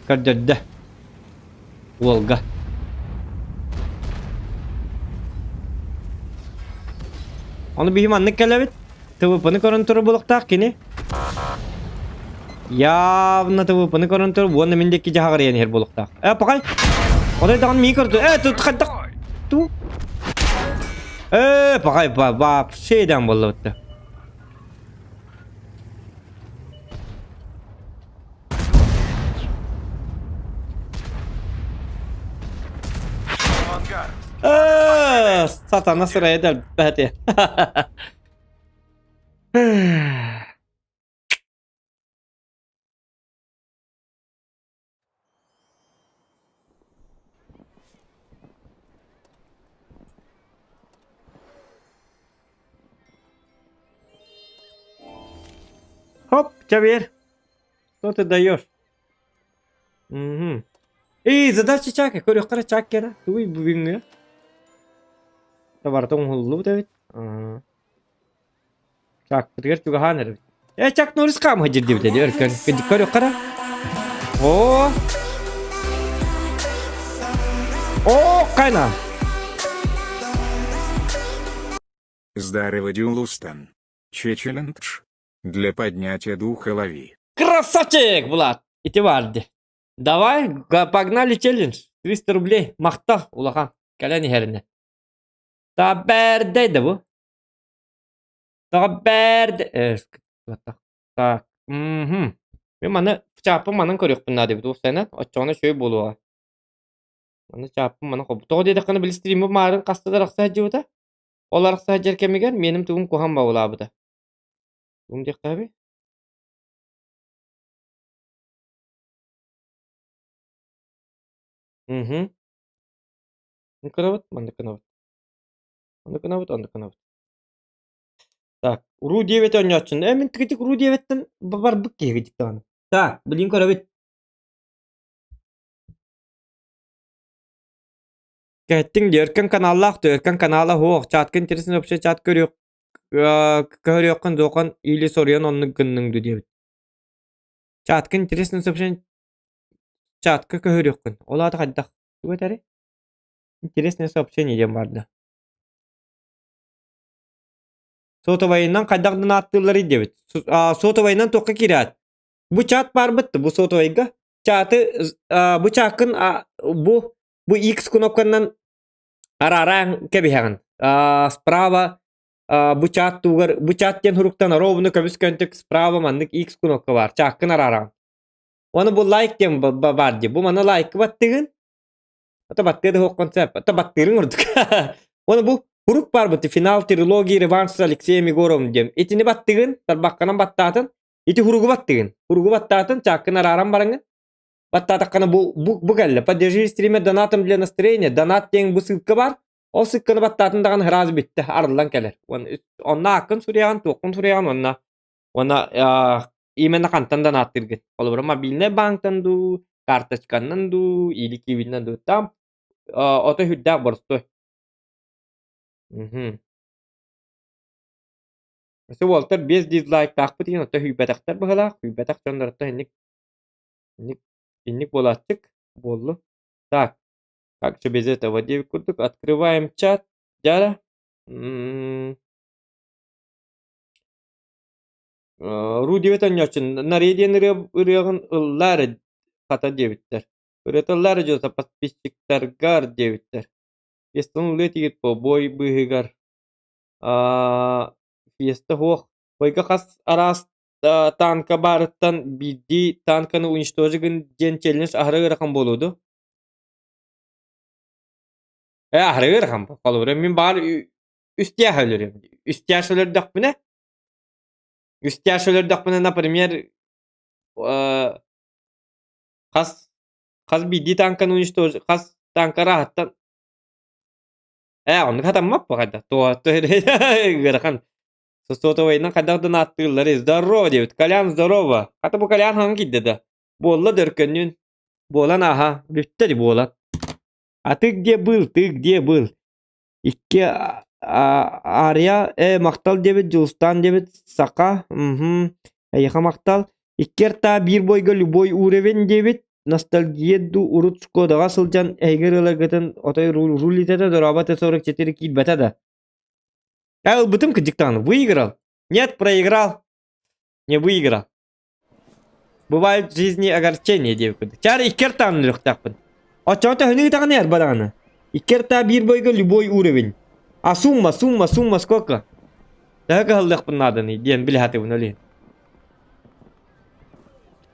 көрдөрдө. Уолга. Ону биһи маннык кэлэбит. ТВП-ны көрөн турар буолуохтаах кини. Явно ТВП-ны көрөн турар уонна мин диэки дьаһаҕарыйан иһэр буолуохтаах. Э, пакай! Отой даҕаны миин көрдө. Э, тут хайдах ту? Э, пахай ба вообще дан буолла Э, сатана сырайа дэлбэти. Хоп, теперь. Что ты даешь? Угу. Эй, задача чака, көрүөххэ чак кена. Тугуй бүгүҥҥү? Табарта оҥоһуллубут эбит. Чакпытыгар чугаһаан эрэбит. Э, Чак Норрис хаамыһа дьирдибит эди өркөн. Көрүөххэ О! О, кайна! Здорово, Дюлустан. Чечелендж. Для поднятия духа лови. Красавчик, Влад! Ити барды. Давай, погнали челлендж. 300 рублей. Махтал, улахан. Кэлэн иһэринэ. Та бэрдэй да бу. Тоҕо бэрд Так. Мгм. Мин маны чааппын манан көрүөхпүн наада эбит уопсайынан. Оччоҕуна үчүгэй буолуоҕа. Маны чааппын манан хобу. Тоҕо диэтэххинэ били стриммин маарын хаста да арахса сылдьыбыта. Ол арахса сылдьар кэмигэр миэним тугум куһаҕан баҕалаабыта. Тугум диэхтээбий? Мгм. Маннык гынабыт, маннык гынабыт. Оннук гынабыт, оннук гынабыт. Так, уруу диэбит оонньооччуну. Э, мин тигитик уруу диэбиттэн барбыт киһи даҕаны. Так, билигин көрөбүт. Кэттиҥ дии, Өркөн каналлаах дуо? Өркөн канала суох. Чатка интересный вообще чат көрүөх көрүөххүн дуохан или соруйан оннук гынныҥ дуу диэбит. Чатка интересный сообщение чатка көһөрүөххүн. Ол аата хайдах? Тугу этэрий? Интересное сообщение диэн барда. Сотовайынан хайдах да ааттыылларый диэбит. Сотовайынан туохха киирээт? Бу чат баарбыт бу сотовайга. Чаты бу чаккын бу бу X кнопканан арараан кэбиһэҕин. Справа бу чат туугар бу чат диэн хуруктан ровно көбүс көнтүк справа маннык X кнопка бар. Чаккын арараан. Оны бу лайк диэн бар дии. Бу маны лайкы баттыгын. Ата баттыа да суоххун сөп. Ата баттыырыҥ ордук. Уонна бу курук баарбыт финал трилогии реванш с Алексеем Егоровым диэн. Итини баттыгын, тарбаххынан баттаатын, ити хуругу баттыгын. Хуругу баттаатын, чааккын арааран бараҥын. Баттаатаххына бу, бу, бу кэллэ. Поддержи стриме донатом для настроения. Донат диэн бу ссылка бар. Ол ссылканы баттаатын даҕаны сразу бүттэ, арыллан кэлэр. Онно ааккын суруйаҕын, туоххун суруйаҕын уонна уонна именно хантан донаттыыргын. Холобура, мобильнай банктан дуу, карточканнан дуу, или киевинэн дуу. Там ото сүрдээх боростуой. Мгм. Өссө уолтар 5 дизлайктаахпыт иһин ото сүүйбэтэхтэр быһыылаах. Сүүйбэтэх дьоннортон инник инник инник буолааччык буоллу. Так, как же без этого диэбит курдук открываем чат. Дьара. М Руу диэбит оонньооччу Нарыйа диэн ырыа ырыаҕын ыллаа эрэ хата диэбиттэр. Ырыата ыллаа эрэ дьоно подписчиктаргар диэбиттэр. Фиестаны ыллыа этигит буо бой быыһыгар фиеста суох. Бойга хас араас танка баарыттан биирдии танканы уничтожи гын диэн челлендж аһара ыарахан буолуо дуо? Э аһара ыарахан холобура мин баар үстиэхэ өлөрүөм. Үстиэхэ өлөрдөхпүнэ Үстиэхэ өлөрдөхпүнэ, например, хас хас биирдии танканы уничтожить хас танка арааһыттан ээ оннук хатаммат бу хайдах ыарахан сотовайынан хайдах да нааттыыллар здорово диэбит Колян здорово хата бу Колян хаҥа киирдэ да буолла да өркөннүүн буолан ааха бүттэ ди буолан а ты где был ты где был Икки Ария ээ махтал диэбит Дьулустаан диэбит Саха мхм эйиэхэ махтал Икки артаа биир бойго любой уровень диэбит Ностальгия дуу урут Шкодаҕа сылдьан эһиги ырыаларгытын отой рулитата дорообо Т-44 киирбэтэ да Э ылбытым кырдьык даҕаны выиграл Нет проиграл Не выиграл Бывают в жизни огорчения диэбит курдук. Чаар икки артаан өлүөхтээхпин. Оччоҕо төһөнү ыытаҕын эр бараҕына? Икки арта биир бойга любой уровень. А сумма, сумма, сумма сколько? Төһө кыһаллыахпын нааданый диэн билэ сатыыбын ол иһин.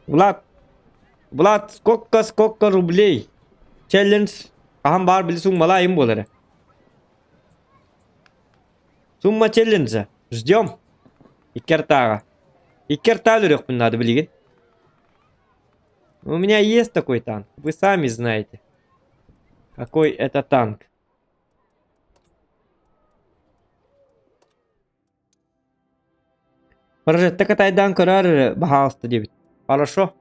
Влад, Влад, сколько, сколько рублей? Челлендж хаһан баар били суммалаайым буолара. Сумма челленджа. Ждем. Икки артааҕа. Икки артаа өлөрүөхпүн наада билигин. У меня есть такой танк. Вы сами знаете. Какой это танк. Прожетта катайдаан көрөөр эрэ, баһаалыста диэбит. Хорошо.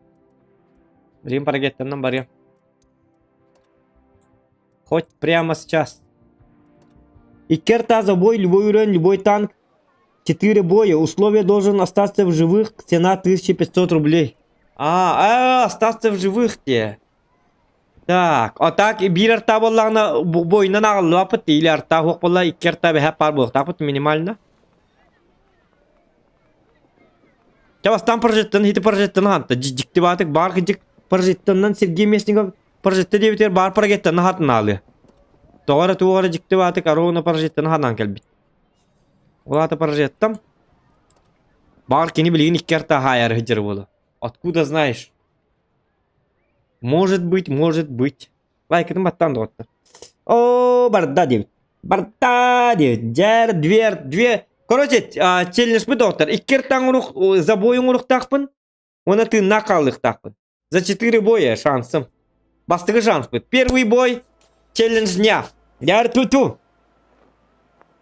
Билигин парагеттанан барыам. Хоть прямо сейчас. Икки арта забой, любой уровень, любой танк. Четыре боя. Условие должен остаться в живых. Цена 1500 рублей. А, а, остаться в живых те. Так, а так биир арта буоллаҕына бойунан аҕаллыбаппыт или арта суох буолла икки арта бэһэ паар буолуохтаахпыт минимально. Чэ бастаан прожектан хити прожектан ханта дьикти баатык баар кыдьык прожектаннан Сергей Местников прожекта диэбитигэр баар прожектан хатын аалыа. Тоҕо эрэ туох эрэ дьикти баатык аруна прожектан ханаан кэлбит. Ол аата прожектам баар кини билигин икки арта хаайар сылдьар буолуо. Откуда знаешь? Может быть, может быть. Лайкытын баттаан доҕоттор. Оо, барда диэбит. Барда диэбит. Дьэр, дверь, две. Короче, челленджпыт доҕоттор. Икки ыртаҥ урух, забой оҥоруохтаахпын уонна тыыннаах хаалыахтаахпын. За четыре боя шансым. Бастакы шанспыт. Первый бой челлендж дня. Дьэр ту-ту.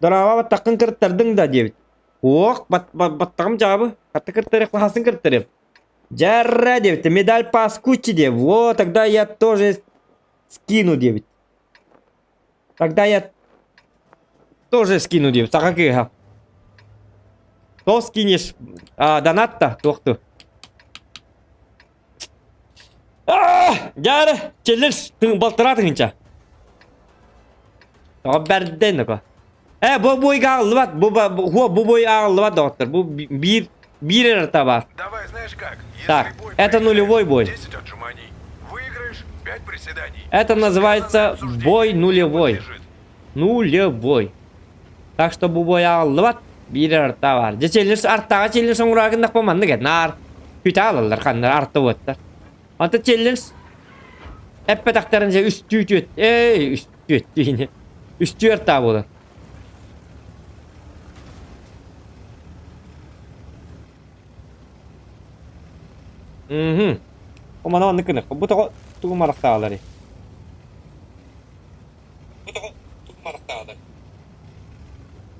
Дорообо баттаххын кыртардыҥ да диэбит. Ох, баттаҕым дьаабы. Хатта кыртарыах, хасын кыртарыам. Дьарра диэбит. Медаль паскучи диэ. Вот, тогда я тоже скину диэбит. Тогда я тоже скину диэбит. Саха кыыһа. То скинешь. А, донат-то туохту. Дьары, челлендж балтараа тыһыынча. Тоҕо бэрдэн око. Э, бу бойга аҕыллыбат, бу бу бой аҕыллыбат доҕоттор. Бу биир биир эрэ табаар. Давай, знаешь как? Если Так, бой это нулевой бой. 10 отжиманий. Выиграешь 5 приседаний. Это называется бой нулевой. Нулевой. Так что бу бой аҕыллыбат, биир эрэ табаар. Дьэ челлендж артаҕа челлендж оҥораагыннахпа маннык наар күтэ алаллар ханнар арта уоттар. Anta челлендж эппэтэхтэрин дьэ үстүү түөт эй үстүү диини үстүү артаа буолар. Мм. Омана оннук гынах. Бу тоҕо тугу марахтааларый? Бу тоҕо тугу марахтааларый?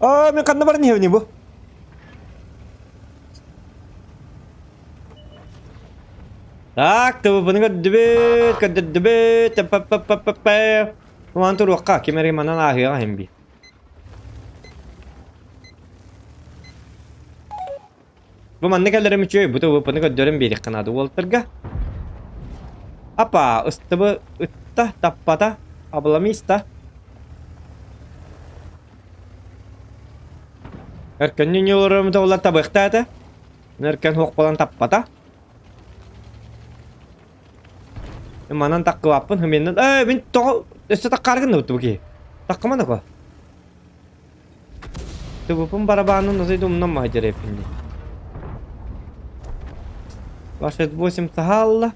Аа, мен ханна баран иһэбиний бу? Так, ТВП-ны көрдүбүт, көрдөрдүбүт, п-п-п-п-п. Маны туруохха, ким эрэ манан ааһыаҕа иһин бии. Бу манна кэлэрим үчүгэй, бу ТВП-ны көрдөрөн биэриэххэ наада уолаттарга. Апа, ыстыбы ытта, таппата, обломиста. Өркөннүн олорорум олар табыахтаата. Өркөн суох буолан таппата. Манан таккыбаппын, хыминнан. Ээ, мин тоҕо өссө таккааргын да бу киһи. Таккыман ако. Тыбыпын барабаанын озайда умнан маһдьар эппин Вашет 8 саһаалла.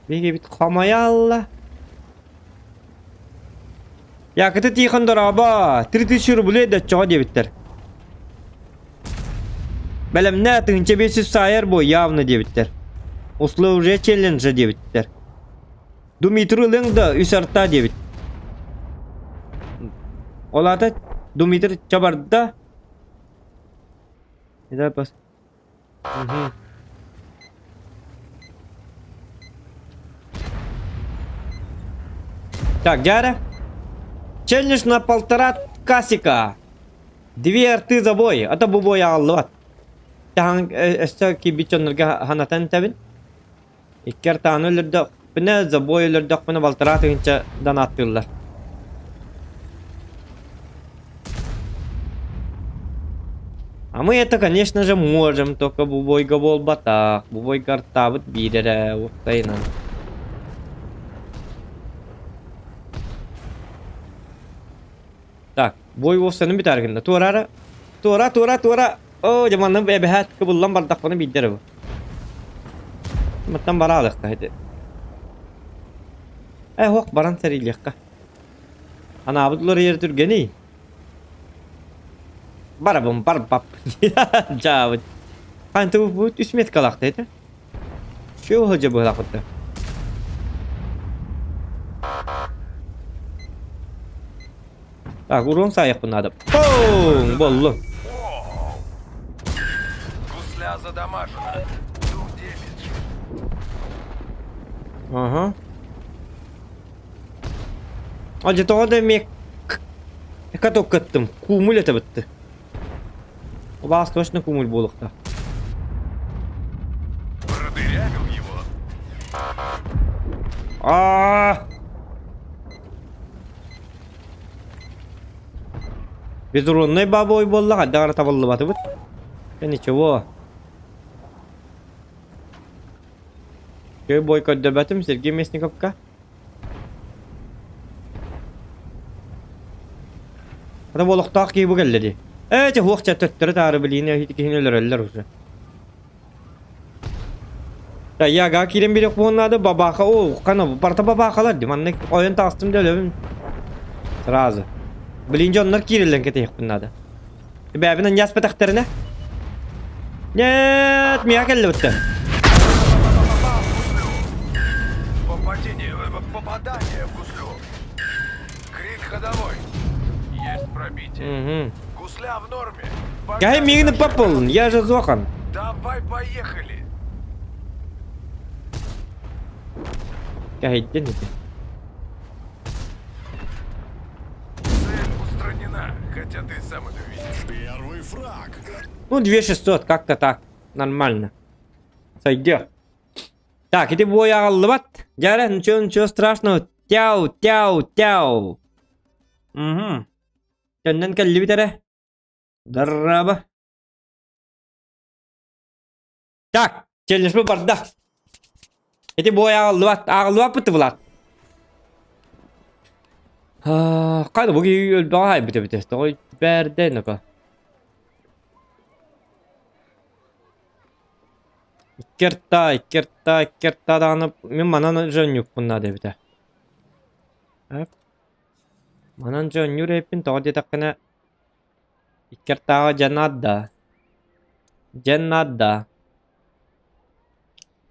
Биһиги хамайаалла. Якыты Тихон дорообо! 3000 рублей дөччөҕө диэбиттэр. Бэлэмнэ 1500 саайар бу явно диэбиттэр. Условия челленджа диэбиттэр. Думитру ылыҥ да үс арта диэбит. Ол аата Думитр чабарда. Это пос... Угу. Так, дядя. Челлендж на полтора касика. Две арты за бой. А то бу бой аҕаллыбат. Таһан өссө киирбит дьоннорго ханатан этэбин. Икки артааны өлөрдөхпүнэ, забой өлөрдөхпүнэ балтараа тыһыынча донаттыыллар. А мы это, конечно же, можем, только бу бойга буолбатах. Бу бойга артаабыт биир эрэ уоптайынан. Бой уопсаны бүтээр гынна. Туораара. Туора, туора, туора. Оо, дьэ манна эбэһээт кыбыллан бардахпына биирдэр бу. Маттан бараалыахха ити. Э, ох, баран сэриилиэххэ. Анаабыт уларыйар түргэний. Барабын барбап. Дьаабыт. Хантыбыт бу үс меткалаахта этэ. Чего сылдьа быһалаахпыт Так, урон саайахпын наада. Поу! Боллу. Гусля задамажена. Ду демидж. Ага. Адьа тоҕо да эмиэ каток кыттым. Куумул этэ бытты. Убаас точно куумул буолуохтаах. Продырявил его. А! Безурунный бабой буолла, хайдах эрэ табыллыбатыбыт. Да ничего. Көй бой көрдөрбөтүм Сергей Мясниковка. Ата олохтоох киһи бу кэллэ дии. Ээ, чэ, хуох чэ, төттөрү таары билиини ити киһини өлөрөллөр уже. Да, яга киирэн бириэх буолан наада, бабаха, о, хана, барыта бабахалар дии, маннык ойон таҕыстым да өлөбүн. Сразу. Блин, дьоннор киирэллэн кэтэһиэхпин наада. Бэбин анньааспатахтарына. Нет, миэхэ кэллибиттэр. Попадение, попадание в гуслю. Крик ходовой. Есть пробитие. Угу. Гусля в норме. Кай мигни попол, я же Зохан. Давай поехали. Кайден ити. Цель устранена, хотя ты сам это видишь. Первый фраг. Ну, 2600, как-то так. Нормально. Сойдет. Так, ити бой аҕаллыбат. Дьэ, ничего, ничего страшного. Тяу, тяу, тяу. Угу. Төннөн кэллибит эрэ. Дарраба. Так, челлендж барда. Ити бой аҕаллыбат. Аҕаллыбаппыт Влад. Хайда бу киһи өлбөҕө хайбыт эбитэ. Тоҕо бэрдэ ноко. Иккерта, иккерта, иккерта даҕаны мин манан дьонньукпун наада эбитэ. Манан дьонньуур эбиппин тоҕо диэтэххинэ иккертааҕы дьэ наада. Дьэ наада.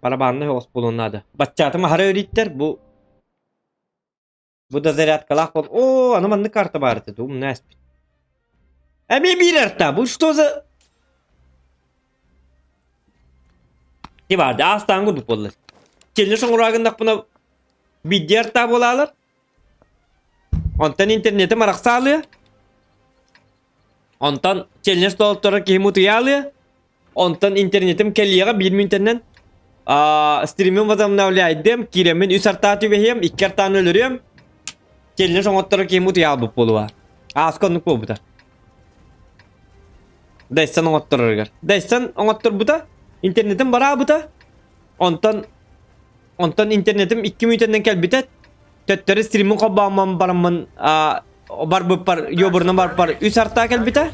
Барабаннай оҕус буолуон наада. Баччаатым аһара өрүттэр бу Бу да зарядкалаах бол. Оо, аны маннык карта баар этэ, умна эспит. Эмиэ биир арта, бу что за... Ти барды, аастаан курдук буолла. Челле соҥураагындахпына бидди арта буолаалар. Онтон интернетим арахсаалыа. Онтон челлендж толотторор киһи мутуйаалыа. Онтон интернетим кэлиэҕэ биир мүнтэннэн стримим возобновляйдым, киирэммин үс артаа түбэһиэм, икки артааны өлөрүөм. Челлендж оҥотторор киһи мутуйаалбыт буолуо. Ааска оннук буолбута. Дайсан оҥоттороругар. Дайсан оҥотторбута, интернетим бараабыта. Онтон онтон интернетим икки мүнтэннэн кэлбитэ. Төттөрү стримин холбооммун бараммын барбыппар йобурна барпар үс артаа кэлбитэ.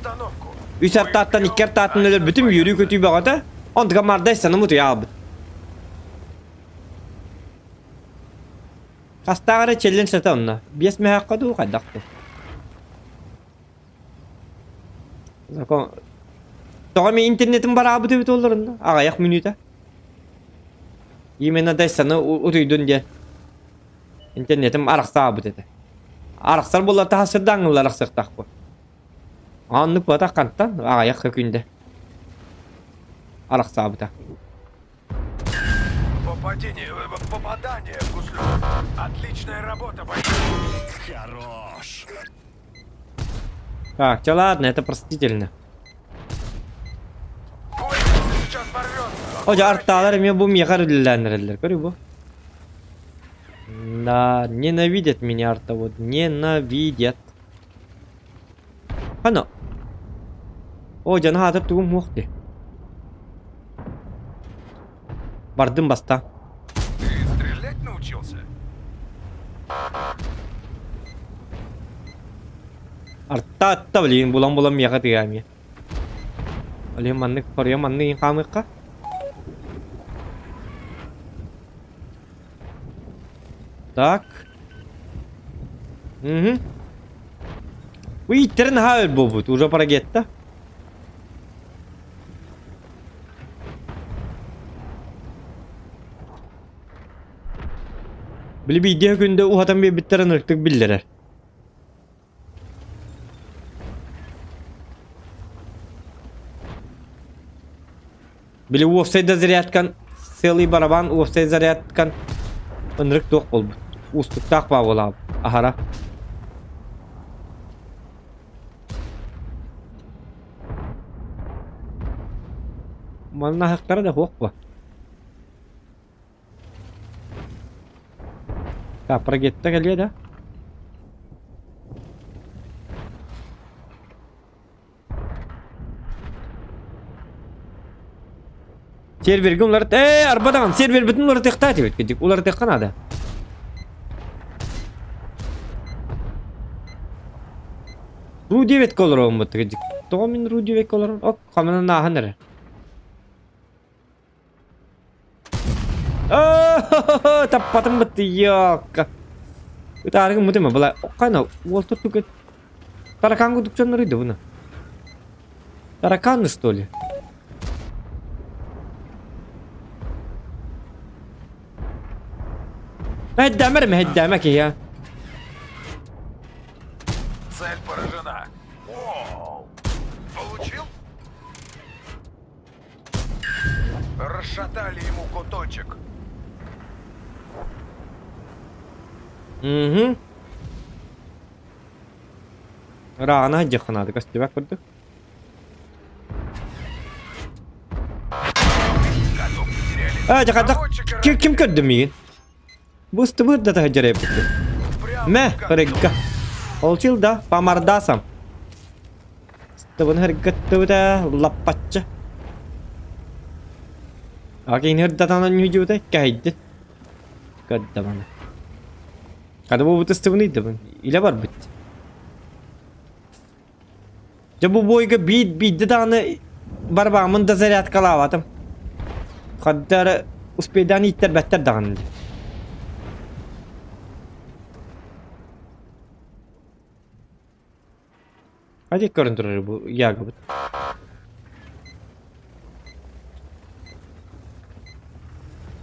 Үс артааттан икки артаатын өлөрбүтүм үөрүү-көтүү бөҕөтө. Онтуга мардай саным утуйа хаалбыт. Хастаах эрэ челлендж сата онно. Биэс мөһөөххө дуу хайдах дуу. Закон. Тоҕо мин интернетим бараабыт эбит олорунна? Аҕыйах мүнүүтэ. Именно Дайсаны утуйдун диэн. Интернетим арахсаабыт этэ. Арахсар буолла таһасырдааңылар арахсыахтаахпын. Оннук буотах хантан аҕыйах күндэ арахсаабыта. Попадение, попадание в гуслю. Отличная работа, бойцы. Хорош. Так, все ладно, это простительно. Сейчас порвется. О, арталар эмиэ бу миэхэ эриллээн Көрү бу. Да, ненавидят меня арта, вот, ненавидят. Ано. О, дьэ наһаатар тугум суох дии. Бардым баста. Ты стрелять научился? Арта-атта билигин булан-булан миэхэ тыгаа эмиэ. Ол иһин маннык хоруйа маннык иһин хаамыахха. Так. Угу. Уиттэрин наһаа өр буолбут, уже пора кетті. Били биирдии күндэ уһатан биэрбиттэрин ыртык биллэрэр. Били уопсай да зарядкан целый барабан уопсай зарядкан ынырык туох буолбут. Уустуктаах баа буолаабыт. Аһара. Манна аһахтара да суох буо. Так, прогетта кэлиэ да? Серверге уларыт... Ээ, арба даҕаны сервербитин уларытыахтаах этибит кырдьык уларытыахха наада. Ру 9 олороммут кырдьык. Тоҕо мин Ру 9 олорон? Ок, хаманан ааһан эрэр. Таппатым бытты ёкка. Ытаарыгым мутума была. Кана уол туттук Таракан кудук дьоннор да буна. Тараканы что ли? Мэһэйдээмэр мэһэйдээмэ киһи. Цель поражена. Воу! Получил? Расшатали ему куточек. Угу. Ырааҕына сылдьыахха наада көстүбэт курдук. Каток потеряли. Ээ, дьэ хайдах Короче, ким, ким көрдө миигин? Бу ыстыбыыр да таһырдьа эппиппин. Прямо Мэ, в каток. рыгга. Получил да, по мордасам. Ыстыбын ыргыттыбыта лаппаччы. Акин ырдатан ньүдьүбүтэ кэһэйдит. Көрдө Хата буолбут ыстыбын ыйдыбын. Илэ барбыт. Дьэ бу бойга биир биирдэ даҕаны барбааммын да зарядкалаабатым. Хадда эрэ успейдаан ииттэрбэттэр даҕаны дии. Хадик көрөн турар бу ягобыт.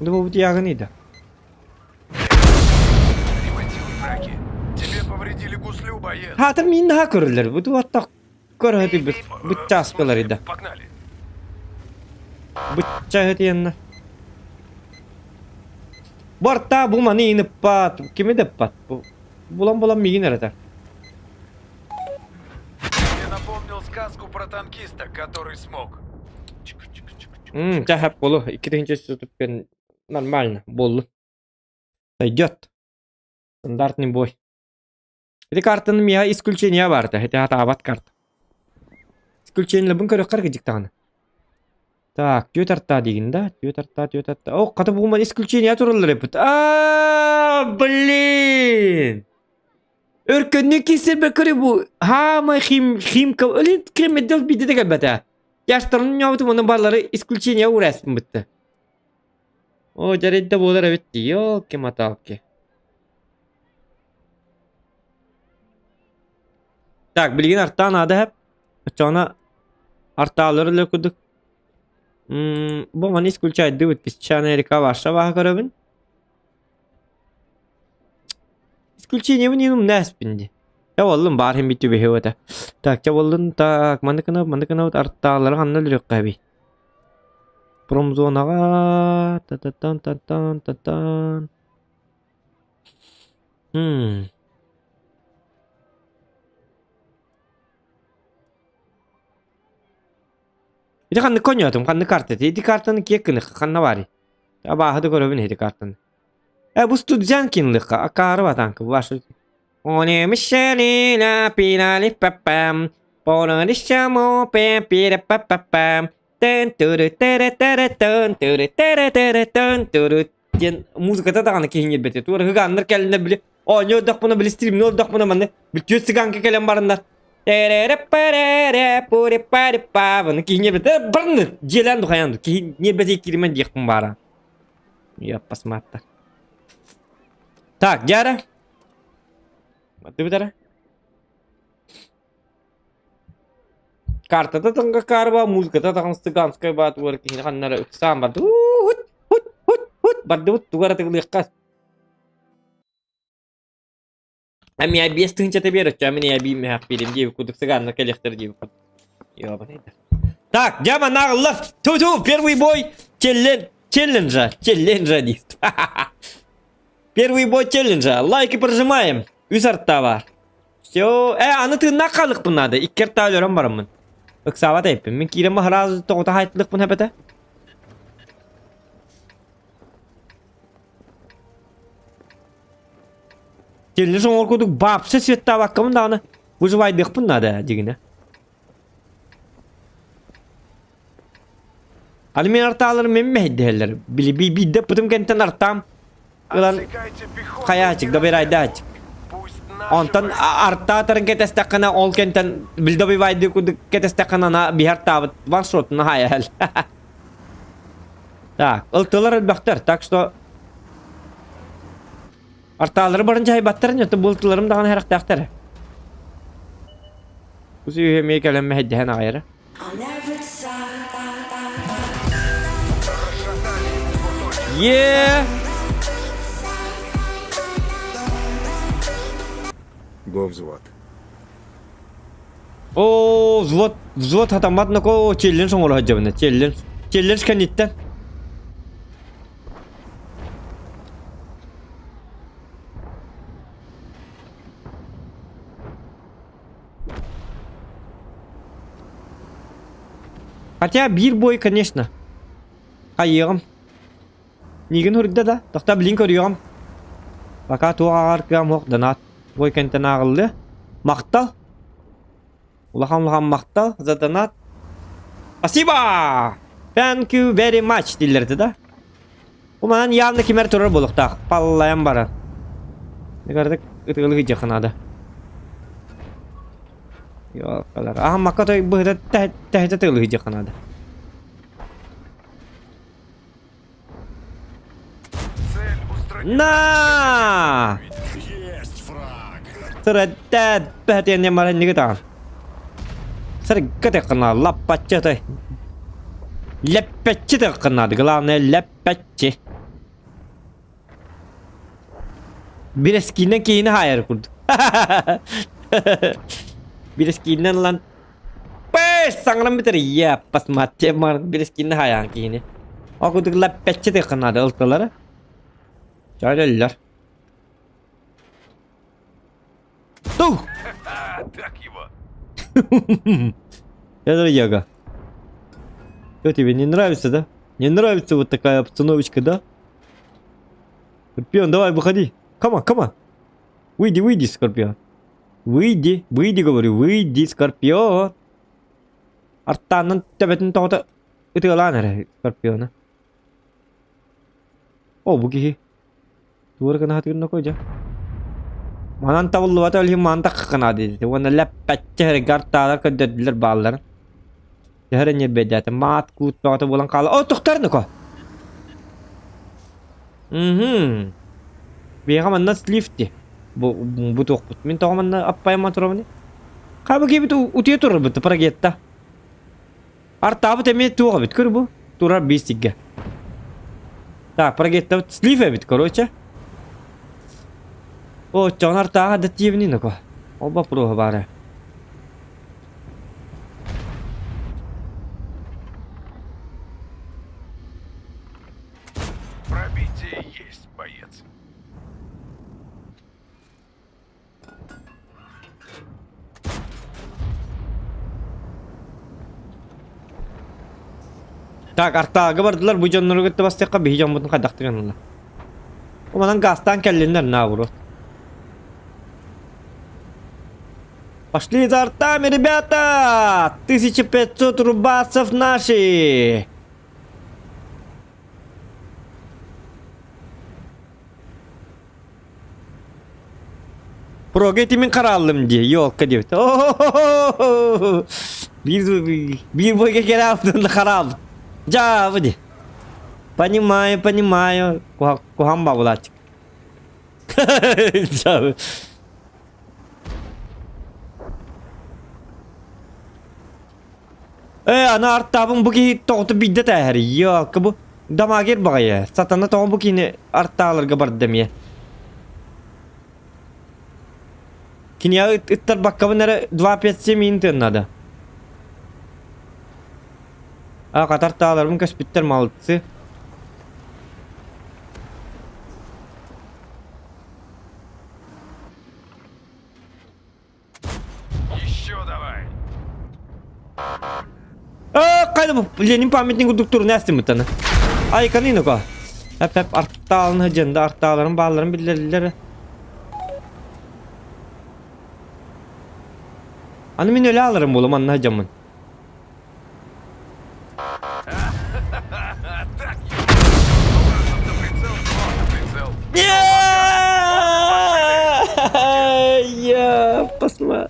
Бу бу ягын да. Ремонтируй траки. Тебе повредили гуслю, боец. Хаатыр мин наһаа көрөллөр. Бу туаттах көрөһөтүй быччааскалар ида. Погнали. Быччаһытыянна. Барта бу маны иныппат, кими да Бу булан-булан миигин эрэтэр. Ты напомнил сказку про танкиста, который смог. М, чэ хэп болу. 2000 нормально буоллун. Сойдет. Стандартный бой. Ити картаны миэхэ исключение баарта. Ити хатаабат карта. Исключениеларбын көрүөххэ эрэ даҕаны. Так, түөрт арта диигин да? Түөрт арта, түөрт арта. О, хата бугуман исключение тураллар эбит. Аа, блин! Өркөннү кисербе көрү бу. Хаамай хим химка. Өлін кремедел биде де кэлбэтэ. Яштарын ньообутум онон барлары исключение уурээспин бытты. О, дьарыйда буолар эбит дии. Ёлки-моталки. Так, билигин артаан наада эһэп. Оччоҕуна артаалар үлэ курдук. М, бу маны исключайдыбыт песчаная река ваша баха көрөбүн. Исключениебин иин умнааспын дии. Чэ буоллун баар иһин бүттү бэһиэ этэ. Так, чэ буоллун так, маны гынабыт, маны гынабыт артаалары ханна өлөрүөххэ эбий? Промзонаҕа та-та-тан та-тан та-тан. М. Ити ханнык коньотум, ханнык карта ити? Ити картаны киэк гынык, ханна баарый? Абааһы да көрөбүн ити картаны. Э, бу студент кинлыкка, акаары батанкы, вашу. диэн музыката даҕаны киһиҥирбэтэ. Туора ыгааннар кэллиннэр били оонньуу ордохпуна били стримнүү ордохпуна манна бүттүө цыганка кэлэн бараннар. Тэрэрэ-пэрэрэ, пури-пари-па. Киһи ньиэрбэтэ барны дьиэлээн духайан киһи ньиэрбэтэ киримэн диэхпин баара. Я посмотрю. Так, дьара. Баттыбытара. Картата тыңга карба, музыката тагын цыганская баат уар киһини ханнара ыксаан барды. Хут, хут, хут, хут бардыбыт тугара тыгылыахха. Эмиэ 5000 биэр өччө мин эбии мөһөх биэрим диэбит курдук цыганнар кэлиэхтэр диэбит курдук. Ёбаный Так, дьама нағылла. Ту-ту, первый бой челлен, челленджа, челленджа дейді. Первый бой челленджа. Лайки прожимаем. Үс артта бар. Все. Э, аны тыыннаах хаалыкпын наада. Икки артта өлөрөн бараммын. Ыксаабат эппин. Мин киирэн сразу тоҕута хайтлыкпын эбэтэ. Челлендж оҥор курдук баапса светтаабаккабын даҕаны выживайдыахпын наада дьигинэ. Аны мин артааларым мен мэһэйдэһэллэр. Били биирдэ пытым кэнтэн артаам ылан хайаачык добирайдаачык. Онтон артаатарын кэтэстэххинэ ол кэнтэн билдобивайды курдук кэтэстэххинэ ана биһи артаабыт ваншотун хаайаһал. Так, ылтылар элбэхтэр, так что артаалары барын дьаһайбаттар, это бултыларым даҕаны харахтаахтар. Бу сүүһэ эмиэ кэлэн мэһэйдэһэн аҕайара. Е! Го взвод. О, взвод, взвод хатаммат нако челлендж оҥоро сылдьабын челлендж. Челлендж кэнниттэн. Хотя биир бой, конечно. Хайыаҕым. Миигин үрдэ да, тохто билин көрүөҕүм. Пока туох ааҕар кыам суох донат. Бой кэнтэн ааҕыллыа. Махтал. Улахан улахан махтал за донат. Спасибо! Thank you very much дииллэр этэ да. Бу манан явно кимэр турар буолуохтаах. Паллайан баран. Ытыгардык ытыгылык ыдьыахха наада. Ёлкалар. Аһа макка той быһыта тэһитэ тыгылык ыдьыахха наада. На! Сыраттат бэтиэнне мараннигы таан. Сыргка тэккана лаппаччы тай. Лэппэччи тэккана главное лэппэччи. Бирэскиинэн киһини хаайар курдук. Бирэскиинэн ылан Пэс саҥаран бүтэр ийэ посмотри бирэскиинэ хаайаан киһини. Ол курдук лэппэччи тэккана ылтылар. Чөлөллөр. Тух! Так его. Это Яга. Что тебе не нравится, да? Не нравится вот такая обстановочка, да? Скорпион, давай, выходи. Come on, come on. Выйди, выйди, Скорпион. Выйди, выйди, говорю, выйди, Скорпион. Артанын төбөтүн тоҕото ытыалаан эрэ Скорпиона. О, бу киһи. Туора гына сатыыр нокой дьэ. Манан табыллыбата ол иһин манан таххана диэти. Уонна лэппэччэ эргэ артаалар көрдөрдүлэр баалларын. Төһө эрэ ньирбэйдээтэ. Маат куут бөҕөтө буолан хаала. О, тохтор ноко. Мгм. Биһиэхэ манна слив дии. Бу бу туохпут. Мин тоҕо манна аппайамман турабыный? Хаба киһибит утуйа турарбыт парагетта. Артаабыт эмиэ туох эбит көр бу. Турар биистиггэ. Так, парагеттабыт слив эбит, короче. О, оччоҕуна артааҕа да тиэбини ноко. Ол боппуруоһа баара. Пробитие есть, боец. Так, артаага бардылар бу дьоннору кытта бастыахха биһи дьоммутун хайдахтык аналла. Манан газтаан кэллиннэр наоборот. Пошли за артами, ребята! 1500 рубасов наши! Прога ити мин харааллым дии, елка диэбит. Биир биир бойга кэлээбит харааллым. Дьаабы дии. Понимаю, понимаю. Куһаҕан бабылааччык. Дьаабы. Ээ, аны артаабын бу киһи тоҕото биирдэ тээһэр. Ёлка бу дамагер баҕайы. Сатана тоҕо бу киһини артааларга барда эмиэ. Киниэхэ ыттарбаккабын эрэ 2-5-7 мин тыыннада. А, катар тааларбын көспүттэр молодцы. Еще давай. А, қайда бұл? Ленин памятник курдук туруна астымыттаны. Ай, канинока. Әп әп арттаалын хыдьында арттааларын бааларын биллэриллэр. Аны мин өлө аларым буолам манна сылдьаммын. Так, прицел, прицел. Я посма.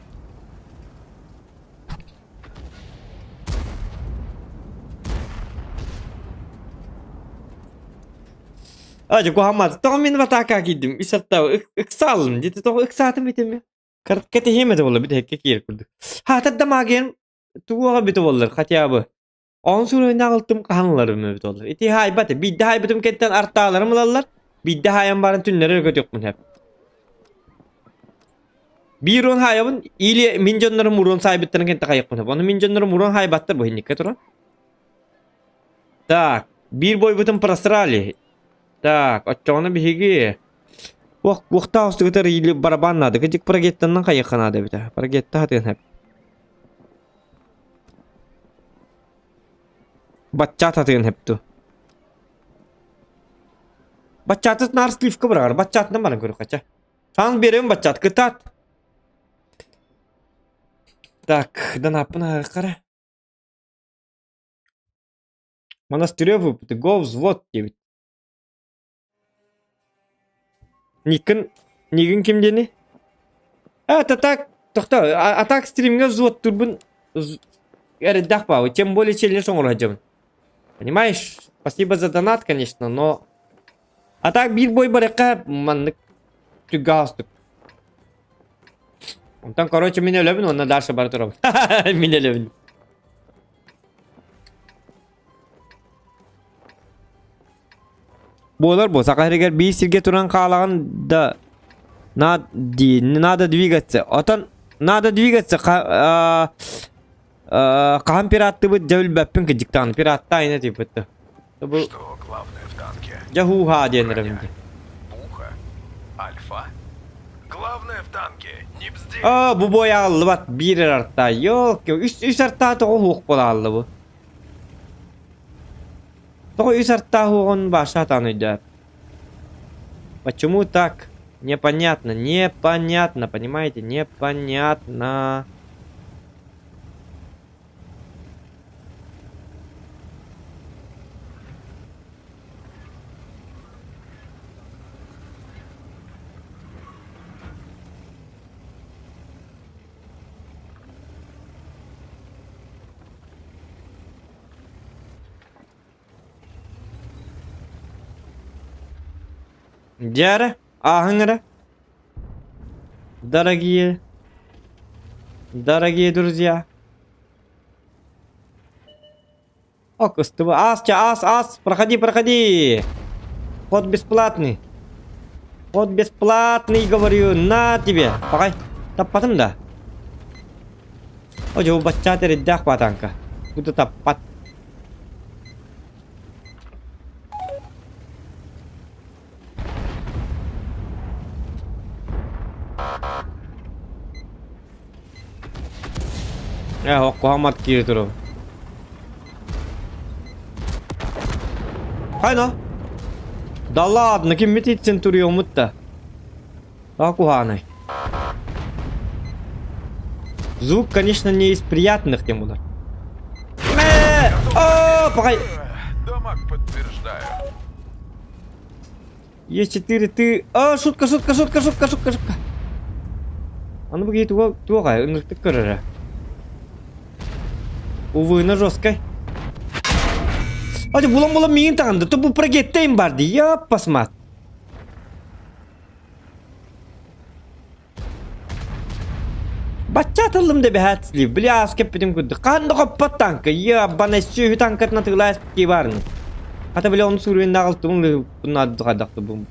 Адьа куһаҕан тоҕо мин атаака киирдим үс атта ыксаалым диэтэ тоҕо ыксаатым этими кэтэһиэм этэ буолла бүтэһиккэ киирэр курдук хаатар да магиям тугуоҕа бүтэ буоллар хотя бы он суруйна аҕалтым хаһан ыларым эбит буоллар ити хаайбат биирдэ хаайбытым кэнтэн артааларым ылаллар биирдэ хаайан баран түннэрэр көтүөхпүн сөп биир уон хаайабын или мин дьоннорум уруон саайбыттарын кэнтэ хайыахпын сөп ону мин дьоннорум уруон хаайбаттар бу иһинниккэ туран Так, биир бойбутун просрали. Так, оччоҕуна биһиги Уох, уохтаах устугутар или барабан наада. Кыдьык парагеттаннан хайыахха наада эбитэ. Парагетта хатыан хэп. Баччаат хатыан хэп ту. Баччаатыт наар сливка быраҕар. Баччаатынан баран көрүөххэ чэ. Таң берем баччаат кытаат. Так, данаппын аһыаххара. Монастырев выпыты, го взвод диэбит. Никын, Нигин ким диэни? Это так, тохто, а так стримҥэ взводтуурбун эрэйдээх баабы, тем более челлендж оҥоро сылдьабын. Понимаешь, спасибо за донат, конечно, но... А так биир бой барыахха маннык түггаастык. Онтон, короче, мин өлөбүн уонна дальше бара турабын. Мин өлөбүн. Буолар бу, саха сиригэр биир сиргэ туран хаалаҕын да надо, надо двигаться. Отон надо двигаться хаһан пираттыбыт дьэ билбэппин кыдьыктаан пираттаа ина типпытта. Бу Что главное в танке? дьэ хуу-хаа диэн эрэбин Броня, пуха, альфа. Главное в танке, не бзди. Аа, бу бой ааллыбат биир эрэ артаа. Ёлки, үс үс артаа тоҕо уһуох буола аалла бу. Тоҕо үс артаа уһуоҕун баша сатаан өйдөөп. Почему так? Непонятно, непонятно, понимаете, непонятно. Дьэ ааһыҥ эрэ. Дорогие, дорогие друзья. Ок, ас, ас, ас, проходи, проходи. Ход бесплатный. Ход бесплатный, говорю, на тебе. Пагай, таппатым да. О, бачча тэриддээх баатаҥка. Куда таппат. Ээ, оккуһаммат киирэ турабын. Хайна? Да ладно, киммит итсин туруйуммут да. Акуһаанай. Звук, конечно, не из приятных тем булар. Мэ! О, пагай! Дамаг подтверждаю. Е4 ты... А, шутка, шутка, шутка, шутка, шутка, шутка. Аны бу киһи туга туох ээ ынырыктык көрөрө. Увына жесткай. Ати булан-булан миигин таҕынды. То бу прогеттейм бар дии. Яппасмат. Бачча атыллым да бэһээт слив. Били аас кэппитим курдук. Хаһан да хоппот танка. Ебана сүөһү танкатын атыылаас кии баарыны. Хата били onu суруйун даҕалтыбын бу.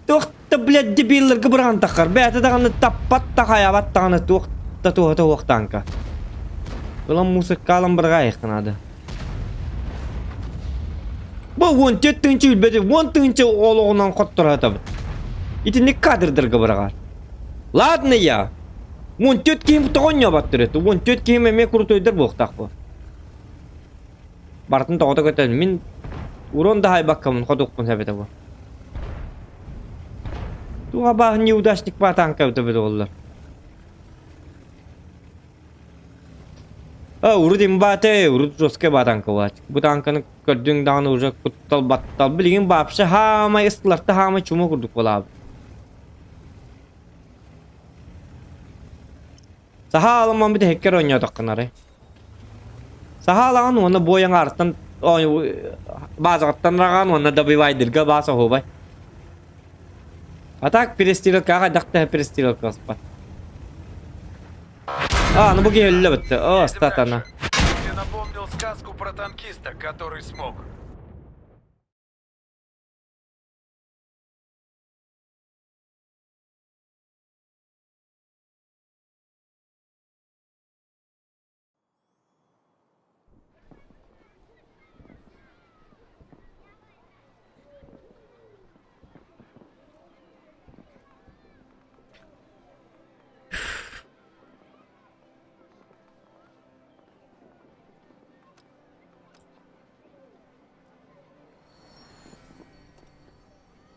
Туох да блядь дебиллэргэ быраҕан таххар. Бэйэтэ даҕаны таппат да хайаабат даҕаны туох да туоһата суох тааҥка. Ылан мусоркаалан быраҕаайыахха наада. Бу 14 тыһыынча үлбэти 10 тыһыынча олоҕунан хотторо сатабыт. Итинник кадрдарга быраҕар. Ладно я. 14 киһим тоҕо оонньооботтор этэ. 14 киһим эмиэ крутойдар буолуохтаах буо. Барытын тоҕото көтөн мин урон да хайбаккамын хотуохпун сөп этэ бу. Туох абааһы неудачник баатаанка эбитэ буоллар. А, урут имбаате, урут жесткая баатаанка буолааччы. Бу таанканы көрдүҥ даҕаны уже куттал баттал. Билигин вообще хаамай ыстыларта хаамай чума курдук буолаабыт. Саха аламан бүтэһиккэр оонньоотоххун арай. Саха алаҕын уонна буой аҥаарыттан баазаҕыттан араҕаан уонна добивайдырга баас оһуобай. А так перестрелкаҕа хайдах да перестрелка оспот. А, ну бу киһи өллө бүттэ. О, статана. Мне напомнил сказку про танкиста, который смог.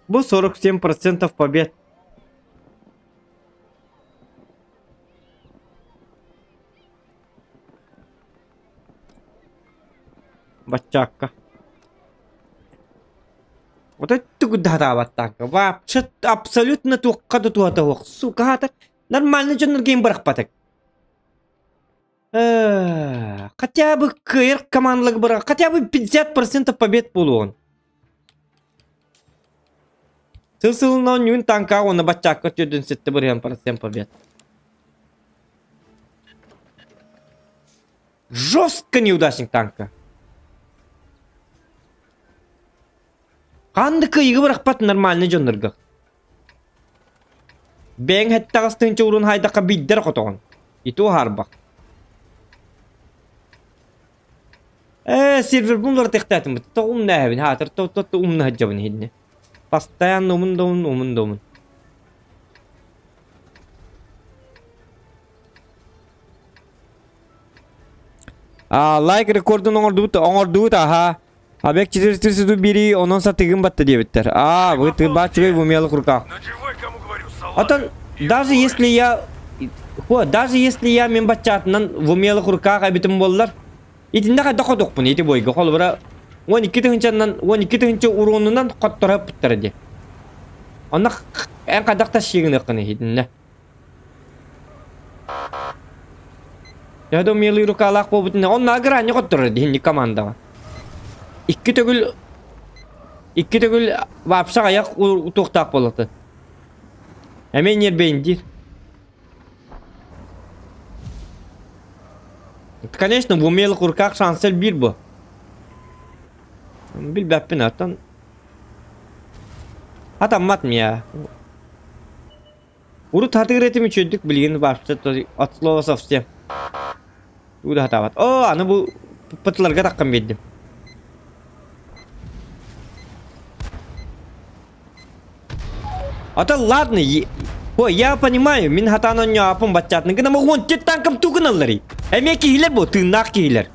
Бу 47% побед. Баччаакка. Вот это куда Вообще абсолютно туохха да туһата суох. Сука, хата нормально дьоннор бырахпатык. Хотя бы кыайар командаларга бырах, хотя бы 50% побед буолуоҕун. Сыл сылынан оонньуун танкаҕа уонна баччаакка 47 бырыһыан процент побед. Жестко неудачник танка. Ханнык кыайыгы бырахпат нормальный дьоннорго. Бэйэҥ эттэҕис тыынча уруун хайдахха биирдэр хотоҕун. И то хаарбах. Ээ, сервербун уларытыахтаатым тоҕо умнаһабын хаатыр то то умна сылдьабын иһиннэ. Постоянно умун да умун, умун да умун. А, лайк рекордун оҥордубут, оҥордубут, аха. Объект 432 бери, онон сатыгын батта диэбиттэр. А, вы ты баччыгай в умелых руках. Отон, даже если я... Хо, даже если я мен баччаатынан в умелых руках эбитим буоллар, итиннэ хайдах хотуохпун ити бойга холобура 12 тыһыынчанан 12 тыһыынча уруонунан хотторо ыппыттара дии. Онно эн хайдах тащигыныаххын итиннэ. Төһө да умелый рукалаах буолбутун онно грани хотторор дии командаҕа. Икки төгүл икки төгүл вообще аҕыйах утуохтаах буолата. Эмиэ ньиэрбэйин диир. Конечно, в умелых руках шанс биир бу. Билбэппин оттон. Атаммат мия. Урут сатыыр этим үчүгдүк билигин вообще от слова совсем. Уу да сатаабат. Оо, аны бу пытыларга таххан биэрдим. А то ладно, Ой, я понимаю, мин хатаан оонньооппун баччаатын гына уон танкам тугуналларый. Эмиэ киһилэр бу, тыыннаах киһилэр.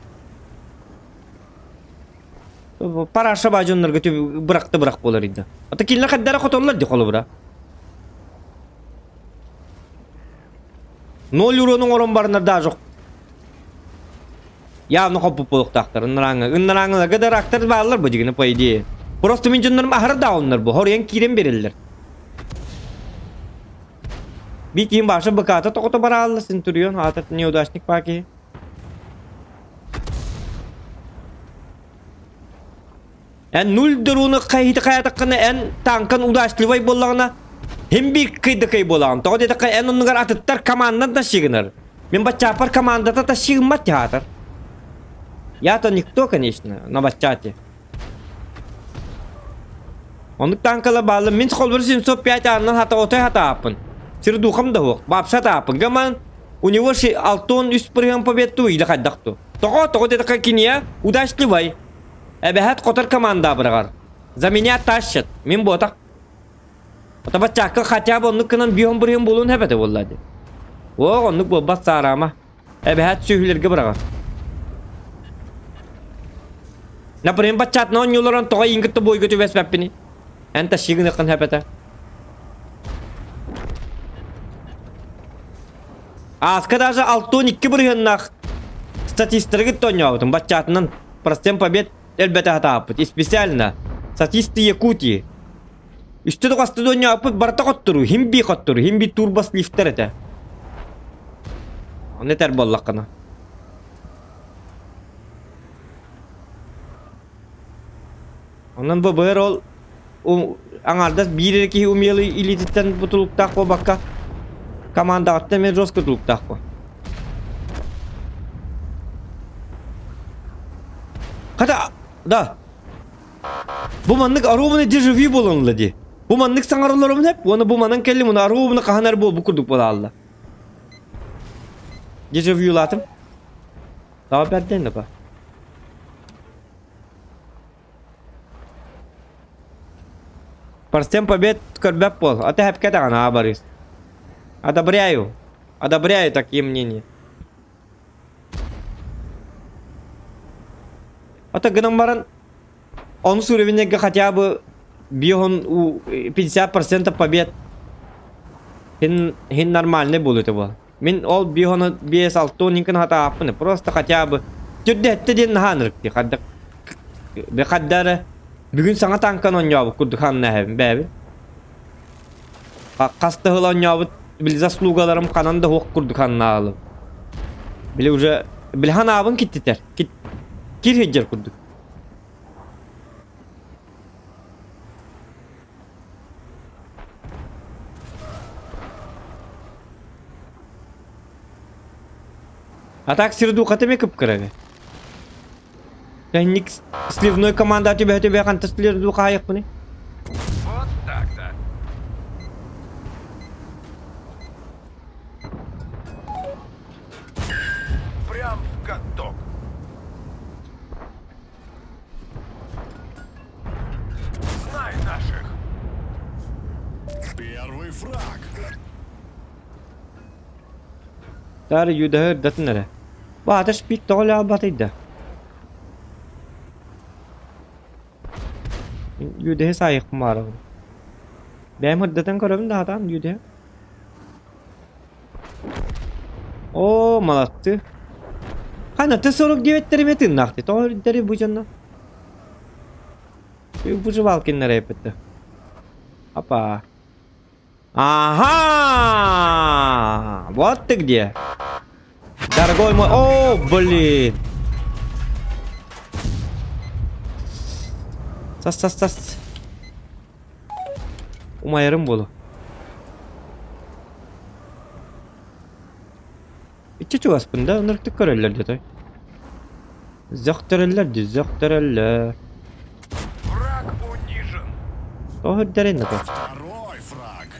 Параша баа дьоннорго бырахты бырах буолар инде. Ата кинилэр хайдара хотоллор ди холобура. Ноль урону оҥорон бараннар даже явно хоппут буолуохтаахтар. Ыннарааҥы ыннарааҥыларга да рактар бааллар бу дьигини по идее. Просто мин дьоннорум аһара дауннар бу. Хоруйан киирэн береллер. Бии киһим баша быкаата тоҕото бараалла Центурион аата неудачник баа киһи. Эн нуль дырууну хайыты хайатаххына эн танкан удачливай буоллаҕына хим биир кыйдакай буолаҕын. Тоҕо диэтэххэ эн оннугар атыттар командан тащигынар. Мин баччааппар командата тащигыммат театр. Я-то никто, конечно, на баччате. Оннук танкала бааллар. Мин холбор 705 аанынан хата отой хатааппын. Сир духам да суох. Бапса хатааппын. Гаман у него ши алтон үс прыган победту или хайдахту. Тоҕо тоҕо диэтэххэ киниэ удачливай. Эбэһэт хотор команда быраҕар. За меня тащат. Мин буотах. Ото баччаакка хотя бы оннук гынан биһон бырыһын буолуон хэбэтэ буолла ди. О, оннук буолбат саараама. Эбэһээт сүөһүлэргэ быраҕар. Например, баччаатына оонньууларан тоҕо иин кытта буойга түбэспэппиний? Эн тащи гыныаххын хэпэтэ. Ааска даже 62 бырыһыаннаах статистары кытта оонньообутум. Баччаатынан процент побед элбэтэ сатаабыппыт. И специально статисты Якутии. Үстэ тоҕосто оонньообуппут барыта хотторуу, хим би хотторуу, хим би турбосливтэр этэ. Ону этэр буоллаххына. Онон бу быар ол аҥаардас биир эрэ киһи умелый илиититтэн бутулуктаах буолбакка командаҕыттан эмиэ жестко тутулуктаах буо. Хата, да. Бу маннык оруобуна дежавю буолан ылла дии. Бу маннык саҥаралларым сөп уонна бу манан кэллим уонна оруобуна хаһан эрэ буолбут курдук буолаалла. Дежавюлаатым. Таа бэрдэн да ба. Парсен побед көрбөт буол. Ата хэпкэ даҕаны аа барыыс. Одобряю. Одобряю такие мнения. Ата гынан баран онус уровеньга хотя бы бион у 50% побед хин хин нормальный буолуо этэ буол. Мин ол биону 5-6 хатааппын просто хотя бы түрдээтте диэн наһаа ынырык хаддак хаддара бүгүн саҥа танкан оонньообут курдук ханна бээбин хас да сыл оонньообут били заслугаларым ханан да суох курдук ханнаалым били уже били ханаабын киттитэр кир сылдьар курдук А так сирдухата ме кып-кыра Тэһинник сливной команда түбэһэ түбэһэ ханта сливду хаайыкпыный? Вот так-то. Прям в каток. Знай наших. Первый фраг. Тары юдаһы ырдатын эрэ. Бааташ пик тоҕо лаалбатый да? Юдэһи саайыахпын баарабын. Бэйэм ырдатан көрөбүн да сатаан юдэһи. Оо, молодцы. Хана Т-49 эмиэ тыыннаахтый. Тоҕо үрдэри бу дьонно? Выживалкиннар эппиттэ. Опа. Ага! Вот ты где. Дорогой мой... О, блин! Сас, сас, сас. Умайарым буолу. Иччи чугаспын да, ынырыктык көрөллөр дии Зөхтөрөллөр дии, зөхтөрөллөр. Враг унижен. Тоҕо үрдэрин да Второй фраг.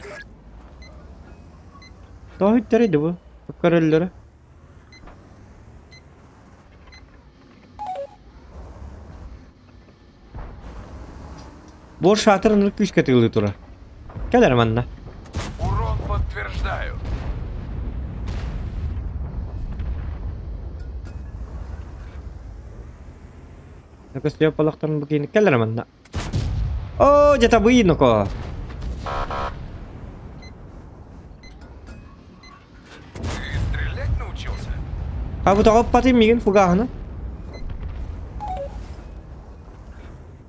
Тоҕо үрдэрий да бу? Көрөллөрө. Бор шатыр ынырык күүскэ тыылыы турар. Кэлэр манна. Урон подтверждаю. Көстүө балахтарын бу киини кэлэр манна. Оо, дьэ табыы ноко. Ты стрелять научился? А бу тоҕо патын мигин фугаһына?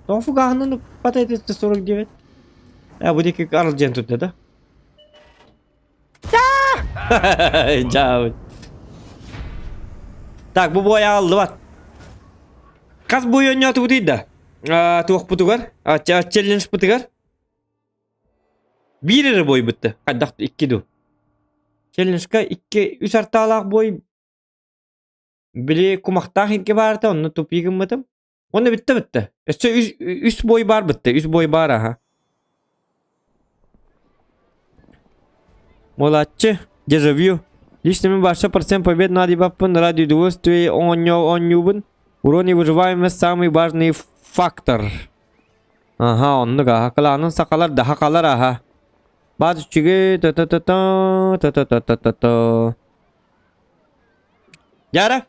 Тоҕо фугаһынан патайты 49? А бу диэки аралдьыйан турда да? Дьаабыт. Так, бу буой аҕаллыбат. Хас буой оонньоотубутуй да? Туохпутугар? Челленджпытыгар? Биир эрэ бой бытты. Хайдах икки дуу? Челленджка икки үс артаалаах бой били кумахтаах икки баарта онно тупик гыммытым. Онно бүтте бүтте. Өссө үс, үс бой бар бытты. Үс бой бар аха. Молодцы. Дежавю. Лично мен барша процент побед надо баппын ради удовольствия оонньуубун. Урон и выживаемость самый важный фактор. Аха, оннук аха. Кылаанын сахалар да хахалар аха. Баат үчүгэй та-та-та-та та-та-та-та-та. Яра.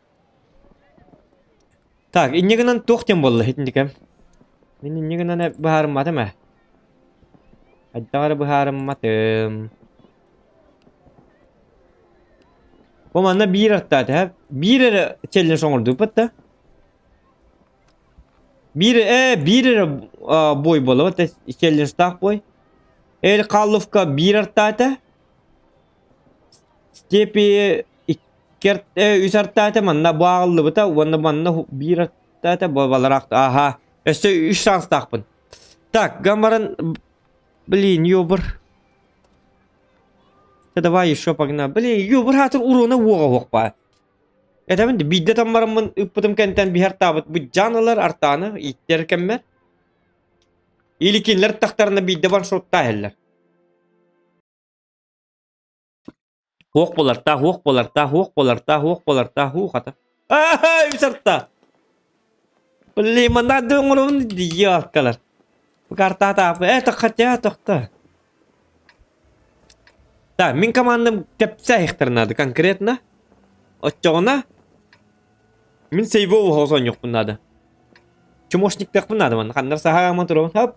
Так, инньэ гынан туох диэн буолла итинникэ? Мин инньэ гынан быһаарымматым ээ. Хайдах эрэ быһаарымматым. Бу манна биир аттаата, һэ? Биир эрэ челлендж оҥордубут да. Биир э биир эрэ бой буолла челленджтаах бой. Эл Калловка биир артаата. Степи икки үс артаата манна бу ааҕыллыбыта уонна манна биир артаата балараах аха өссө үс шанстаахпын. Так, гамбаран блин, ёбр. Давай еще погнали. Блин, ёбр хатыр урона уоҕа уохпа. Этэбин да биирдэ таммараммын ыппытым кэнтэн биһэр таабыт быдьаан ылар артааны ииттэр кэммэр. Или кинилэр тахтарына биирдэ ваншоттаа иһэллэр. Хуох буолартаа, хуох буолартаа, хуох буолартаа, хуох буолартаа, хуох ата. Аа, үс арта. Блин, манна оҥоробун дии аккалар. Бу картаа таапы, э, таххатя, тохто. Так, мин командам кэпсээһиктэр наада конкретно. Оччоҕуна мин сейвоу оһоҕос надо. Чумошниктахпын надо манна ханнар саһааман турабын хап.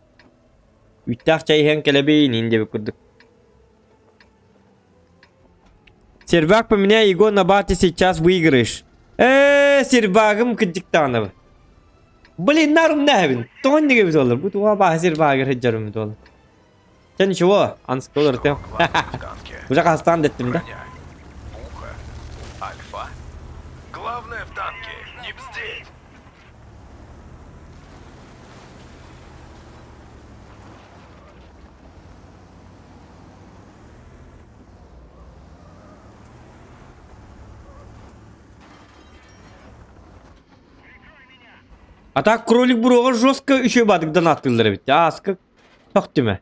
Үүттээх чай иһэн кэлэбин иин диэбит курдук. Сервак поменяй его на бате сейчас выиграешь. Ээ, сервагым кырдьыктаҕына. Блин, нарым нэһэбин. Тоҕон дигэбит олор. Бу туға баһа сервагыр хыджарым олор. Чэ ничего, анскы олор Уже хастаан дэттим да. Пуха, Альфа. Главное в танке не бздеть. А так кролик буруоҕа жестко үчүгэй баадык донаттыыллар эбит. Ааска төхтүмэ.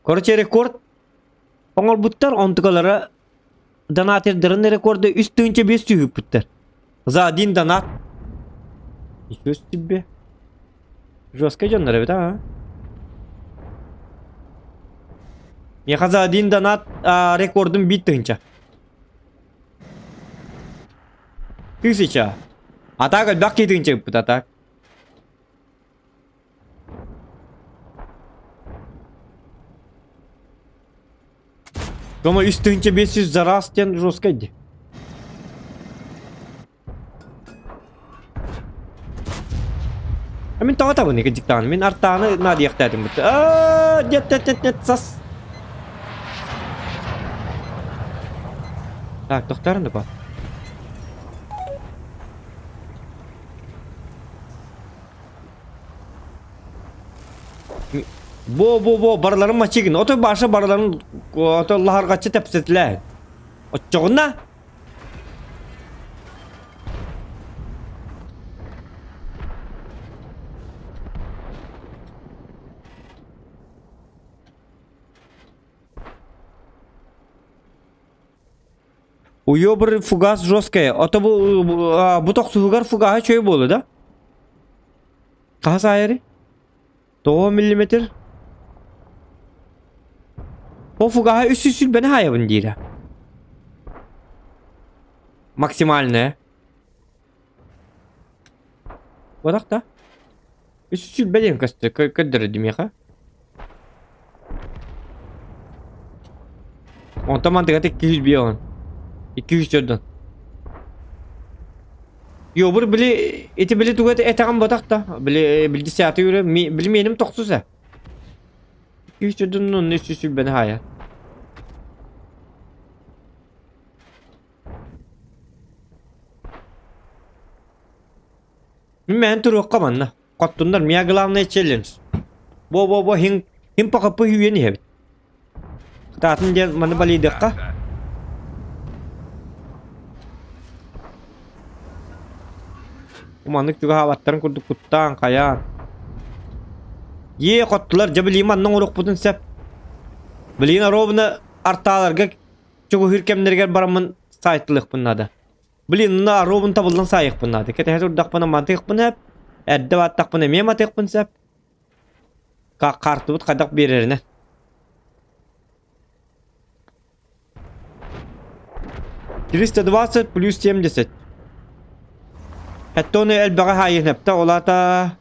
Короче, рекорд оҥорбуттар, онтукалара донатердарын рекорда 3 500 түһүппүттэр. За один донат. Ничего себе. Жестко дьоннор эбит, а? Миэхэ за один донат а, рекордум биир тыһыынча. Тысяча. А так элбэх киһи тыһыынча ыппыт, а так. Дома 3500 за раз диэн жестко дии. А мин тоҕо табын кырдьыктаҕын мин артааны наадыйахтаатым бутта. Аа, нет, нет, нет, нет, сас. Так, тохтоорун да Бо бо бо барыларын мачыгын. Ото баша барыларын ото лаһаргаччы тэпсэтилээ. Оччоҕуна Уёбр фугас жесткая. Ото бу бу тохсуһугар фугаһа чөй буолу да? Хаһыс аайары? Тоҕо миллиметр? О фугаһа үс сүүс сүүрбэни хаайабын диирэ. Максимальная. Бодох да. Үс сүүс сүүрбэ диэн көстө көрдөрө миэхэ. Онтон мантыгата 205 204 Йобур били ити били туга этэҕин ботах да били били десятый үрэ били меним тохсус э 204 ну 3 сүүрбэни хаайа. Мин мээн туруохха манна. Хоттуннар мия главный челлендж. Бо бо бо хин хин пахапы үйен иһэбит. Кытаатын диэн маны балыйдыахха. Маннык чугаһаабаттарын курдук куттаан, хайаан. Е хоттулар, дьэ билиим манна оҥоруохпутун сөп. Билигин ровно артааларга чугуһуур кэмнэригэр бараммын сайтылыахпын наада. Блин, на ровно табыллан саайыахпын наада. Кэтэһэ турдахпына мантыахпын сөп. Эрдэ бааттахпына эмиэ матыахпын сөп. Хаартыбыт хайдах биэрэринэ. 320 плюс 70. Хэттэ элбэҕи хаайыһынапта, ол аата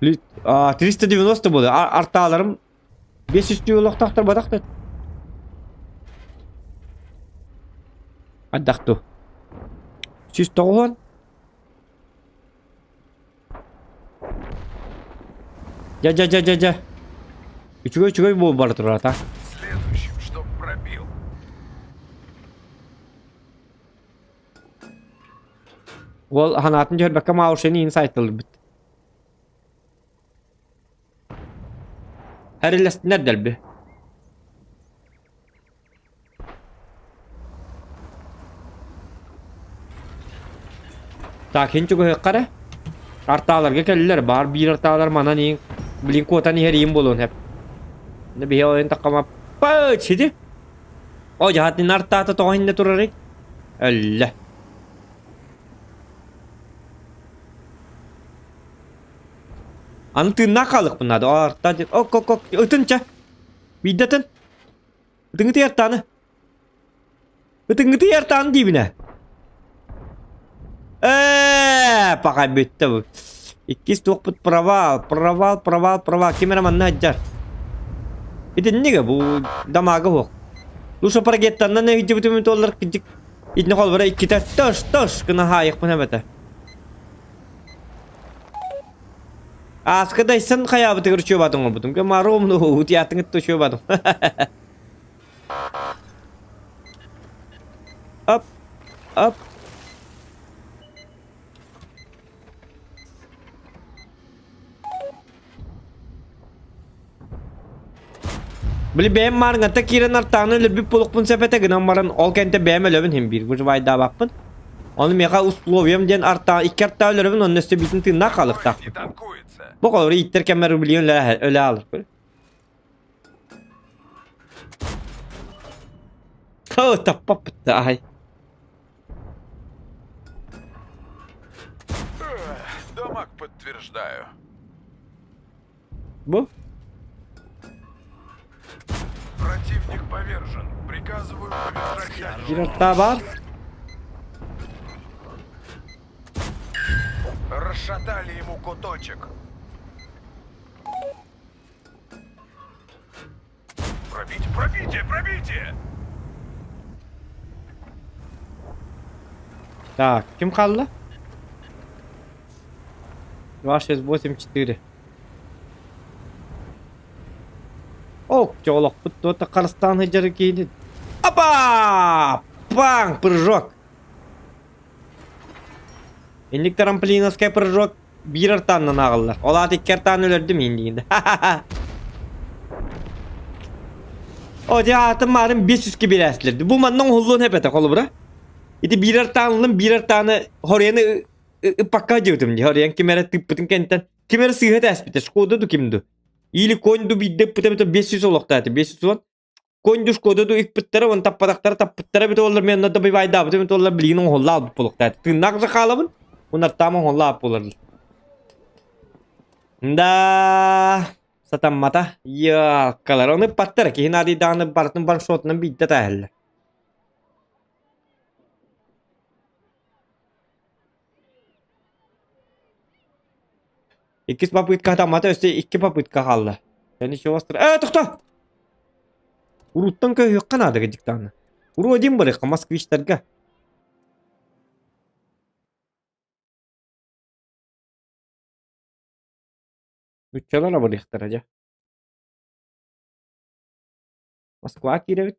390 буолуо. Артааларым 500 олохтоохтор батах да. Ардах ту. 190. Дьэ, дьэ, дьэ, дьэ, дьэ. Үчүгэй үчүгэй буол бара турар ата. Следующим, чтоб пробил. Уол ханаатын түһэрбэккэ маушени инсайтылбыт. Эрилэстинэр дэлби. Так, хин чугаһыахха эрэ. Артааларга кэллилэр, баар биир артаалар манан иин, блин куотан иһэр иин буолуон сөп. Биһи ойон таххама пач ити. О, дьаһатын артаата тоҕо иһиннэ турарый? Өллө. Аны тыыннаах хаалыахпын наада. Арта диэн ок ок ок ытын чэ. Биирдэ ытын. Ытыҥҥытый артааны. Ытыҥҥытый артааны диибинэ. Ээ, пахай бүттэ бу. Иккис туохпут провал, провал, провал, провал. Ким эрэ манна сылдьар. Итиннигэ бу дамага суох. Лучше парагеттаннан өйдүбүтүм туоллар кыдьык. Итини холбора иккитэ тош тош гына хаайыкпын эбэтэ. Ааска дайсан хайаабытыгар үчүөбаатын оҥорбутум. Маруом ну утуйаатыҥыт да үчүөбаатым. Ап, ап. Били бэйэм маарыҥҥатта киирэн артааны өлөрбүт буолуохпун сөп этэ гынан баран ол кэнтэ бэйэм өлөбүн иһин биир выживайдаабаппын. Ону миэхэ условиям диэн артаа икки артаа өлөрөбүн онно өссө биитин тыыннаах хаалыахтаахпын. Бу холобур ииттэр кэммэр билигин өлө өлө аалар. О, таппаппыт аай. Дамаг подтверждаю. Бу? Противник повержен. Приказываю повернуть дальше. Жираттаа Расшатали ему куточек. Пробить, пробитие, пробитие! Так, ким хаалла? 2, 6, 8, 4. Ок, дьолохпут туота харыстаан сылдьар киһини. Апа! Паң! Прыжок! Инник трамплиновскай прыжок биир артаанынан ааҕыллар. Ол аата икки артаан өлөрдүм иин диин. О, дьэ аатым маарым 500 кибирээсилэрди. Бу манна оҥоһуллуон сөп этэ холобура. Ити биир артаан ыллым, биир артааны хоруйаны ыппакка дьыбытым дии. Хоруйан ким эрэ тыыппытын кэнтэн ким эрэ сыыһа тээспитэ. Шкода ду ким ду. Или конь ду биирдэ ыппыта эбитэ 500 олохтоото. 510 Конь-душкода ду ыкпыттара, уон таппатахтара таппыттара эбитэ буоллар, мен онно добивайдаабытым эбитэ буоллар, билигин оҥоһулла албыт буолуохтаах. Тыыннаах да хаалабын, унартаам оҥоһулла албыт буолар. Да, сатаммата. Йааккалар, ону ыппаттар, киһи наадыйдаҕына барытын ваншотунан биирдэ тааһаллар. Иккис попытка сатаммата, өссө икки попытка хаалла. Ничего страшного. Э, тохто! Уруттан көһүөххэ наада дьыктааны. Уру один барыахха москвичтарга. Нуччалар абырыахтара дьэ. Москва киирэбит.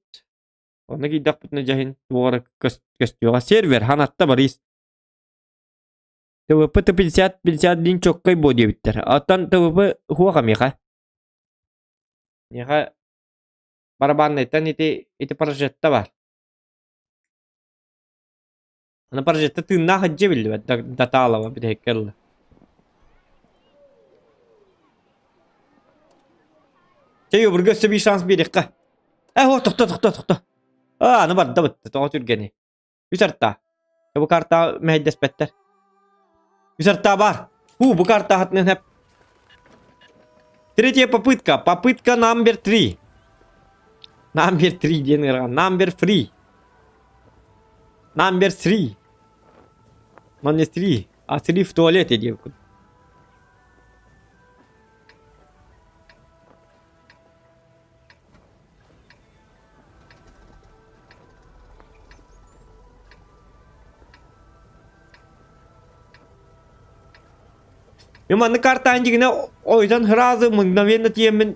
Онно киирдэхпитинэ дьэһин туох эрэ көстүөҕэ. Сервер, ханатта Борис. ТВП Т50 51 чоккай буо диэбиттэр. Оттон ТВП хуох амиха. Миэхэ барабаннайтан ити ити прожетта бар. Аны прожетта тыыннаах илдьэ биллибэт Даталова бүтэһиккэ ылла. Чэй обурга өссө биир шанс биэриэххэ. Э, о, тохто, тохто, тохто. Аа, аны барда бытты, тоҕо түргэни. Үс артаа. Бу картаа мэһэйдэспэттэр. Үс артаа баар. Ху, бу карта хатынан хэп. Третья попытка. Попытка номер три. Номер три диэн ыархан. Номер three. Номер three. Номер три. А три в туалете диэбиккин. Мен маннык картаан дьигинэ ойдон сразу мгновенно тиэммин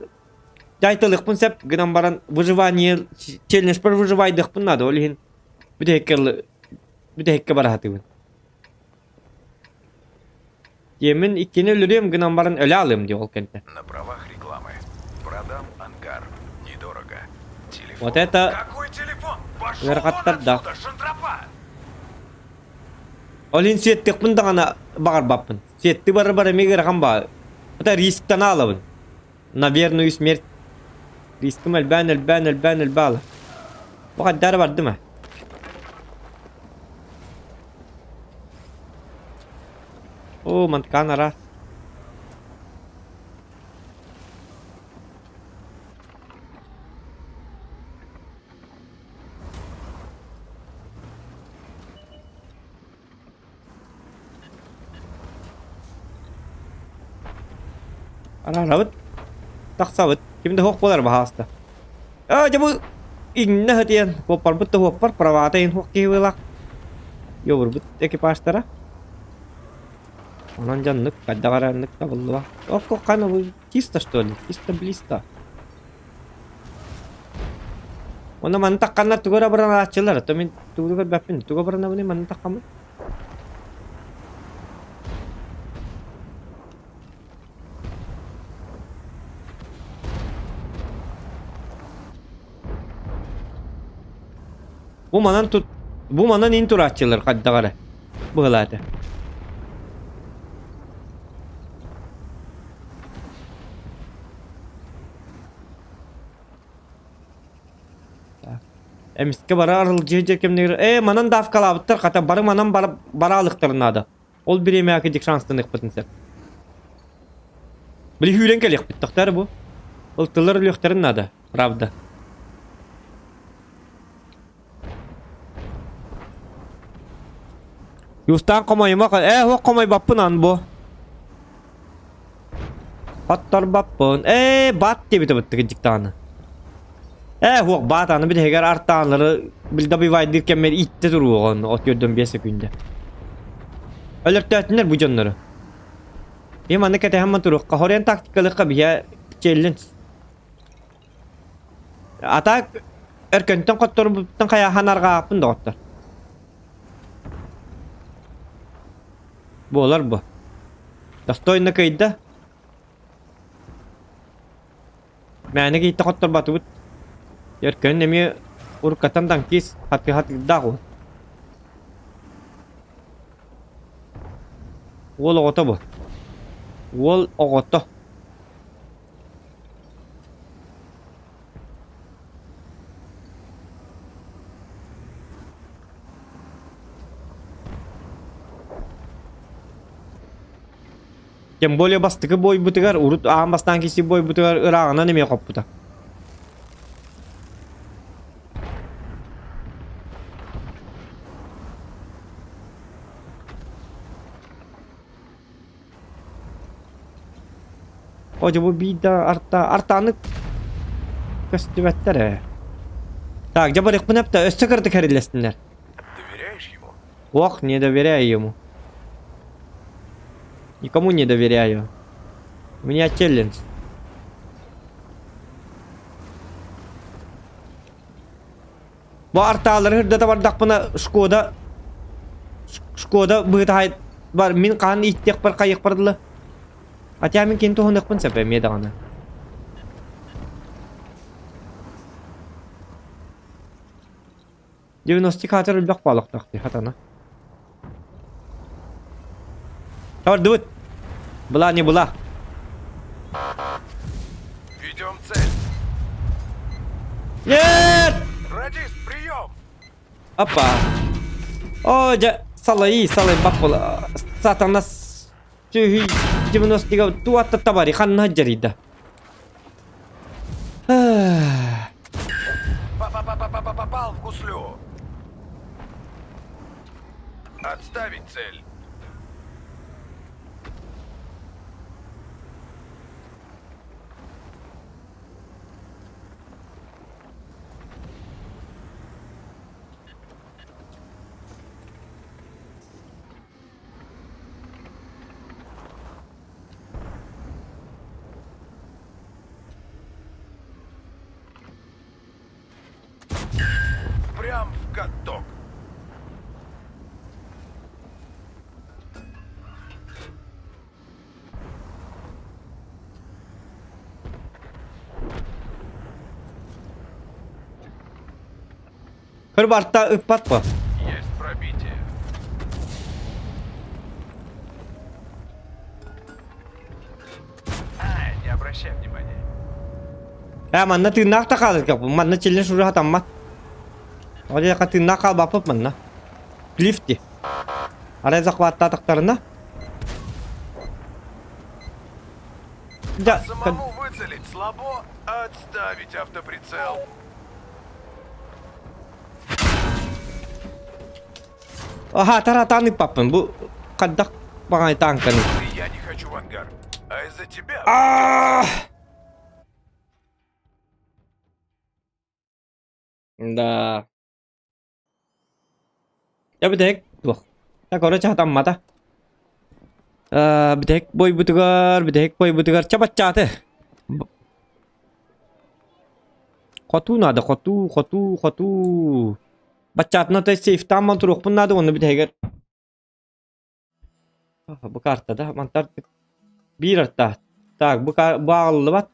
дьайталыахпын сөп гынан баран выживание челленджпэр выживайдыахпын наада ол иһин бүтэһиккэ бүтэһиккэ бара сатыыбын. Диэммин иккини өлөрүөм гынан баран өлө алыам дии ол кэнтэ. На правах рекламы. Продам ангар. Недорого. Телефон. Вот это Какой телефон? Пошел вон ыарахаттар да. отсюда, шантропа! Ол иһин сиэттиэхпин даҕаны баҕарбаппын. Сиэтти бары-бары эмиэ ыарахан баа. Это рисктан аалабын. На верную смерть. Рискым элбээн, элбээн, элбээн, элбээн аала. Бу хайдары бардым ээ. Оо, мантыкаан араас. Араарабыт. Тахсабыт. Ким да суох буолар баһаалыста. Ээ, дьэ бу иҥнэ сытыйан, куоппарбыт да суоппар, правата иһин суох киһи быһыылаах. Йобурбут экипажтара. Онон дьоннук, хайдах эрэ оннук табыллыба. Ох, хана вы чисто что ли? Чисто близко. Онно манна тахханнар тугу эрэ абыранааччылар, а то мин тугу көрбөппүн, тугу абыранабыный манна таххаммын? Бу манан тут бу манан ин турааччылар хайдах эрэ быһылаата. Эмискэ бара арылдьыы дьэ кэмнигэр ээ манан давкалаабыттар хата бары манан бара бараалыктарын наада. Ол бириэмэҕэ кидик шанстаныахпытын сөп. Били сүүрэн кэлиэхпит тохтоор бу. Ол тыллар өлүөхтэрин наада, правда. Юстаан хомойума ээ суох хомойбаппын ан бу. Хотторбоппун. Ээ бат диэбитэ быттыгын дьиктааны. Ээ суох баат аны биһигэр артааннары билдабивайдыыр кэммэр иттэ туруоҕун от көрдөн биэс секүндэ. Өлөртөөтүнэр бу дьоннору. Им манны кэтэһэн туруохха хорен тактикалыхха биһэ челлендж. А так өркөнтөн хотторбуттан хайаахан арҕааппын доҕоттор. Буолар бу. Достойно кыйда. Мээнэ кийтэ хотторботубут. Өркөн эмиэ уруккаттан танкист хатыһатыырдаах уол. Уол оҕото бу. Уол оҕото. Тем более бастакы буойбутугар, урут аан бастаан киси буойбутугар ырааҕынан эмиэ хоппута. О, дьэ бу биир да арта артааны көстүбэттэр ээ. Так, дьэ барыахпын эптэ, өссө кыратык хэриллэстиннэр. Доверяешь ему? Ох, не доверяю ему. Никому не доверяю. У меня челлендж. Бу артаалары ырдата бардахпына Шкода Шкода быһыта. Бар мин хаһан ииттиэхпэр хайыахпар дылы. Хотя мин кини туһаныахпын сөп эмиэ даҕаны. Девяностикатор элбэх буолуохтаах дии хатана. Тордубут. Была не была. Ведем цель. Нет! Радист, прием! Опа. О, дьэ, салайыы, салай баппыла. Сатана сүһүй 90 туатта табари ханна дьарыйда. Попал в гуслю. Отставить цель. Прям в каток. Кырбарта ыппат по. Есть пробитие. А, не обращай внимания. Э, манна тыыннаах да хаалар манна челлендж уже хатаммат. Ол яка тыыннаах хаалбаппыт манна. Лифти. Арай захваттаатахтарына. Да. Самому выцелить слабо, отставить автоприцел. Аха, таратаан ыппаппын. Бу хайдах баҕайы тааҥканы. Я не хочу в ангар. А из-за тебя... Да. Дьэ бүтэһик туох. Так, короче, хатаммата. Бүтэһик бойбутугар, бүтэһик бойбутугар чабаччааты. Хотуу наада, хотуу, хотуу, хотуу. Баччаатына то сейфтаан туруохпун наада уонна бүтэһигэр Бу картада мантар биир арта. Так, бу бааллыбат.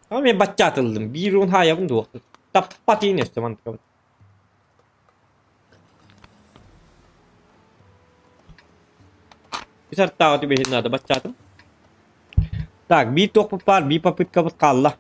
Ama мен баччаатыллым. Биир уон хаайабын дуо. Таппат иин өстө мантыкабыт. Үс артааҕы түбэһин наада баччаатым. Так, биир туохпут баар, биир попыткабыт хаалла.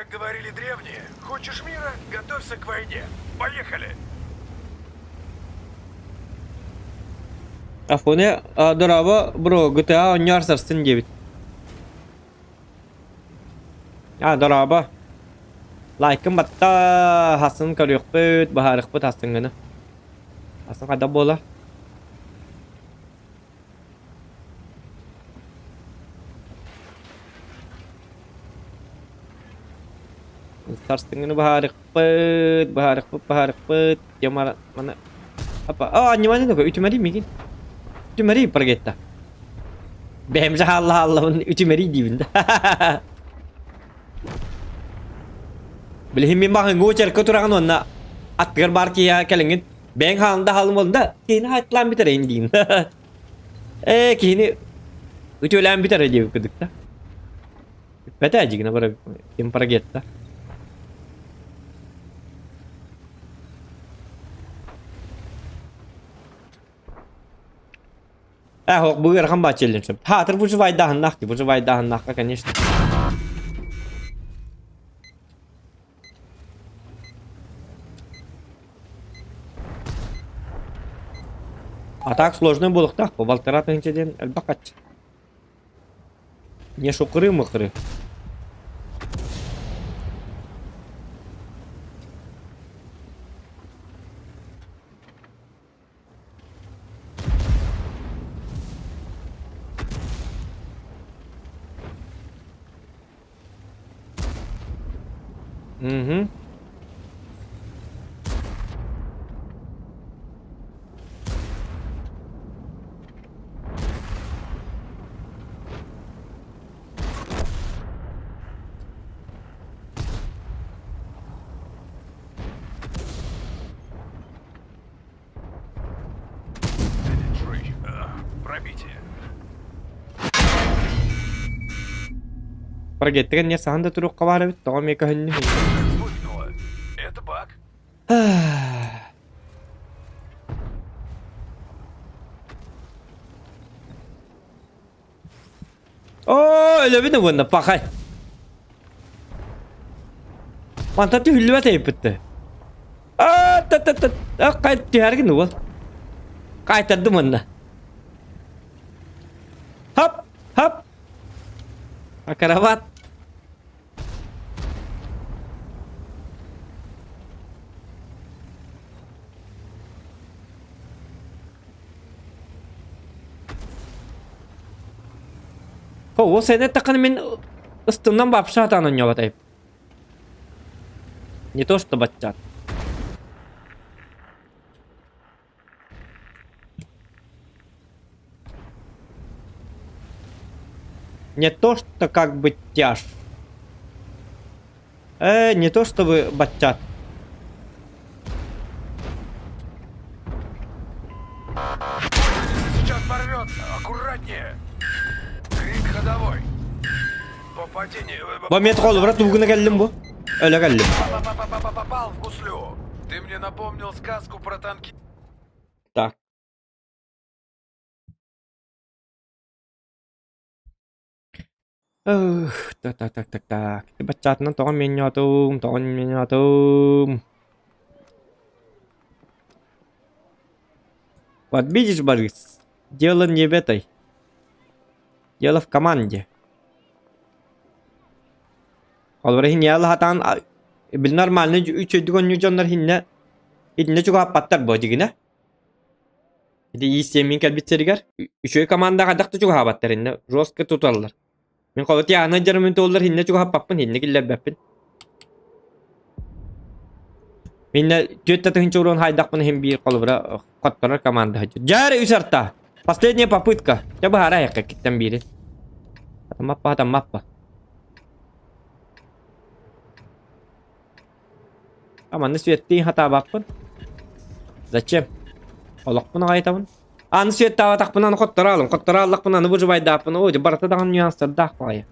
Как говорили древние, хочешь мира, готовься к войне. Поехали! Афоня, дорообо, бро, GTA оонньоор сарсын диэбит. А, дорообо. Лайкын батта, хасын көрүөхпүт, баһаарыхпыт хасыҥҥыны. Хасын хайдах буола? Сарсыҥҥыны баһаарыхпыт, баһаарыхпыт, баһаарыхпыт. Ямара, мана Апа, а, внимание такой, үтүмэри мигин. Үтүмэри прогетта. Бэйэм хаалла хааллабын үтүмэри диибин да. Билиһин мин баҕын гуочарка тураҕын уонна аттыгар баар киһи кэлиҥҥин бэйэҥ хаалында хаалым буолла киһини хаайтылаан бүтэрейин диин. Ээ киһини үтүөлээн бүтэрэ диэбит курдук да. Бүппэтэ дьигинэ бара ким прогетта. Э, бу ыарахан бааччыллын сөп. Хаатыр выживайдааһыннаах дии, выживайдааһыннаахха, конечно. А так сложный буолуохтаах бу балтараа тыһыынча диэн элбэх хаччы. Не шукры-мыкры. Угу. Пробитие. Прогеттигэн не саһан да туруохха баар эбит, тоҕо эмиэ көһүннү? Это баг. Оо, өлөбүн уонна пахай. Мантан түһүллүбэт эйиппитте. Аа, та та та, кай түһәргин уол. Кайтардым уонна. Хап, хап. Акробат. О, сен эттэххинэ мин ыстымнан вообще сатаан оонньообот Не то что баччаат. Не то что как бы тяж. Не то чтобы баччаат. Сейчас порвется. Аккуратнее. Крик ходовой. Попадение. Бу мен холобура тугуна кэллим бу. Өлө кэллим. Попал в гуслю. Ты мне напомнил сказку про танки. Так. Эх, так, так, так, так, так. Баччаатынан тоҕо менньоотум, тоҕо менньоотум. Вот видишь, Борис, дело не в этой. Дело в команде. Холобура иһин сатаан бил нормальный үчүгэйдик оонньуур дьоннор иһиннэ итиннэ чугаһаппаттар буо дьигинэ. Ити иистиэммин кэлбит сиригэр үчүгэй командаҕа хайдах да чугаһаабаттар иннэ жестко туталлар. Мин холобур тиаана дьарымын туоллар иһиннэ чугаһаппаппын иһиннэ киллэрбэппин. Миннэ түөрт да тыһыынча уруон хаайдахпына иһин биир холобура хотторор команда сылдьар. Дьэ үс арта! Последняя попытка. Дьэ быһаара айахха иккиттэн биири. Хатаммаппа, хатаммаппа. А манна сүөттиин хатаабаппын. Зачем? Олохпун аҕайтабын. Аны сүөттаабатахпын аны хотторо алым. Хотторо аллахпын аны выживайдааппын. О, барыта даҕаны нюанстардаах баҕайы.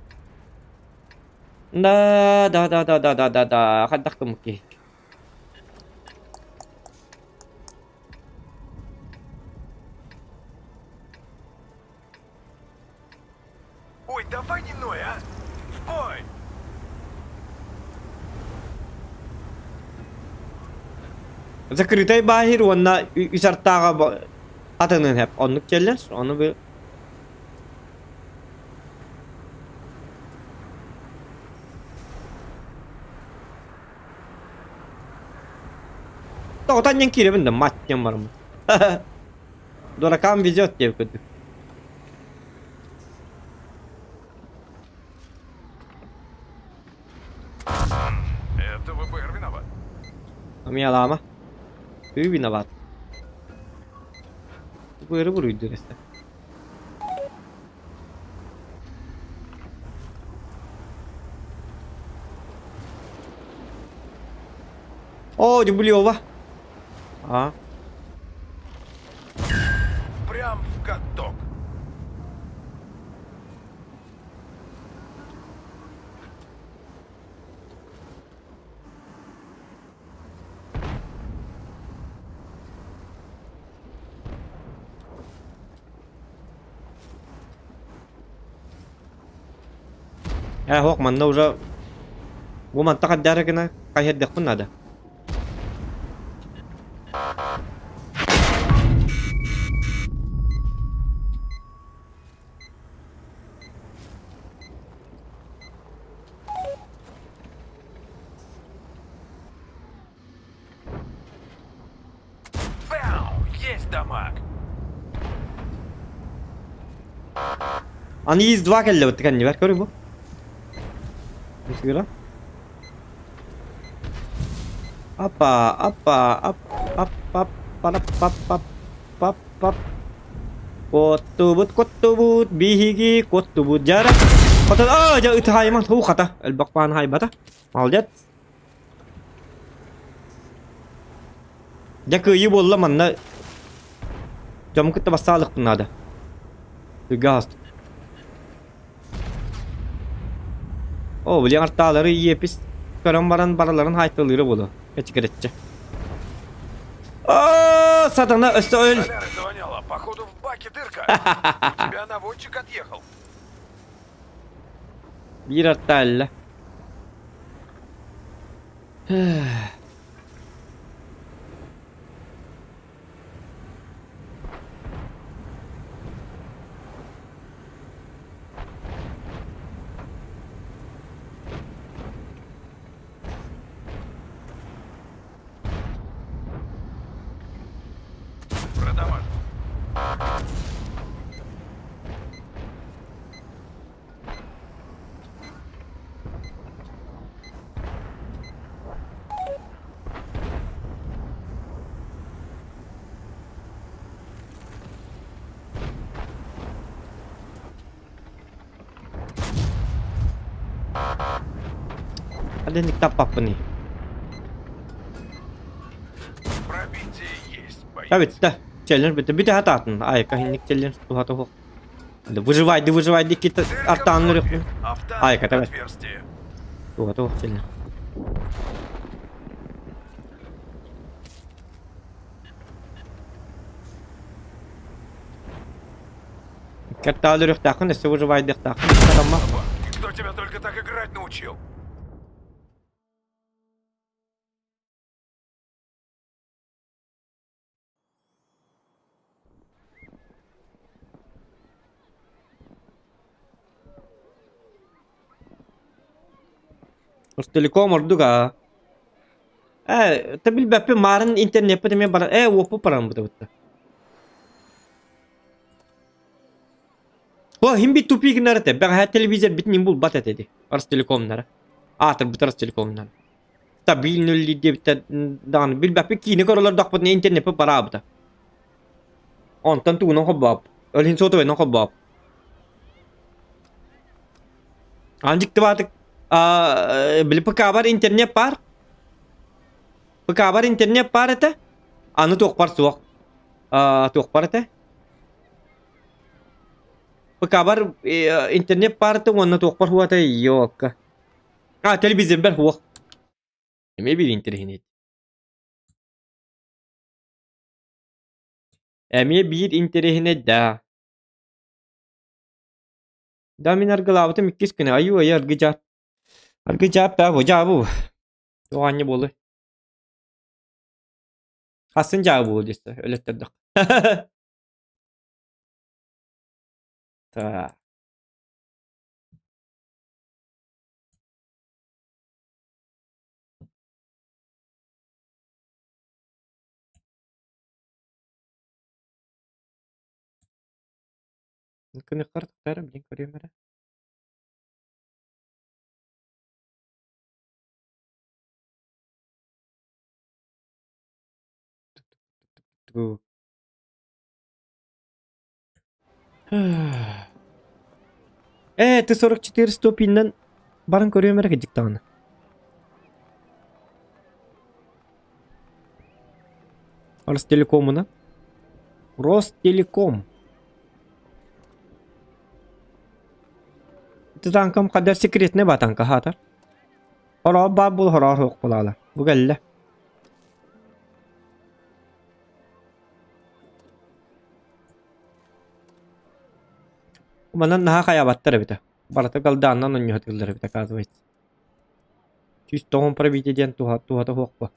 Да, да, да, да, да, да, да, да. Хайдах гыммыт киһи. Ой, давай не ной, а! В бой! Закрытай баһир уонна үс артааҕа атынын хэп. Оннук кэллэр. Ону бы Тоҕотон диэн киирэбин да мать диэн бараммын. Дуракам везет диэбит курдук. Это ВПР виноват. Амиалаама. Ты виноват. Быыры буруйдур эстэ. О, Дюблева. А. Прям в каток. Ээ, һуох, манна уже бу манта хаддаара гына хайһырдыахпын наада. Пау! Есть дамаг! Аны из 2 кэллэ быттык аннибар көрү бу. Сыгыра. Апа, апа, ап, ап, ап, парап, пап, пап, пап, пап. Куоттубут, куоттубут, биһиги куоттубут дьара. Хотон, аа, дьэ, ытыһаайыман, һуу, хата, элбэх баан хаайбата. Молодец. Дьэ, кыайыы буолла манна. Дьоммун кытта бастаалыкпын наада. Газ. О, били артаалары иэпис көрөн баран бараларын хаайталыыра буолуо. Кэчикирэччэ. О, сатана өссө өл. Солярой завоняло. Походу в баке дырка. У тебя наводчик отъехал. Биир арта өллө. Продамажил. Ханнык таппаппыный? Пробитие есть, боец. Да бүттэ. Челлендж бүттэ. Бүтэ хатаатын. Айка хинник челлендж туһата суох. Да выживай, да выживай, дикки Дырка в артаан топе, үрүкпүн. а в танке Айка давай. отверстие. Туһата суох челлендж. Картаал үрүхтааххын, өссө выживайдыахтааххын. Сатамма. Опа, и кто тебя только так играть научил? Ростелеком ордук аа. Ээ, ты билбэппин маарын интернеппит эмиэ баран ээ уоппут баран бытыбытта. О, хим бит тупик гынар этэ. Бэҕэһээ телевизор битин булбат этэ ди. Ростелекомнара. Аатырбыт Ростелекомнара. Стабильно үлэлиир диэбиттэр даҕаны билбэппин киинэ көрөлөрдөхпүтүнэ интернеппит бараабыта. Онтон тугунан холбооппут. Ол иһин сотовайынан холбооппут. Аан дьиктибаатык били ПК-бар интернет баар. ПК-бар интернет баар этэ. Аны туохпар суох. Туохпар этэ. ПК-бар интернет баар этэ уонна туохпар суох этэ ёлка. А, телевизорбар суох. Эмиэ биир интэриэһинэй. Эмиэ биир интэриэһинэй да. Да мин аргылаабытым иккис күнэ айуу айа аргы дьаап. Аргы дьаап да бу дьаабы. Туох аанньа буолуой. Хасын дьаабы буолуо диэстэ өлөттөрдөх. Так. Күнүккар туттара билин көрүөм эрэ. Ээ, Т-44 ступеньнан баран көрүөм эрэ кырдьык даҕаны. Ростелекомуна? Ростелеком. Ити танкам хаддар секретный ба танка хаатар. Хороо баар буол хороо суох буолаала. Бу кэллэ. Манан наһаа хайаабаттар эбитэ. Барыта галдаанынан онньуһатыыллар эбит оказывается. 190 пробитие диэн туһа туһата суох буо.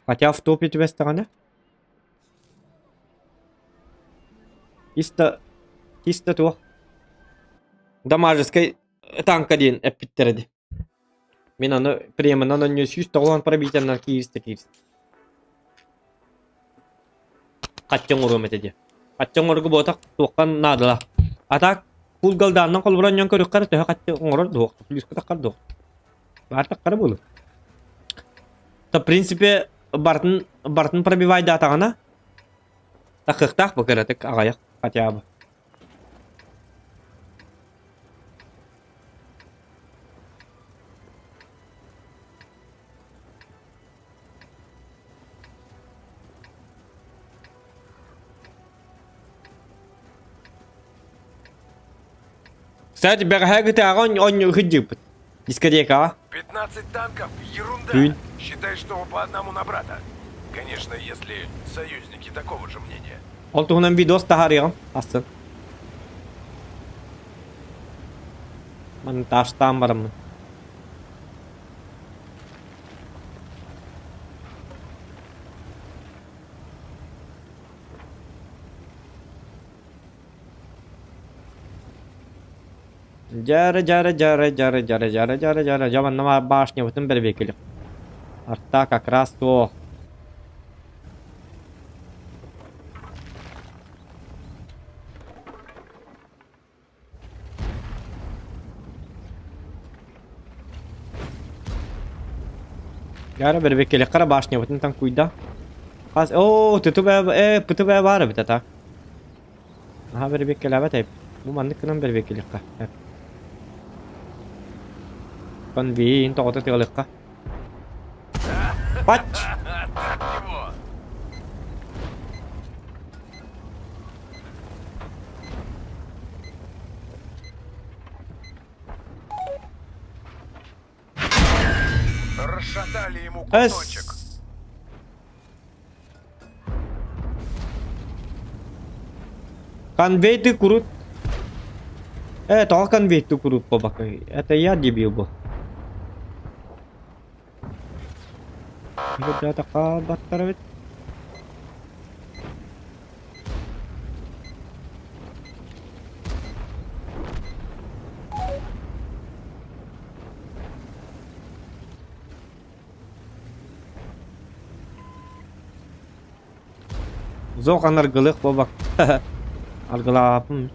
Хотя в топе түбэстэҕинэ Чисто чисто туох дамажескай танка диэн эппиттэрэ дии. Мин аны премынан онньуо 190 пробитиянан кииристэ кииристэ. Хачча оҥоруом этэ диэн. Хачча оҥорорго буотах туохха наадалаах. А так кулгалдаанынан холборон дьон көрүөххэ эрэ төһө хачча оҥорор дуо? Плюска таххар дуо? Баартахтара буолуо. То в принципе бартын бартын пробивайдаатаҕына тахыахтаах бу кыратык аҕайах хотя бы. Кстати, бэҕэһээ гытааҕа онньу сылдьыппыт. Дискотекаҕа. 15 танков – ерунда. Түүн. Считай, что по одному на брата. Конечно, если союзники такого же мнения. Ол туһунан видос таһаарыаҕым астын. Монтажтаан бараммын. Дьара дьара дьара дьара дьара дьара дьара дьара дьэ манна башнябытын бэрэбиэркэлиэх. Арта как раз суох. Дьара бэрэбиэркэлиэххэ эрэ башнябытын таҥкуйда. Хас оо туту бээ пыты бээ баар эбит ата. Наһаа бэрэбиэркэлээбэт эбит. Бу маннык гынан бэрэбиэркэлиэххэ. Конвейин тоҕото тыалыахха. Пач! Так его! Расшатали ему кусочек. Конвей ты крут. Это конвей ты крут по бакай. Это я дебил был. Ребята, баттаровит. Зоқ анаргылық бабак. Аргылаапым.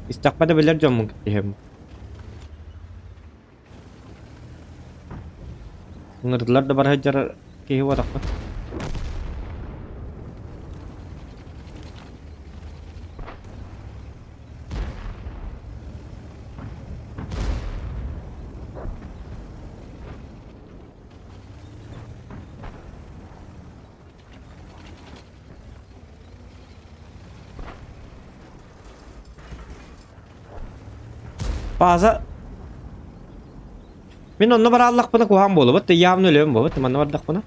Истэхпэ да билэр дьоммун кэтэһэбин. Ыҥырдылар да бара сылдьар киһи буотахпын. База Мин онно барааллахпына куһаҕан буолубут, явно өлүөм буолбут, манна бардахпына.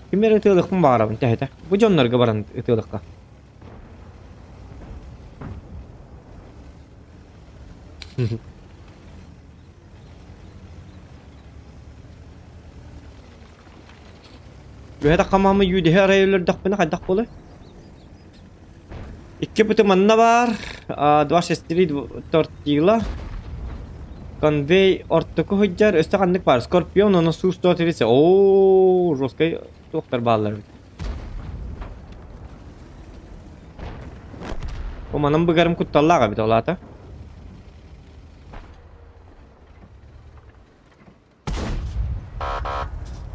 Ким эрэ ытыалыахпын баҕарабын тэһитэ. Бу дьоннорго баран ытыалыахха. Үһэ таххамаамы юдиһи арай өлөрдөхпүнэ хайдах буолуой? Икки пыты манна баар. 263 тортила. Конвей ортоку сылдьар. Өссө ханнык баар? Скорпион уонна Су-130. Оо, жесткай туохтар бааллар эбит. Бу манан быгарым кутталлаах эбит ол аата.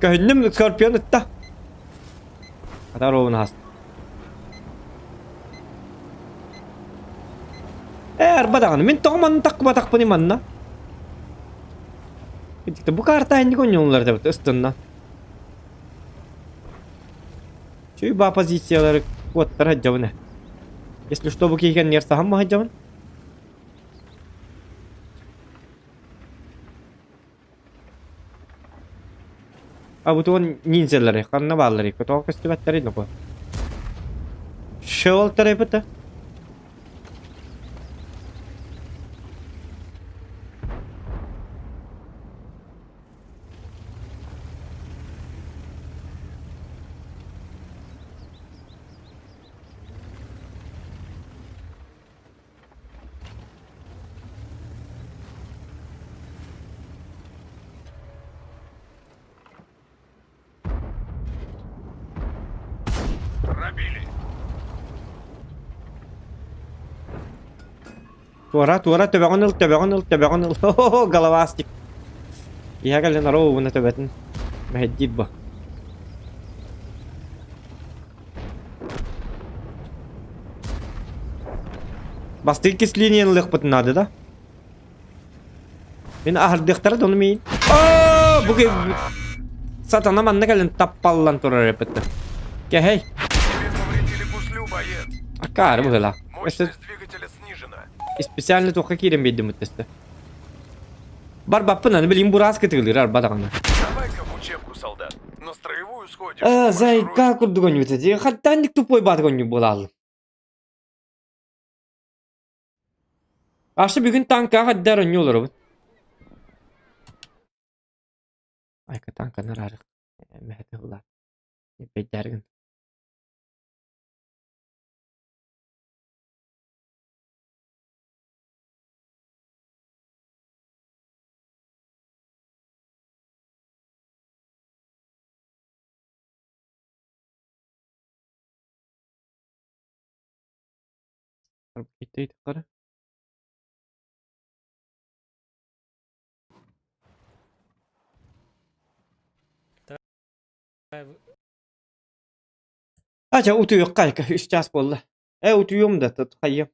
Көһүннүм Скорпион ытта. Хата ровно хаста. Ээ, арба даҕаны. Мин тоҕо манна таккыбатахпыный манна? Бу карта инник оонньууллар эбит ыстынна. Чүй ба позициялары куоттара сылдьабын ээ. Если что бу киһи кэннигэр саһан сылдьабын. А бу тугун ниндзялары ханна баалларый? Тоҕо көстүбэттэрий нохуо? Шелтер эбитэ. Пробили. Туора, туора, төбөҕүн ыл, төбөҕүн ыл, төбөҕүн ыл. Хо-хо-хо, головастик. Иһэ кэлэн оруобуна төбөтүн мэһэйдиир бу. Бастыыр кис линияны ылыахпытын наада да? Мин аһардыахтара да ону миин. Оо, бу сатана манна кэлэн таппаллан турар эппиттэр. Кэһэй. Акаары быһыылаах. Специально туохха киирэн биэрдим өттөстө. Барбаппын аны билигин бураас кытыылыыр арба даҕаны. Давай-ка в учебку, солдат. На строевую сходишь. Э, зайка курдук онньута дии. Хаттаанник тупой баатык онньу буолааллым. Ашы бүгүн танкаҕа хайдар онньу олоробун. Айка танканы араарык. Мэһэти ыллаат. Бэйдээргин. Ача утуйуохха айка үс чаас буолла. Ээ утуйуом да хайыам.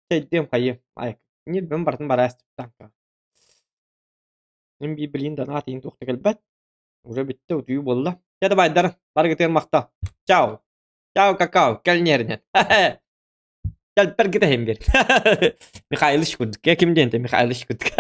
Чэйдиэм хайыам. Айка. Ньирбин барытын бараас таҥка. Мин биир билигин да наатыйын туох да кэлбэт. Уже бүттэ утуйуу буолла. Чэ давайдар барыгытыгар махтал. Чао. Чао какао кэлниэринэн. Кэлпэр кэтэһин биэр. Михайлыч курдук. Ким диэн Михайлыч курдук.